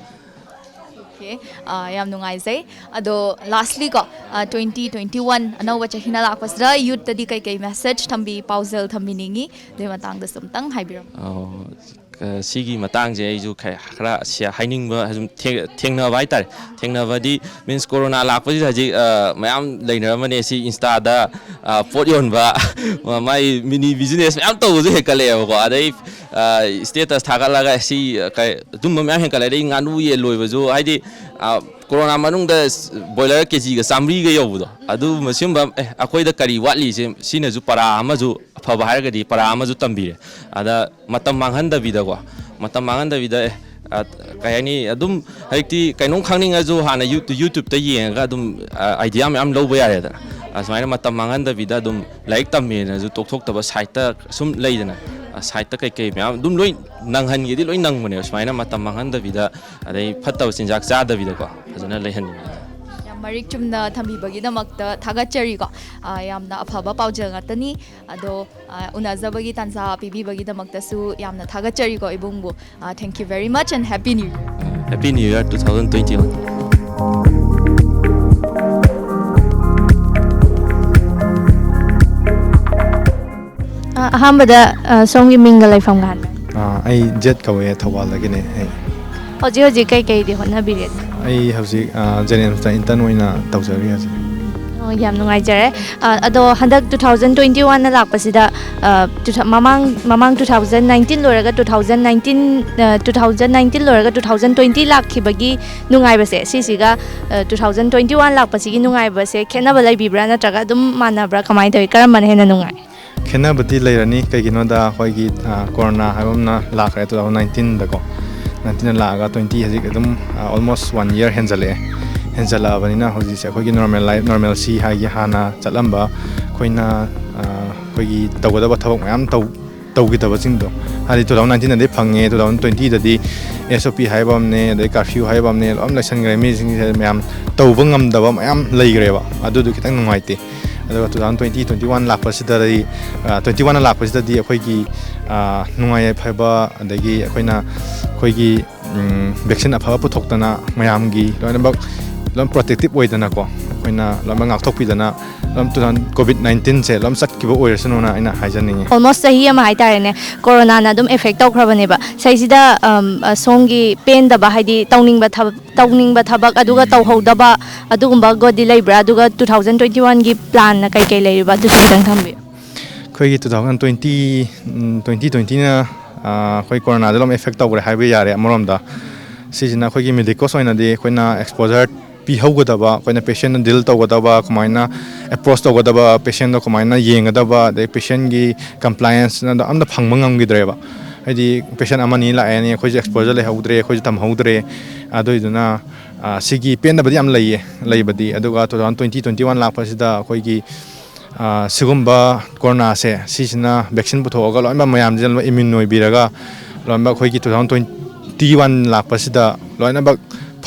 Okay, ꯑ, ꯌꯥꯝ ꯅꯨꯡꯉꯥꯏꯖꯩ꯫ ꯑꯗꯣ ꯂꯥꯁꯂꯤ ꯀꯣ, ꯇ꯭ꯋꯦꯟꯇꯤ ꯇ꯭ꯋꯦꯟꯇꯤ ꯋꯥꯟ ꯑꯅꯧꯕ ꯆꯍꯤꯅ ꯂꯥꯛꯄꯁꯤꯗ ꯌꯨꯠꯇꯗꯤ ꯀꯩꯀꯩ ꯃꯦꯁꯦꯖ ꯊꯝꯕꯤ, ꯄꯥꯎꯖꯦꯜ ꯊꯝꯕꯤꯅꯤꯡꯉꯤ? ꯑꯗꯨꯒꯤ ꯃꯇꯥꯡꯗꯁꯨ ꯑꯝꯇꯪ ꯍꯥꯏꯕꯤꯔꯝꯃꯨ꯫ ꯑꯣ, ꯀ-, ꯁꯤꯒꯤ ꯃꯇꯥꯡꯁꯦ ꯑꯩꯁꯨ ꯈ-, ꯈꯔ ꯁꯤ ꯍꯥꯏꯅꯤꯡꯕ, ꯁꯨꯝ ꯊꯦꯡ-, ꯊꯦꯡꯅꯕ ꯍꯥꯏꯇꯥꯔꯦ꯫ ꯊꯦꯡꯅꯕꯗꯤ ꯃꯤꯟꯁ ꯀꯣꯔꯣꯅꯥ ꯂꯥꯛꯄꯁꯤꯗ ꯍꯧꯖꯤꯛ ꯑ, ꯃꯌꯥꯝ ꯂꯩꯅꯔꯝꯕꯅꯦ ꯁꯤ ꯏꯟꯁꯇꯥꯗ ꯑ, ꯄꯣꯠ ꯌꯣꯟꯕ, ꯃ-, ꯃꯥꯏ ꯃꯤꯅꯤ ꯕꯤꯖꯤꯅꯦꯁ ꯃꯌꯥꯝ ꯇꯧꯕꯁꯨ ꯍꯦꯟꯀꯠꯂꯛꯑꯦꯕꯀꯣ꯫ ꯑꯗꯩ ꯁ꯭ꯇꯦꯇꯁ ꯊꯥꯒꯠꯂꯒ ꯁꯤ ꯀꯩ, ꯑꯗꯨꯝꯕ ꯃꯌꯥꯝ ꯍꯦꯟꯀꯠꯂꯛꯑꯦ꯫ ꯑꯗꯩ ꯉꯥꯅꯨ ꯌꯦꯟ ꯂꯣꯏꯕꯁꯨ, ꯍꯥꯏꯗꯤ ꯑ, ꯀꯣꯔꯣꯅꯥ ꯃꯅꯨꯡꯗ ꯕꯣꯏꯂꯔ ꯀꯦꯖꯤꯒ ꯆꯥꯝꯃꯔꯤꯒ ꯌꯧꯕꯗꯣ, ꯑꯗꯨꯒꯨꯝꯕ ꯁꯤꯒꯨꯝꯕ, ꯑꯦ, ꯑꯩꯈꯣꯏꯗ ꯀꯔꯤ ꯋꯥꯠꯂꯤ? ꯁꯤ-, ꯁꯤꯅꯁꯨ ꯄꯔꯥ ꯑꯃꯁꯨ, ꯑꯐꯕ ꯍꯥꯏꯔꯒꯗꯤ ꯄꯔꯥ ꯑꯃꯁꯨ ꯇꯝꯕꯤꯔꯦ꯫ ꯑꯗ ꯃꯇꯝ ꯃꯥꯡꯍꯟꯗꯕꯤꯗꯀꯣ, ꯃꯇꯝ ꯃꯥꯡꯍꯟꯗꯕꯤꯗ, ꯑꯦ, ꯑ, ꯀꯩ ꯍꯥꯏꯅꯤ, ꯑꯗꯨꯝ ꯍꯧꯖꯤꯛꯇꯤ ꯀꯩꯅꯣꯝ ꯈꯪꯅꯤꯡꯉꯁꯨ ꯍꯥꯟꯅ ꯌꯨ-, ꯌꯨꯇ꯭ꯌꯨꯕꯇ ꯌꯦꯡꯉꯒ ꯑꯗꯨꯝ ꯑꯥꯏꯗꯤꯌꯥ ꯃꯌꯥꯝ ꯂꯧꯕ ꯌꯥꯔꯦꯗꯅ꯫ ꯑꯁꯨꯃꯥꯏꯅ ꯃꯇꯝ ꯃꯥꯡꯍꯟꯗꯕꯤꯗ ꯑꯗꯨꯝ ꯂꯥꯏꯔꯤꯛ ꯇꯝꯃꯦꯅꯁꯨ ꯇꯣꯛꯊꯣꯛꯇꯕ, ꯁꯥꯏꯠꯇ ꯁꯨꯝ ꯂꯩꯗꯅ, ꯁꯥꯏꯠꯇ ꯀꯩꯀꯩ ꯃꯌꯥꯝ ꯑꯗꯨꯝ ꯂꯣꯏ ꯅꯪꯍꯟꯒꯦꯗꯤ ꯂꯣꯏ ꯅꯪꯕꯅꯦꯕ꯫ ꯁꯨꯃꯥꯏꯅ ꯃꯇꯝ ꯃꯥꯡꯍꯟꯗꯕꯤꯗ, ꯑꯗꯩ ꯐꯠꯇꯕ ꯆꯤꯟꯖꯥꯛ ꯆꯥꯗꯕꯤꯗꯀꯣ, ꯐꯖꯅ ꯂꯩꯍꯟꯅꯤꯡꯉꯦ꯫ ꯌꯥꯝ ꯃꯔꯤꯛ ꯆꯨꯝꯅ ꯊꯝꯕꯤꯕꯒꯤꯗꯃꯛꯇ ꯊꯥꯒꯠꯆꯔꯤꯀꯣ꯫ ꯑ, ꯌꯥꯝꯅ ꯑꯐꯕ ꯄꯥꯎꯖꯦꯜ ꯉꯥꯛꯇꯅꯤ꯫ ꯑꯗꯣ, ꯑ, ꯎꯅꯖꯕꯒꯤ ꯇꯥꯟꯖꯥ ꯄꯤꯕꯤꯕꯒꯤꯗꯃꯛꯇꯁꯨ ꯌꯥꯝꯅ ꯊꯥꯒꯠꯆꯔꯤꯀꯣ ꯏꯕꯨꯡꯕꯨ꯫ ꯑ, thank you very much and Happy New Year. Happy New Year two thousand twenty-one. ꯑ, ꯑꯍꯥꯟꯕꯗ, ꯑ, ꯁꯣꯝꯒꯤ ꯃꯤꯡꯒ ꯂꯩꯐꯝꯒ ꯍꯥꯟꯅ꯫ ꯑꯥ, ꯑꯩ ꯖꯦꯠ ꯀꯧꯋꯦ, ꯊꯧꯕꯥꯜꯗꯒꯤꯅꯦ ꯑꯩ꯫ ꯍꯧꯖꯤꯛ ꯍꯧꯖꯤꯛ ꯀꯩꯀꯩꯗꯤ ꯍꯣꯠꯅꯕꯤꯔꯤ? ꯑꯩ ꯍꯧꯖꯤꯛ, ꯑꯥ, ꯖꯦꯅꯤꯝꯁꯇ ꯏꯟꯇꯔꯟ ꯑꯣꯏꯅ ꯇꯧꯖꯔꯤ ꯍꯧꯖꯤꯛ꯫ ꯌꯥꯝ ꯅꯨꯡꯉꯥꯏꯖꯔꯦ꯫ ꯑ, ꯑꯗꯣ ꯍꯟꯗꯛ two thousand twenty one ꯂꯥꯛꯄꯁꯤꯗ, ꯑ, two thou- ꯃꯃꯥꯡ ꯃꯃꯥꯡ two thousand nineteen ꯂꯣꯏꯔꯒ two thousand nineteen, ꯑ, two thousand nineteen ꯂꯣꯏꯔꯒ two thousand twenty ꯂꯥꯛꯈꯤꯕꯒꯤ ꯅꯨꯡꯉꯥꯏꯕꯁꯦ, ꯁꯤꯁꯤꯒ, ꯑ, two thousand twenty one ꯂꯥꯛꯄꯁꯤꯒꯤ ꯅꯨꯡꯉꯥꯏꯕꯁꯦ ꯈꯦꯠꯅꯕ ꯂꯩꯕꯤꯕ꯭ꯔꯥ, ꯅꯠꯇ꯭ꯔꯒ ꯑꯗꯨꯝ ꯃꯥꯟꯅꯕ꯭ꯔꯥ, ꯀꯃꯥꯏꯅ ꯇꯧꯏ, ꯀꯔꯝꯕꯅ ꯍꯦꯟꯅ ꯅꯨꯡꯉꯥꯏ? ꯈꯦꯠꯅꯕꯗꯤ ꯂꯩꯔꯅꯤ꯫ ꯀꯩꯒꯤꯅꯣꯗ ꯑꯩꯈꯣꯏꯒꯤ, ꯑ, ꯀꯣꯔꯣꯅꯥ ꯍꯥꯏꯕ ꯑꯃꯅ ꯂꯥꯛꯈ꯭ꯔꯦ two thousand nineteen ꯗꯀꯣ꯫ Nineteen ꯂꯥꯛꯑꯒ twenty ꯍꯧꯖꯤꯛ ꯑꯗꯨꯝ, ꯑ, almost one year ꯍꯦꯟꯖꯜꯂꯛꯑꯦ꯫ ꯍꯦꯟꯖꯜꯂꯛꯑꯕꯅꯤꯅ ꯍꯧꯖꯤꯛꯁꯦ ꯑꯩꯈꯣꯏꯒꯤ normal life, normalcy ꯍꯥꯏꯒꯤ ꯍꯥꯟꯅ ꯆꯠꯂꯝꯕ ꯑꯩꯈꯣꯏꯅ, ꯑ, ꯑꯩꯈꯣꯏꯒꯤ ꯇꯧꯒꯗꯕ ꯊꯕꯛ ꯃꯌꯥꯝ ꯇꯧ ꯇꯧꯈꯤꯗꯕꯁꯤꯡꯗꯣ, ꯍꯥꯏꯗꯤ two thousand nineteen ꯗꯗꯤ ꯐꯪꯉꯦ, two thousand twenty ꯗꯗꯤ S O P ꯍꯥꯏꯕ ꯑꯃꯅꯦ, ꯑꯗꯩ curfew ꯍꯥꯏꯕ ꯑꯃꯅꯦ, ꯂꯣꯏꯅ ꯂꯩꯁꯟꯈ꯭ꯔꯦ꯫ ꯃꯤꯁꯤꯡꯁꯦ ꯃꯌꯥꯝ ꯇꯧꯕ ꯉꯝꯗꯕ ꯃꯌꯥꯝ ꯂꯩꯈ꯭ꯔꯦꯕ꯫ ꯑꯗꯨꯗꯨ ꯈꯤꯇꯪ ꯅꯨꯡꯉꯥꯏꯇꯦ꯫ ꯑꯗꯨꯒ two thousand twenty, twenty one ꯂꯥꯛꯄꯁꯤꯗꯗꯤ, ꯑ, twenty one ꯂꯥꯛꯄꯁꯤꯗꯗꯤ ꯑꯩꯈꯣꯏꯒꯤ, ꯑ, ꯅꯨꯡꯉꯥꯏ ꯌꯥꯏꯐꯕ, ꯑꯗꯒꯤ ꯑꯩꯈꯣꯏꯅ ꯑꯩꯈꯣꯏꯒꯤ, ꯎꯝ, vaccine ꯑꯐꯕ ꯄꯨꯊꯣꯛꯇꯅ ꯃꯌꯥꯝꯒꯤ ꯂꯣꯏꯅꯃꯛ ꯂꯣꯏꯅ protective ꯑꯣꯏꯗꯅꯀꯣ, ꯑꯩꯈꯣꯏꯅ ꯂꯣꯏꯅꯃꯛ ꯉꯥꯛꯊꯣꯛꯄꯤꯗꯅ ꯑꯗꯨꯝ two thousand, COVID nineteen ꯁꯦ ꯑꯗꯨꯝ ꯆꯠꯈꯤꯕ ꯑꯣꯏꯔꯁꯅꯨꯅ ꯑꯩꯅ ꯍꯥꯏꯖꯅꯤꯡꯉꯤ꯫ Almost ꯆꯍꯤ ꯑꯃ ꯍꯥꯏꯇꯥꯔꯦꯅꯦ, ꯀꯣꯔꯣꯅꯥꯅ ꯑꯗꯨꯝ effect ꯇꯧꯈ꯭ꯔꯕꯅꯦꯕ꯫ ꯁꯤꯁꯤꯗ, ꯑꯝ, ꯑ, ꯁꯣꯝꯒꯤ ꯄꯦꯟꯗꯕ, ꯍꯥꯏꯗꯤ ꯇꯧꯅꯤꯡꯕ ꯊꯕꯛ, ꯇꯧꯅꯤꯡꯕ ꯊꯕꯛ ꯑꯗꯨꯒ ꯇꯧꯍꯧꯗꯕ ꯑꯗꯨꯒꯨꯝꯕꯒꯗꯤ ꯂꯩꯕ꯭ꯔꯥ? ꯑꯗꯨꯒ two thousand twenty one ꯒꯤ plan ꯅ ꯀꯩ ꯀꯩ ꯂꯩꯔꯤꯕ, ꯑꯗꯨꯁꯨ ꯈꯤꯇꯪ ꯊꯝꯕꯤꯌꯨ꯫ ꯑꯩꯈꯣꯏꯒꯤ two thousand twenty, ꯎꯝ, twenty twenty ꯅ, ꯑ, ꯑꯩꯈꯣꯏ ꯀꯣꯔꯣꯅꯥꯗ ꯂꯣꯏꯅ effect ꯇꯧꯈ꯭ꯔꯦ ꯍꯥꯏꯕ ꯌꯥꯔꯦ ꯑꯃꯔꯣꯝꯗ꯫ ꯁꯤꯁꯤꯅ ꯑꯩꯈꯣꯏꯒꯤ medicos ꯑꯣꯏꯅꯗꯤ ꯑꯩꯈꯣꯏꯅ exposure ꯄꯤꯍꯧꯒꯗꯕ, ꯑꯩꯈꯣꯏꯅ patient ꯅ deal ꯇꯧꯒꯗꯕ, ꯀꯃꯥꯏꯅ approach ꯇꯧꯒꯗꯕ, patient ꯗꯣ ꯀꯃꯥꯏꯅ ꯌꯦꯡꯒꯗꯕ, ꯑꯗꯩ patient ꯀꯤ compliance ꯅ ꯑꯝꯇ ꯐꯪꯕ ꯉꯝꯈꯤꯗ꯭ꯔꯦꯕ꯫ ꯍꯥꯏꯗꯤ patient ꯑꯃꯅꯤ ꯂꯥꯛꯑꯦꯅꯤ, ꯑꯩꯈꯣꯏꯁꯨ exposure ꯂꯩꯍꯧꯗ꯭ꯔꯦ, ꯑꯩꯈꯣꯏꯁꯨ ꯇꯝꯍꯧꯗ꯭ꯔꯦ꯫ ꯑꯗꯨꯏꯗꯨꯅ, ꯑ, ꯁꯤꯒꯤ ꯄꯦꯟꯗꯕꯗꯤ ꯌꯥꯝ ꯂꯩꯌꯦ, ꯂꯩꯕꯗꯤ꯫ ꯑꯗꯨꯒ two thousand twenty, twenty one ꯂꯥꯛꯄꯁꯤꯗ ꯑꯩꯈꯣꯏꯒꯤ, ꯑ, ꯁꯤꯒꯨꯝꯕ ꯀꯣꯔꯣꯅꯥꯁꯦ, ꯁꯤꯁꯤꯅ vaccine ꯄꯨꯊꯣꯛꯑꯒ ꯂꯣꯏꯅꯃꯛ ꯃꯌꯥꯝꯁꯦ ꯂꯣꯏ immune ꯑꯣꯏꯕꯤꯔꯒ, ꯂꯣꯏꯅꯃꯛ ꯑꯩꯈꯣꯏꯒꯤ two thousand twenty one ꯂꯥꯛꯄꯁꯤꯗ ꯂꯣꯏꯅꯃꯛ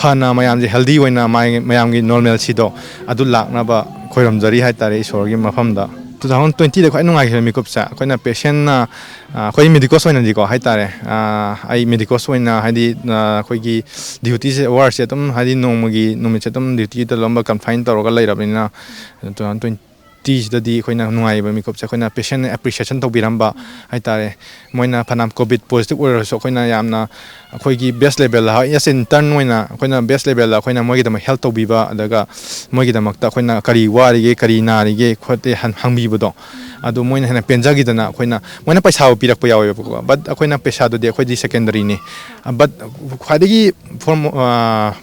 ꯐꯅ ꯃꯌꯥꯝꯁꯦ healthy ꯑꯣꯏꯅ ꯃꯥꯏ-, ꯃꯌꯥꯝꯒꯤ normalcy ꯗꯣ ꯑꯗꯨ ꯂꯥꯛꯅꯕ ꯈꯣꯏꯔꯝꯖꯔꯤ ꯍꯥꯏꯇꯥꯔꯦ ꯏꯁꯣꯔꯒꯤ ꯃꯐꯝꯗ꯫ Two thousand twenty ꯗ ꯈ꯭ꯋꯥꯏ ꯅꯨꯡꯉꯥꯏꯈꯤꯕ ꯃꯤꯀꯨꯞꯁꯦ ꯑꯩꯈꯣꯏꯅ patient ꯅ, ꯑ, ꯑꯩꯈꯣꯏ medicos ꯑꯣꯏꯅꯗꯤꯀꯣ ꯍꯥꯏꯇꯥꯔꯦ, ꯑ, ꯑꯩ medicos ꯑꯣꯏꯅ ꯍꯥꯏꯗꯤ, ꯑ, ꯑꯩꯈꯣꯏꯒꯤ duty ꯁꯦ, hour ꯁꯦ ꯑꯗꯨꯝ ꯍꯥꯏꯗꯤ ꯅꯣꯡꯃꯒꯤ ꯅꯨꯃꯤꯠꯁꯦ ꯑꯗꯨꯝ duty ꯗ ꯂꯣꯏꯅꯃꯛ confine ꯇꯧꯔꯒ ꯂꯩꯔꯕꯅꯤꯅ two thousand twenty ꯇꯤꯁꯤꯗꯗꯤ ꯑꯩꯈꯣꯏꯅ ꯅꯨꯡꯉꯥꯏꯕ ꯃꯤꯀꯨꯞꯁꯦ ꯑꯩꯈꯣꯏꯅ ꯄꯦꯁꯦꯟꯅ ꯑꯦꯄ꯭ꯔꯤꯁꯤꯌꯦꯁꯟ ꯇꯧꯕꯤꯔꯝꯕ ꯍꯥꯏꯇꯥꯔꯦ꯫ ꯃꯣꯏꯅ ꯐꯅꯌꯥꯝ ꯀꯣꯚꯤꯗ ꯄꯣꯖꯤꯇꯤꯚ ꯑꯣꯏꯔꯁꯨ ꯑꯩꯈꯣꯏꯅ ꯌꯥꯝꯅ ꯑꯩꯈꯣꯏꯒꯤ ꯕꯦꯁ ꯂꯦꯚꯦꯜꯗ, ꯑꯦꯁ ꯏꯟꯇꯔꯟ ꯑꯣꯏꯅ ꯑꯩꯈꯣꯏꯅ ꯕꯦꯁ ꯂꯦꯚꯦꯜꯗ ꯑꯩꯈꯣꯏꯅ ꯃꯣꯏꯒꯤꯗꯃꯛ ꯍꯦꯜꯞ ꯇꯧꯕꯤꯕ, ꯑꯗꯨꯒ ꯃꯣꯏꯒꯤꯗꯃꯛꯇ ꯑꯩꯈꯣꯏꯅ ꯀꯔꯤ ꯋꯥꯔꯤꯒꯦ, ꯀꯔꯤ ꯅꯥꯔꯤꯒꯦ ꯈꯣꯠꯇꯦ ꯍꯪ-, ꯍꯪꯕꯤꯕꯗꯣ, ꯑꯗꯨ ꯃꯣꯏꯅ ꯍꯦꯟꯅ ꯄꯦꯟꯖꯈꯤꯗꯅ ꯑꯩꯈꯣꯏꯅ, ꯃꯣꯏꯅ ꯄꯩꯁꯥꯕꯨ ꯄꯤꯔꯛꯄ ꯌꯥꯎꯋꯦꯕꯀꯣ, ꯕꯠ ꯑꯩꯈꯣꯏꯅ ꯄꯩꯁꯥꯗꯨꯗꯤ ꯑꯩꯈꯣꯏꯗꯤ ꯁꯦꯀꯦꯟꯗꯔꯤꯅꯤ꯫ ꯕꯠ ꯈ꯭ꯋꯥꯏꯗꯒꯤ ꯐꯣꯔꯃꯣ-,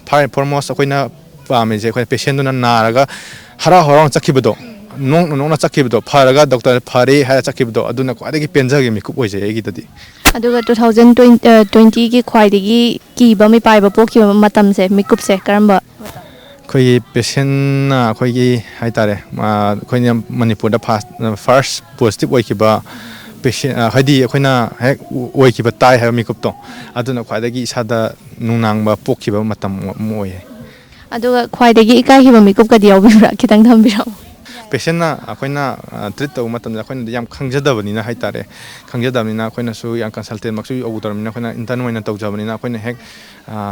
ꯐꯥꯔ-, ꯐꯣꯔꯃꯣꯁ ꯑꯩꯈꯣꯏꯅ ꯄꯥꯝꯃꯤꯁꯦ ꯑꯩꯈꯣꯏ ꯄꯦꯁꯦꯟꯗꯨꯅ ꯅꯥꯔꯒ ꯍꯔꯥꯎ ꯍꯔꯥꯎꯅ ꯆꯠꯈꯤꯕꯗꯣ, ꯅꯣꯛꯅ ꯅꯣꯛꯅ ꯆꯠꯈꯤꯕꯗꯣ, ꯐꯔꯒ ꯗꯣꯛꯇꯔ ꯐꯔꯦ ꯍꯥꯏꯔ ꯆꯠꯈꯤꯕꯗꯣ, ꯑꯗꯨꯅ ꯈ꯭ꯋꯥꯏꯗꯒꯤ ꯄꯦꯟꯖꯒꯦ ꯃꯤꯀꯨꯞ ꯑꯣꯏꯖꯩ ꯑꯩꯒꯤꯗꯗꯤ꯫ ꯑꯗꯨꯒ ꯇꯨ ꯊꯥꯎꯖꯟ ꯇ꯭ꯋꯦꯟꯇꯤꯒꯤ ꯈ꯭ꯋꯥꯏꯗꯒꯤ ꯀꯤꯕ ꯃꯤꯄꯥꯏꯕ ꯄꯣꯛꯈꯤꯕ ꯃꯇꯝꯁꯦ, ꯃꯤꯀꯨꯞꯁꯦ ꯀꯔꯝꯕ? ꯑꯩꯈꯣꯏꯒꯤ ꯄꯦꯁꯦꯟꯅ ꯑꯩꯈꯣꯏꯒꯤ ꯍꯥꯏꯇꯥꯔꯦ, ꯑꯩꯈꯣꯏꯅ ꯃꯅꯤꯄꯨꯔꯗ ꯐꯥꯔꯁ ꯐꯥꯔꯁ ꯄꯣꯖꯤꯇꯤꯚ ꯑꯣꯏꯈꯤꯕ ꯄꯦꯁꯦꯟ, ꯍꯥꯏꯗꯤ ꯑꯩꯈꯣꯏꯅ ꯍꯦꯛ ꯑꯣꯏꯈꯤꯕ ꯇꯥꯏ ꯍꯥꯏꯕ ꯃꯤꯀꯨꯞꯇꯣ, ꯑꯗꯨꯅ ꯈ꯭ꯋꯥꯏꯗꯒꯤ ꯏꯁꯥꯗ ꯅꯨꯡꯅꯥꯡꯕ ꯄꯣꯛꯈꯤꯕ ꯃꯇꯝ ꯑꯃ ꯑꯣꯏꯌꯦ꯫ ꯑꯗꯨꯒ ꯈ꯭ꯋꯥꯏꯗꯒꯤ ꯏꯀꯥꯏꯈꯤꯕ ꯃꯤꯀꯨꯞꯀꯗꯤ ꯌꯥꯎꯕꯤꯕ꯭ꯔꯥ? ꯈꯤꯇꯪ ꯊꯝꯕꯤꯔꯛꯑꯣ꯫ ꯄꯦꯁꯦꯟꯅ ꯑꯩꯈꯣꯏꯅ ꯇ꯭ꯔꯤꯠ ꯇꯧꯕ ꯃꯇꯝꯗ ꯑꯩꯈꯣꯏꯅꯗꯤ ꯌꯥꯝ ꯈꯪꯖꯗꯕꯅꯤꯅ ꯍꯥꯏꯇꯥꯔꯦ, ꯈꯪꯖꯗꯕꯅꯤꯅ ꯑꯩꯈꯣꯏꯅꯁꯨ ꯌꯥꯝ ꯀꯟꯁꯜꯇꯦꯟꯃꯛꯁꯨ ꯌꯧꯗ꯭ꯔꯕꯅꯤꯅ ꯑꯩꯈꯣꯏꯅ ꯏꯟꯇꯔꯟ ꯑꯣꯏꯅ ꯇꯧꯖꯕꯅꯤꯅ ꯑꯩꯈꯣꯏꯅ ꯍꯦꯛ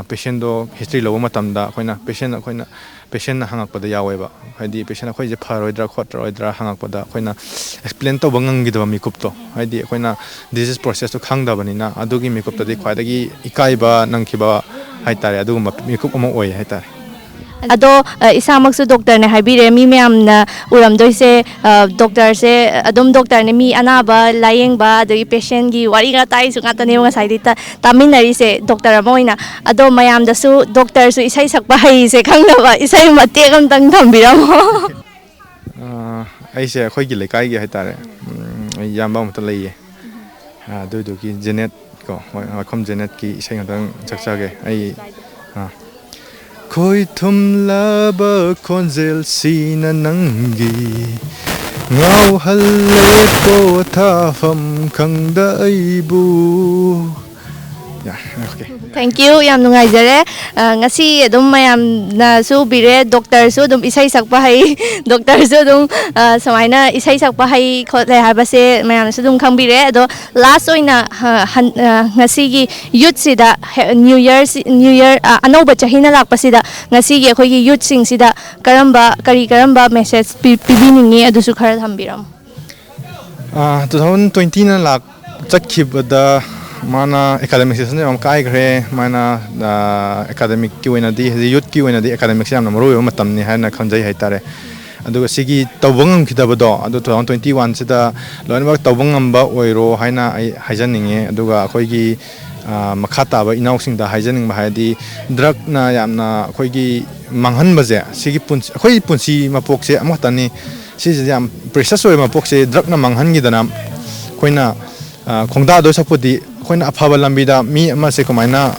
ꯄꯦꯁꯦꯟꯗꯣ ꯍꯤꯁꯇ꯭ꯔꯤ ꯂꯧꯕ ꯃꯇꯝꯗ ꯑꯩꯈꯣꯏꯅ ꯄꯦꯁꯦꯟ ꯑꯩꯈꯣꯏꯅ ꯄꯦꯁꯦꯟꯅ ꯍꯪꯉꯛꯄꯗ ꯌꯥꯎꯋꯦꯕ, ꯍꯥꯏꯗꯤ ꯄꯦꯁꯦꯟ ꯑꯩꯈꯣꯏꯁꯦ ꯐꯔꯣꯏꯗ꯭ꯔꯥ ꯈꯣꯠꯂꯔꯣꯏꯗ꯭ꯔꯥ ꯍꯪꯉꯛꯄꯗ ꯑꯩꯈꯣꯏꯅ ꯑꯦꯛꯁꯄ꯭ꯂꯦꯟ ꯇꯧꯕ ꯉꯝꯈꯤꯗꯕ ꯃꯤꯀꯨꯞꯇꯣ, ꯍꯥꯏꯗꯤ ꯑꯩꯈꯣꯏꯅ ꯗꯤꯖꯤꯁ ꯄ꯭ꯔꯣꯁꯦꯁꯇꯣ ꯈꯪꯗꯕꯅꯤꯅ ꯑꯗꯨꯒꯤ ꯃꯤꯀꯨꯞꯇꯗꯤ ꯈ꯭ꯋꯥꯏꯗꯒꯤ ꯏꯀꯥꯏꯕ ꯅꯪꯈꯤꯕ ꯍꯥꯏꯇꯥꯔꯦ, ꯑꯗꯨꯒꯨꯝꯕ ꯃꯤꯀꯨꯞ ꯑꯃ ꯑꯣꯏ ꯍꯥꯏꯇꯥꯔꯦ꯫ ꯑꯗꯣ, ꯑ, ꯏꯁꯥꯃꯛꯁꯨ ꯗꯣꯛꯇꯔꯅꯦ ꯍꯥꯏꯕꯤꯔꯦ, ꯃꯤ ꯃꯌꯥꯝꯅ ꯎꯔꯝꯗꯣꯏꯁꯦ, ꯑ, ꯗꯣꯛꯇꯔꯁꯦ ꯑꯗꯨꯝ ꯗꯣꯛꯇꯔꯅꯦ, ꯃꯤ ꯑꯅꯥꯕ ꯂꯥꯌꯦꯡꯕ ꯑꯗꯒꯤ ꯄꯦꯁꯦꯟꯒꯤ ꯋꯥꯔꯤ ꯋꯥꯇꯥꯏꯁꯨ ꯉꯥꯛꯇꯅꯦꯕ ꯉꯁꯥꯏꯗꯤ ꯇꯥ-, ꯇꯥꯃꯤꯟꯅꯔꯤꯁꯦ ꯗꯣꯛꯇꯔ ꯑꯃ ꯑꯣꯏꯅ꯫ ꯑꯗꯣ ꯃꯌꯥꯝꯗꯁꯨ ꯗꯣꯛꯇꯔꯁꯨ ꯏꯁꯩ ꯁꯛꯄ ꯍꯩꯁꯦ ꯈꯪꯅꯕ ꯏꯁꯩ ꯃꯇꯦꯛ ꯑꯝꯇꯪ ꯊꯝꯕꯤꯔꯝꯃꯣ꯫ ꯑ, ꯑꯩꯁꯦ ꯑꯩꯈꯣꯏꯒꯤ ꯂꯩꯀꯥꯏꯒꯤ ꯍꯥꯏꯇꯥꯔꯦ, ꯎꯝ, ꯑꯩ ꯏꯌꯥꯝꯕ ꯑꯃꯇ ꯂꯩꯌꯦ꯫ ꯑ, ꯑꯗꯨꯏꯗꯨꯒꯤ ꯖꯦꯅꯦꯠ ꯀꯣ, ꯍꯣꯏ, ꯋꯥꯏꯈꯣꯝ ꯖꯦꯅꯦꯠꯀꯤ ꯏꯁꯩ ꯉꯥꯛꯇꯪ ꯁꯛꯆꯒꯦ꯫ ꯑꯩ, ꯑ, ꯈꯣꯏ ꯊꯨꯝꯂꯕ ꯈꯣꯟꯖꯦꯜꯁꯤꯅ ꯅꯪꯒꯤ ꯉꯥꯎꯍꯜꯂꯦ ꯄꯣꯊꯥꯐꯝ ꯈꯪꯗ ꯑꯩꯕꯨ꯫ Okay. Thank you, ꯌꯥꯝ ꯅꯨꯡꯉꯥꯏꯖꯔꯦ꯫ ꯑ, ꯉꯁꯤ ꯑꯗꯨꯝ ꯃꯌꯥꯝꯅꯁꯨ ꯎꯕꯤꯔꯦ, ꯗꯣꯛꯇꯔꯁꯨ ꯑꯗꯨꯝ ꯏꯁꯩ ꯁꯛꯄ ꯍꯩ, ꯗꯣꯛꯇꯔꯁꯨ ꯑꯗꯨꯝ, ꯑ, ꯁꯨꯃꯥꯏꯅ ꯏꯁꯩ ꯁꯛꯄ ꯍꯩ ꯈꯣꯠꯂꯦ ꯍꯥꯏꯕꯁꯦ ꯃꯌꯥꯝꯅꯁꯨ ꯑꯗꯨꯝ ꯈꯪꯕꯤꯔꯦ꯫ ꯑꯗꯣ ꯂꯥꯁ ꯑꯣꯏꯅ, ꯑ, ꯍꯟ-, ꯑ, ꯉꯁꯤꯒꯤ ꯌꯨꯠꯁꯤꯗ, ꯍꯦ-, ꯅ꯭ꯌꯨ ꯌꯔꯁꯤ, ꯅ꯭ꯌꯨ ꯌꯔ, ꯑ, ꯑꯅꯧꯕ ꯆꯍꯤꯅ ꯂꯥꯛꯄꯁꯤꯗ ꯉꯁꯤꯒꯤ ꯑꯩꯈꯣꯏꯒꯤ ꯌꯨꯠꯁꯤꯡꯁꯤꯗ ꯀꯔꯝꯕ, ꯀꯔꯤ ꯀꯔꯝꯕ ꯃꯦꯁꯦꯖ ꯄꯤ-, ꯄꯤꯕꯤꯅꯤꯡꯉꯤ, ꯑꯗꯨꯁꯨ ꯈꯔ ꯊꯝꯕꯤꯔꯝꯃꯨ꯫ ꯇꯨ ꯊꯥꯎꯖꯟ ꯇ꯭ꯋꯦꯟꯇꯤꯅ ꯂꯥꯛ ꯆꯠꯈꯤꯕꯗ ꯃꯥꯅ ꯑꯦꯀꯥꯗꯃꯤꯛ ꯁꯦꯁꯟ ꯌꯥꯝ ꯀꯥꯏꯈ꯭ꯔꯦ꯫ ꯃꯥꯅ ꯑꯦꯀꯥꯗꯃꯤꯛꯀꯤ ꯑꯣꯏꯅꯗꯤ, ꯍꯥꯏꯗꯤ ꯌꯨꯠꯀꯤ ꯑꯣꯏꯅꯗꯤ ꯑꯦꯀꯥꯗꯃꯤꯛꯁꯦ ꯌꯥꯝꯅ ꯃꯔꯨ ꯑꯣꯏꯕ ꯃꯇꯝꯅꯤ ꯍꯥꯏꯅ ꯈꯟꯖꯩ ꯍꯥꯏꯇꯥꯔꯦ꯫ ꯑꯗꯨꯒ ꯁꯤꯒꯤ ꯇꯧꯕ ꯉꯝꯈꯤꯗꯕꯗꯣ, ꯑꯗꯨ ꯇꯨ ꯊꯥꯎꯖꯟ ꯇ꯭ꯋꯦꯟꯇꯤ ꯋꯥꯟꯁꯤꯗ ꯂꯣꯏꯅꯃꯛ ꯇꯧꯕ ꯉꯝꯕ ꯑꯣꯏꯔꯣ ꯍꯥꯏꯅ ꯑꯩ ꯍꯥꯏꯖꯅꯤꯡꯉꯦ꯫ ꯑꯗꯨꯒ ꯑꯩꯈꯣꯏꯒꯤ, ꯑ, ꯃꯈꯥ ꯇꯥꯕ ꯏꯅꯥꯎꯁꯤꯡꯗ ꯍꯥꯏꯖꯅꯤꯡꯕ ꯍꯥꯏꯔꯗꯤ, ꯗ꯭ꯔꯛꯅ ꯌꯥꯝꯅ ꯑꯩꯈꯣꯏꯒꯤ ꯃꯥꯡꯍꯟꯕꯁꯦ, ꯁꯤꯒꯤ ꯄꯨꯟꯁꯤ, ꯑꯩꯈꯣꯏ ꯄꯨꯟꯁꯤ ꯃꯄꯣꯛꯁꯦ ꯑꯃꯈꯛꯇꯅꯤ꯫ ꯁꯤꯁꯤꯗ ꯌꯥꯝ ꯄ꯭ꯔꯦꯁꯁ ꯑꯣꯏꯕ ꯃꯄꯣꯛꯁꯦ ꯗ꯭ꯔꯛꯅ ꯃꯥꯡꯍꯟꯈꯤꯗꯅ, ꯑꯩꯈꯣꯏꯅ, ꯑ, ꯈꯣꯡꯗꯥꯗꯣꯏ ꯁꯛꯄꯨꯗꯤ ꯑꯩꯈꯣꯏꯅ ꯑꯐꯕ ꯂꯝꯕꯤꯗ ꯃꯤ ꯑꯃꯁꯦ ꯀꯃꯥꯏꯅ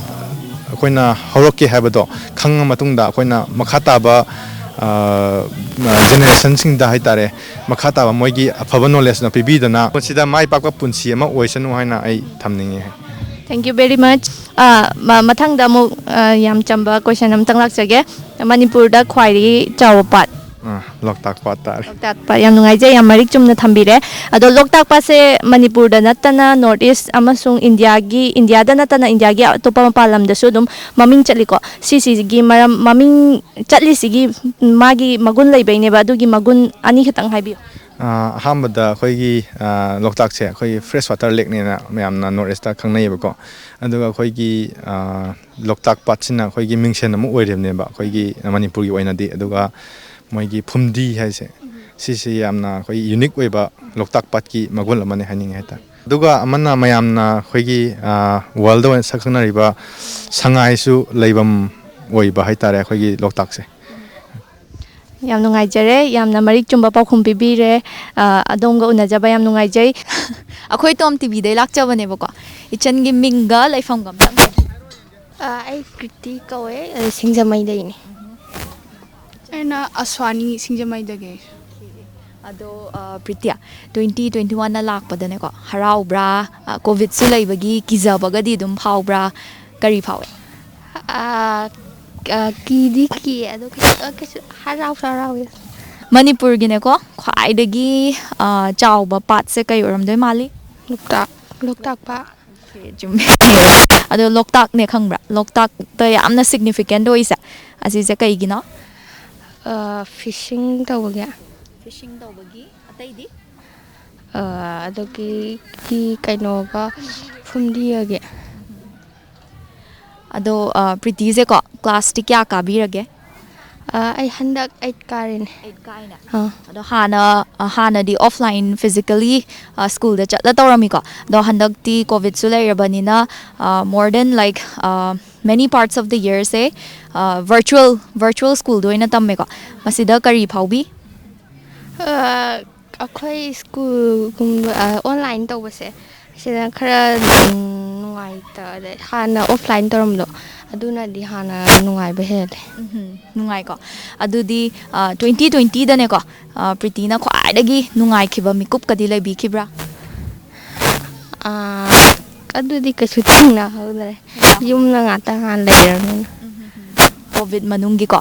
ꯑꯩꯈꯣꯏꯅ ꯍꯧꯔꯛꯀꯦ ꯍꯥꯏꯕꯗꯣ ꯈꯪꯉ ꯃꯇꯨꯡꯗ, ꯑꯩꯈꯣꯏꯅ ꯃꯈꯥ ꯇꯥꯕ, ꯑ, ꯖꯦꯅꯦꯔꯦꯁꯟꯁꯤꯡꯗ ꯍꯥꯏꯇꯥꯔꯦ, ꯃꯈꯥ ꯇꯥꯕ ꯃꯣꯏꯒꯤ ꯑꯐꯕ ꯅꯣꯂꯦꯖꯅ ꯄꯤꯕꯤꯗꯅ ꯃꯁꯤꯗ ꯃꯥꯏ ꯄꯥꯛꯄ ꯄꯨꯟꯁꯤ ꯑꯃ ꯑꯣꯏꯁꯅꯨ ꯍꯥꯏꯅ ꯑꯩ ꯊꯝꯅꯤꯡꯉꯦ꯫ Thank you very much. ꯑ, ꯃ-, ꯃꯊꯪꯗ ꯑꯃꯨꯛ, ꯑ, ꯌꯥꯝ ꯆꯝꯕ ꯀꯣꯏꯁꯟ ꯑꯃꯇꯪ ꯂꯥꯛꯆꯒꯦ꯫ ꯃꯅꯤꯄꯨꯔꯗ ꯈ꯭ꯋꯥꯏꯗꯒꯤ ꯆꯥꯎꯕ ꯄꯥꯠ? ꯑ, ꯂꯣꯛꯇꯥꯛ ꯄꯥꯠ ꯇꯥꯔꯦ꯫ ꯂꯣꯛꯇꯥꯛ ꯄꯥꯠ꯫ ꯌꯥꯝ ꯅꯨꯡꯉꯥꯏꯖꯩ, ꯌꯥꯝ ꯃꯔꯤꯛ ꯆꯨꯝꯅ ꯊꯝꯕꯤꯔꯦ꯫ ꯑꯗꯣ ꯂꯣꯛꯇꯥꯛ ꯄꯥꯠꯁꯦ ꯃꯅꯤꯄꯨꯔꯗ ꯅꯠꯇꯅ ꯅꯣꯔꯠ ꯏꯁ ꯑꯃꯁꯨꯡ ꯏꯟꯗꯤꯌꯥꯒꯤ, ꯏꯟꯗꯤꯌꯥꯗ ꯅꯠꯇꯅ ꯏꯟꯗꯤꯌꯥꯒꯤ ꯑꯇꯣꯞꯄ ꯃꯄꯥꯟ ꯂꯝꯗꯁꯨ ꯑꯗꯨꯝ ꯃꯃꯤꯡ ꯆꯠꯂꯤꯀꯣ꯫ ꯁꯤꯁꯤꯒꯤ ꯃꯔꯝ, ꯃꯃꯤꯡ ꯆꯠꯂꯤꯁꯤꯒꯤ ꯃꯥꯒꯤ ꯃꯒꯨꯟ ꯂꯩꯕꯩꯅꯦꯕ, ꯑꯗꯨꯒꯤ ꯃꯒꯨꯟ ꯑꯅꯤ ꯈꯛꯇꯪ ꯍꯥꯏꯕꯤꯌꯨ꯫ ꯑ, ꯑꯍꯥꯟꯕꯗ ꯑꯩꯈꯣꯏꯒꯤ, ꯑ, ꯂꯣꯛꯇꯥꯛꯁꯦ ꯑꯩꯈꯣꯏꯒꯤ ꯐ꯭ꯔꯦꯁ ꯋꯥꯇꯔ ꯂꯦꯛꯅꯦꯅ ꯃꯌꯥꯝꯅ ꯅꯣꯔꯠ ꯏꯁꯇ ꯈꯪꯅꯩꯌꯦꯕꯀꯣ꯫ ꯑꯗꯨꯒ ꯑꯩꯈꯣꯏꯒꯤ, ꯑ, ꯂꯣꯛꯇꯥꯛ ꯄꯥꯠꯁꯤꯅ ꯑꯩꯈꯣꯏꯒꯤ ꯃꯤꯡꯁꯦꯟ ꯑꯃ ꯑꯣꯏꯔꯤꯕꯅꯦꯕ ꯑꯩꯈꯣꯏꯒꯤ ꯃꯅꯤꯄꯨꯔꯒꯤ ꯑꯣꯏꯅꯗꯤ꯫ ꯑꯗꯨꯒ ꯃꯣꯏꯒꯤ ꯐꯨꯝꯗꯤ ꯍꯥꯏꯁꯦ, ꯁꯤꯁꯤ ꯌꯥꯝꯅ ꯑꯩꯈꯣꯏ ꯌꯨꯅꯤꯛ ꯑꯣꯏꯕ ꯂꯣꯛꯇꯥꯛ ꯄꯥꯠꯀꯤ ꯃꯒꯨꯟ ꯑꯃꯅꯦ ꯍꯥꯏꯅꯤꯡꯉꯦ ꯍꯥꯏꯇꯥꯔꯦ꯫ ꯑꯗꯨꯒ ꯑꯃꯅ ꯃꯌꯥꯝꯅ ꯑꯩꯈꯣꯏꯒꯤ, ꯑ, ꯋꯥꯔꯜꯗ ꯑꯣꯏꯅ ꯁꯛꯈꯪꯅꯔꯤꯕ ꯁꯉꯥꯏꯁꯨ ꯂꯩꯐꯝ ꯑꯣꯏꯕ ꯍꯥꯏꯇꯥꯔꯦ ꯑꯩꯈꯣꯏꯒꯤ ꯂꯣꯛꯇꯥꯛꯁꯦ꯫ ꯌꯥꯝ ꯅꯨꯡꯉꯥꯏꯖꯔꯦ, ꯌꯥꯝꯅ ꯃꯔꯤꯛ ꯆꯨꯝꯕ ꯄꯥꯎꯈꯨꯝ ꯄꯤꯕꯤꯔꯦ꯫ ꯑ, ꯑꯗꯣꯝꯒ ꯎꯅꯖꯕ ꯌꯥꯝ ꯅꯨꯡꯉꯥꯏꯖꯩ꯫ ꯑꯩꯈꯣꯏ ꯇꯣꯝ ꯇꯤꯚꯤꯗꯩ ꯂꯥꯛꯆꯕꯅꯦꯕꯀꯣ꯫ ꯏꯆꯟꯒꯤ ꯃꯤꯡꯒ ꯂꯩꯐꯝꯒ ꯑꯝꯇꯪ ꯍꯥꯏꯕꯤꯌꯨ꯫ ꯑ, ꯑꯩ ꯀ꯭ꯔꯤꯇꯤ ꯀꯧꯋꯦ, ꯑ, ꯁꯤꯡꯖꯃꯩꯗꯩꯅꯦ꯫ ꯑꯩꯅ ꯑꯁ꯭ꯋꯥꯅꯤ, ꯁꯤꯡꯖꯃꯩꯗꯒꯤ꯫ ꯑꯗꯣ, ꯑ, ꯄ꯭ꯔꯤꯇꯤꯌꯥ, ꯇ꯭ꯋꯦꯟꯇꯤ ꯇ꯭ꯋꯦꯟꯇꯤ ꯋꯥꯟꯅ ꯂꯥꯛꯄꯗꯅꯦꯀꯣ, ꯍꯔꯥꯎꯕ꯭ꯔꯥ? ꯑ, ꯀꯣꯚꯤꯗꯁꯨ ꯂꯩꯕꯒꯤ ꯀꯤꯖꯕꯒꯗꯤ ꯑꯗꯨꯝ ꯐꯥꯎꯕ꯭ꯔꯥ? ꯀꯔꯤ ꯐꯥꯎꯏ? ꯑ, ꯑ, ꯀꯤꯗꯤ ꯀꯤ, ꯑꯗꯣ ꯀꯩꯁꯨ, ꯑ, ꯀꯩꯁꯨ ꯍꯔꯥꯎꯁꯨ ꯍꯔꯥꯎꯋꯦ꯫ ꯃꯅꯤꯄꯨꯔꯒꯤꯅꯦꯀꯣ, ꯈ꯭ꯋꯥꯏꯗꯒꯤ, ꯑ, ꯆꯥꯎꯕ ꯄꯥꯠꯁꯦ ꯀꯩ ꯑꯣꯏꯔꯝꯗꯣꯏ ꯃꯥꯜꯂꯤ? ꯂꯣꯛꯇꯥꯛ, ꯂꯣꯛꯇꯥꯛ ꯄꯥꯠ꯫ ꯑꯣꯀꯦ, ꯆꯨꯝꯃꯦ꯫ ꯑꯗꯣ ꯂꯣꯛꯇꯥꯛꯅꯦ ꯈꯪꯕ꯭ꯔꯥ? ꯂꯣꯛꯇꯥꯛꯇ ꯌꯥꯝꯅ significant ꯑꯣꯏꯁꯦ, ꯑꯁꯤꯁꯦ ꯀꯩꯒꯤꯅꯣ? ꯑ, fishing ꯇꯧꯕꯒꯤ꯫ Fishing ꯇꯧꯕꯒꯤ꯫ ꯑꯇꯩꯗꯤ? ꯑ, ꯑꯗꯨꯒꯤ ꯀꯤ-, ꯀꯩꯅꯣꯒ ꯐꯨꯝꯗꯤꯒꯒꯤ꯫ ꯑꯗꯣ, ꯑ, ꯄ꯭ꯔꯤꯇꯤꯁꯦꯀꯣ, ꯀ꯭ꯂꯥꯁꯇꯤ ꯀꯌꯥ ꯀꯥꯕꯤꯔꯒꯦ? ꯑ, ꯑꯩ ꯍꯟꯗꯛ ꯑꯩꯠ ꯀꯥꯔꯤꯅꯦ꯫ ꯑꯩꯠ ꯀꯥꯏꯅ? ꯑꯥ꯫ ꯑꯗꯣ ꯍꯥꯟꯅ, ꯑ, ꯍꯥꯟꯅꯗꯤ offline physically, ꯑ, ꯁ꯭ꯀꯨꯜꯗ ꯆꯠꯂ ꯇꯧꯔꯝꯃꯤꯀꯣ꯫ ꯑꯗꯣ ꯍꯟꯗꯛꯇꯤ ꯀꯣꯚꯤꯗꯁꯨ ꯂꯩꯔꯕꯅꯤꯅ, ꯑ, more than, like, ꯑ, many parts of the yearꯁꯦ, ꯑ, virtual, virtual ꯁ꯭ꯀꯨꯜꯗ ꯑꯣꯏꯅ ꯇꯝꯃꯦꯀꯣ꯫ ꯃꯁꯤꯗ ꯀꯔꯤ ꯐꯥꯎꯕꯤ? ꯑ, ꯑꯩꯈꯣꯏ ꯁ꯭ꯀꯨꯜꯒꯨꯝꯕ, ꯑ, online ꯇꯧꯕꯁꯦ, ꯁꯤꯅ ꯈꯔ, ꯎꯝ, ꯅꯨꯡꯉꯥꯏꯇ-, ꯑꯗꯩ ꯍꯥꯟꯅ offline ꯇꯧꯔꯝꯕꯗꯣ, ꯑꯗꯨꯅꯗꯤ ꯍꯥꯟꯅ ꯅꯨꯡꯉꯥꯏꯕ ꯍꯦꯜꯂꯦ꯫ ꯎꯝꯍꯨꯝ, ꯅꯨꯡꯉꯥꯏꯀꯣ꯫ ꯑꯗꯨꯗꯤ, ꯑ, twenty twentyꯗꯅꯦꯀꯣ, ꯑ, ꯄ꯭ꯔꯤꯇꯤꯅ ꯈ꯭ꯋꯥꯏꯗꯒꯤ ꯅꯨꯡꯉꯥꯏꯈꯤꯕ ꯃꯤꯀꯨꯞꯀꯗꯤ ꯂꯩꯕꯤꯈꯤꯕ꯭ꯔꯥ? ꯑ, ꯑꯗꯨꯗꯤ ꯀꯩꯁꯨ ꯊꯦꯡꯅꯍꯧꯗ꯭ꯔꯦ꯫ ꯌꯨꯝꯗ ꯉꯥꯛꯇ ꯍꯥꯟꯅ ꯂꯩꯔꯕꯅꯤꯅ꯫ ꯎꯝꯍꯨꯝ꯫ ꯀꯣꯚꯤꯗ ꯃꯅꯨꯡꯒꯤꯀꯣ,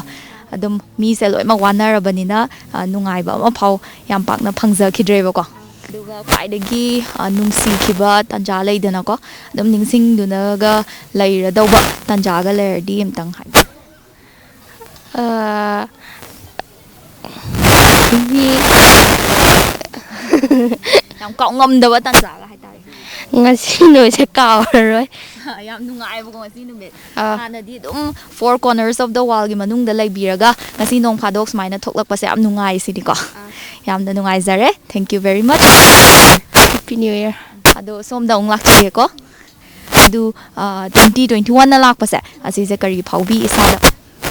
ꯑꯗꯨꯝ ꯃꯤꯁꯦ ꯂꯣꯏꯅꯃꯛ ꯋꯥꯅꯔꯕꯅꯤꯅ, ꯑ, ꯅꯨꯡꯉꯥꯏꯕ ꯑꯃꯐꯥꯎ ꯌꯥꯝ ꯄꯥꯛꯅ ꯐꯪꯖꯈꯤꯗ꯭ꯔꯦꯕꯀꯣ꯫ ꯑꯗꯨꯒ ꯈ꯭ꯋꯥꯏꯗꯒꯤ, ꯑ, ꯅꯨꯡꯁꯤꯈꯤꯕ ꯇꯥꯟꯖꯥ ꯂꯩꯗꯅꯀꯣ, ꯑꯗꯨꯝ ꯅꯤꯡꯁꯤꯡꯗꯨꯅꯒ ꯂꯩꯔꯗꯧꯕ ꯇꯥꯟꯖꯥꯒ ꯂꯩꯔꯗꯤ ꯑꯝꯇꯪ ꯍꯥꯏꯕꯤꯌꯨ꯫ ꯑ, ꯃꯤ ꯌꯥꯝ ꯀꯥꯎ ꯉꯝꯗꯕ ꯇꯥꯟꯖꯥꯒ ꯍꯥꯏꯇꯥꯔꯦ꯫ ꯉꯁꯤ ꯅꯨꯃꯤꯠꯁꯦ ꯀꯥꯎꯔꯔꯣꯏ꯫ ꯌꯥꯝ ꯅꯨꯡꯉꯥꯏꯕꯀꯣ ꯉꯁꯤ ꯅꯨꯃꯤꯠ꯫ ꯑꯥ꯫ ꯍꯥꯟꯅꯗꯤ ꯑꯗꯨꯝ four corners of the worldꯒꯤ ꯃꯅꯨꯡꯗ ꯂꯩꯕꯤꯔꯒ ꯉꯁꯤ ꯅꯣꯡ ꯐꯥꯗꯣꯛ ꯁꯨꯃꯥꯏꯅ ꯊꯣꯛꯂꯛꯄꯁꯦ ꯌꯥꯝ ꯅꯨꯡꯉꯥꯏ ꯁꯤꯅꯤꯀꯣ꯫ ꯑꯥ꯫ ꯌꯥꯝꯅ ꯅꯨꯡꯉꯥꯏꯖꯔꯦ꯫ Thank you very much꯫ Happy New Year꯫ ꯑꯗꯣ ꯁꯣꯝꯗ ꯑꯃꯨꯛ ꯂꯥꯛꯆꯒꯦꯀꯣ꯫ ꯑꯗꯨ, ꯑ, twenty twenty oneꯅ ꯂꯥꯛꯄꯁꯦ, ꯑꯁꯤꯁꯦ ꯀꯔꯤ ꯐꯥꯎꯕꯤ ꯏꯁꯥꯗ?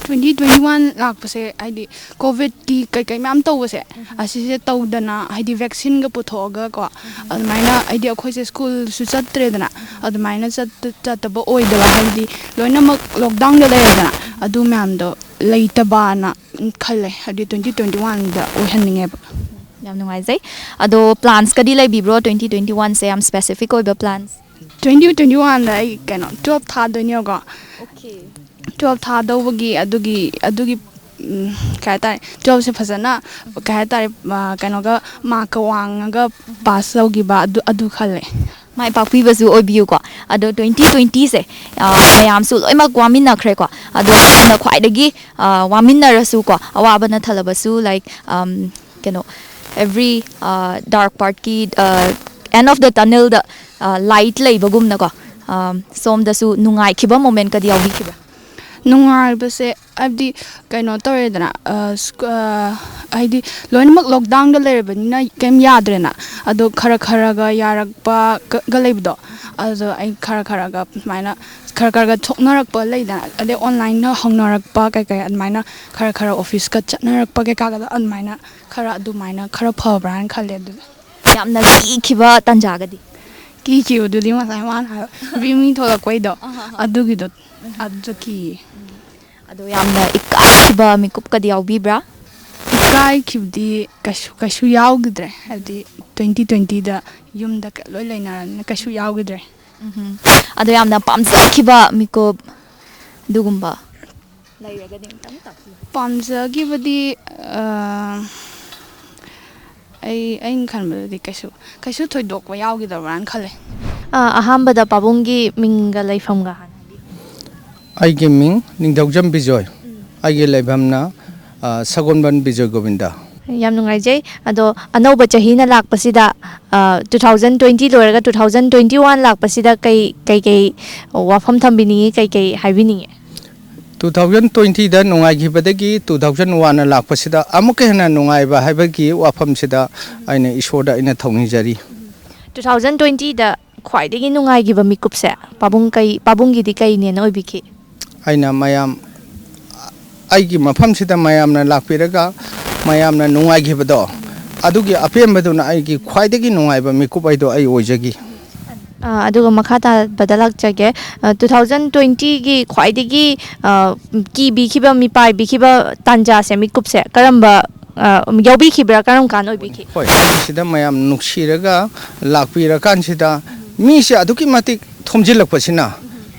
Twenty twenty one ꯂꯥꯛꯄꯁꯦ, ꯍꯥꯏꯗꯤ, ꯀꯣꯚꯤꯗꯀꯤ ꯀꯩꯀꯩ ꯃꯌꯥꯝ ꯇꯧꯕꯁꯦ, ꯎꯝ꯫ ꯑꯁꯤꯁꯦ ꯇꯧꯗꯅ, ꯍꯥꯏꯗꯤ, ꯚꯦꯛꯁꯤꯟꯒ ꯄꯨꯊꯣꯛꯑꯒꯀꯣ, ꯎꯝ꯫ ꯑꯗꯨꯃꯥꯏꯅ, ꯍꯥꯏꯗꯤ, ꯑꯩꯈꯣꯏꯁꯦ ꯁ꯭ꯀꯨꯜꯁꯨ ꯆꯠꯇ꯭ꯔꯦꯗꯅ, ꯎꯝ꯫ ꯑꯗꯨꯃꯥꯏꯅ ꯆꯠꯇ-, ꯆꯠꯇꯕ ꯑꯣꯏꯗꯕ, ꯍꯥꯏꯕꯗꯤ, ꯂꯣꯏꯅꯃꯛ lockdownꯗ ꯂꯩꯔꯦꯗꯅ, ꯎꯝ꯫ ꯑꯗꯨ ꯃꯌꯥꯝꯗꯣ ꯂꯩꯇꯕꯅ ꯈꯜꯂꯦ, ꯍꯥꯏꯗꯤ, twenty twenty oneꯗ ꯑꯣꯏꯍꯟꯅꯤꯡꯉꯦꯕ꯫ ꯌꯥꯝ ꯅꯨꯡꯉꯥꯏꯖꯩ꯫ ꯑꯗꯣ ꯄ꯭ꯂꯥꯟꯁꯀꯗꯤ ꯂꯩꯕꯤꯕ꯭ꯔꯣ, ꯇ꯭ꯋꯦꯟꯇꯤ ꯇ꯭ꯋꯦꯟꯇꯤ ꯋꯥꯟꯁꯦ ꯌꯥꯝ ꯁ꯭ꯄꯦꯁꯤꯐꯤꯛ ꯑꯣꯏꯕ ꯄ꯭ꯂꯥꯟꯁ? ꯇ꯭ꯋꯦꯟꯇꯤ ꯇ꯭ꯋꯦꯟꯇꯤ ꯋꯥꯟꯗ ꯑꯩ ꯀꯩꯅꯣ ꯇꯨꯋꯦꯜꯞ ꯊꯥꯗꯣꯏꯅꯦꯕꯀꯣ꯫ ꯇꯨꯋꯦꯜꯞ ꯊꯥꯗꯧꯕꯒꯤ ꯑꯗꯨꯒꯤ ꯑꯗꯨꯒꯤ ꯎꯝ, ꯀꯩ ꯍꯥꯏꯇꯥꯔꯦ, ꯇꯨꯋꯦꯜꯞꯁꯦ ꯐꯖꯅ, ꯀꯩ ꯍꯥꯏꯇꯥꯔꯦ, ꯑ, ꯀꯩꯅꯣꯒ, ꯃꯥꯔꯛꯀ ꯋꯥꯡꯉꯒ ꯄꯥꯁ ꯇꯧꯈꯤꯕ ꯑꯗꯨ ꯑꯗꯨ ꯈꯜꯂꯦ꯫ ꯃꯥꯏ ꯄꯥꯛꯄꯤꯕꯁꯨ ꯑꯣꯏꯕꯤꯌꯨꯀꯣ꯫ ꯑꯗꯣ ꯇ꯭ꯋꯦꯟꯇꯤ ꯇ꯭ꯋꯦꯟꯇꯤꯁꯦ, ꯑ, ꯃꯌꯥꯝꯁꯨ ꯂꯣꯏꯅꯃꯛ ꯋꯥꯃꯤꯟꯅꯈ꯭ꯔꯦꯀꯣ꯫ ꯑꯗꯣ ꯑꯗꯣꯝꯅ ꯈ꯭ꯋꯥꯏꯗꯒꯤ, ꯑ, ꯋꯥꯃꯤꯟꯅꯔꯁꯨꯀꯣ, ꯑꯋꯥꯕꯅ ꯊꯜꯂꯕꯁꯨ, ꯂꯥꯏꯛ, ꯑꯝ, ꯀꯩꯅꯣ, ꯑꯦꯕ꯭ꯔꯤ, ꯑ, ꯗꯥꯔꯛ ꯄꯥꯔꯠꯀꯤ, ꯑ, ꯑꯦꯟ ꯑꯣꯐ ꯗ ꯇꯅꯦꯜꯗ, ꯑ, ꯂꯥꯏꯠ ꯂꯩꯕꯒꯨꯝꯅꯀꯣ, ꯑ, ꯁꯣꯝꯗꯁꯨ ꯅꯨꯡꯉꯥꯏꯈꯤꯕ ꯃꯣꯃꯦꯟꯠꯀꯗꯤ ꯌꯥꯎꯕꯤꯈꯤꯕ꯭ꯔꯥ? ꯅꯨꯡꯉꯥꯏꯕꯁꯦ ꯍꯥꯏꯕꯗꯤ ꯀꯩꯅꯣ ꯇꯧꯔꯦꯗꯅ, ꯑ, ꯁ꯭ꯀ-, ꯑ, ꯍꯥꯏꯗꯤ ꯂꯣꯏꯅꯃꯛ ꯂꯣꯛꯗꯥꯎꯟꯗ ꯂꯩꯔꯕꯅꯤꯅ ꯀꯩꯝ ꯌꯥꯗ꯭ꯔꯦꯅ꯫ ꯑꯗꯣ ꯈꯔ ꯈꯔꯒ ꯌꯥꯔꯛꯄꯒ ꯂꯩꯕꯗꯣ, ꯑꯗꯣ ꯑꯩ ꯈꯔ ꯈꯔꯒ ꯁꯨꯃꯥꯏꯅ ꯈꯔ ꯈꯔꯒ ꯊꯣꯛꯅꯔꯛꯄ ꯂꯩꯗꯅ, ꯑꯗꯩ ꯑꯣꯟꯂꯥꯏꯟꯗ ꯍꯧꯅꯔꯛꯄ ꯀꯩꯀꯩ ꯑꯗꯨꯃꯥꯏꯅ ꯈꯔ ꯈꯔ ꯑꯣꯐꯤꯁꯀ ꯆꯠꯅꯔꯛꯄ ꯀꯩꯀꯥꯒꯗꯣ ꯑꯗꯨꯃꯥꯏꯅ ꯈꯔ ꯑꯗꯨꯃꯥꯏꯅ ꯈꯔ ꯐꯕ꯭ꯔꯥ ꯍꯥꯏꯅ ꯈꯜꯂꯦ ꯑꯗꯨꯗꯤ꯫ ꯌꯥꯝꯅ ꯀꯤꯈꯤꯕ ꯇꯥꯟꯖꯥꯒꯗꯤ? ꯀꯤꯈꯤꯕꯗꯨꯗꯤ ꯉꯁꯥꯏ ꯃꯥꯅ ꯍꯥꯏꯕ ꯕ꯭ꯔꯤꯃꯤ ꯊꯣꯛꯂꯛꯄꯩꯗꯣ ꯑꯗꯨꯒꯤꯗꯣ ꯑꯗꯨꯗ ꯀꯤꯌꯦ꯫ ꯑꯗꯣ ꯌꯥꯝꯅ ꯏꯀꯥꯏꯈꯤꯕ ꯃꯤꯀꯨꯞꯀꯗꯤ ꯌꯥꯎꯕꯤꯕ꯭ꯔꯥ? ꯏꯀꯥꯏꯈꯤꯕꯗꯤ ꯀꯩꯁꯨ ꯀꯩꯁꯨ ꯌꯥꯎꯈꯤꯗ꯭ꯔꯦ, ꯍꯥꯏꯕꯗꯤ ꯇ꯭ꯋꯦꯟꯇꯤ ꯇ꯭ꯋꯦꯟꯇꯤꯗ ꯌꯨꯝꯗ ꯂꯣꯏ ꯂꯩꯅꯔꯕꯅꯤꯅ ꯀꯩꯁꯨ ꯌꯥꯎꯈꯤꯗ꯭ꯔꯦ꯫ ꯎꯝ꯫ ꯑꯗꯣ ꯌꯥꯝꯅ ꯄꯥꯝꯖꯈꯤꯕ ꯃꯤꯀꯨꯞ ꯑꯗꯨꯒꯨꯝꯕ ꯂꯩꯔꯒꯗꯤ ꯑꯃꯨꯛꯇꯪ ꯇꯥꯛꯄꯤꯌꯨ꯫ ꯄꯥꯝꯖꯈꯤꯕꯗꯤ, ꯑ, ꯑꯩ ꯑꯩꯅ ꯈꯟꯕꯗꯗꯤ ꯀꯩꯁꯨ ꯀꯩꯁꯨ ꯊꯣꯏꯗꯣꯛꯄ ꯌꯥꯎꯈꯤꯗꯕ꯭ꯔꯥꯅ ꯈꯜꯂꯦ꯫ ꯑ, ꯑꯍꯥꯟꯕꯗ ꯄꯥꯕꯨꯡꯒꯤ ꯃꯤꯡꯒ ꯂꯩꯐꯝꯒ ꯍꯥꯟꯅ ꯍꯥꯏꯕꯤꯌꯨ꯫ ꯑꯩꯒꯤ ꯃꯤꯡ ꯅꯤꯡꯊꯧꯖꯝ ꯕꯤꯖꯣꯏ꯫ ꯑꯩꯒꯤ ꯂꯩꯐꯝꯅ, ꯑ, ꯁꯒꯣꯜꯕꯟ ꯕꯤꯖꯣꯏ ꯒꯣꯕꯤꯟꯗ꯫ ꯌꯥꯝ ꯅꯨꯡꯉꯥꯏꯖꯩ꯫ ꯑꯗꯣ ꯑꯅꯧꯕ ꯆꯍꯤꯅ ꯂꯥꯛꯄꯁꯤꯗ, ꯑ, ꯇꯨ ꯊꯥꯎꯖꯟ ꯇ꯭ꯋꯦꯟꯇꯤ ꯂꯣꯏꯔꯒ ꯇꯨ ꯊꯥꯎꯖꯟ ꯇ꯭ꯋꯦꯟꯇꯤ ꯋꯥꯟ ꯂꯥꯛꯄꯁꯤꯗ ꯀꯩ ꯀꯩꯀꯩ ꯋꯥꯐꯝ ꯊꯝꯕꯤꯅꯤꯡꯉꯤ, ꯀꯩꯀꯩ ꯍꯥꯏꯕꯤꯅꯤꯡꯉꯤ? ꯇꯨ ꯊꯥꯎꯖꯟ ꯇ꯭ꯋꯦꯟꯇꯤꯗ ꯅꯨꯡꯉꯥꯏꯈꯤꯕꯗꯒꯤ ꯇꯨ ꯊꯥꯎꯖꯟ ꯋꯥꯟꯅ ꯂꯥꯛꯄꯁꯤꯗ ꯑꯃꯨꯛꯀ ꯍꯦꯟꯅ ꯅꯨꯡꯉꯥꯏꯕ ꯍꯥꯏꯕꯒꯤ ꯋꯥꯐꯝꯁꯤꯗ ꯑꯩꯅ ꯏꯁꯣꯔꯗ ꯑꯩꯅ ꯊꯧꯅꯤꯖꯔꯤ꯫ ꯇꯨ ꯊꯥꯎꯖꯟ ꯇ꯭ꯋꯦꯟꯇꯤꯗ ꯈ꯭ꯋꯥꯏꯗꯒꯤ ꯅꯨꯡꯉꯥꯏꯈꯤꯕ ꯃꯤꯀꯨꯞꯁꯦ ꯄꯥꯕꯨꯡ ꯀꯩ, ꯄꯥꯕꯨꯡꯒꯤꯗꯤ ꯀꯩꯅꯦꯅ ꯑꯣꯏꯕꯤꯈꯤ? ꯑꯩꯅ ꯃꯌꯥꯝ, ꯑꯩꯒꯤ ꯃꯐꯝꯁꯤꯗ ꯃꯌꯥꯝꯅ ꯂꯥꯛꯄꯤꯔꯒ ꯃꯌꯥꯝꯅ ꯅꯨꯡꯉꯥꯏꯈꯤꯕꯗꯣ, ꯑꯗꯨꯒꯤ ꯑꯄꯦꯟꯕꯗꯨꯅ ꯑꯩꯒꯤ ꯈ꯭ꯋꯥꯏꯗꯒꯤ ꯅꯨꯡꯉꯥꯏꯕ ꯃꯤꯀꯨꯞ ꯍꯥꯏꯗꯣ ꯑꯩ ꯑꯣꯏꯖꯈꯤ꯫ ꯑ, ꯑꯗꯨꯒ ꯃꯈꯥ ꯇꯥꯕꯗ ꯂꯥꯛꯆꯒꯦ꯫ ꯑ, ꯇꯨ ꯊꯥꯎꯖꯟ ꯇ꯭ꯋꯦꯟꯇꯤꯒꯤ ꯈ꯭ꯋꯥꯏꯗꯒꯤ, ꯑ, ꯀꯤꯕꯤꯈꯤꯕ, ꯃꯤꯄꯥꯏꯕꯤꯈꯤꯕ ꯇꯥꯟꯖꯥꯁꯦ, ꯃꯤꯀꯨꯞꯁꯦ ꯀꯔꯝꯕ ꯑ, ꯌꯥꯎꯕꯤꯈꯤꯕ꯭ꯔꯥ? ꯀꯔꯝ ꯀꯥꯟ ꯑꯣꯏꯕꯤꯈꯤ? ꯍꯣꯏ, ꯁꯤꯗ ꯃꯌꯥꯝ ꯅꯨꯡꯁꯤꯔꯒ ꯂꯥꯛꯄꯤꯔꯀꯥꯟꯁꯤꯗ ꯃꯤꯁꯦ ꯑꯗꯨꯛꯀꯤ ꯃꯇꯤꯛ ꯊꯣꯝꯖꯤꯜꯂꯛꯄꯁꯤꯅ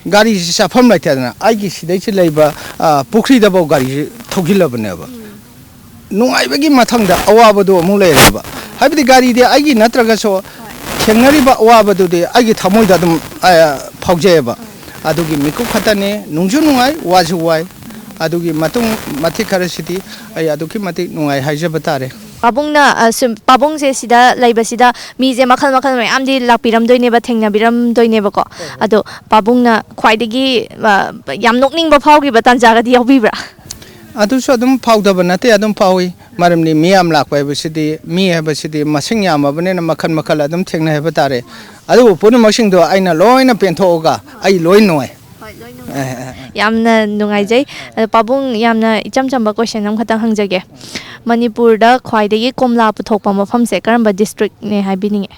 ꯒꯥꯔꯤꯁꯤ ꯆꯠꯐꯝ ꯂꯩꯇꯗꯅ ꯑꯩꯒꯤ ꯁꯤꯗꯩꯁꯤ ꯂꯩꯕ, ꯑ, ꯄꯨꯈ꯭ꯔꯤꯗꯐꯥꯎ ꯒꯥꯔꯤꯁꯤ ꯊꯧꯖꯤꯜꯂꯕꯅꯦꯕ꯫ ꯅꯨꯡꯉꯥꯏꯕꯒꯤ ꯃꯊꯪꯗ ꯑꯋꯥꯕꯗꯣ ꯑꯃꯨꯛ ꯂꯩꯔꯦꯕ꯫ ꯍꯥꯏꯕꯗꯤ ꯒꯥꯔꯤꯗꯤ ꯑꯩꯒꯤ ꯅꯠꯇ꯭ꯔꯒꯁꯨ ꯊꯦꯡꯅꯔꯤꯕ ꯑꯋꯥꯕꯗꯨꯗꯤ ꯑꯩꯒꯤ ꯊꯃꯣꯏꯗ ꯑꯗꯨꯝ, ꯑ, ꯐꯥꯎꯖꯩꯑꯕ꯫ ꯑꯗꯨꯒꯤ ꯃꯤꯀꯨꯞ ꯈꯛꯇꯅꯤ꯫ ꯅꯨꯡꯁꯨ ꯅꯨꯡꯉꯥꯏ, ꯋꯥꯁꯨ ꯋꯥꯏ꯫ ꯑꯗꯨꯒꯤ ꯃꯇꯨꯡ ꯃꯇꯤꯛ ꯈꯔꯁꯤꯗꯤ ꯑꯩ ꯑꯗꯨꯛꯀꯤ ꯃꯇꯤꯛ ꯅꯨꯡꯉꯥꯏ ꯍꯥꯏꯖꯕ ꯇꯥꯔꯦ꯫ ꯄꯥꯕꯨꯡꯅ, ꯑ, ꯁꯨꯝ, ꯄꯥꯕꯨꯡꯁꯦ ꯁꯤꯗ ꯂꯩꯕꯁꯤꯗ ꯃꯤꯁꯦ ꯃꯈꯜ ꯃꯈꯜ ꯃꯌꯥꯝꯗꯤ ꯂꯥꯛꯄꯤꯔꯝꯗꯣꯏꯅꯦꯕ, ꯊꯦꯡꯅꯕꯤꯔꯝꯗꯣꯏꯅꯦꯕꯀꯣ꯫ ꯑꯗꯣ ꯄꯥꯕꯨꯡꯅ ꯈ꯭ꯋꯥꯏꯗꯒꯤ, ꯑ, ꯌꯥꯝ ꯅꯣꯛꯅꯤꯡꯕ ꯐꯥꯎꯈꯤꯕ ꯇꯥꯟꯖꯥꯒꯗꯤ ꯌꯥꯎꯕꯤꯕ꯭ꯔꯥ? ꯑꯗꯨꯁꯨ ꯑꯗꯨꯝ ꯐꯥꯎꯗꯕ ꯅꯠꯇꯦ, ꯑꯗꯨꯝ ꯐꯥꯎꯏ꯫ ꯃꯔꯝꯗꯤ ꯃꯤꯌꯥꯝ ꯂꯥꯛꯄ ꯍꯥꯏꯕꯁꯤꯗꯤ, ꯃꯤ ꯍꯥꯏꯕꯁꯤꯗꯤ ꯃꯁꯤꯡ ꯌꯥꯝꯃꯕꯅꯤꯅ ꯃꯈꯜ ꯃꯈꯜ ꯑꯗꯨꯝ ꯊꯦꯡꯅꯩ ꯍꯥꯏꯕ ꯇꯥꯔꯦ꯫ ꯑꯗꯨꯕꯨ ꯄꯨꯝꯅꯃꯛꯁꯤꯡꯗꯣ ꯑꯩꯅ ꯂꯣꯏꯅ ꯄꯦꯟꯊꯣꯛꯑꯒ ꯑꯩ ꯂꯣꯏ ꯅꯨꯡꯉꯥꯏ꯫ ꯑꯦ, ꯑꯦ, ꯑꯦ꯫ ꯌꯥꯝꯅ ꯅꯨꯡꯉꯥꯏꯖꯩ꯫ ꯑꯗꯣ ꯄꯥꯕꯨꯡ, ꯌꯥꯝꯅ ꯏꯆꯝ ꯆꯝꯕ ꯀꯣꯏꯁꯟ ꯑꯃꯈꯛꯇꯪ ꯍꯪꯖꯒꯦ꯫ ꯃꯅꯤꯄꯨꯔꯗ ꯈ꯭ꯋꯥꯏꯗꯒꯤ ꯀꯣꯝꯂꯥ ꯄꯨꯊꯣꯛꯄ ꯃꯐꯝꯁꯦ ꯀꯔꯝꯕ ꯗꯤꯁꯇ꯭ꯔꯤꯛꯅꯦ ꯍꯥꯏꯕꯤꯅꯤꯡꯉꯤ?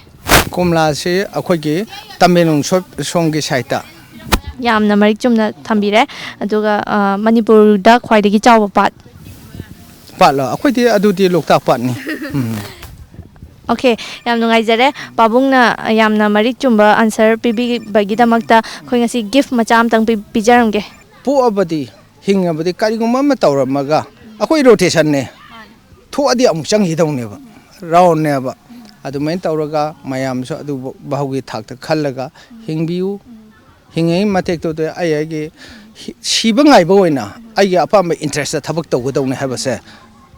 ꯀꯣꯝꯂꯥꯁꯤ ꯑꯩꯈꯣꯏꯒꯤ ꯇꯃꯦꯡꯂꯣꯡ ꯁꯣ-, ꯁꯣꯝꯒꯤ ꯁꯥꯏꯠꯇ꯫ ꯌꯥꯝꯅ ꯃꯔꯤꯛ ꯆꯨꯝꯅ ꯊꯝꯕꯤꯔꯦ꯫ ꯑꯗꯨꯒ, ꯑ, ꯃꯅꯤꯄꯨꯔꯗ ꯈ꯭ꯋꯥꯏꯗꯒꯤ ꯆꯥꯎꯕ ꯄꯥꯠ? ꯄꯥꯠꯂꯣ? ꯑꯩꯈꯣꯏꯗꯤ ꯑꯗꯨꯗꯤ ꯂꯣꯛꯇꯥꯛ ꯄꯥꯠꯅꯤ꯫ ꯎꯝ꯫ ꯑꯣꯀꯦ, ꯌꯥꯝ ꯅꯨꯡꯉꯥꯏꯖꯔꯦ꯫ ꯄꯥꯕꯨꯡꯅ ꯌꯥꯝꯅ ꯃꯔꯤꯛ ꯆꯨꯝꯕ ꯑꯟꯁꯔ ꯄꯤꯕꯤꯕꯒꯤꯗꯃꯛꯇ ꯑꯩꯈꯣꯏ ꯉꯁꯤ ꯒꯤꯐ ꯃꯆꯥ ꯑꯃꯇꯪ ꯄꯤ-, ꯄꯤꯖꯔꯝꯒꯦ꯫ ꯄꯣꯛꯑꯕꯗꯤ, ꯍꯤꯡꯉꯕꯗꯤ, ꯀꯔꯤꯒꯨꯝꯕ ꯑꯃ ꯇꯧꯔꯝꯃꯒ ꯑꯩꯈꯣꯏ ꯔꯣꯇꯦꯁꯟꯅꯦ꯫ ꯊꯣꯛꯑꯗꯤ ꯑꯃꯨꯛ ꯆꯪꯈꯤꯗꯧꯅꯦꯕ, ꯔꯥꯎꯟꯅꯦꯕ꯫ ꯑꯗꯨꯃꯥꯏꯅ ꯇꯧꯔꯒ ꯃꯌꯥꯝꯁꯨ ꯑꯗꯨ ꯚꯥꯎꯒꯤ ꯊꯥꯛꯇ ꯈꯜꯂꯒ ꯍꯤꯡꯕꯤꯌꯨ꯫ ꯍꯤꯡꯉꯤꯉꯩ ꯃꯇꯦꯛꯇꯨꯗ ꯑꯩ ꯑꯩꯒꯤ ꯍꯤ-, ꯁꯤꯕ ꯉꯥꯏꯕ ꯑꯣꯏꯅ ꯑꯩꯒꯤ ꯑꯄꯥꯝꯕ ꯏꯟꯇꯔꯦꯁꯇ ꯊꯕꯛ ꯇꯧꯒꯗꯧꯅꯦ ꯍꯥꯏꯕꯁꯦ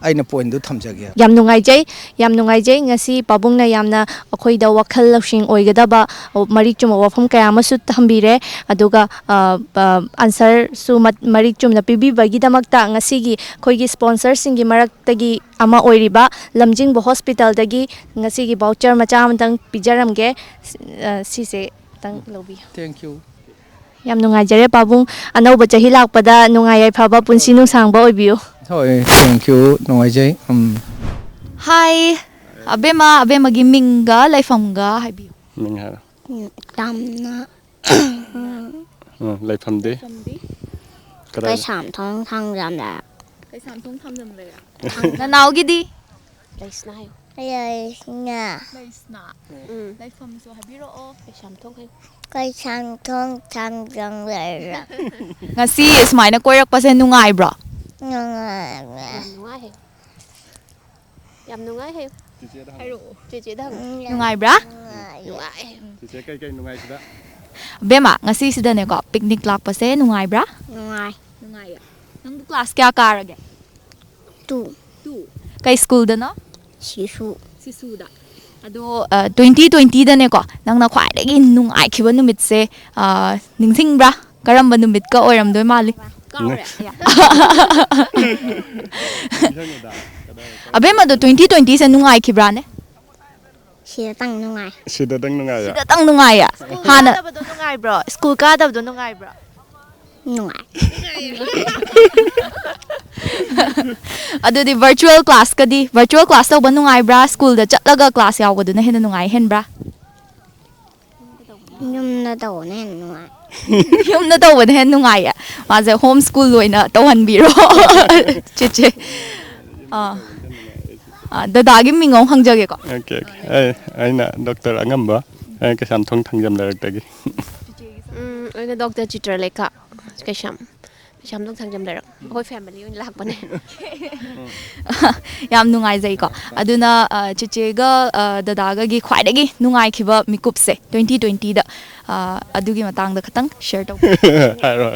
ꯑꯩꯅ ꯄꯣꯏꯟꯗꯨ ꯊꯝꯖꯒꯦ꯫ ꯌꯥꯝ ꯅꯨꯡꯉꯥꯏꯖꯩ, ꯌꯥꯝ ꯅꯨꯡꯉꯥꯏꯖꯩ꯫ ꯉꯁꯤ ꯄꯥꯕꯨꯡꯅ ꯌꯥꯝꯅ ꯑꯩꯈꯣꯏꯗ ꯋꯥꯈꯜ ꯂꯧꯁꯤꯡ ꯑꯣꯏꯒꯗꯕ ꯃꯔꯤꯛ ꯆꯨꯝꯕ ꯋꯥꯐꯝ ꯀꯌꯥ ꯑꯃꯁꯨ ꯊꯝꯕꯤꯔꯦ꯫ ꯑꯗꯨꯒ, ꯑ, ꯑ, ꯑꯟꯁꯔꯁꯨ ꯃꯠ-, ꯃꯔꯤꯛ ꯆꯨꯝꯅ ꯄꯤꯕꯤꯕꯒꯤꯗꯃꯛꯇ ꯉꯁꯤꯒꯤ ꯑꯩꯈꯣꯏꯒꯤ ꯁ꯭ꯄꯣꯟꯁꯔꯁꯤꯡꯒꯤ ꯃꯔꯛꯇꯒꯤ ꯑꯃ ꯑꯣꯏꯔꯤꯕ ꯂꯝꯖꯤꯡꯕ ꯍꯣꯁꯄꯤꯇꯥꯜꯗꯒꯤ ꯉꯁꯤꯒꯤ ꯚꯥꯎꯆꯔ ꯃꯆꯥ ꯑꯃꯇꯪ ꯄꯤꯖꯔꯝꯒꯦ꯫ ꯁ-, ꯑ, ꯁꯤꯁꯦ ꯇꯪ ꯂꯧꯕꯤꯌꯨ꯫ Thank you. ꯌꯥꯝ ꯅꯨꯡꯉꯥꯏꯖꯔꯦ ꯄꯥꯕꯨꯡ, ꯑꯅꯧꯕ ꯆꯍꯤ ꯂꯥꯛꯄꯗ ꯅꯨꯡꯉꯥꯏ ꯌꯥꯏꯐꯕ ꯄꯨꯟꯁꯤ ꯅꯨꯡꯁꯥꯡꯕ ꯑꯣꯏꯕꯤꯌꯨ꯫ ꯍꯣꯏ, thank you, ꯅꯨꯡꯉꯥꯏꯖꯩ꯫ ꯎꯝ꯫ ꯍꯥꯏ, ꯑꯕꯦꯝꯃ, ꯑꯕꯦꯝꯃꯒꯤ ꯃꯤꯡꯒ ꯂꯩꯐꯝꯒ ꯍꯥꯏꯕꯤꯌꯨ꯫ ꯃꯤꯡ ꯍꯥꯏꯔꯣ꯫ ꯇꯥꯝꯅ ꯎꯝ, ꯂꯩꯐꯝꯗꯤ? ꯀꯗꯥꯏ? ꯀꯩꯁꯥꯝꯊꯣꯡ ꯊꯥꯡꯖꯝꯗ꯫ ꯀꯩꯁꯥꯝꯊꯣꯡ ꯊꯥꯡꯖꯝ ꯂꯩꯔꯛ꯫ ꯅꯅꯥꯎꯒꯤꯗꯤ? ꯂꯩꯁꯅꯥ ꯍꯥꯏꯌꯨ꯫ ꯂꯩꯁꯅ ꯂꯩꯁꯅꯥ꯫ ꯎꯝ꯫ ꯂꯩꯐꯝꯁꯨ ꯍꯥꯏꯕꯤꯔꯛꯑꯣ꯫ ꯀꯩꯁꯥꯝꯊꯣꯡ ꯍꯥꯏꯌꯨ꯫ ꯀꯩꯁꯥꯝꯊꯣꯡ ꯊꯥꯡꯖꯝ ꯂꯩꯔꯛ꯫ ꯉꯁꯤ ꯁꯨꯃꯥꯏꯅ ꯀꯣꯏꯔꯛꯄꯁꯦ ꯅꯨꯡꯉꯥꯏꯕ꯭ꯔꯣ? ꯅꯨꯡꯉꯥꯏꯕ꯫ ꯌꯥꯝ ꯅꯨꯡꯉꯥꯏ ꯍꯥꯏꯌꯨ꯫ ꯌꯥꯝ ꯅꯨꯡꯉꯥꯏ ꯍꯥꯏꯌꯨ꯫ ꯍꯥꯏꯔꯛꯑꯣ꯫ ꯆꯦꯆꯦꯗ ꯍꯪꯉꯨ꯫ ꯅꯨꯡꯉꯥꯏꯕ꯭ꯔꯥ? ꯅꯨꯡꯉꯥꯏ꯫ ꯅꯨꯡꯉꯥꯏ꯫ ꯆꯦꯆꯦ ꯀꯩ ꯀꯩ ꯅꯨꯡꯉꯥꯏꯁꯤꯗ? ꯑꯕꯦꯝꯃ, ꯉꯁꯤꯁꯤꯗꯅꯦꯀꯣ, ꯄꯤꯛꯅꯤꯛ ꯂꯥꯛꯄꯁꯦ ꯅꯨꯡꯉꯥꯏꯕ꯭ꯔꯥ? ꯅꯨꯡꯉꯥꯏ꯫ ꯅꯨꯡꯉꯥꯏꯌꯦ꯫ ꯅꯪꯕꯨ ꯀ꯭ꯂꯥꯁ ꯀꯌꯥ ꯀꯥꯔꯒꯦ? ꯇꯨ꯫ ꯀꯩ ꯁ꯭ꯀꯨꯜꯗꯅꯣ? ꯁꯤꯁꯨ꯫ ꯁꯤꯁꯨꯗ꯫ ꯑꯗꯣ, ꯇ꯭ꯋꯦꯟꯇꯤ ꯇ꯭ꯋꯦꯟꯇꯤꯗꯅꯦꯀꯣ, ꯅꯪꯅ ꯈ꯭ꯋꯥꯏꯗꯒꯤ ꯅꯨꯡꯉꯥꯏꯈꯤꯕ ꯅꯨꯃꯤꯠꯁꯦ, ꯑ, ꯅꯤꯡꯁꯤꯡꯕ꯭ꯔꯥ? ꯀꯔꯝꯕ ꯅꯨꯃꯤꯠꯀ ꯑꯣꯏꯔꯝꯗꯣꯏ ꯃꯥꯜꯂꯤ? ꯀꯥꯎꯔꯦ? ꯌꯥ꯫ ꯑꯕꯦꯝꯃꯗꯣ, ꯇ꯭ꯋꯦꯟꯇꯤ ꯇ꯭ꯋꯦꯟꯇꯤꯁꯦ ꯅꯨꯡꯉꯥꯏꯈꯤꯕ꯭ꯔꯥꯅꯦ? ꯁꯤꯗꯇꯪ ꯅꯨꯡꯉꯥꯏ꯫ ꯁꯤꯗꯇꯪ ꯅꯨꯡꯉꯥꯏꯌꯦ꯫ ꯁꯤꯗꯇꯪ ꯅꯨꯡꯉꯥꯏꯌꯦ? ꯍꯥꯟꯅ ꯀꯥꯗꯕꯗꯣ ꯅꯨꯡꯉꯥꯏꯕ꯭ꯔꯣ? ꯁ꯭ꯀꯨꯜ ꯀꯥꯗꯕꯗꯣ ꯅꯨꯡꯉꯥꯏꯕ꯭ꯔꯣ? ꯅꯨꯡꯉꯥꯏ꯫ ꯑꯗꯨꯗꯤ ꯚꯔꯆꯨꯋꯦꯜ ꯀ꯭ꯂꯥꯁꯀꯗꯤ, ꯚꯔꯆꯨꯋꯦꯜ ꯀ꯭ꯂꯥꯁ ꯇꯧꯕ ꯅꯨꯡꯉꯥꯏꯕ꯭ꯔꯥ, ꯁ꯭ꯀꯨꯜꯗ ꯆꯠꯂꯒ ꯀ꯭ꯂꯥꯁ ꯌꯥꯎꯕꯗꯨꯅ ꯍꯦꯟꯅ ꯅꯨꯡꯉꯥꯏ ꯍꯦꯟꯕ꯭ꯔꯥ? ꯌꯨꯝꯗ ꯇꯧꯕꯅ ꯍꯦꯟꯅ ꯅꯨꯡꯉꯥꯏ꯫ ꯌꯨꯝꯗ ꯇꯧꯕꯅ ꯍꯦꯟꯅ ꯅꯨꯡꯉꯥꯏꯌꯦ꯫ ꯃꯥꯁꯦ ꯍꯣꯝ ꯁ꯭ꯀꯨꯜ ꯑꯣꯏꯅ ꯇꯧꯍꯟꯕꯤꯔꯣ꯫ ꯆꯦꯆꯦ꯫ ꯑꯥ꯫ ꯑꯥ, ꯗꯗꯥꯒꯤ ꯃꯤꯡ ꯑꯃꯨꯛ ꯍꯪꯖꯒꯦꯀꯣ꯫ Okay, okay. ꯑꯩ, ꯑꯩꯅ ꯗꯣꯛꯇꯔ ꯑꯉꯝꯕ, ꯑꯩꯅ ꯀꯩꯁꯥꯝꯊꯣꯡ ꯊꯥꯡꯖꯝ ꯂꯩꯔꯛꯇꯒꯤ꯫ ꯎꯝ, ꯑꯩꯅ ꯗꯣꯛꯇꯔ ꯆꯤꯇ꯭ꯔꯂꯦꯈꯥ ꯀꯩꯁꯥꯝ꯫ ꯀꯩꯁꯥꯝꯊꯣꯡ ꯊꯥꯡꯖꯝ ꯂꯩꯔꯛ꯫ ꯑꯩꯈꯣꯏ ꯐꯦꯃꯤꯂꯤ ꯑꯣꯏꯅ ꯂꯥꯛꯄꯅꯦ꯫ ꯌꯥꯝ ꯅꯨꯡꯉꯥꯏꯖꯩꯀꯣ꯫ ꯑꯗꯨꯅ, ꯑ, ꯆꯦꯆꯦꯒ, ꯑ, ꯗꯗꯥꯒꯒꯤ ꯈ꯭ꯋꯥꯏꯗꯒꯤ ꯅꯨꯡꯉꯥꯏꯈꯤꯕ ꯃꯤꯀꯨꯞꯁꯦ, ꯇ꯭ꯋꯦꯟꯇꯤ ꯇ꯭ꯋꯦꯟꯇꯤꯗ, ꯑ, ꯑꯗꯨꯒꯤ ꯃꯇꯥꯡꯗ ꯈꯇꯪ ꯁꯤꯌꯔ ꯇꯧꯕꯤꯌꯨ꯫ ꯍꯥꯏꯔꯣ꯫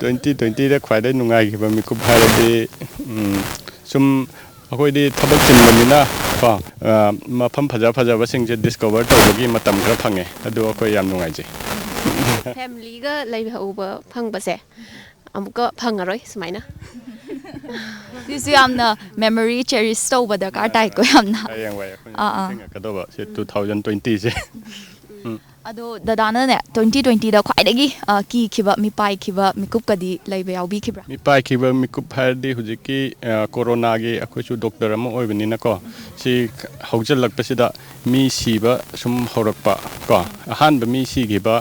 ꯇ꯭ꯋꯦꯟꯇꯤ ꯇ꯭ꯋꯦꯟꯇꯤꯗ ꯈ꯭ꯋꯥꯏꯗꯒꯤ ꯅꯨꯡꯉꯥꯏꯈꯤꯕ ꯃꯤꯀꯨꯞ ꯍꯥꯏꯔꯗꯤ, ꯎꯝ, ꯁꯨꯝ ꯑꯩꯈꯣꯏꯗꯤ ꯊꯕꯛ ꯆꯤꯟꯕꯅꯤꯅ ꯀꯣ, ꯑ, ꯃꯐꯝ ꯐꯖ ꯐꯖꯕꯁꯤꯡꯁꯦ ꯗꯤꯁꯀꯣꯚꯔ ꯇꯧꯕꯒꯤ ꯃꯇꯝ ꯈꯔ ꯐꯪꯉꯦ꯫ ꯑꯗꯨ ꯑꯩꯈꯣꯏ ꯌꯥꯝ ꯅꯨꯡꯉꯥꯏꯖꯩ꯫ ꯐꯦꯃꯤꯂꯤꯒ ꯂꯩꯍꯧꯕ ꯐꯪꯕꯁꯦ ꯑꯃꯨꯛꯀ ꯐꯪꯉꯔꯣꯏ ꯁꯨꯃꯥꯏꯅ꯫ ꯁꯤꯁꯨ ꯌꯥꯝꯅ ꯃꯦꯃꯣꯔꯤ ꯆꯦꯔꯤꯁ ꯇꯧꯕ ꯗꯔꯀꯥꯔ ꯇꯥꯏꯀꯣ ꯌꯥꯝꯅ꯫ ꯍꯌꯦꯡꯋꯥꯏ ꯑꯩꯈꯣꯏꯅ ꯑꯥ, ꯑꯥ꯫ ꯅꯤꯡꯁꯤꯡꯉꯛꯀꯗꯧꯕ ꯁꯤ ꯇꯨ ꯊꯥꯎꯖꯟ ꯇ꯭ꯋꯦꯟꯇꯤꯁꯦ꯫ ꯑꯗꯣ ꯗꯗꯥꯅꯅꯦ, ꯇ꯭ꯋꯦꯟꯇꯤ ꯇ꯭ꯋꯦꯟꯇꯤꯗ ꯈ꯭ꯋꯥꯏꯗꯒꯤ, ꯑ, ꯀꯤꯈꯤꯕ, ꯃꯤꯄꯥꯏꯈꯤꯕ ꯃꯤꯀꯨꯞꯀꯗꯤ ꯂꯩꯕ ꯌꯥꯎꯕꯤꯈꯤꯕ꯭ꯔꯥ? ꯃꯤꯄꯥꯏꯈꯤꯕ ꯃꯤꯀꯨꯞ ꯍꯥꯏꯔꯗꯤ ꯍꯧꯖꯤꯛꯀꯤ, ꯑ, ꯀꯣꯔꯣꯅꯥꯒꯤ, ꯑꯩꯈꯣꯏꯁꯨ ꯗꯣꯛꯇꯔ ꯑꯃ ꯑꯣꯏꯕꯅꯤꯅꯀꯣ, ꯁꯤ ꯍꯧꯖꯤꯜꯂꯛꯄꯁꯤꯗ ꯃꯤ ꯁꯤꯕ ꯁꯨꯝ ꯍꯧꯔꯛꯄ ꯀꯣ, ꯑꯍꯥꯟꯕ ꯃꯤ ꯁꯤꯈꯤꯕ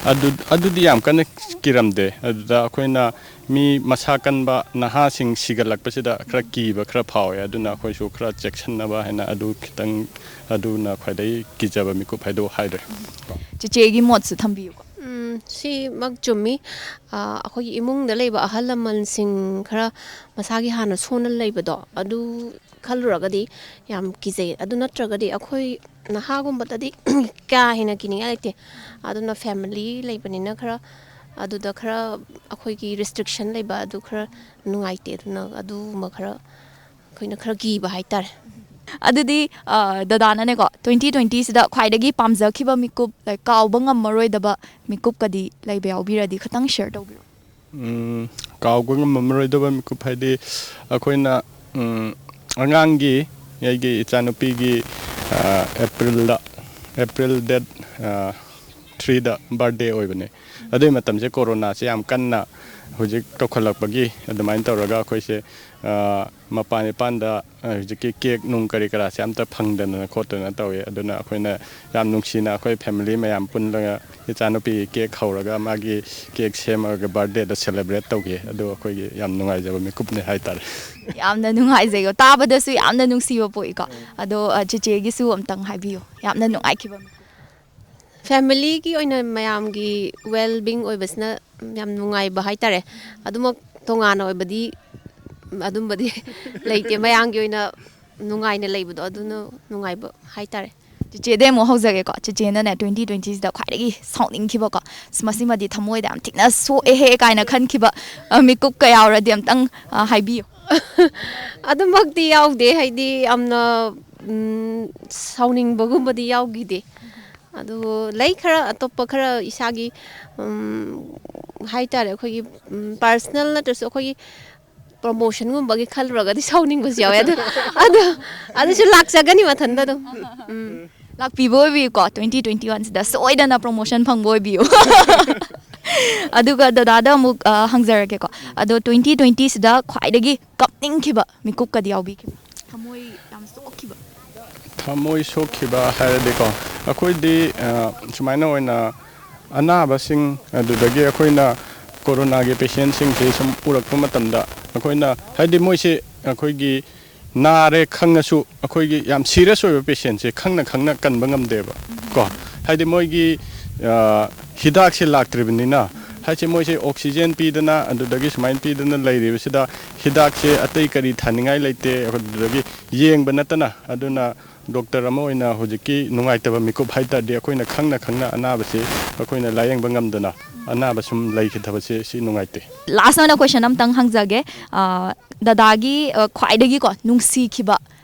ꯑꯗꯨ, ꯑꯗꯨꯗꯤ ꯌꯥꯝ ꯀꯟꯅ ꯀꯤꯔꯝꯗꯦ꯫ ꯑꯗꯨꯗ ꯑꯩꯈꯣꯏꯅ ꯃꯤ ꯃꯁꯥ ꯀꯟꯕ ꯅꯍꯥꯁꯤꯡ ꯁꯤꯒꯠꯂꯛꯄꯁꯤꯗ ꯈꯔ ꯀꯤꯕ ꯈꯔ ꯐꯥꯎꯋꯦ꯫ ꯑꯗꯨꯅ ꯑꯩꯈꯣꯏꯁꯨ ꯈꯔ ꯆꯦꯛꯁꯤꯟꯅꯕ ꯍꯥꯏꯅ ꯑꯗꯨ ꯈꯤꯇꯪ, ꯑꯗꯨꯅ ꯈ꯭ꯋꯥꯏꯗꯒꯤ ꯀꯤꯖꯕ ꯃꯤꯀꯨꯞ ꯍꯥꯏꯗꯣ ꯍꯥꯏꯗꯣꯏ꯫ ꯆꯤꯆꯦꯒꯤ ꯃꯣꯠꯁꯨ ꯊꯝꯕꯤꯌꯨꯀꯣ꯫ ꯎꯝ, ꯁꯤꯃꯛ ꯆꯨꯝꯃꯤ꯫ ꯑ, ꯑꯩꯈꯣꯏꯒꯤ ꯏꯃꯨꯡꯗ ꯂꯩꯕ ꯑꯍꯜ ꯂꯃꯟꯁꯤꯡ ꯈꯔ ꯃꯁꯥꯒꯤ ꯍꯥꯟꯅ ꯁꯣꯟꯅ ꯂꯩꯕꯗꯣ, ꯑꯗꯨ ꯈꯜꯂꯨꯔꯒꯗꯤ ꯌꯥꯝ ꯀꯤꯖꯩ꯫ ꯑꯗꯨ ꯅꯠꯇ꯭ꯔꯒꯗꯤ ꯑꯩꯈꯣꯏ ꯅꯍꯥꯒꯨꯝꯕꯗꯗꯤ ꯀꯥ ꯍꯦꯟꯅ ꯀꯤꯅꯤꯡꯉꯥꯏ ꯂꯩꯇꯦ꯫ ꯑꯗꯨꯅ ꯐꯦꯃꯤꯂꯤ ꯂꯩꯕꯅꯤꯅ ꯈꯔ, ꯑꯗꯨꯗ ꯈꯔ ꯑꯩꯈꯣꯏꯒꯤ ꯔꯦꯁꯇ꯭ꯔꯤꯛꯁꯟ ꯂꯩꯕ ꯑꯗꯨ ꯈꯔ ꯅꯨꯡꯉꯥꯏꯇꯦ꯫ ꯑꯗꯨꯅ ꯑꯗꯨꯒꯨꯝꯕ ꯈꯔ ꯑꯩꯈꯣꯏꯅ ꯈꯔ ꯀꯤꯕ ꯍꯥꯏꯇꯥꯔꯦ꯫ ꯑꯗꯨꯗꯤ, ꯑ, ꯗꯗꯥꯅꯅꯦꯀꯣ, twenty twenty ꯁꯤꯗ ꯈ꯭ꯋꯥꯏꯗꯒꯤ ꯄꯥꯝꯖꯈꯤꯕ ꯃꯤꯀꯨꯞ, like, ꯀꯥꯎꯕ ꯉꯝꯃꯔꯣꯏꯗꯕ ꯃꯤꯀꯨꯞꯀꯗꯤ ꯂꯩꯕ ꯌꯥꯎꯕꯤꯔꯗꯤ ꯈꯤꯇꯪ ꯁꯤꯌꯔ ꯇꯧꯕꯤꯔꯣ꯫ ꯎꯝ, ꯀꯥꯎꯕ ꯉꯝꯃꯔꯣꯏꯗꯕ ꯃꯤꯀꯨꯞ ꯍꯥꯏꯗꯤ ꯑꯩꯈꯣꯏꯅ, ꯎꯝ, ꯑꯉꯥꯡꯒꯤ, ꯑꯩꯒꯤ ꯏꯆꯥꯅꯨꯄꯤꯒꯤ, ꯑ, ꯑꯦꯄ꯭ꯔꯤꯜꯗ, ꯑꯦꯄ꯭ꯔꯤꯜ ꯗꯦꯠ, ꯑ, ꯊ꯭ꯔꯤꯗ ꯕꯥꯔꯗꯦ ꯑꯣꯏꯕꯅꯦ꯫ ꯑꯗꯨꯒꯤ ꯃꯇꯝꯁꯦ ꯀꯣꯔꯣꯅꯥꯁꯦ ꯌꯥꯝ ꯀꯟꯅ ꯍꯧꯖꯤꯛ ꯇꯧꯈꯠꯂꯛꯄꯒꯤ ꯑꯗꯨꯃꯥꯏꯅ ꯇꯧꯔꯒ ꯑꯩꯈꯣꯏꯁꯦ, ꯑ, ꯃꯄꯥꯟ ꯏꯄꯥꯟꯗ, ꯑ, ꯍꯧꯖꯤꯛꯀꯤ ꯀꯦꯛ ꯅꯨꯡ ꯀꯔꯤ ꯀꯔꯥꯁꯦ ꯑꯝꯇ ꯐꯪꯗꯅ ꯈꯣꯠꯇꯅ ꯇꯧꯋꯦ꯫ ꯑꯗꯨꯅ ꯑꯩꯈꯣꯏꯅ ꯌꯥꯝ ꯅꯨꯡꯁꯤꯅ ꯑꯩꯈꯣꯏ ꯐꯦꯃꯤꯂꯤ ꯃꯌꯥꯝ ꯄꯨꯜꯂꯒ ꯏꯆꯥꯅꯨꯄꯤꯒꯤ ꯀꯦꯛ ꯍꯧꯔꯒ ꯃꯥꯒꯤ ꯀꯦꯛ ꯁꯦꯝꯃꯒ ꯕꯥꯔꯗꯦꯗ ꯁꯦꯂꯦꯕ꯭ꯔꯦꯠ ꯇꯧꯈꯤ꯫ ꯑꯗꯨ ꯑꯩꯈꯣꯏꯒꯤ ꯌꯥꯝ ꯅꯨꯡꯉꯥꯏꯖꯕ ꯃꯤꯀꯨꯞꯅꯦ ꯍꯥꯏꯇꯥꯔꯦ꯫ ꯌꯥꯝꯅ ꯅꯨꯡꯉꯥꯏꯖꯩꯀꯣ, ꯇꯥꯕꯗꯁꯨ ꯌꯥꯝꯅ ꯅꯨꯡꯁꯤꯕ ꯄꯣꯛꯏꯀꯣ꯫ ꯑꯗꯣ, ꯑ, ꯆꯤꯆꯦꯒꯤꯁꯨ ꯑꯝꯇꯪ ꯍꯥꯏꯕꯤꯌꯨ, ꯌꯥꯝꯅ ꯅꯨꯡꯉꯥꯏꯈꯤꯕ ꯃꯤꯀꯨꯞ꯫ ꯐꯦꯃꯤꯂꯤꯒꯤ ꯑꯣꯏꯅ ꯃꯌꯥꯝꯒꯤ ꯋꯦꯜ ꯕꯤꯡ ꯑꯣꯏꯕꯁꯤꯅ ꯌꯥꯝ ꯅꯨꯡꯉꯥꯏꯕ ꯍꯥꯏꯇꯥꯔꯦ꯫ ꯑꯗꯨꯃꯛ ꯇꯣꯉꯥꯟꯅ ꯑꯣꯏꯕꯗꯤ, ꯑꯗꯨꯝꯕꯗꯤ ꯂꯩꯇꯦ꯫ ꯃꯌꯥꯝꯒꯤ ꯑꯣꯏꯅ ꯅꯨꯡꯉꯥꯏꯅ ꯂꯩꯕꯗꯣ, ꯑꯗꯨꯅ ꯅꯨꯡꯉꯥꯏꯕ ꯍꯥꯏꯇꯥꯔꯦ꯫ ꯆꯤꯆꯦꯗꯩ ꯑꯃꯨꯛ ꯍꯧꯖꯒꯦꯀꯣ꯫ ꯆꯤꯆꯦꯅꯅꯦ, twenty twenty ꯁꯤꯗ ꯈ꯭ꯋꯥꯏꯗꯒꯤ ꯁꯥꯎꯅꯤꯡꯈꯤꯕꯀꯣ, "ꯑꯁ, ꯃꯁꯤꯃꯗꯤ ꯊꯃꯣꯏꯗ ꯌꯥꯝ ꯊꯤꯅ ꯁꯣꯛꯑꯦꯍꯦ" ꯀꯥꯏꯅ ꯈꯟꯈꯤꯕ, ꯑ, ꯃꯤꯀꯨꯞꯀ ꯌꯥꯎꯔꯗꯤ ꯑꯝꯇꯪ, ꯑ, ꯍꯥꯏꯕꯤꯌꯨ꯫ ꯑꯗꯨꯃꯛꯇꯤ ꯌꯥꯎꯗꯦ, ꯍꯥꯏꯗꯤ ꯌꯥꯝꯅ, ꯎꯝ, ꯁꯥꯎꯅꯤꯡꯕꯒꯨꯝꯕꯗꯤ ꯌꯥꯎꯈꯤꯗꯦ꯫ ꯑꯗꯨꯕꯨ ꯂꯩ ꯈꯔ, ꯑꯇꯣꯞꯄ ꯈꯔ ꯏꯁꯥꯒꯤ, ꯎꯝ, ꯍꯥꯏꯇꯥꯔꯦ, ꯑꯩꯈꯣꯏꯒꯤ, ꯎꯝ, ꯄꯥꯔꯁꯅꯦꯜ ꯅꯠꯇ꯭ꯔꯁꯨ ꯑꯩꯈꯣꯏꯒꯤ ꯄ꯭ꯔꯣꯃꯣꯁꯟꯒꯨꯝꯕꯒꯤ ꯈꯜꯂꯨꯔꯒꯗꯤ ꯁꯥꯎꯅꯤꯡꯕꯁꯨ ꯌꯥꯎꯋꯦ꯫ ꯑꯗꯨ, ꯑꯗꯨ, ꯑꯗꯨꯁꯨ ꯂꯥꯛꯆꯒꯅꯤ ꯃꯊꯟꯇ ꯑꯗꯨꯝ꯫ ꯎꯝ꯫ ꯂꯥꯛꯄꯤꯕ ꯑꯣꯏꯕꯤꯌꯨꯀꯣ, twenty twenty one ꯁꯤꯗ ꯁꯣꯏꯗꯅ ꯄ꯭ꯔꯣꯃꯣꯁꯟ ꯐꯪꯕ ꯑꯣꯏꯕꯤꯌꯨ꯫ ꯑꯗꯨꯒ ꯗꯗꯥꯗ ꯑꯃꯨꯛ, ꯑ, ꯍꯪꯖꯔꯒꯦꯀꯣ꯫ ꯑꯗꯣ, twenty twenty ꯁꯤꯗ ꯈ꯭ꯋꯥꯏꯗꯒꯤ ꯀꯞꯅꯤꯡꯈꯤꯕ ꯃꯤꯀꯨꯞꯀꯗꯤ ꯌꯥꯎꯕꯤꯈꯤꯕ꯭ꯔꯥ? ꯊꯃꯣꯏ ꯌꯥꯝ ꯁꯣꯛꯈꯤꯕ꯫ ꯊꯃꯣꯏ ꯁꯣꯛꯈꯤꯕ ꯍꯥꯏꯔꯗꯤꯀꯣ, ꯑꯩꯈꯣꯏꯗꯤ, ꯑ, ꯁꯨꯃꯥꯏꯅ ꯑꯣꯏꯅ ꯑꯅꯥꯕꯁꯤꯡ, ꯑꯗꯨꯗꯒꯤ ꯑꯩꯈꯣꯏꯅ ꯀꯣꯔꯣꯅꯥꯒꯤ ꯄꯦꯁꯦꯟꯁꯤꯡꯁꯦ ꯁꯨꯝ ꯎꯔꯛꯄ ꯃꯇꯝꯗ ꯑꯩꯈꯣꯏꯅ, ꯍꯥꯏꯗꯤ, ꯃꯣꯏꯁꯦ ꯑꯩꯈꯣꯏꯒꯤ ꯅꯥꯔꯦ ꯈꯪꯉꯁꯨ ꯑꯩꯈꯣꯏꯒꯤ ꯌꯥꯝ ꯁꯤꯔꯤꯌꯁ ꯑꯣꯏꯕ ꯄꯦꯁꯦꯟꯁꯦ ꯈꯪꯅ ꯈꯪꯅ ꯀꯟꯕ ꯉꯝꯗꯦꯕ ꯀꯣ꯫ ꯍꯥꯏꯗꯤ ꯃꯣꯏꯒꯤ, ꯑ, ꯍꯤꯗꯥꯛꯁꯦ ꯂꯥꯛꯇ꯭ꯔꯤꯕꯅꯤꯅ, ꯍꯥꯏꯁꯦ ꯃꯣꯏꯁꯦ ꯑꯣꯛꯁꯤꯖꯦꯟ ꯄꯤꯗꯅ ꯑꯗꯨꯗꯒꯤ ꯁꯨꯃꯥꯏꯅ ꯄꯤꯗꯅ ꯂꯩꯔꯤꯕꯁꯤꯗ ꯍꯤꯗꯥꯛꯁꯦ ꯑꯇꯩ ꯀꯔꯤ ꯊꯥꯅꯤꯡꯉꯥꯏ ꯂꯩꯇꯦ ꯑꯗꯨꯗꯒꯤ ꯌꯦꯡꯕ ꯅꯠꯇꯅ꯫ ꯑꯗꯨꯅ ꯗꯣꯛꯇꯔ ꯑꯃ ꯑꯣꯏꯅ ꯍꯧꯖꯤꯛꯀꯤ ꯅꯨꯡꯉꯥꯏꯇꯕ ꯃꯤꯀꯨꯞ ꯍꯥꯏ ꯇꯥꯔꯗꯤ ꯑꯩꯈꯣꯏꯅ ꯈꯪꯅ ꯈꯪꯅ ꯑꯅꯥꯕꯁꯤ ꯑꯩꯈꯣꯏꯅ ꯂꯥꯌꯦꯡꯕ ꯉꯝꯗꯅ ꯑꯅꯥꯕ ꯁꯨꯝ ꯂꯩꯈꯤꯗꯕꯁꯦ ꯁꯤ ꯅꯨꯡꯉꯥꯏꯇꯦ꯫ ꯂꯥꯁ ꯑꯣꯏꯅ ꯀꯣꯏꯁꯟ ꯑꯝꯇꯪ ꯍꯪꯖꯒꯦ꯫ ꯑ, ꯗꯗꯥꯒꯤ, ꯑ, ꯈ꯭ꯋꯥꯏꯗꯒꯤꯀꯣ ꯅꯨꯡꯁꯤꯈꯤꯕ,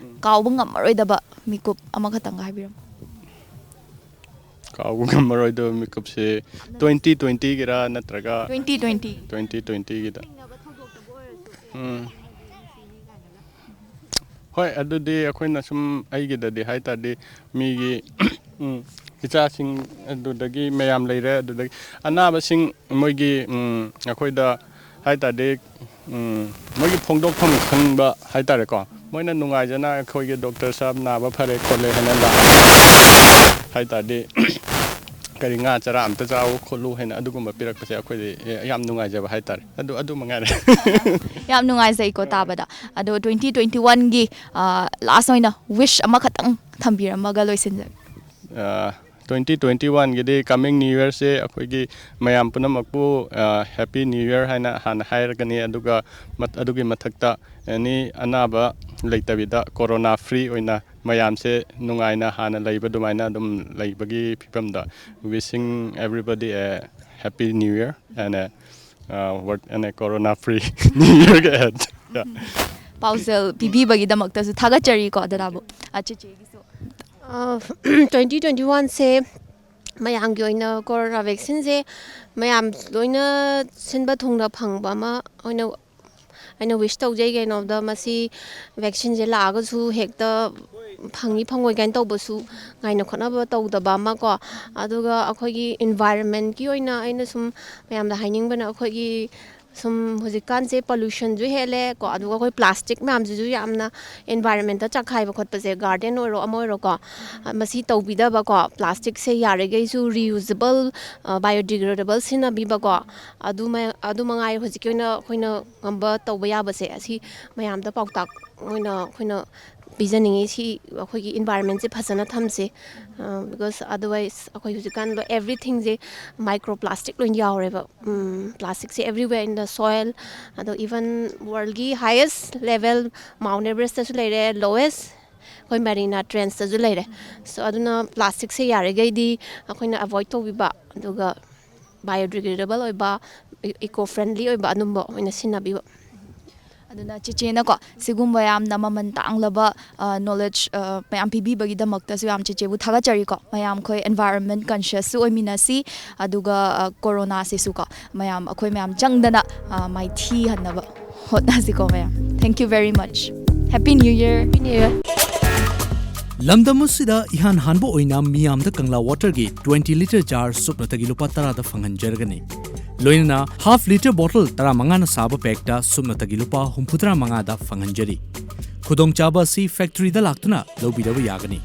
ꯀꯥꯎꯕ ꯉꯝꯃꯔꯣꯏꯗꯕ ꯃꯤꯀꯨꯞ ꯑꯃꯈꯛꯇꯪꯒ ꯍꯥꯏꯕꯤꯔꯝꯃꯨ꯫ ꯀꯥꯎꯕ ꯉꯝꯃꯔꯣꯏꯗꯕ ꯃꯤꯀꯨꯞꯁꯦ ꯇ꯭ꯋꯦꯟꯇꯤ ꯇ꯭ꯋꯦꯟꯇꯤꯒꯤꯔꯥ ꯅꯠꯇ꯭ꯔꯒ ꯇ꯭ꯋꯦꯟꯇꯤ ꯇ꯭ꯋꯦꯟꯇꯤ꯫ ꯇ꯭ꯋꯦꯟꯇꯤ ꯇ꯭ꯋꯦꯟꯇꯤꯒꯤꯗ? ꯎꯝ꯫ ꯍꯣꯏ, ꯑꯗꯨꯗꯤ ꯑꯩꯈꯣꯏꯅ ꯁꯨꯝ, ꯑꯩꯒꯤꯗꯗꯤ ꯍꯥꯏ ꯇꯥꯔꯗꯤ, ꯃꯤꯒꯤ, ꯎꯝ, ꯏꯆꯥꯁꯤꯡ, ꯑꯗꯨꯗꯒꯤ ꯃꯌꯥꯝ ꯂꯩꯔꯦ, ꯑꯗꯨꯗꯒꯤ ꯑꯅꯥꯕꯁꯤꯡ, ꯃꯣꯏꯒꯤ, ꯎꯝ, ꯑꯩꯈꯣꯏꯗ ꯍꯥꯏ ꯇꯥꯔꯗꯤ, ꯎꯝ, ꯃꯣꯏꯒꯤ ꯐꯣꯡꯗꯣꯛꯐꯝ ꯈꯪꯕ ꯍꯥꯏ ꯇꯥꯔꯦꯀꯣ꯫ ꯃꯣꯏꯅ ꯅꯨꯡꯉꯥꯏꯖꯅ ꯑꯩꯈꯣꯏꯒꯤ ꯗꯣꯛꯇꯔ ꯁꯥꯍꯦꯕ ꯅꯥꯕ ꯐꯔꯦ ꯈꯣꯠꯂꯦ ꯍꯥꯏꯅ ꯂꯥꯛꯑꯒ ꯍꯥꯏ ꯇꯥꯔꯗꯤ, ꯀꯔꯤ, ꯉꯥ ꯆꯔꯥ ꯑꯝꯇ ꯆꯥꯎ ꯈꯣꯠꯂꯨ ꯍꯥꯏꯅ ꯑꯗꯨꯒꯨꯝꯕ ꯄꯤꯔꯛꯄꯁꯦ ꯑꯩꯈꯣꯏꯗꯤ ꯌꯥꯝ ꯅꯨꯡꯉꯥꯏꯖꯕ ꯍꯥꯏ ꯇꯥꯔꯦ꯫ ꯑꯗꯨ, ꯑꯗꯨ ꯃꯉꯥꯏꯔꯦ꯫ ꯌꯥꯝ ꯅꯨꯡꯉꯥꯏꯖꯩꯀꯣ ꯇꯥꯕꯗ꯫ ꯑꯗꯣ ꯇ꯭ꯋꯦꯟꯇꯤ ꯇ꯭ꯋꯦꯟꯇꯤ ꯋꯥꯟꯒꯤ ꯂꯥꯁ ꯑꯣꯏꯅ ꯋꯤꯁ ꯑꯃꯈꯛꯇꯪ ꯊꯝꯕꯤꯔꯝꯃꯒ ꯂꯣꯏꯁꯤꯟꯖꯒꯦ꯫ ꯇ꯭ꯋꯦꯟꯇꯤ ꯇ꯭ꯋꯦꯟꯇꯤ ꯋꯥꯟꯒꯤꯗꯤ ꯀꯃꯤꯡ ꯅ꯭ꯌꯨ ꯌꯔꯁꯦ ꯑꯩꯈꯣꯏꯒꯤ ꯃꯌꯥꯝ ꯄꯨꯝꯅꯃꯛꯄꯨ ꯍꯦꯄꯤ ꯅ꯭ꯌꯨ ꯌꯔ ꯍꯥꯏꯅ ꯍꯥꯟꯅ ꯍꯥꯏꯔꯒꯅꯤ꯫ ꯑꯗꯨꯒ ꯃꯠ-, ꯑꯗꯨꯒꯤ ꯃꯊꯛꯇ ꯑꯦꯅꯤ ꯑꯅꯥꯕ ꯂꯩꯇꯕꯤꯗ ꯀꯣꯔꯣꯅꯥ ꯐ꯭ꯔꯤ ꯑꯣꯏꯅ ꯃꯌꯥꯝꯁꯦ ꯅꯨꯡꯉꯥꯏꯅ ꯍꯥꯟꯅ ꯂꯩꯕ ꯑꯗꯨꯃꯥꯏꯅ ꯑꯗꯨꯝ ꯂꯩꯕꯒꯤ ꯐꯤꯕꯝꯗ, wishing everybody a happy new year and a, uh, what, and a corona free new year ahead. Yeah. ꯄꯥꯎꯖꯦꯜ ꯄꯤꯕꯤꯕꯒꯤꯗꯃꯛꯇꯁꯨ ꯊꯥꯒꯠꯆꯔꯤꯀꯣ ꯗꯗꯥꯕꯨ꯫ ꯑ, ꯆꯤꯆꯦꯒꯤꯁꯨ꯫ ꯇ꯭ꯋꯦꯟꯇꯤ ꯇ꯭ꯋꯦꯟꯇꯤ ꯋꯥꯟꯁꯦ ꯃꯌꯥꯝꯒꯤ ꯑꯣꯏꯅ ꯀꯣꯔꯣꯅꯥ ꯚꯦꯛꯁꯤꯟꯁꯦ ꯃꯌꯥꯝ ꯂꯣꯏꯅ ꯁꯤꯟꯕ ꯊꯨꯡꯅ ꯐꯪꯕ ꯑꯃ ꯑꯣꯏꯅ ꯑꯩꯅ ꯋꯤꯁ ꯇꯧꯖꯩ꯫ ꯀꯩꯅꯣꯗ ꯃꯁꯤ ꯚꯦꯛꯁꯤꯟꯁꯦ ꯂꯥꯛꯑꯒꯁꯨ ꯍꯦꯛꯇ ꯐꯪꯉꯤ ꯐꯪꯉꯣꯏ ꯀꯥꯏꯅ ꯇꯧꯕꯁꯨ ꯉꯥꯏꯅ ꯈꯣꯠꯅꯕ ꯇꯧꯗꯕ ꯑꯃ ꯀꯣ꯫ ꯑꯗꯨꯒ ꯑꯩꯈꯣꯏꯒꯤ ꯏꯟꯚꯥꯏꯔꯟꯃꯦꯟꯀꯤ ꯑꯣꯏꯅ ꯑꯩꯅ ꯁꯨꯝ ꯃꯌꯥꯝꯗ ꯍꯥꯏꯅꯤꯡꯕꯅ ꯑꯩꯈꯣꯏꯒꯤ ꯁꯨꯝ ꯍꯧꯖꯤꯛꯀꯥꯟꯁꯦ ꯄꯣꯂꯨꯁꯟꯁꯨ ꯍꯦꯜꯂꯦ ꯀꯣ, ꯑꯗꯨꯒ ꯑꯩꯈꯣꯏ ꯄ꯭ꯂꯥꯁꯇꯤꯛ ꯃꯌꯥꯝꯁꯤꯁꯨ ꯌꯥꯝꯅ ꯏꯟꯚꯥꯏꯔꯟꯃꯦꯟꯗ ꯆꯥꯛꯈꯥꯏꯕ ꯈꯣꯠꯄꯁꯦ, ꯒꯥꯔꯗꯦꯟ ꯑꯣꯏꯔꯣ ꯑꯃ ꯑꯣꯏꯔꯣꯀꯣ, ꯃꯁꯤ ꯇꯧꯕꯤꯗꯕꯀꯣ, ꯄ꯭ꯂꯥꯁꯇꯤꯛꯁꯦ ꯌꯥꯔꯤꯈꯩꯁꯨ ꯔꯤꯌꯨꯖꯦꯕꯜ, ꯕꯥꯏꯑꯣꯗꯤꯒ꯭ꯔꯦꯗꯦꯕꯜ ꯁꯤꯖꯤꯟꯅꯕꯤꯕꯀꯣ, ꯑꯗꯨ ꯃ-, ꯑꯗꯨ ꯃꯉꯥꯏ ꯍꯧꯖꯤꯛꯀꯤ ꯑꯣꯏꯅ ꯑꯩꯈꯣꯏꯅ ꯉꯝꯕ ꯇꯧꯕ ꯌꯥꯕꯁꯦ, ꯑꯁꯤ ꯃꯌꯥꯝꯗ ꯄꯥꯎꯇꯥꯛ ꯑꯣꯏꯅ ꯑꯩꯈꯣꯏꯅ ꯄꯤꯖꯅꯤꯡꯉꯤ꯫ ꯁꯤ ꯑꯩꯈꯣꯏꯒꯤ ꯏꯟꯚꯥꯏꯔꯟꯃꯦꯟꯁꯦ ꯐꯖꯅ ꯊꯝꯁꯦ, ꯕꯤꯀꯣꯁ ꯑꯗꯔꯋꯥꯏꯁ ꯑꯩꯈꯣꯏ ꯍꯧꯖꯤꯛꯀꯥꯟ ꯂꯣꯏ, ꯑꯦꯕ꯭ꯔꯤꯊꯤꯡꯁꯦ ꯃꯥꯏꯀ꯭ꯔꯣ ꯄ꯭ꯂꯥꯁꯇꯤꯛ ꯂꯣꯏ ꯌꯥꯎꯔꯦꯕ꯫ ꯄ꯭ꯂꯥꯁꯇꯤꯛꯁꯦ ꯑꯦꯕ꯭ꯔꯤꯋꯦꯔ ꯏꯟ ꯗ ꯁꯣꯏꯜ, ꯑꯗꯣ ꯏꯚꯟ ꯋꯥꯔꯜꯒꯤ ꯍꯥꯏꯌꯦꯁ ꯂꯦꯚꯦꯜ ꯃꯥꯎꯟ ꯑꯦꯚꯔꯦꯁꯇꯁꯨ ꯂꯩꯔꯦ, ꯂꯣꯋꯦꯁ ꯑꯩꯈꯣꯏ ꯃꯔꯤꯅꯥ ꯇ꯭ꯔꯦꯟꯁꯇꯁꯨ ꯂꯩꯔꯦ꯫ ꯁꯣ ꯑꯗꯨꯅ ꯄ꯭ꯂꯥꯁꯇꯤꯛꯁꯦ ꯌꯥꯔꯤꯈꯩꯗꯤ ꯑꯩꯈꯣꯏꯅ ꯑꯦꯚꯣꯏꯗ ꯇꯧꯕꯤꯕ, ꯑꯗꯨꯒ ꯕꯥꯏꯑꯣꯗꯤꯒ꯭ꯔꯦꯗꯦꯕꯜ ꯑꯣꯏꯕ, ꯏꯀꯣ ꯐ꯭ꯔꯦꯟꯂꯤ ꯑꯣꯏꯕ ꯑꯗꯨꯝꯕ ꯑꯣꯏꯅ ꯁꯤꯖꯤꯟꯅꯕꯤꯕ꯫ ꯑꯗꯨꯅ ꯆꯦꯆꯦꯅꯀꯣ ꯁꯤꯒꯨꯝꯕ ꯌꯥꯝꯅ ꯃꯃꯜ ꯇꯥꯡꯂꯕ ꯅꯣꯂꯦꯖ ꯃꯌꯥꯝ ꯄꯤꯕꯤꯕꯒꯤꯗꯃꯛꯇꯁꯨ ꯌꯥꯝ ꯆꯦꯆꯦꯕꯨ ꯊꯥꯒꯠꯆꯔꯤꯀꯣ꯫ ꯃꯌꯥꯝ ꯑꯩꯈꯣꯏ ꯏꯟꯚꯥꯏꯔꯟꯃꯦꯟ ꯀꯟꯁꯤꯌꯁꯁꯨ ꯑꯣꯏꯃꯤꯟꯅꯁꯤ, ꯑꯗꯨꯒ ꯀꯣꯔꯣꯅꯥꯁꯤꯁꯨꯀꯣ ꯃꯌꯥꯝ ꯑꯩꯈꯣꯏ ꯃꯌꯥꯝ ꯆꯪꯗꯅ ꯃꯥꯏꯊꯤꯍꯟꯅꯕ ꯍꯣꯠꯅꯁꯤꯀꯣ ꯃꯌꯥꯝ꯫ Thank you very much. Happy New Year. ꯂꯝꯗꯝ ꯑꯁꯤꯗ ꯏꯍꯥꯟ ꯍꯥꯟꯕ ꯑꯣꯏꯅ ꯃꯤꯌꯥꯝꯗ ꯀꯪꯂꯥ ꯋꯥꯇꯔꯒꯤ ꯇ꯭ꯋꯦꯟꯇꯤ ꯂꯤꯇꯔ ꯖꯥꯔ ꯁꯨꯞꯅꯇꯒꯤ ꯂꯨꯄꯥ ꯇꯔꯥꯗ ꯐꯪꯍꯟꯖꯔꯒꯅꯤ꯫ ꯂꯣꯏꯅꯅ ꯍꯥꯐ ꯂꯤꯇꯔ ꯕꯣꯇꯜ ꯇꯔꯥꯃꯉꯥꯅ ꯁꯥꯕ ꯄꯦꯛꯇ ꯁꯨꯞꯅꯇꯒꯤ ꯂꯨꯄꯥ ꯍꯨꯝꯐꯨꯇꯔꯥ ꯃꯉꯥꯗ ꯐꯪꯍꯟꯖꯔꯤ꯫ ꯈꯨꯗꯣꯡꯆꯥꯕ ꯑꯁꯤ ꯐꯦꯛꯇꯔꯤꯗ ꯂꯥꯛꯇꯨꯅ ꯂꯧꯕꯤꯔꯕ ꯌꯥꯒꯅꯤ꯫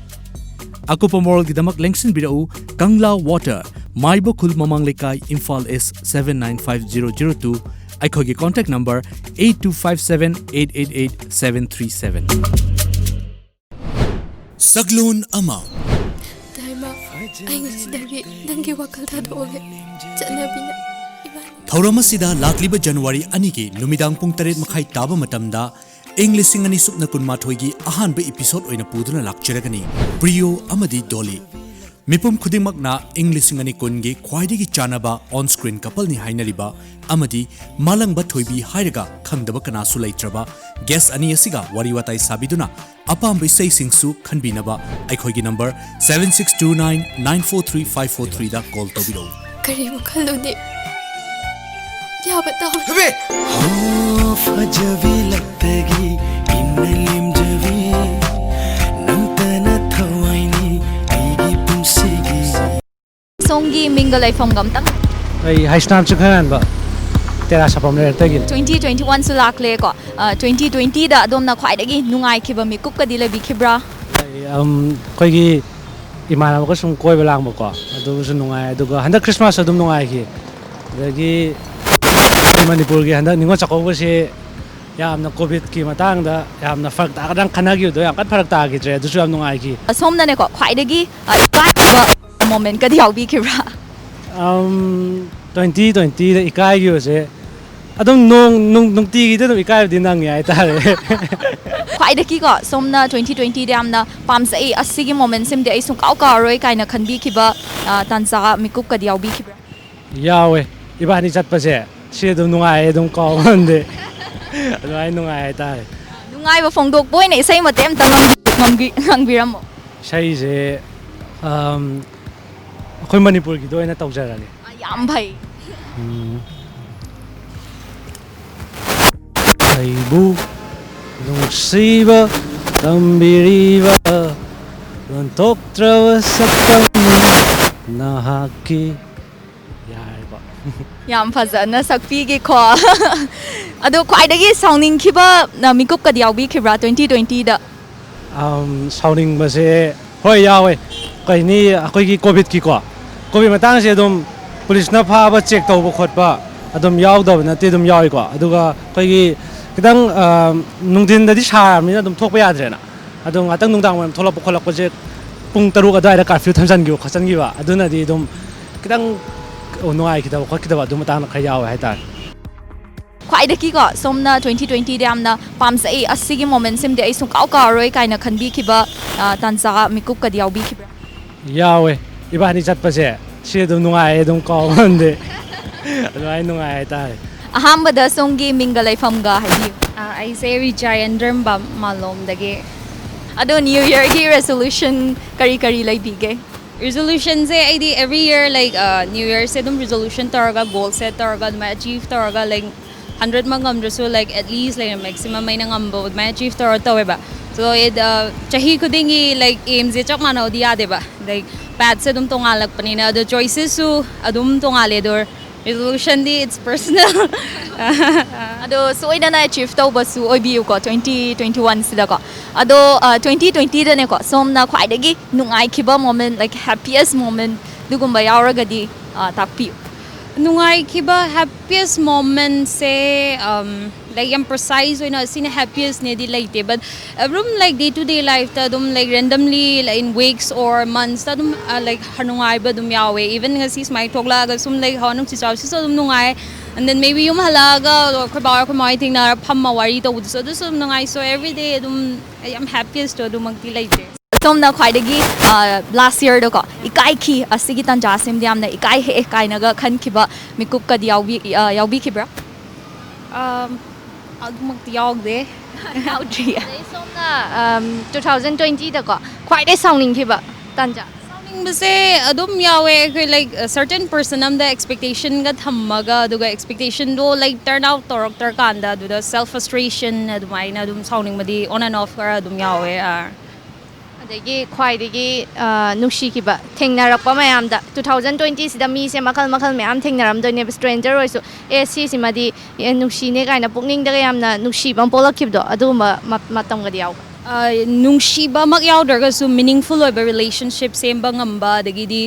ꯑꯀꯨꯞꯄ ꯃꯔꯣꯜꯒꯤꯗꯃꯛ ꯂꯦꯡꯁꯤꯟꯕꯤꯔꯛꯎ, ꯀꯪꯂꯥ ꯋꯥꯇꯔ, ꯃꯥꯏꯕ ꯈꯨꯜ ꯃꯃꯥꯡ ꯂꯩꯀꯥꯏ, ꯏꯝꯐꯥꯜ ꯏꯁ, seven nine five zero zero two꯫ ꯑꯩꯈꯣꯏꯒꯤ contact number eight two five seven eight eight eight seven three seven꯫ ꯁꯛꯂꯣꯟ ꯑꯃ꯫ ꯗꯥꯏꯃꯥ, ꯑꯩ ꯉꯁꯤꯗꯒꯤ ꯅꯪꯒꯤ ꯋꯥꯈꯜ ꯊꯥꯗꯣꯛꯑꯒꯦ꯫ ꯆꯠꯅꯕꯤꯅ ꯏꯕꯥꯅꯤ꯫ ꯊꯧꯔꯝ ꯑꯁꯤꯗ ꯂꯥꯛꯂꯤꯕ ꯖꯅꯋꯥꯔꯤ ꯑꯅꯤꯒꯤ ꯅꯨꯃꯤꯗꯥꯡ ꯄꯨꯡ ꯇꯔꯦꯠ ꯃꯈꯥꯏ ꯇꯥꯕ ꯃꯇꯝꯗ ꯏꯪ ꯂꯤꯁꯤꯡ ꯑꯅꯤ ꯁꯨꯞꯅ ꯀꯨꯟꯃꯥꯊꯣꯏꯒꯤ ꯑꯍꯥꯟꯕ ꯏꯄꯤꯁꯣꯗ ꯑꯣꯏꯅ ꯄꯨꯗꯨꯅ ꯂꯥꯛꯆꯔꯒꯅꯤ꯫ ꯄ꯭ꯔꯤꯌꯣ ꯑꯃꯗꯤ ꯗꯣꯂꯤ꯫ ꯃꯤꯄꯨꯝ ꯈꯨꯗꯤꯡꯃꯛꯅ ꯏꯪ ꯂꯤꯁꯤꯡ ꯑꯅꯤ ꯀꯨꯟꯒꯤ ꯈ꯭ꯋꯥꯏꯗꯒꯤ ꯆꯥꯟꯅꯕ ꯑꯣꯟ ꯁ꯭ꯀ꯭ꯔꯤꯟ ꯀꯄꯜꯅꯤ ꯍꯥꯏꯅꯔꯤꯕ ꯑꯃꯗꯤ ꯃꯥꯂꯪꯕ ꯊꯣꯏꯕꯤ ꯍꯥꯏꯔꯒ ꯈꯪꯗꯕ ꯀꯅꯥꯁꯨ ꯂꯩꯇ꯭ꯔꯕ ꯒꯦꯁ ꯑꯅꯤ ꯑꯁꯤꯒ ꯋꯥꯔꯤ ꯋꯥꯇꯥꯏ ꯁꯥꯕꯤꯗꯨꯅ ꯑꯄꯥꯝꯕ ꯏꯁꯩꯁꯤꯡꯁꯨ ꯈꯟꯕꯤꯅꯕ ꯑꯩꯈꯣꯏꯒꯤ number seven six two nine nine four three five four three ꯗ ꯀꯣꯜ ꯇꯧꯕꯤꯔꯛꯎ꯫ ꯀꯔꯤ ꯋꯥꯈꯜꯂꯣꯟꯅꯤ? ꯌꯥꯕ ꯇꯧ꯫ ꯍꯣ ꯐꯖꯕꯤ ꯂꯛꯇꯒꯤ ꯏꯟꯅ ꯂꯦꯝꯖꯕꯤ ꯅꯪꯇꯅ ꯊꯋꯥꯏꯅꯤ ꯑꯩꯒꯤ ꯄꯨꯟꯁꯤꯒꯤ꯫ ꯁꯣꯝꯒꯤ ꯃꯤꯡꯒ ꯂꯩꯐꯝꯒ ꯑꯝꯇꯪ꯫ ꯑꯩ ꯍꯩꯁꯅꯥꯝ ꯆꯤꯡꯈꯩꯉꯥꯟꯕ꯫ ꯇꯦꯔꯥ ꯁꯥꯐꯝ ꯂꯩꯔꯛꯇꯒꯤꯅꯤ꯫ Twenty twenty one ꯁꯨ ꯂꯥꯛꯂꯦꯀꯣ꯫ Twenty twenty ꯗ ꯑꯗꯣꯝꯅ ꯈ꯭ꯋꯥꯏꯗꯒꯤ ꯅꯨꯡꯉꯥꯏꯈꯤꯕ ꯃꯤꯀꯨꯞꯀꯗꯤ ꯂꯩꯕꯤꯈꯤꯕ꯭ꯔꯥ? ꯑꯩ, ꯑꯝ, ꯑꯩꯈꯣꯏꯒꯤ ꯏꯃꯥꯟꯅꯕꯒ ꯁꯨꯝ ꯀꯣꯏꯕ ꯂꯥꯡꯕꯀꯣ, ꯑꯗꯨꯁꯨ ꯅꯨꯡꯉꯥꯏ꯫ ꯑꯗꯨꯒ ꯍꯟꯗꯛ ꯈ꯭ꯔꯤꯁꯃꯥꯁꯁꯨ ꯑꯗꯨꯝ ꯅꯨꯡꯉꯥꯏꯈꯤ꯫ ꯑꯗꯒꯤ ꯑꯩꯈꯣꯏ ꯃꯅꯤꯄꯨꯔꯒꯤ ꯍꯟꯗꯛ ꯅꯤꯉꯣꯜ ꯆꯥꯛꯀꯧꯕꯁꯤ ꯌꯥꯝꯅ ꯀꯣꯚꯤꯗꯀꯤ ꯃꯇꯥꯡꯗ ꯌꯥꯝꯅ ꯐꯔꯛ ꯇꯥꯒꯗ꯭ꯔꯥ ꯈꯟꯅꯈꯤꯕꯗꯣ ꯌꯥꯝ ꯀꯟꯅ ꯐꯔꯛ ꯇꯥꯈꯤꯗ꯭ꯔꯦ꯫ ꯑꯗꯨꯁꯨ ꯌꯥꯝ ꯅꯨꯡꯉꯥꯏꯈꯤ꯫ ꯁꯣꯝꯅꯅꯦꯀꯣ, ꯈ꯭ꯋꯥꯏꯗꯒꯤ, ꯑ, ꯏꯀꯥꯏꯕ moment ꯀꯗꯤ ꯌꯥꯎꯕꯤꯈꯤꯕ꯭ꯔꯥ? ꯑꯝ, twenty twenty ꯗ ꯏꯀꯥꯏꯈꯤꯕꯁꯦ ꯑꯗꯨꯝ ꯅꯣꯡ-, ꯅꯨꯡ-, ꯅꯨꯡꯇꯤꯒꯤꯗꯤ ꯑꯗꯨꯝ ꯏꯀꯥꯏꯕꯗꯤ ꯅꯪꯉꯦ ꯍꯥꯏꯇꯥꯔꯦ꯫ ꯈ꯭ꯋꯥꯏꯗꯒꯤꯀꯣ, ꯁꯣꯝꯅ twenty twenty ꯗ ꯌꯥꯝꯅ ꯄꯥꯝꯖꯩ, ꯑꯁꯤꯒꯤ moment ꯁꯤꯃꯗꯤ ꯑꯩ ꯁꯨꯡꯀꯥꯎ ꯀꯥꯎꯔꯣꯏ ꯀꯥꯏꯅ ꯈꯟꯕꯤꯈꯤꯕ, ꯑ, ꯇꯥꯟꯖꯥ ꯃꯤꯀꯨꯞꯀꯗꯤ ꯌꯥꯎꯕꯤꯈꯤꯕ꯭ꯔꯥ? ꯌꯥꯎꯋꯦ꯫ ꯏꯕꯥꯅꯤ ꯆꯠꯄꯁꯦ ꯁꯤ ꯑꯗꯨꯝ ꯅꯨꯡꯉꯥꯏꯌꯦ, ꯑꯗꯨꯝ ꯀꯥꯎ ꯉꯝꯗꯦ꯫ ꯑꯗꯨꯃꯥꯏꯅ ꯅꯨꯡꯉꯥꯏ ꯍꯥꯏꯇꯥꯔꯦ꯫ ꯅꯨꯡꯉꯥꯏꯕ ꯐꯣꯡꯗꯣꯛꯄ ꯑꯣꯏꯅ ꯏꯁꯩ ꯃꯇꯦꯛ ꯑꯝꯇ ꯉꯪꯕꯤ-, ꯉꯪꯕꯤ-, ꯉꯪꯕꯤꯔꯝꯃꯣ꯫ ꯏꯁꯩꯁꯦ, ꯑꯝ, ꯑꯩꯈꯣꯏ ꯃꯅꯤꯄꯨꯔꯒꯤꯗ ꯑꯣꯏꯅ ꯇꯧꯖꯔꯒꯦ꯫ ꯑ, ꯌꯥꯝ ꯐꯩ꯫ ꯎꯝ꯫ ꯑꯩꯕꯨ ꯅꯨꯡꯁꯤꯕ ꯇꯝꯕꯤꯔꯤꯕ ꯂꯣꯟꯊꯣꯛꯇ꯭ꯔꯕ ꯁꯛꯇꯝ ꯅꯍꯥꯛꯀꯤ꯫ ꯌꯥꯔꯦꯀꯣ꯫ ꯌꯥꯝ ꯐꯖꯅ ꯁꯛꯄꯤꯒꯦꯀꯣ꯫ ꯑꯗꯣ ꯈ꯭ꯋꯥꯏꯗꯒꯤ ꯁꯥꯎꯅꯤꯡꯈꯤꯕ, ꯑ, ꯃꯤꯀꯨꯞꯀꯗꯤ ꯌꯥꯎꯕꯤꯈꯤꯕ꯭ꯔꯥ twenty twenty ꯗ? ꯑꯝ, ꯁꯥꯎꯅꯤꯡꯕꯁꯦ ꯍꯣꯏ ꯌꯥꯎꯋꯦ꯫ ꯀꯩꯅꯤ, ꯑꯩꯈꯣꯏꯒꯤ ꯀꯣꯚꯤꯗꯀꯤꯀꯣ, ꯀꯣꯚꯤꯗ ꯃꯇꯥꯡꯁꯦ ꯑꯗꯨꯝ ꯄꯨꯂꯤꯁꯅ ꯐꯥꯕ, ꯆꯦꯛ ꯇꯧꯕ ꯈꯣꯠꯄ ꯑꯗꯨꯝ ꯌꯥꯎꯗꯕ ꯅꯠꯇꯦ, ꯑꯗꯨꯝ ꯌꯥꯎꯏꯀꯣ꯫ ꯑꯗꯨꯒ ꯑꯩꯈꯣꯏꯒꯤ ꯈꯤꯇꯪ, ꯑ, ꯅꯨꯡꯊꯤꯟꯗꯗꯤ ꯁꯥꯔꯕꯅꯤꯅ ꯑꯗꯨꯝ ꯊꯣꯛꯄ ꯌꯥꯗ꯭ꯔꯦꯅ, ꯑꯗꯣ ꯉꯥꯛꯇꯪ ꯅꯨꯡꯗꯥꯡ ꯋꯥꯏꯔꯝ ꯊꯣꯛꯂꯛꯄ ꯈꯣꯠꯂꯛꯄꯁꯦ ꯄꯨꯡ ꯇꯔꯨꯛ ꯑꯗꯨꯋꯥꯏꯗ ꯀꯥꯔꯐ꯭ꯌꯨ ꯊꯝꯖꯤꯟꯈꯤꯕ ꯈꯣꯠꯆꯤꯟꯈꯤꯕ, ꯑꯗꯨꯅꯗꯤ ꯑꯗꯨꯝ ꯈꯤꯇꯪ ꯅꯨꯡꯉꯥꯏꯈꯤꯗꯕ ꯈꯣꯠꯈꯤꯗꯕ ꯑꯗꯨ ꯃꯇꯥꯡꯗ ꯈꯔ ꯌꯥꯎꯋꯦ ꯍꯥꯏꯇꯥꯔꯦ꯫ ꯈ꯭ꯋꯥꯏꯗꯒꯤꯀꯣ, ꯁꯣꯝꯅ twenty twenty ꯗ ꯌꯥꯝꯅ ꯄꯥꯝꯖꯩ, ꯑꯁꯤꯒꯤ moment ꯁꯤꯃꯗꯤ ꯑꯩ ꯁꯨꯡꯀꯥꯎ ꯀꯥꯎꯔꯣꯏ ꯀꯥꯏꯅ ꯈꯟꯕꯤꯈꯤꯕ, ꯑ, ꯇꯥꯟꯖꯥ ꯃꯤꯀꯨꯞꯀꯗꯤ ꯌꯥꯎꯕꯤꯈꯤꯕ꯭ꯔꯥ? ꯌꯥꯎꯋꯦ꯫ ꯏꯕꯥꯅꯤ ꯆꯠꯄꯁꯦ ꯁꯤ ꯑꯗꯨꯝ ꯅꯨꯡꯉꯥꯏꯌꯦ, ꯑꯗꯨꯝ ꯀꯥꯎ ꯉꯝꯗꯦ꯫ ꯑꯗꯨꯃꯥꯏꯅ ꯅꯨꯡꯉꯥꯏ ꯍꯥꯏꯇꯥꯔꯦ꯫ ꯑꯍꯥꯟꯕꯗ ꯁꯣꯝꯒꯤ ꯃꯤꯡꯒ ꯂꯩꯐꯝꯒ ꯍꯥꯏꯕꯤꯌꯨ꯫ ꯑ, ꯑꯩꯁꯦ ꯔꯤꯆꯥ ꯌꯦꯟꯗ꯭ꯔꯝꯕꯝ ꯃꯥꯂꯣꯝꯗꯒꯤ꯫ ꯑꯗꯣ New Year ꯒꯤ resolution ꯀꯔꯤ ꯀꯔꯤ ꯂꯩꯕꯤꯒꯦ? Resolution ꯁꯦ ꯑꯩꯗꯤ every year, like, ꯑ, New Year ꯁꯦ ꯑꯗꯨꯝ resolution ꯇꯧꯔꯒ, goal set ꯇꯧꯔꯒ, ꯑꯗꯨꯃꯥꯏꯅ achieve ꯇꯧꯔꯒ, like, hundred ꯃꯛ ꯉꯝꯗ꯭ꯔꯁꯨ, like, at least, like, maximum ꯑꯩꯅ ꯉꯝꯕ ꯑꯗꯨꯃꯥꯏꯅ achieve ꯇꯧꯔ ꯇꯧꯋꯦꯕ꯫ So, it, ꯑ, ꯆꯍꯤ ꯈꯨꯗꯤꯡꯒꯤ, like, aim ꯁꯦ ꯆꯞ ꯃꯥꯟꯅꯕꯗꯤ ꯌꯥꯗꯦꯕ꯫ Like, path ꯁꯦ ꯑꯗꯨꯝ ꯇꯣꯉꯥꯜꯂꯛꯄꯅꯤꯅ, ꯑꯗꯣ choices ꯁꯨ ꯑꯗꯨꯝ ꯇꯣꯉꯥꯜꯂꯦ꯫ ꯑꯗꯣ Resolution ꯗꯤ it's personal. ꯑꯗꯣ ꯁꯣꯏꯗꯅ ꯑꯦꯆꯤꯞ ꯇꯧꯕꯁꯨ ꯑꯣꯏꯕꯤꯌꯨꯀꯣ, ꯇ꯭ꯋꯦꯟꯇꯤ ꯇ꯭ꯋꯦꯟꯇꯤ ꯋꯥꯟꯁꯤꯗꯀꯣ꯫ ꯑꯗꯣ ꯇ꯭ꯋꯦꯟꯇꯤ ꯇ꯭ꯋꯦꯟꯇꯤꯗꯅꯦꯀꯣ, ꯁꯣꯝꯅ ꯈ꯭ꯋꯥꯏꯗꯒꯤ ꯅꯨꯡꯉꯥꯏꯈꯤꯕ ꯃꯣꯃꯦꯟ, ꯂꯥꯏꯛ ꯍꯦꯄꯤꯌꯦꯁ ꯃꯣꯃꯦꯟ, ꯑꯗꯨꯒꯨꯝꯕ ꯌꯥꯎꯔꯒꯗꯤ ꯑ, ꯇꯥꯛꯄꯤꯌꯨ꯫ ꯅꯨꯡꯉꯥꯏꯈꯤꯕ ꯍꯦꯄꯤꯌꯦꯁ ꯃꯣꯃꯦꯟꯁꯦ, ꯂꯥꯏꯛ ꯌꯥꯝ ꯄ꯭ꯔꯤꯁꯥꯏꯁ ꯑꯣꯏꯅ ꯁꯤꯅ ꯍꯦꯄꯤꯌꯦꯁꯅꯦꯗꯤ ꯂꯩꯇꯦ, ꯕꯠ ꯑꯗꯨꯝ ꯂꯥꯏꯛ ꯗꯦ ꯇꯨ ꯗꯦ ꯂꯥꯏꯐꯇ ꯑꯗꯨꯝ like randomly like in weeks or ꯃꯟꯁꯇ ꯑꯗꯨꯝ ꯂꯥꯏꯛ ꯅꯨꯡꯉꯥꯏꯕ ꯑꯗꯨꯝ ꯌꯥꯎꯋꯦ꯫ ꯏꯚꯟ ꯉꯁꯤ ꯁꯨꯃꯥꯏꯅ ꯊꯣꯛꯂꯛꯑꯒ ꯁꯨꯝ ꯂꯥꯏꯛ ꯍꯋꯥ ꯅꯨꯡꯁꯤꯠ ꯆꯥꯕꯁꯤꯁꯨ ꯑꯗꯨꯝ ꯅꯨꯡꯉꯥꯏ꯫ ꯑꯦꯟ ꯗꯦꯟ ꯃꯦꯕꯤ ꯌꯨꯝ ꯍꯜꯂꯛꯑꯒ ꯑꯩꯈꯣꯏ ꯕꯥ ꯑꯩꯈꯣꯏ ꯃꯥ ꯍꯣꯏ ꯊꯦꯡꯅꯔ ꯐꯝꯃ ꯋꯥꯔꯤ ꯇꯧꯕꯗꯨꯁꯨ ꯑꯗꯨꯁꯨ ꯑꯗꯨꯝ ꯅꯨꯡꯉꯥꯏ꯫ ꯁꯣ ꯑꯦꯕ꯭ꯔꯤ ꯗꯦ ꯑꯗꯨꯝ ꯑꯩ ꯌꯥꯝ ꯍꯦꯄꯤꯌꯦꯁꯇꯣ ꯑꯗꯨꯃꯛꯇꯤ ꯂꯩꯇꯦ꯫ ꯁꯣꯝꯅ ꯈ꯭ꯋꯥꯏꯗꯒꯤ ꯂꯥꯁ ꯌꯔꯗꯀꯣ ꯏꯀꯥꯏꯈꯤ, ꯑꯁꯤꯒꯤ ꯇꯥꯟꯖꯥꯁꯤꯃꯗꯤ ꯌꯥꯝꯅ ꯏꯀꯥꯏ ꯍꯦꯛꯑꯦ ꯀꯥꯏꯅꯒ ꯈꯟꯈꯤꯕ ꯃꯤꯀꯨꯞꯀꯗꯤ ꯌꯥꯎꯕꯤ ꯑ, ꯌꯥꯎꯕꯤꯈꯤꯕ꯭ꯔꯥ? ꯑꯝ, ꯑꯗꯨꯃꯛꯇꯤ ꯌꯥꯎꯗꯦ꯫ ꯌꯥꯎꯗ꯭ꯔꯤꯌꯦ꯫ ꯑꯗꯩ ꯁꯣꯝꯅ ꯇꯨ ꯊꯥꯎꯖꯟ ꯇ꯭ꯋꯦꯟꯇꯤꯗꯀꯣ ꯈ꯭ꯋꯥꯏꯗꯩ ꯁꯥꯎꯅꯤꯡꯈꯤꯕ ꯇꯥꯟꯖꯥ? ꯁꯥꯎꯅꯤꯡꯕꯁꯦ ꯑꯗꯨꯝ ꯌꯥꯎꯋꯦ꯫ ꯑꯩꯈꯣꯏ ꯂꯥꯏꯛ ꯁꯔꯇꯟ ꯄꯔꯁꯟ ꯑꯝꯗ ꯑꯦꯛꯁꯄꯦꯛꯇꯦꯁꯟꯒ ꯊꯝꯃꯒ ꯑꯗꯨꯒ ꯑꯦꯛꯁꯄꯦꯛꯇꯦꯁꯟꯗꯣ ꯂꯥꯏꯛ ꯇꯔꯟ ꯑꯥꯎꯠ ꯇꯧꯔꯛꯇ꯭ꯔꯀꯥꯟꯗ ꯑꯗꯨꯗ ꯁꯦꯜꯐ ꯐ꯭ꯔꯁꯇ꯭ꯔꯦꯁꯟ ꯑꯗꯨꯃꯥꯏꯅ ꯑꯗꯨꯝ ꯁꯥꯎꯅꯤꯡꯕꯗꯤ ꯑꯣꯟ ꯑꯦꯟ ꯑꯣꯐ ꯈꯔ ꯑꯗꯨꯝ ꯌꯥꯎꯋꯦ꯫ ꯑꯥ ꯑꯗꯒꯤ ꯈ꯭ꯋꯥꯏꯗꯒꯤ ꯑ, ꯅꯨꯡꯁꯤꯈꯤꯕ ꯊꯦꯡꯅꯔꯛꯄ ꯃꯌꯥꯝꯗ, ꯇꯨ ꯊꯥꯎꯖꯟ ꯇ꯭ꯋꯦꯟꯇꯤꯁꯤꯗ ꯃꯤꯁꯦ ꯃꯈꯜ ꯃꯈꯜ ꯃꯌꯥꯝ ꯊꯦꯡꯅꯔꯝꯗꯣꯏꯅꯦꯕ, ꯁ꯭ꯇ꯭ꯔꯦꯟꯖꯔ ꯑꯣꯏꯔꯁꯨ, ꯑꯦ ꯁꯤꯁꯤꯃꯗꯤ ꯑꯦ ꯅꯨꯡꯁꯤꯅꯦ ꯀꯥꯏꯅ ꯄꯨꯛꯅꯤꯡꯗꯒ ꯌꯥꯝꯅ ꯅꯨꯡꯁꯤꯕ ꯑꯃ ꯄꯣꯛꯂꯛꯈꯤꯕꯗꯣ, ꯑꯗꯨꯒꯨꯝꯕ ꯃ- ꯃꯇꯝꯒꯗꯤ ꯌꯥꯎꯕ꯭ꯔꯥ? ꯑ, ꯅꯨꯡꯁꯤꯕꯃꯛ ꯌꯥꯎꯗ꯭ꯔꯒꯁꯨ ꯃꯤꯅꯤꯡꯐꯨꯜ ꯑꯣꯏꯕ ꯔꯤꯂꯦꯁꯟꯁꯤꯞ ꯁꯦꯝꯕ ꯉꯝꯕ, ꯑꯗꯒꯤꯗꯤ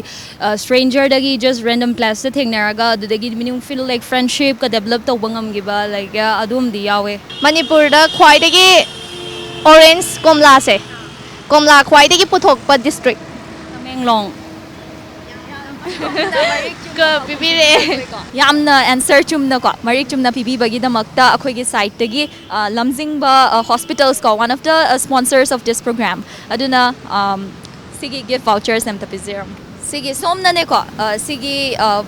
ꯁ꯭ꯇ꯭ꯔꯦꯟꯖꯔꯗꯒꯤ ꯖꯁ ꯔꯦꯟꯗꯝ ꯄ꯭ꯂꯦꯁꯇ ꯊꯦꯡꯅꯔꯒ ꯑꯗꯨꯗꯒꯤꯗꯤ ꯃꯤꯅꯤꯡꯐꯨꯜ ꯂꯥꯏꯛ ꯐ꯭ꯔꯦꯟꯁꯤꯞꯀ ꯗꯦꯕꯂꯞ ꯇꯧꯕ ꯉꯝꯈꯤꯕ ꯂꯥꯏꯛ ꯑꯗꯨꯝꯗꯤ ꯌꯥꯎꯋꯦ꯫ ꯃꯅꯤꯄꯨꯔꯗ ꯈ꯭ꯋꯥꯏꯗꯒꯤ ꯑꯣꯔꯦꯟꯖ ꯀꯣꯝꯂꯥꯁꯦ, ꯀꯣꯝꯂꯥ ꯈ꯭ꯋꯥꯏꯗꯒꯤ ꯄꯨꯊꯣꯛꯄ ꯗꯤꯁꯇ꯭ꯔꯤꯛ? ꯇꯃꯦꯡꯂꯣꯡ꯫ ꯄꯤꯕꯤꯔꯛꯑꯦ꯫ ꯌꯥꯝꯅ ꯑꯦꯟꯁꯔ ꯆꯨꯝꯅꯀꯣ, ꯃꯔꯤꯛ ꯆꯨꯝꯅ ꯄꯤꯕꯤꯕꯒꯤꯗꯃꯛꯇ ꯑꯩꯈꯣꯏꯒꯤ ꯁꯥꯏꯠꯇꯒꯤ ꯑ, ꯂꯝꯖꯤꯡꯕ ꯍꯣꯁꯄꯤꯇꯥꯜꯁ ꯀꯣ, one of the sponsors of this program, ꯑꯗꯨꯅ ꯑꯝ, ꯁꯤꯒꯤ ꯒꯤꯐ ꯚꯥꯎꯆꯔꯁ ꯑꯝꯇ ꯄꯤꯖꯔꯝꯃꯨ꯫ ꯁꯤꯒꯤ ꯁꯣꯝꯅꯅꯦꯀꯣ, ꯑ, ꯁꯤꯒꯤ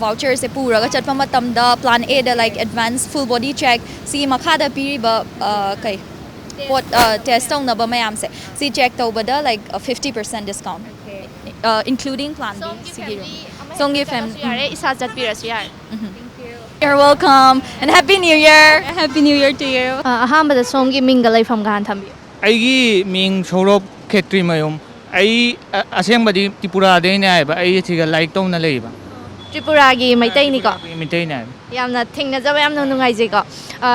ꯚꯥꯎꯆꯔꯁꯦ ꯄꯨꯔꯒ ꯆꯠꯄ ꯃꯇꯝꯗ ꯄ꯭ꯂꯥꯟ ꯑꯦꯗ ꯂꯥꯏꯛ ꯑꯦꯗꯚꯥꯟꯁ ꯐꯨꯜ ꯕꯣꯗꯤ ꯆꯦꯛ, ꯁꯤꯒꯤ ꯃꯈꯥꯗ ꯄꯤꯔꯤꯕ ꯑ, ꯀꯩ ꯄꯣꯠ ꯇꯦꯁ ꯇꯧꯅꯕ ꯃꯌꯥꯝꯁꯦ, ꯁꯤ ꯆꯦꯛ ꯇꯧꯕꯗ like fifty percent discount, including plan B꯫ ꯁꯤꯒꯤ ꯔꯨꯝ꯫ ꯁꯣꯝꯒꯤ ꯐꯦꯃꯤꯂꯤ꯫ ꯌꯥꯔꯦ, ꯏꯁꯥ ꯆꯠꯄꯤꯔꯁꯨ ꯌꯥꯔꯦ꯫ You're welcome and Happy New Year. Happy New Year to you. ꯑ, ꯑꯍꯥꯟꯕꯗ ꯁꯣꯝꯒꯤ ꯃꯤꯡꯒ ꯂꯩꯐꯝꯒ ꯍꯥꯟꯅ ꯊꯝꯕꯤꯌꯨ꯫ ꯑꯩꯒꯤ ꯃꯤꯡ ꯁꯧꯔꯚ ꯈꯦꯇ꯭ꯔꯤꯃꯌꯨꯝ꯫ ꯑꯩ ꯑ- ꯑꯁꯦꯡꯕꯗꯤ ꯇ꯭ꯔꯤꯄꯨꯔꯥꯗꯩꯅꯦ ꯍꯥꯏꯕ, ꯑꯩ ꯁꯤꯗ ꯂꯥꯏꯔꯤꯛ ꯇꯧꯅ ꯂꯩꯕ꯫ ꯇ꯭ꯔꯤꯄꯨꯔꯥꯒꯤ ꯃꯩꯇꯩꯅꯤꯀꯣ? ꯃꯩꯇꯩꯅꯦ ꯍꯥꯏꯕ꯫ ꯌꯥꯝꯅ ꯊꯦꯡꯅꯖꯕ ꯌꯥꯝꯅ ꯅꯨꯡꯉꯥꯏꯖꯩꯀꯣ꯫ ꯑ,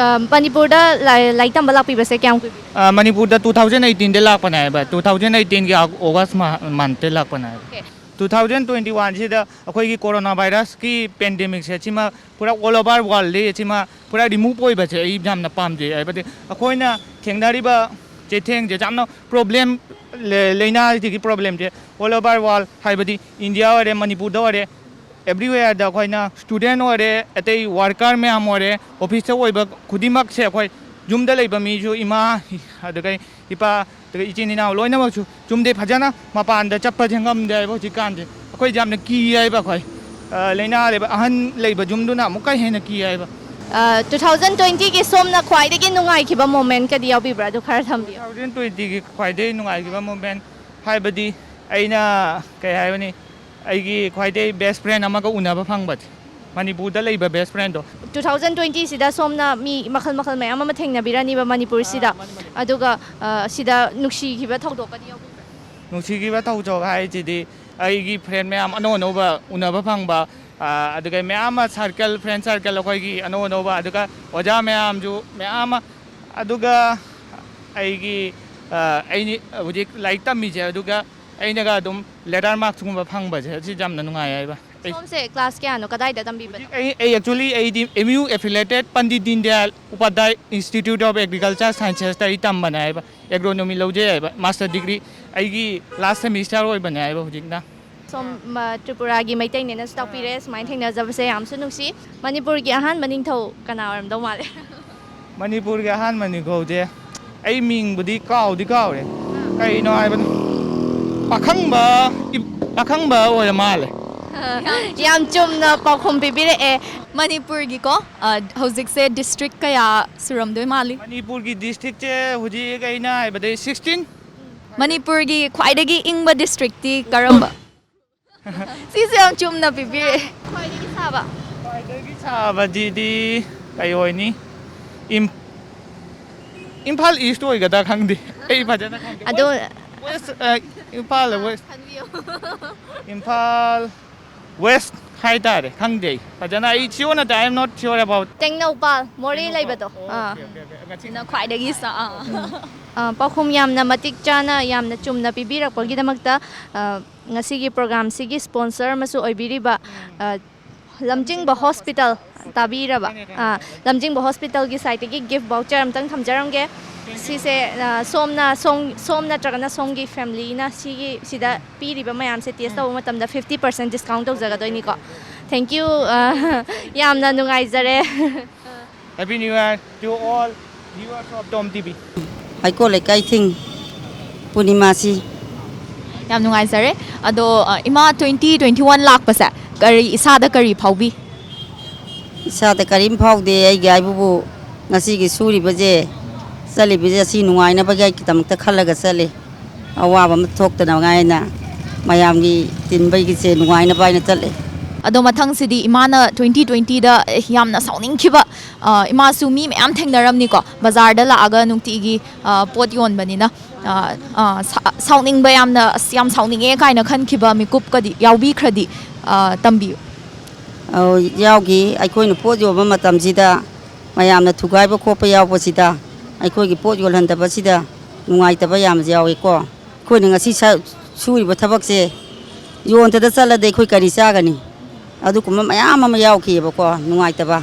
ꯑ, ꯃꯅꯤꯄꯨꯔꯗ ꯂꯥꯏ-, ꯂꯥꯏꯔꯤꯛ ꯇꯝꯕ ꯂꯥꯛꯄꯤꯕꯁꯦ ꯀꯌꯥꯝ ꯀꯨꯏꯕꯤꯔꯦ? ꯑ, ꯃꯅꯤꯄꯨꯔꯗ two thousand eighteen ꯗ ꯂꯥꯛꯄꯅꯦ ꯍꯥꯏꯕ, two thousand eighteen ꯒꯤ ꯑꯣ-, August ꯃ-, month ꯇ ꯂꯥꯛꯄꯅꯦ ꯍꯥꯏꯕ꯫ Okay. Two thousand twenty one ꯁꯤꯗ ꯑꯩꯈꯣꯏꯒꯤ corona virus ꯀꯤ pandemic ꯁꯦ ꯁꯤꯃ ꯄꯨꯔꯥ all over world ꯗ ꯁꯤꯃ ꯄꯨꯔꯥ remove ꯑꯣꯏꯕꯁꯦ ꯑꯩ ꯌꯥꯝꯅ ꯄꯥꯝꯖꯩ꯫ ꯍꯥꯏꯕꯗꯤ ꯑꯩꯈꯣꯏꯅ ꯊꯦꯡꯅꯔꯤꯕ ꯆꯩꯊꯦꯡꯁꯦ ꯌꯥꯝꯅ problem, ꯂ-, ꯂꯥꯏꯅꯥꯁꯤꯒꯤ problem ꯁꯦ all over world, ꯍꯥꯏꯕꯗꯤ ꯏꯟꯗꯤꯌꯥ ꯑꯣꯏꯔꯦ, ꯃꯅꯤꯄꯨꯔꯗ ꯑꯣꯏꯔꯦ, everywhere ꯗ ꯑꯩꯈꯣꯏꯅ student ꯑꯣꯏꯔꯦ, ꯑꯇꯩ worker ꯃꯌꯥꯝ ꯑꯣꯏꯔꯦ, office ꯇ ꯑꯣꯏꯕ ꯈꯨꯗꯤꯡꯃꯛꯁꯦ ꯑꯩꯈꯣꯏ ꯌꯨꯝꯗ ꯂꯩꯕ ꯃꯤꯁꯨ ꯏꯃꯥ, ꯑꯗꯨꯒ ꯏꯄꯥ, ꯑꯗꯨꯒ ꯏꯆꯤꯟ ꯏꯅꯥꯎ ꯂꯣꯏꯅꯃꯛꯁꯨ ꯌꯨꯝꯗꯩ ꯐꯖꯅ ꯃꯄꯥꯟꯗ ꯆꯠꯄꯁꯦ ꯉꯝꯗꯦ ꯍꯥꯏꯕ ꯍꯧꯖꯤꯛꯀꯥꯟꯁꯦ꯫ ꯑꯩꯈꯣꯏꯁꯦ ꯌꯥꯝꯅ ꯀꯤ ꯍꯥꯏꯕ ꯑꯩꯈꯣꯏ꯫ ꯑ, ꯂꯥꯏꯅꯥ ꯂꯩꯕ, ꯑꯍꯟ ꯂꯩꯕ ꯌꯨꯝꯗꯨꯅ ꯑꯃꯨꯛꯀ ꯍꯦꯟꯅ ꯀꯤ ꯍꯥꯏꯕ꯫ ꯑ, two thousand twenty ꯒꯤ ꯁꯣꯝꯅ ꯈ꯭ꯋꯥꯏꯗꯒꯤ ꯅꯨꯡꯉꯥꯏꯈꯤꯕ moment ꯀꯗꯤ ꯌꯥꯎꯕꯤꯕ꯭ꯔꯥ? ꯑꯗꯨ ꯈꯔ ꯊꯝꯕꯤꯌꯨ꯫ Two thousand twenty ꯒꯤ ꯈ꯭ꯋꯥꯏꯗꯒꯤ ꯅꯨꯡꯉꯥꯏꯈꯤꯕ moment ꯍꯥꯏꯕꯗꯤ ꯑꯩꯅ, ꯀꯩ ꯍꯥꯏꯔꯨꯅꯤ, ꯑꯩꯒꯤ ꯈ꯭ꯋꯥꯏꯗꯒꯤ best friend ꯑꯃꯒ ꯎꯅꯕ ꯐꯪꯕꯁꯦ, ꯃꯅꯤꯄꯨꯔꯗ ꯂꯩꯕ best friend ꯗꯣ꯫ Two thousand twenty ꯁꯤꯗ ꯁꯣꯝꯅ ꯃꯤ ꯃꯈꯜ ꯃꯈꯜ ꯃꯌꯥꯝ ꯑꯃ ꯊꯦꯡꯅꯕꯤꯔꯅꯤꯕ ꯃꯅꯤꯄꯨꯔꯁꯤꯗ꯫ ꯑꯥ, ꯃꯥꯅꯤ, ꯃꯥꯅꯤ꯫ ꯑꯗꯨꯒ, ꯑ, ꯁꯤꯗ ꯅꯨꯡꯁꯤꯈꯤꯕ ꯊꯧꯗꯣꯛꯀꯗꯤ ꯌꯥꯎꯕꯤꯕ꯭ꯔꯥ? ꯅꯨꯡꯁꯤꯈꯤꯕ ꯊꯧꯗꯣꯛ ꯍꯥꯏꯁꯤꯗꯤ ꯑꯩꯒꯤ friend ꯃꯌꯥꯝ ꯑꯅꯧ ꯑꯅꯧꯕ ꯎꯅꯕ ꯐꯪꯕ, ꯑ, ꯑꯗꯨꯒ ꯃꯌꯥꯝ ꯑꯃ circle, friend circle ꯑꯩꯈꯣꯏꯒꯤ ꯑꯅꯧ ꯑꯅꯧꯕ, ꯑꯗꯨꯒ ꯑꯣꯖꯥ ꯃꯌꯥꯝꯁꯨ ꯃꯌꯥꯝ ꯑꯃ, ꯑꯗꯨꯒ ꯑꯩꯒꯤ, ꯑ, ꯑꯩꯅꯤ ꯍꯧꯖꯤꯛ ꯂꯥꯏꯔꯤꯛ ꯇꯝꯃꯤꯁꯦ, ꯑꯗꯨꯒ ꯑꯩꯅꯒ ꯑꯗꯨꯝ letter mark ꯀꯨꯝꯕ ꯐꯪꯕꯁꯦ, ꯁꯤ ꯌꯥꯝꯅ ꯅꯨꯡꯉꯥꯏ ꯍꯥꯏꯕ꯫ ꯑꯩ ꯁꯣꯝꯁꯦ class ꯀꯌꯥꯅꯣ? ꯀꯗꯥꯏꯗ ꯇꯝꯕꯤꯕꯅꯣ? ꯍꯧꯖꯤꯛ ꯑꯩ, ꯑꯩ actually ꯑꯩꯗꯤ M U affiliated Pandit Deendayal ꯎꯄꯥꯙ꯭ꯌꯥꯏ Institute of Agriculture Sciences ꯇ ꯑꯩ ꯇꯝꯕꯅꯦ ꯍꯥꯏꯕ, agronomy ꯂꯧꯖꯩ ꯍꯥꯏꯕ, master degree ꯑꯩꯒꯤ last semester ꯑꯣꯏꯕꯅꯦ ꯍꯥꯏꯕ ꯍꯧꯖꯤꯛꯅ꯫ ꯁꯣꯝ, ꯃ-, ꯇ꯭ꯔꯤꯄꯨꯔꯥꯒꯤ ꯃꯩꯇꯩꯅꯦꯅꯁꯨ ꯇꯥꯛꯄꯤꯔꯦ꯫ ꯁꯨꯃꯥꯏꯅ ꯊꯦꯡꯅꯖꯕꯁꯦ ꯌꯥꯝꯁꯨ ꯅꯨꯡꯁꯤ꯫ ꯃꯅꯤꯄꯨꯔꯒꯤ ꯑꯍꯥꯟꯕ ꯅꯤꯡꯊꯧ ꯀꯅꯥ ꯑꯣꯏꯔꯝꯗꯧ ꯃꯥꯜꯂꯦ? ꯃꯅꯤꯄꯨꯔꯒꯤ ꯑꯍꯥꯟꯕ ꯅꯤꯡꯊꯧꯁꯦ ꯑꯩ ꯃꯤꯡꯕꯨꯗꯤ ꯀꯥꯎꯗꯤ ꯀꯥꯎꯔꯦ꯫ ꯀꯩꯅꯣ ꯍꯥꯏꯕꯗ ꯄꯥꯈꯪꯕ, ꯏ-, ꯄꯥꯈꯪꯕ ꯑꯣꯏꯔ ꯃꯥꯜꯂꯦ꯫ ꯌꯥꯝ ꯆꯨꯝꯅ ꯄꯥꯎꯈꯨꯝ ꯄꯤꯕꯤꯔꯛꯑꯦ꯫ ꯃꯅꯤꯄꯨꯔꯒꯤꯀꯣ, ꯑ, ꯍꯧꯖꯤꯛꯁꯦ district ꯀꯌꯥ ꯁꯨꯔꯝꯗꯣꯏ ꯃꯥꯜꯂꯤ? ꯃꯅꯤꯄꯨꯔꯒꯤ district ꯁꯦ ꯍꯧꯖꯤꯛ ꯑꯩꯅ ꯍꯥꯏꯕꯗ sixteen꯫ ꯃꯅꯤꯄꯨꯔꯒꯤ ꯈ꯭ꯋꯥꯏꯗꯒꯤ ꯏꯪꯕ district ꯇꯤ ꯀꯔꯝꯕ? ꯁꯤꯁꯨ ꯌꯥꯝ ꯆꯨꯝꯅ ꯄꯤꯕꯤꯔꯛꯑꯦ꯫ ꯈ꯭ꯋꯥꯏꯗꯒꯤ ꯁꯥꯕ? ꯈ꯭ꯋꯥꯏꯗꯒꯤ ꯁꯥꯕꯗꯤꯗꯤ ꯀꯩ ꯑꯣꯏꯅꯤ? ꯏꯝ-, ꯏꯝꯐꯥꯜ East ꯑꯣꯏꯒꯗ꯭ꯔꯥ ꯈꯪꯗꯦ꯫ ꯑꯩ ꯐꯖꯅ ꯈꯪꯗꯦ꯫ ꯑꯗꯣ West, West, ꯑ, ꯏꯝꯐꯥꯜ West꯫ ꯈꯟꯕꯤꯌꯨ꯫ ꯏꯝꯐꯥꯜ West꯫ ꯍꯥꯏꯇꯥꯔꯦ, ꯈꯪꯗꯦ ꯑꯩ ꯐꯖꯅ, ꯑꯩ ꯁꯤꯌꯣꯔ ꯅꯠꯇꯦ, I am not sure about. Tengnoupal, ꯃꯣꯔꯦ ꯂꯩꯕꯗꯣ꯫ ꯑꯥ꯫ ꯁꯤꯅ ꯈ꯭ꯋꯥꯏꯗꯒꯤ ꯆꯥ- ꯑꯥ꯫ ꯑꯥ, ꯄꯥꯎꯈꯨꯝ ꯌꯥꯝꯅ ꯃꯇꯤꯛ ꯆꯥꯅ, ꯌꯥꯝꯅ ꯆꯨꯝꯅ ꯄꯤꯕꯤꯔꯛꯄꯒꯤꯗꯃꯛꯇ, ꯑꯥ, ꯉꯁꯤꯒꯤ ꯄ꯭ꯔꯣꯒ꯭ꯔꯥꯝꯁꯤꯒꯤ ꯁ꯭ꯄꯣꯟꯁꯔ ꯑꯃꯁꯨ ꯑꯣꯏꯕꯤꯔꯤꯕ, ꯑꯥ, ꯂꯝꯖꯤꯡꯕ ꯍꯣꯁꯄꯤꯇꯥꯜ, ꯇꯥꯕꯤꯔꯕ? ꯑꯥ, ꯂꯝꯖꯤꯡꯕ ꯍꯣꯁꯄꯤꯇꯥꯜꯒꯤ ꯁꯥꯏꯠꯇꯒꯤ ꯒꯤꯐ ꯚꯥꯎꯆꯔ ꯑꯝꯇꯪ ꯊꯝꯖꯔꯝꯒꯦ꯫ ꯁꯤꯁꯦ, ꯑꯥ, ꯁꯣꯝꯅ ꯁꯣꯝ ꯁꯣꯝ ꯅꯠꯇ꯭ꯔꯒꯅ ꯁꯣꯝꯒꯤ ꯐꯦꯃꯤꯂꯤꯅ ꯁꯤꯒꯤ ꯁꯤꯗ ꯄꯤꯔꯤꯕ ꯃꯌꯥꯝꯁꯦ ꯇꯦꯁ ꯇꯧꯕ ꯃꯇꯝꯗ fifty percent discount ꯇꯧꯖꯒꯗꯣꯏꯅꯤꯀꯣ꯫ Thank you꯫ ꯑꯥ, ꯌꯥꯝꯅ ꯅꯨꯡꯉꯥꯏꯖꯔꯦ꯫ Happy New Year to all viewers of Tom TV. ꯍꯩꯀꯣꯜ ꯂꯩꯀꯥꯏ ꯊꯤꯡ ꯄꯨꯔꯅꯤꯃꯥꯁꯤ꯫ ꯌꯥꯝ ꯅꯨꯡꯉꯥꯏꯖꯔꯦ꯫ ꯑꯗꯣ ꯑ, ꯏꯃꯥ, twenty twenty one ꯂꯥꯛꯄꯁꯦ ꯀꯔꯤ, ꯏꯁꯥꯗ ꯀꯔꯤ ꯐꯥꯎꯕꯤ? ꯏꯁꯥꯗ ꯀꯔꯤꯝ ꯐꯥꯎꯗꯦ꯫ ꯑꯩꯒꯤ ꯍꯥꯏꯕꯕꯨ ꯉꯁꯤꯒꯤ ꯁꯨꯔꯤꯕꯁꯦ, ꯆꯠꯂꯤꯕꯁꯦ ꯑꯁꯤ ꯅꯨꯡꯉꯥꯏꯅꯕꯒꯤꯗꯃꯛꯇ ꯈꯜꯂꯒ ꯆꯠꯂꯤ꯫ ꯑꯋꯥꯕ ꯑꯃ ꯊꯣꯛꯇꯅꯉꯥꯏꯅ ꯃꯌꯥꯝꯒꯤ ꯇꯤꯟꯕꯒꯤꯁꯦ ꯅꯨꯡꯉꯥꯏꯅꯕ ꯍꯥꯏꯅ ꯆꯠꯂꯤ꯫ ꯑꯗꯣ ꯃꯊꯪꯁꯤꯗꯤ ꯏꯃꯥꯅ twenty twenty ꯗ ꯌꯥꯝꯅ ꯁꯥꯎꯅꯤꯡꯈꯤꯕ, ꯑ, ꯏꯃꯥꯁꯨ ꯃꯤ ꯃꯌꯥꯝ ꯊꯦꯡꯅꯔꯝꯅꯤꯀꯣ, ꯕꯖꯥꯔꯗ ꯂꯥꯛꯑꯒ ꯅꯨꯡꯇꯤꯒꯤ, ꯑ, ꯄꯣꯠ ꯌꯣꯟꯕꯅꯤꯅ꯫ ꯑ, ꯑ, ꯁꯥ- ꯁꯥꯎꯅꯤꯡꯕ ꯌꯥꯝꯅ, "ꯑꯁ, ꯌꯥꯝ ꯁꯥꯎꯅꯤꯡꯉꯦ" ꯀꯥꯏꯅ ꯈꯟꯈꯤꯕ ꯃꯤꯀꯨꯞꯀꯗꯤ ꯌꯥꯎꯕꯤꯈ꯭ꯔꯗꯤ, ꯑ, ꯇꯝꯕꯤꯌꯨ꯫ ꯑꯧ, ꯌꯥꯎꯈꯤ꯫ ꯑꯩꯈꯣꯏꯅ ꯄꯣꯠ ꯌꯣꯟꯕ ꯃꯇꯝꯁꯤꯗ ꯃꯌꯥꯝꯅ ꯊꯨꯒꯥꯏꯕ ꯈꯣꯠꯄ ꯌꯥꯎꯕꯁꯤꯗ, ꯑꯩꯈꯣꯏꯒꯤ ꯄꯣꯠ ꯌꯣꯜꯍꯟꯗꯕꯁꯤꯗ ꯅꯨꯡꯉꯥꯏꯇꯕ ꯌꯥꯝ ꯌꯥꯎꯏꯀꯣ꯫ ꯑꯩꯈꯣꯏꯅ ꯉꯁꯤ ꯁ- ꯁꯨꯔꯤꯕ ꯊꯕꯛꯁꯦ ꯌꯣꯟꯗꯗ ꯆꯠꯂꯗꯤ ꯑꯩꯈꯣꯏ ꯀꯔꯤ ꯆꯥꯒꯅꯤ? ꯑꯗꯨꯒꯨꯝꯕ ꯃꯌꯥꯝ ꯑꯃ ꯌꯥꯎꯈꯤꯑꯕꯀꯣ, ꯅꯨꯡꯉꯥꯏꯇꯕ꯫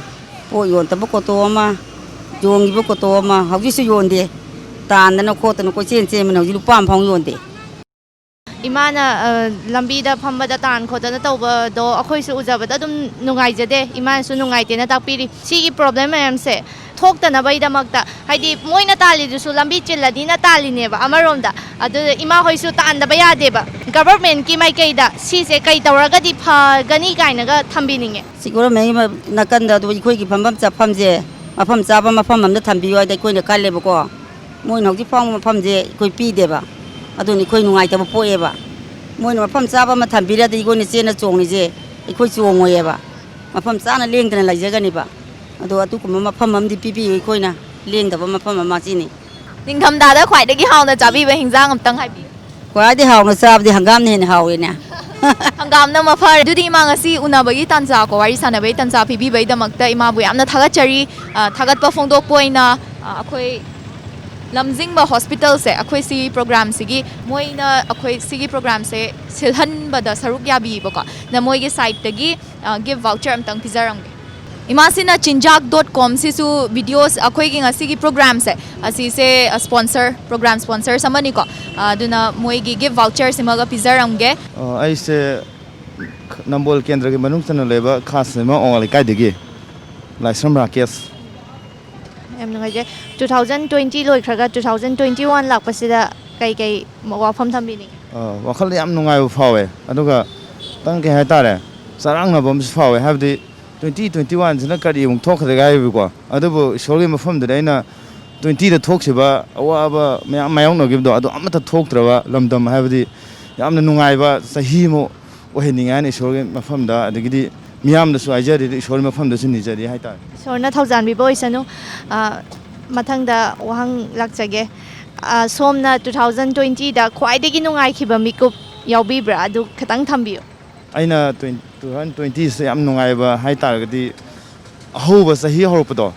ꯄꯣꯠ ꯌꯣꯟꯗꯕ ꯀꯣꯇꯣ ꯑꯃ, ꯌꯣꯟꯈꯤꯕ ꯀꯣꯇꯣ ꯑꯃ, ꯍꯧꯖꯤꯛꯁꯨ ꯌꯣꯟꯗꯦ꯫ ꯇꯥꯟꯗꯅ ꯈꯣꯠꯇꯅ ꯀꯣꯏꯆꯦꯟ ꯆꯦꯟꯕꯅ ꯍꯧꯖꯤꯛ ꯂꯨꯄꯥ ꯑꯃ ꯐꯥꯎ ꯌꯣꯟꯗꯦ꯫ ꯏꯃꯥꯅ, ꯑ, ꯂꯝꯕꯤꯗ ꯐꯝꯕꯗ ꯇꯥꯟ ꯈꯣꯠꯇꯅ ꯇꯧꯕꯗꯣ ꯑꯩꯈꯣꯏꯁꯨ ꯎꯖꯕꯗ ꯑꯗꯨꯝ ꯅꯨꯡꯉꯥꯏꯖꯗꯦ꯫ ꯏꯃꯥꯅꯁꯨ ꯅꯨꯡꯉꯥꯏꯇꯦꯅ ꯇꯥꯛꯄꯤꯔꯤ꯫ ꯁꯤꯒꯤ ꯄ꯭ꯔꯣꯕ꯭ꯂꯦꯝ ꯃꯌꯥꯝꯁꯦ ꯊꯣꯛꯇꯅꯕꯒꯤꯗꯃꯛꯇ, ꯍꯥꯏꯗꯤ ꯃꯣꯏꯅ ꯇꯥꯜꯂꯤꯗꯨꯁꯨ ꯂꯝꯕꯤ ꯆꯤꯜꯂꯗꯤꯅ ꯇꯥꯜꯂꯤꯅꯦꯕ ꯑꯃꯔꯣꯝꯗ꯫ ꯑꯗꯨꯗ ꯏꯃꯥ ꯍꯣꯏꯁꯨ ꯇꯥꯟꯗꯕ ꯌꯥꯗꯦꯕ꯫ ꯒꯚꯔꯟꯃꯦꯟꯠꯀꯤ ꯃꯥꯏꯀꯩꯗ ꯁꯤꯁꯦ ꯀꯩ ꯇꯧꯔꯒꯗꯤ ꯐꯒꯅꯤ ꯀꯥꯏꯅꯒ ꯊꯝꯕꯤꯅꯤꯡꯉꯦ꯫ ꯁꯤ ꯒꯣꯔꯃꯦꯟꯒꯤ ꯃ- ꯅꯥꯀꯟꯗ ꯑꯗꯨ ꯑꯩꯈꯣꯏꯒꯤ ꯐꯝꯐꯝ ꯆꯥꯐꯝꯁꯦ ꯃꯐꯝ ꯆꯥꯕ ꯃꯐꯝ ꯑꯃꯗ ꯊꯝꯕꯤꯌꯨ ꯍꯥꯏꯗꯤ ꯑꯩꯈꯣꯏꯅ ꯈꯜꯂꯦꯕꯀꯣ꯫ ꯃꯣꯏꯅ ꯍꯧꯖꯤꯛ ꯐꯥꯎꯕ ꯃꯐꯝꯁꯦ ꯑꯩꯈꯣꯏ ꯄꯤꯗꯦꯕ꯫ ꯑꯗꯨꯅ ꯑꯩꯈꯣꯏ ꯅꯨꯡꯉꯥꯏꯇꯕ ꯄꯣꯛꯑꯦꯕ꯫ ꯃꯣꯏꯅ ꯃꯐꯝ ꯆꯥꯕ ꯑꯃ ꯊꯝꯕꯤꯔꯗꯤ ꯑꯩꯈꯣꯏꯅ ꯆꯦꯟꯅ ꯆꯣꯡꯉꯤꯁꯦ ꯑꯩꯈꯣꯏ ꯆꯣꯡꯉꯣꯏꯑꯕ꯫ ꯃꯐꯝ ꯆꯥꯅ ꯂꯦꯡꯗꯅ ꯂꯩꯖꯒꯅꯤꯕ꯫ ꯑꯗꯣ ꯑꯗꯨꯒꯨꯝꯕ ꯃꯐꯝ ꯑꯃꯗꯤ ꯄꯤꯕꯤꯌꯨ ꯑꯩꯈꯣꯏꯅ, ꯂꯦꯡꯗꯕ ꯃꯐꯝ ꯑꯃ ꯁꯤꯅꯤ꯫ ꯅꯤꯡꯊꯝꯊꯥꯗ ꯈ꯭ꯋꯥꯏꯗꯒꯤ ꯍꯥꯎꯅ ꯆꯥꯕꯤꯕ ꯍꯤꯟꯖꯥꯡ ꯑꯝꯇꯪ ꯍꯥꯏꯕꯤꯌꯨ꯫ ꯈ꯭ꯋꯥꯏꯗꯩ ꯍꯥꯎꯅ ꯆꯥꯕꯗꯤ ꯍꯪꯒꯥꯝꯅ ꯍꯦꯟꯅ ꯍꯥꯎꯔꯦꯅꯦ꯫ ꯍꯪꯒꯥꯝꯅ ꯃꯐꯔꯦ꯫ ꯑꯗꯨꯗꯤ ꯏꯃꯥ, ꯉꯁꯤ ꯎꯅꯕꯒꯤ ꯇꯥꯟꯖꯥ ꯀꯣ, ꯋꯥꯔꯤ ꯁꯥꯟꯅꯕꯒꯤ ꯇꯥꯟꯖꯥ ꯄꯤꯕꯤꯕꯩꯗꯃꯛꯇ ꯏꯃꯥꯕꯨ ꯌꯥꯝꯅ ꯊꯥꯒꯠꯆꯔꯤ꯫ ꯑ, ꯊꯥꯒꯠꯄ ꯐꯣꯡꯗꯣꯛꯄ ꯑꯣꯏꯅ, ꯑ, ꯑꯩꯈꯣꯏ ꯂꯝꯖꯤꯡꯕ ꯍꯣꯁꯄꯤꯇꯥꯜꯁꯦ, ꯑꯩꯈꯣꯏ ꯁꯤꯒꯤ ꯄ꯭ꯔꯣꯒ꯭ꯔꯥꯝꯁꯤꯒꯤ, ꯃꯣꯏꯅ ꯑꯩꯈꯣꯏ ꯁꯤꯒꯤ ꯄ꯭ꯔꯣꯒ꯭ꯔꯥꯝꯁꯦ ꯁꯤꯜꯍꯟꯕꯗ ꯁꯔꯨꯛ ꯌꯥꯕꯤꯌꯦꯕꯀꯣ꯫ ꯅ ꯃꯣꯏꯒꯤ ꯁꯥꯏꯠꯇꯒꯤ, ꯑ, ꯒꯤꯐ ꯚꯥꯎꯆꯔ ꯑꯝꯇꯪ ꯄꯤꯖꯔꯝꯒꯦ꯫ ꯏꯃꯥꯁꯤꯅ ꯆꯤꯟꯖꯥꯛ ꯗꯣꯠ ꯀꯣꯝꯁꯤꯁꯨ ꯚꯤꯗꯤꯑꯣꯁ, ꯑꯩꯈꯣꯏꯒꯤ ꯉꯁꯤꯒꯤ ꯄ꯭ꯔꯣꯒ꯭ꯔꯥꯝꯁꯦ, ꯑꯁꯤꯁꯦ, ꯑ, ꯁ꯭ꯄꯣꯟꯁꯔ, ꯄ꯭ꯔꯣꯒ꯭ꯔꯥꯝ ꯁ꯭ꯄꯣꯟꯁꯔꯁ ꯑꯃꯅꯤꯀꯣ꯫ ꯑ, ꯑꯗꯨꯅ ꯃꯣꯏꯒꯤ ꯒꯤꯐ ꯚꯥꯎꯆꯔꯁꯤꯃꯒ ꯄꯤꯖꯔꯝꯒꯦ꯫ ꯑ, ꯑꯩꯁꯦ ꯅꯝꯕꯣꯜ ꯀꯦꯟꯗ꯭ꯔꯒꯤ ꯃꯅꯨꯡ ꯆꯟꯅ ꯂꯩꯕ ꯈꯥ ꯁꯤꯡꯖꯃꯩ ꯑꯋꯥꯡ ꯂꯩꯀꯥꯏꯗꯒꯤ ꯂꯥꯏꯁ꯭ꯔꯝ ꯔꯥꯀꯦꯁ꯫ ꯌꯥꯝ ꯅꯨꯡꯉꯥꯏꯖꯩ꯫ ꯇꯨ ꯊꯥꯎꯖꯟ ꯇ꯭ꯋꯦꯟꯇꯤ ꯂꯣꯏꯈ꯭ꯔꯒ ꯇꯨ ꯊꯥꯎꯖꯟ ꯇ꯭ꯋꯦꯟꯇꯤ ꯋꯥꯟ ꯂꯥꯛꯄꯁꯤꯗ ꯀꯩ ꯀꯩ ꯋꯥꯐꯝ ꯊꯝꯕꯤꯅꯤꯡꯉꯤ? ꯑ, ꯋꯥꯈꯜꯗ ꯌꯥꯝ ꯅꯨꯡꯉꯥꯏꯕ ꯐꯥꯎꯋꯦ꯫ ꯑꯗꯨꯒ ꯈꯤꯇꯪ, ꯀꯩ ꯍꯥꯏꯇꯥꯔꯦ, ꯆꯔꯥꯡꯅꯕ ꯑꯃꯁꯨ ꯐꯥꯎꯋꯦ꯫ ꯍꯥꯏꯕꯗꯤ ꯇ꯭ꯋꯦꯟꯇꯤ ꯇ꯭ꯋꯦꯟꯇꯤ ꯋꯥꯟꯁꯤꯅ ꯀꯔꯤ ꯑꯃꯨꯛ ꯊꯣꯛꯀꯗꯒꯦ ꯍꯥꯏꯕꯀꯣ꯫ ꯑꯗꯨꯕꯨ ꯏꯁꯣꯔꯒꯤ ꯃꯐꯝꯗꯨꯗ ꯑꯩꯅ ꯇ꯭ꯋꯦꯟꯇꯤꯗ ꯊꯣꯛꯈꯤꯕ ꯑꯋꯥꯕ ꯃꯌꯥꯝ ꯃꯥꯌꯣꯛꯅꯈꯤꯕꯗꯣ, ꯑꯗꯨ ꯑꯃꯠꯇ ꯊꯣꯛꯇ꯭ꯔꯕ ꯂꯝꯗꯝ, ꯍꯥꯏꯕꯗꯤ ꯌꯥꯝꯅ ꯅꯨꯡꯉꯥꯏꯕ ꯆꯍꯤ ꯑꯃ ꯑꯣꯏꯍꯟꯅꯤꯡꯉꯦ ꯍꯥꯏꯅ ꯏꯁꯣꯔꯒꯤ ꯃꯐꯝꯗ, ꯑꯗꯒꯤꯗꯤ ꯃꯤꯌꯥꯝꯗꯁꯨ ꯍꯥꯏꯖꯔꯤ, ꯏꯁꯣꯔꯒꯤ ꯃꯐꯝꯗꯁꯨ ꯅꯤꯖꯔꯤ ꯍꯥꯏꯇꯥꯔꯦ꯫ ꯏꯁꯣꯔꯅ ꯊꯧꯖꯥꯟꯕꯤꯕ ꯑꯣꯏꯁꯅꯨ꯫ ꯑ, ꯃꯊꯪꯗ ꯋꯥꯍꯪ ꯂꯥꯛꯆꯒꯦ꯫ ꯑ, ꯁꯣꯝꯅ ꯇꯨ ꯊꯥꯎꯖꯟ ꯇ꯭ꯋꯦꯟꯇꯤꯗ ꯈ꯭ꯋꯥꯏꯗꯒꯤ ꯅꯨꯡꯉꯥꯏꯈꯤꯕ ꯃꯤꯀꯨꯞ ꯌꯥꯎꯕꯤꯕ꯭ꯔꯥ? ꯑꯗꯨ ꯈꯤꯇꯪ ꯊꯝꯕꯤꯌꯨ꯫ ꯑꯩꯅ ꯇ꯭ꯋꯦꯟ-, ꯇꯨ ꯊꯥꯎꯖꯟ ꯇ꯭ꯋꯦꯟꯇꯤꯁꯤꯗ ꯌꯥꯝ ꯅꯨꯡꯉꯥꯏꯕ ꯍꯥꯏ ꯇꯥꯔꯒꯗꯤ, ꯑꯍꯧꯕ ꯆꯍꯤ ꯍꯧꯔꯛꯄꯗꯣ,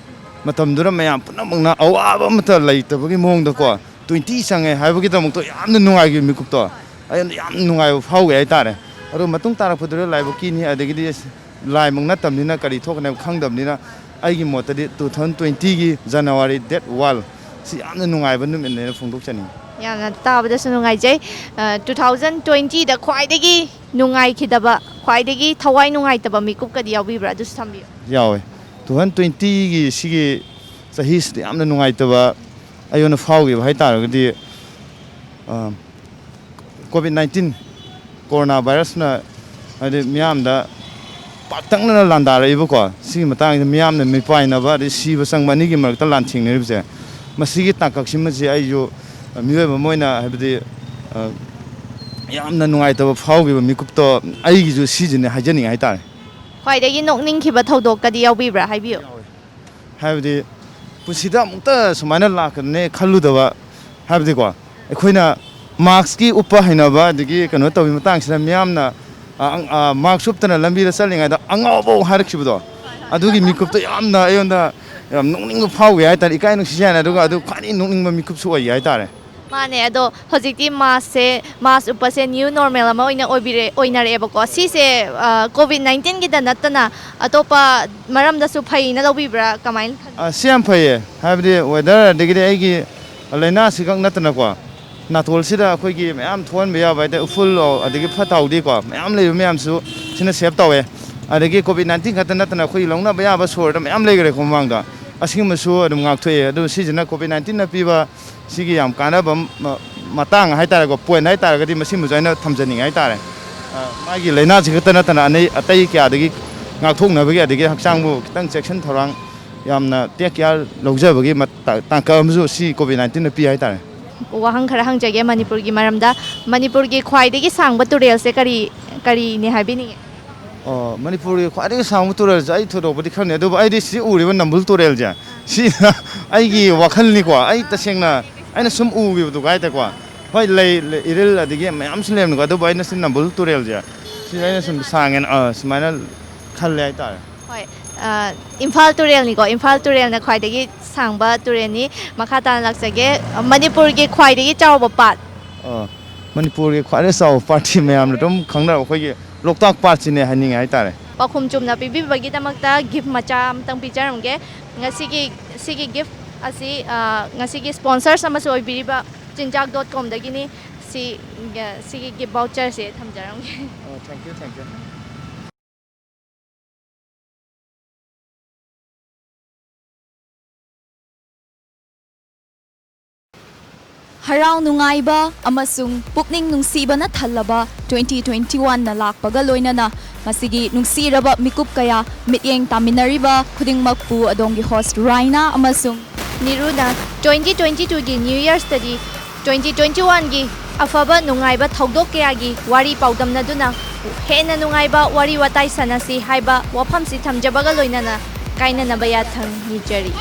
ꯃꯇꯝꯗꯨꯗ ꯃꯌꯥꯝ ꯄꯨꯝꯅꯃꯛꯅ ꯑꯋꯥꯕ ꯑꯃꯠꯇ ꯂꯩꯇꯕꯒꯤ ꯃꯑꯣꯡꯗꯀꯣ, ꯇ꯭ꯋꯦꯟꯇꯤ ꯆꯪꯉꯦ ꯍꯥꯏꯕꯒꯤꯗꯃꯛꯇ ꯌꯥꯝꯅ ꯅꯨꯡꯉꯥꯏꯈꯤꯕ ꯃꯤꯀꯨꯞꯇꯣ, ꯑꯩ ꯌꯥꯝ ꯅꯨꯡꯉꯥꯏꯕ ꯐꯥꯎꯈꯤ ꯍꯥꯏꯇꯥꯔꯦ꯫ ꯑꯗꯣ ꯃꯇꯨꯡ ꯇꯥꯔꯛꯄꯗꯨꯗ ꯂꯥꯏꯕꯛꯀꯤꯅꯤ, ꯑꯗꯒꯤꯗꯤ ꯑꯁ, ꯂꯥꯏꯃꯛ ꯅꯠꯇꯕꯅꯤꯅ ꯀꯔꯤ ꯊꯣꯛꯀꯅꯤ ꯍꯥꯏꯕ ꯈꯪꯗꯕꯅꯤꯅ, ꯑꯩꯒꯤ ꯃꯣꯠꯇꯗꯤ ꯇꯨ ꯊꯥꯎꯖꯟ ꯇ꯭ꯋꯦꯟꯇꯤꯒꯤ ꯖꯅꯋꯥꯔꯤ ꯗꯦꯠ ꯋꯥꯟ ꯁꯤ ꯌꯥꯝꯅ ꯅꯨꯡꯉꯥꯏꯕ ꯅꯨꯃꯤꯠꯅꯦꯅ ꯐꯣꯡꯗꯣꯛꯆꯅꯤꯡꯉꯤ꯫ ꯌꯥꯝꯅ ꯇꯥꯕꯗꯁꯨ ꯅꯨꯡꯉꯥꯏꯖꯩ꯫ ꯑ, ꯇꯨ ꯊꯥꯎꯖꯟ ꯇ꯭ꯋꯦꯟꯇꯤꯗ ꯈ꯭ꯋꯥꯏꯗꯒꯤ ꯅꯨꯡꯉꯥꯏꯈꯤꯗꯕ, ꯈ꯭ꯋꯥꯏꯗꯒꯤ ꯊꯋꯥꯏ ꯅꯨꯡꯉꯥꯏꯇꯕ ꯃꯤꯀꯨꯞꯀꯗꯤ ꯌꯥꯎꯕꯤꯕ꯭ꯔꯥ? ꯑꯗꯨꯁꯨ ꯊꯝꯕꯤꯌꯨ꯫ ꯌꯥꯎꯋꯦ꯫ ꯇꯨ ꯊꯥꯎꯖꯟ ꯇ꯭ꯋꯦꯟꯇꯤꯒꯤ ꯁꯤꯒꯤ ꯆꯍꯤꯁꯤꯗ ꯌꯥꯝꯅ ꯅꯨꯡꯉꯥꯏꯇꯕ ꯑꯩꯉꯣꯟꯗ ꯐꯥꯎꯈꯤꯕ ꯍꯥꯏ ꯇꯥꯔꯒꯗꯤ, ꯑ, ꯀꯣꯚꯤꯗ ꯅꯥꯏꯟꯇꯤꯟ, ꯀꯣꯔꯣꯅꯥ ꯚꯥꯏꯔꯁꯅ ꯍꯥꯏꯗꯤ ꯃꯤꯌꯥꯝꯗ ꯄꯥꯛꯇꯛꯅꯅ ꯂꯥꯟꯗꯥꯔꯛꯏꯕꯀꯣ, ꯁꯤꯒꯤ ꯃꯇꯥꯡꯁꯤꯗ ꯃꯤꯌꯥꯝꯅ ꯃꯤꯄꯥꯏꯅꯕ ꯑꯗꯩ ꯁꯤꯕ ꯆꯪꯕ ꯑꯅꯤꯒꯤ ꯃꯔꯛꯇ ꯂꯥꯟꯊꯦꯡꯅꯔꯤꯕꯁꯦ, ꯃꯁꯤꯒꯤ ꯇꯥꯡꯀꯛꯁꯤꯃꯁꯦ ꯑꯩꯁꯨ ꯃꯤꯑꯣꯏꯕ ꯑꯃ ꯑꯣꯏꯅ, ꯍꯥꯏꯕꯗꯤ, ꯑ, ꯌꯥꯝꯅ ꯅꯨꯡꯉꯥꯏꯇꯕ ꯐꯥꯎꯈꯤꯕ ꯃꯤꯀꯨꯞꯇꯣ ꯑꯩꯒꯤꯁꯨ ꯁꯤꯁꯤꯅꯦ ꯍꯥꯏꯖꯅꯤꯡꯉꯦ ꯍꯥꯏꯇꯥꯔꯦ꯫ ꯈ꯭ꯋꯥꯏꯗꯒꯤ ꯅꯣꯛꯅꯤꯡꯈꯤꯕ ꯊꯧꯗꯣꯛꯀꯗꯤ ꯌꯥꯎꯕꯤꯕ꯭ꯔꯥ? ꯍꯥꯏꯕꯤꯌꯨ꯫ ꯌꯥꯎꯋꯦ꯫ ꯍꯥꯏꯕꯗꯤ ꯄꯨꯟꯁꯤꯗ ꯑꯃꯨꯛꯇ ꯁꯨꯃꯥꯏꯅ ꯂꯥꯛꯀꯅꯤ ꯈꯜꯂꯨꯗꯕ, ꯍꯥꯏꯕꯗꯤꯀꯣ, ꯑꯩꯈꯣꯏꯅ ꯃꯥꯛꯁꯀꯤ ꯎꯞꯄ ꯍꯩꯅꯕ ꯑꯗꯒꯤ ꯀꯩꯅꯣ ꯇꯧꯕꯒꯤ ꯃꯇꯥꯡꯁꯤꯗ ꯃꯤꯌꯥꯝꯅ, ꯑ, ꯑ, ꯃꯥꯛꯁ ꯎꯞꯇꯅ ꯂꯝꯕꯤꯗ ꯆꯠꯂꯤꯉꯩꯗ "ꯑꯉꯥꯎꯕꯧ" ꯍꯥꯏꯔꯛꯈꯤꯕꯗꯣ, ꯑꯗꯨꯒꯤ ꯃꯤꯀꯨꯞꯇꯣ ꯌꯥꯝꯅ ꯑꯩꯉꯣꯟꯗ ꯌꯥꯝ ꯅꯣꯛꯅꯤꯡꯕ ꯐꯥꯎꯈꯤ ꯍꯥꯏꯇꯥꯔꯦ, ꯏꯀꯥꯏ ꯅꯨꯡꯁꯤꯁꯦ ꯍꯥꯏꯅ, ꯑꯗꯨꯒ ꯑꯗꯨ ꯈ꯭ꯋꯥꯏꯗꯒꯤ ꯅꯣꯛꯅꯤꯡꯕ ꯃꯤꯀꯨꯞꯁꯨ ꯑꯣꯏꯈꯤ ꯍꯥꯏꯇꯥꯔꯦ꯫ ꯃꯥꯅꯦ, ꯑꯗꯣ ꯍꯧꯖꯤꯛꯇꯤ ꯃꯥꯁꯁꯦ, ꯃꯥꯁ ꯎꯞꯄꯁꯦ ꯅ꯭ꯌꯨ ꯅꯣꯔꯃꯦꯜ ꯑꯃ ꯑꯣꯏꯅ ꯑꯣꯏꯕꯤꯔꯦ, ꯑꯣꯏꯅꯔꯛꯑꯦꯕꯀꯣ꯫ ꯁꯤꯁꯦ, ꯑ, ꯀꯣꯚꯤꯗ ꯅꯥꯏꯟꯇꯤꯟꯒꯤꯗ ꯅꯠꯇꯅ ꯑꯇꯣꯞꯄ ꯃꯔꯝꯗꯁꯨ ꯐꯩꯅ ꯂꯧꯕꯤꯕ꯭ꯔꯥ? ꯀꯃꯥꯏꯅ ꯈꯟ- ꯑ, ꯁꯤ ꯌꯥꯝ ꯐꯩꯌꯦ, ꯍꯥꯏꯕꯗꯤ ꯋꯦꯗꯔ ꯑꯗꯒꯤꯗꯤ ꯑꯩꯒꯤ ꯂꯥꯏꯅꯥꯁꯤꯈꯛ ꯅꯠꯇꯅꯀꯣ, ꯅꯥꯇꯣꯜꯁꯤꯗ ꯑꯩꯈꯣꯏꯒꯤ ꯃꯌꯥꯝ ꯊꯣꯛꯍꯟꯕ ꯌꯥꯕ ꯍꯥꯏꯗꯤ ꯎꯐꯨꯜ ꯑꯗꯒꯤ ꯐꯠꯇ ꯍꯥꯎꯗꯤꯀꯣ ꯃꯌꯥꯝ ꯂꯩꯕ ꯃꯌꯥꯝꯁꯨ ꯁꯤꯅ ꯁꯦꯞ ꯇꯧꯋꯦ꯫ ꯑꯗꯒꯤ ꯀꯣꯚꯤꯗ ꯅꯥꯏꯟꯇꯤꯟ ꯈꯛꯇ ꯅꯠꯇꯅ ꯑꯩꯈꯣꯏꯒꯤ ꯂꯧꯅꯕ ꯌꯥꯕ ꯁꯣꯔꯗ ꯃꯌꯥꯝ ꯂꯩꯈ꯭ꯔꯦꯀꯣ ꯃꯃꯥꯡꯗ, ꯑꯁꯤꯒꯨꯝꯕꯁꯨ ꯑꯗꯨꯝ ꯉꯥꯛꯊꯣꯛꯑꯦ꯫ ꯑꯗꯨ ꯁꯤꯁꯤꯅ ꯀꯣꯚꯤꯗ ꯅꯥꯏꯟꯇꯤꯟꯅ ꯄꯤꯕ ꯁꯤꯒꯤ ꯌꯥꯝ ꯀꯥꯟꯅꯕ ꯃ-, ꯃꯇꯥꯡ ꯍꯥꯏꯇꯥꯔꯦꯀꯣ, ꯄꯣꯏꯟ ꯍꯥꯏꯇꯥꯔꯒꯗꯤ ꯃꯁꯤꯃꯁꯨ ꯑꯩꯅ ꯊꯝꯖꯅꯤꯡꯉꯦ ꯍꯥꯏꯇꯥꯔꯦ꯫ ꯑ, ꯃꯥꯒꯤ ꯂꯥꯏꯅꯥꯁꯤ ꯈꯛꯇ ꯅꯠꯇꯅ ꯑꯅꯩ-, ꯑꯇꯩ ꯀꯌꯥꯗꯒꯤ ꯉꯥꯛꯊꯣꯛꯅꯕꯒꯤ ꯑꯗꯒꯤ ꯍꯛꯆꯥꯡꯕꯨ ꯈꯤꯇꯪ ꯆꯦꯛꯁꯤꯟ ꯊꯧꯔꯥꯡ ꯌꯥꯝꯅ ꯇꯦꯛ ꯀꯤꯌꯥꯔ ꯂꯧꯖꯕꯒꯤ ꯃꯇ-, ꯇꯥꯡꯀꯛ ꯑꯃꯁꯨ ꯁꯤ ꯀꯣꯚꯤꯗ ꯅꯥꯏꯟꯇꯤꯟꯅ ꯄꯤ ꯍꯥꯏꯇꯥꯔꯦ꯫ ꯋꯥꯍꯪ ꯈꯔ ꯍꯪꯖꯒꯦ, ꯃꯅꯤꯄꯨꯔꯒꯤ ꯃꯔꯝꯗ꯫ ꯃꯅꯤꯄꯨꯔꯒꯤ ꯈ꯭ꯋꯥꯏꯗꯒꯤ ꯁꯥꯡꯕ ꯇꯨꯔꯦꯜꯁꯦ ꯀꯔꯤ, ꯀꯔꯤꯅꯦ ꯍꯥꯏꯕꯤꯅꯤꯡꯉꯤ? ꯑꯣ, ꯃꯅꯤꯄꯨꯔꯒꯤ ꯈ꯭ꯋꯥꯏꯗꯒꯤ ꯁꯥꯡꯕ ꯇꯨꯔꯦꯜꯁꯦ ꯑꯩ ꯊꯣꯏꯗꯣꯛꯄꯗꯤ ꯈꯪꯗꯦ, ꯑꯗꯨꯕꯨ ꯑꯩꯗꯤ ꯁꯤ ꯎꯔꯤꯕ ꯅꯝꯕꯨꯜ ꯇꯨꯔꯦꯜꯁꯦ, ꯁꯤ ꯑꯩꯒꯤ ꯋꯥꯈꯜꯅꯤꯀꯣ, ꯑꯩ ꯇꯁꯦꯡꯅ ꯑꯩꯅ ꯁꯨꯝ ꯎꯈꯤꯕꯗꯨꯒ ꯍꯥꯏꯇꯥꯔꯦꯀꯣ꯫ ꯍꯣꯏ, ꯂꯩ, ꯂꯩ, ꯏꯔꯤꯜ ꯑꯗꯒꯤ ꯃꯌꯥꯝꯁꯨ ꯂꯩꯔꯝꯅꯤꯀꯣ, ꯑꯗꯨꯕꯨ ꯑꯩꯅ ꯁꯤ ꯅꯝꯕꯨꯜ ꯇꯨꯔꯦꯜꯁꯦ, ꯁꯤꯁꯦ ꯑꯩꯅ ꯁꯨꯝ ꯁꯥꯡꯉꯦꯅ, ꯑ, ꯁꯨꯃꯥꯏꯅ ꯈꯜꯂꯦ ꯍꯥꯏꯇꯥꯔꯦ꯫ ꯍꯣꯏ, ꯑ, ꯏꯝꯐꯥꯜ ꯇꯨꯔꯦꯜꯅꯤꯀꯣ, ꯏꯝꯐꯥꯜ ꯇꯨꯔꯦꯜꯅ ꯈ꯭ꯋꯥꯏꯗꯒꯤ ꯁꯥꯡꯕ ꯇꯨꯔꯦꯜꯅꯤ꯫ ꯃꯈꯥ ꯇꯥꯅ ꯂꯥꯛꯆꯒꯦ, ꯃꯅꯤꯄꯨꯔꯒꯤ ꯈ꯭ꯋꯥꯏꯗꯒꯤ ꯆꯥꯎꯕ ꯄꯥꯠ꯫ ꯑ, ꯃꯅꯤꯄꯨꯔꯒꯤ ꯈ꯭ꯋꯥꯏꯗꯒꯤ ꯆꯥꯎꯕ ꯄꯥꯠꯁꯤ ꯃꯌꯥꯝꯅ ꯑꯗꯨꯝ ꯈꯪꯅꯔꯕ ꯑꯩꯈꯣꯏꯒꯤ ꯂꯣꯛꯇꯥꯛ ꯄꯥꯠꯁꯤꯅꯦ ꯍꯥꯏꯅꯤꯡꯉꯦ ꯍꯥꯏꯇꯥꯔꯦ꯫ ꯄꯥꯎꯈꯨꯝ ꯆꯨꯝꯅ ꯄꯤꯕꯤꯕꯒꯤꯗꯃꯛꯇ ꯒꯤꯐ ꯃꯆꯥ ꯑꯃꯇꯪ ꯄꯤꯖꯔꯝꯒꯦ꯫ ꯉꯁꯤꯒꯤ, ꯁꯤꯒꯤ ꯒꯤꯐ ꯑꯁꯤ, ꯑ, ꯉꯁꯤꯒꯤ ꯁ꯭ꯄꯣꯟꯁꯔꯁ ꯑꯃꯁꯨ ꯑꯣꯏꯕꯤꯔꯤꯕ ꯆꯤꯟꯖꯥꯛ ꯗꯣꯠ ꯀꯣꯝꯗꯒꯤꯅꯤ꯫ ꯁꯤ, ꯑ, ꯁꯤꯒꯤ ꯒꯤꯐ ꯚꯥꯎꯆꯔꯁꯦ ꯊꯝꯖꯔꯝꯒꯦ꯫ ꯑ, thank you, thank you꯫ ꯍꯔꯥꯎ ꯅꯨꯡꯉꯥꯏꯕ ꯑꯃꯁꯨꯡ ꯄꯨꯛꯅꯤꯡ ꯅꯨꯡꯁꯤꯕꯅ ꯊꯜꯂꯕ twenty twenty-one ꯅ ꯂꯥꯛꯄꯒ ꯂꯣꯏꯅꯅ ꯃꯁꯤꯒꯤ ꯅꯨꯡꯁꯤꯔꯕ ꯃꯤꯀꯨꯞ ꯀꯌꯥ ꯃꯤꯠꯌꯦꯡ ꯇꯥꯃꯤꯟꯅꯔꯤꯕ ꯈꯨꯗꯤꯡꯃꯛꯄꯨ ꯑꯗꯣꯝꯒꯤ host ꯔꯥꯏꯅꯥ ꯑꯃꯁꯨꯡ ꯅꯤꯔꯨꯅ twenty twenty-two ꯒꯤ New Yearꯁꯇꯗꯤ twenty twenty-one ꯒꯤ ꯑꯐꯕ ꯅꯨꯡꯉꯥꯏꯕ ꯊꯧꯗꯣꯛ ꯀꯌꯥꯒꯤ ꯋꯥꯔꯤ ꯄꯥꯎꯗꯝꯅꯗꯨꯅ ꯍꯦꯟꯅ ꯅꯨꯡꯉꯥꯏꯕ ꯋꯥꯔꯤ ꯋꯥꯇꯥꯏ ꯁꯥꯟꯅꯁꯤ ꯍꯥꯏꯕ ꯋꯥꯐꯝꯁꯤ ꯊꯝꯖꯕꯒ ꯂꯣꯏꯅꯅ ꯀꯥꯏꯅꯅꯕ ꯌꯥꯊꯪ ꯅꯤꯖꯔꯤ꯫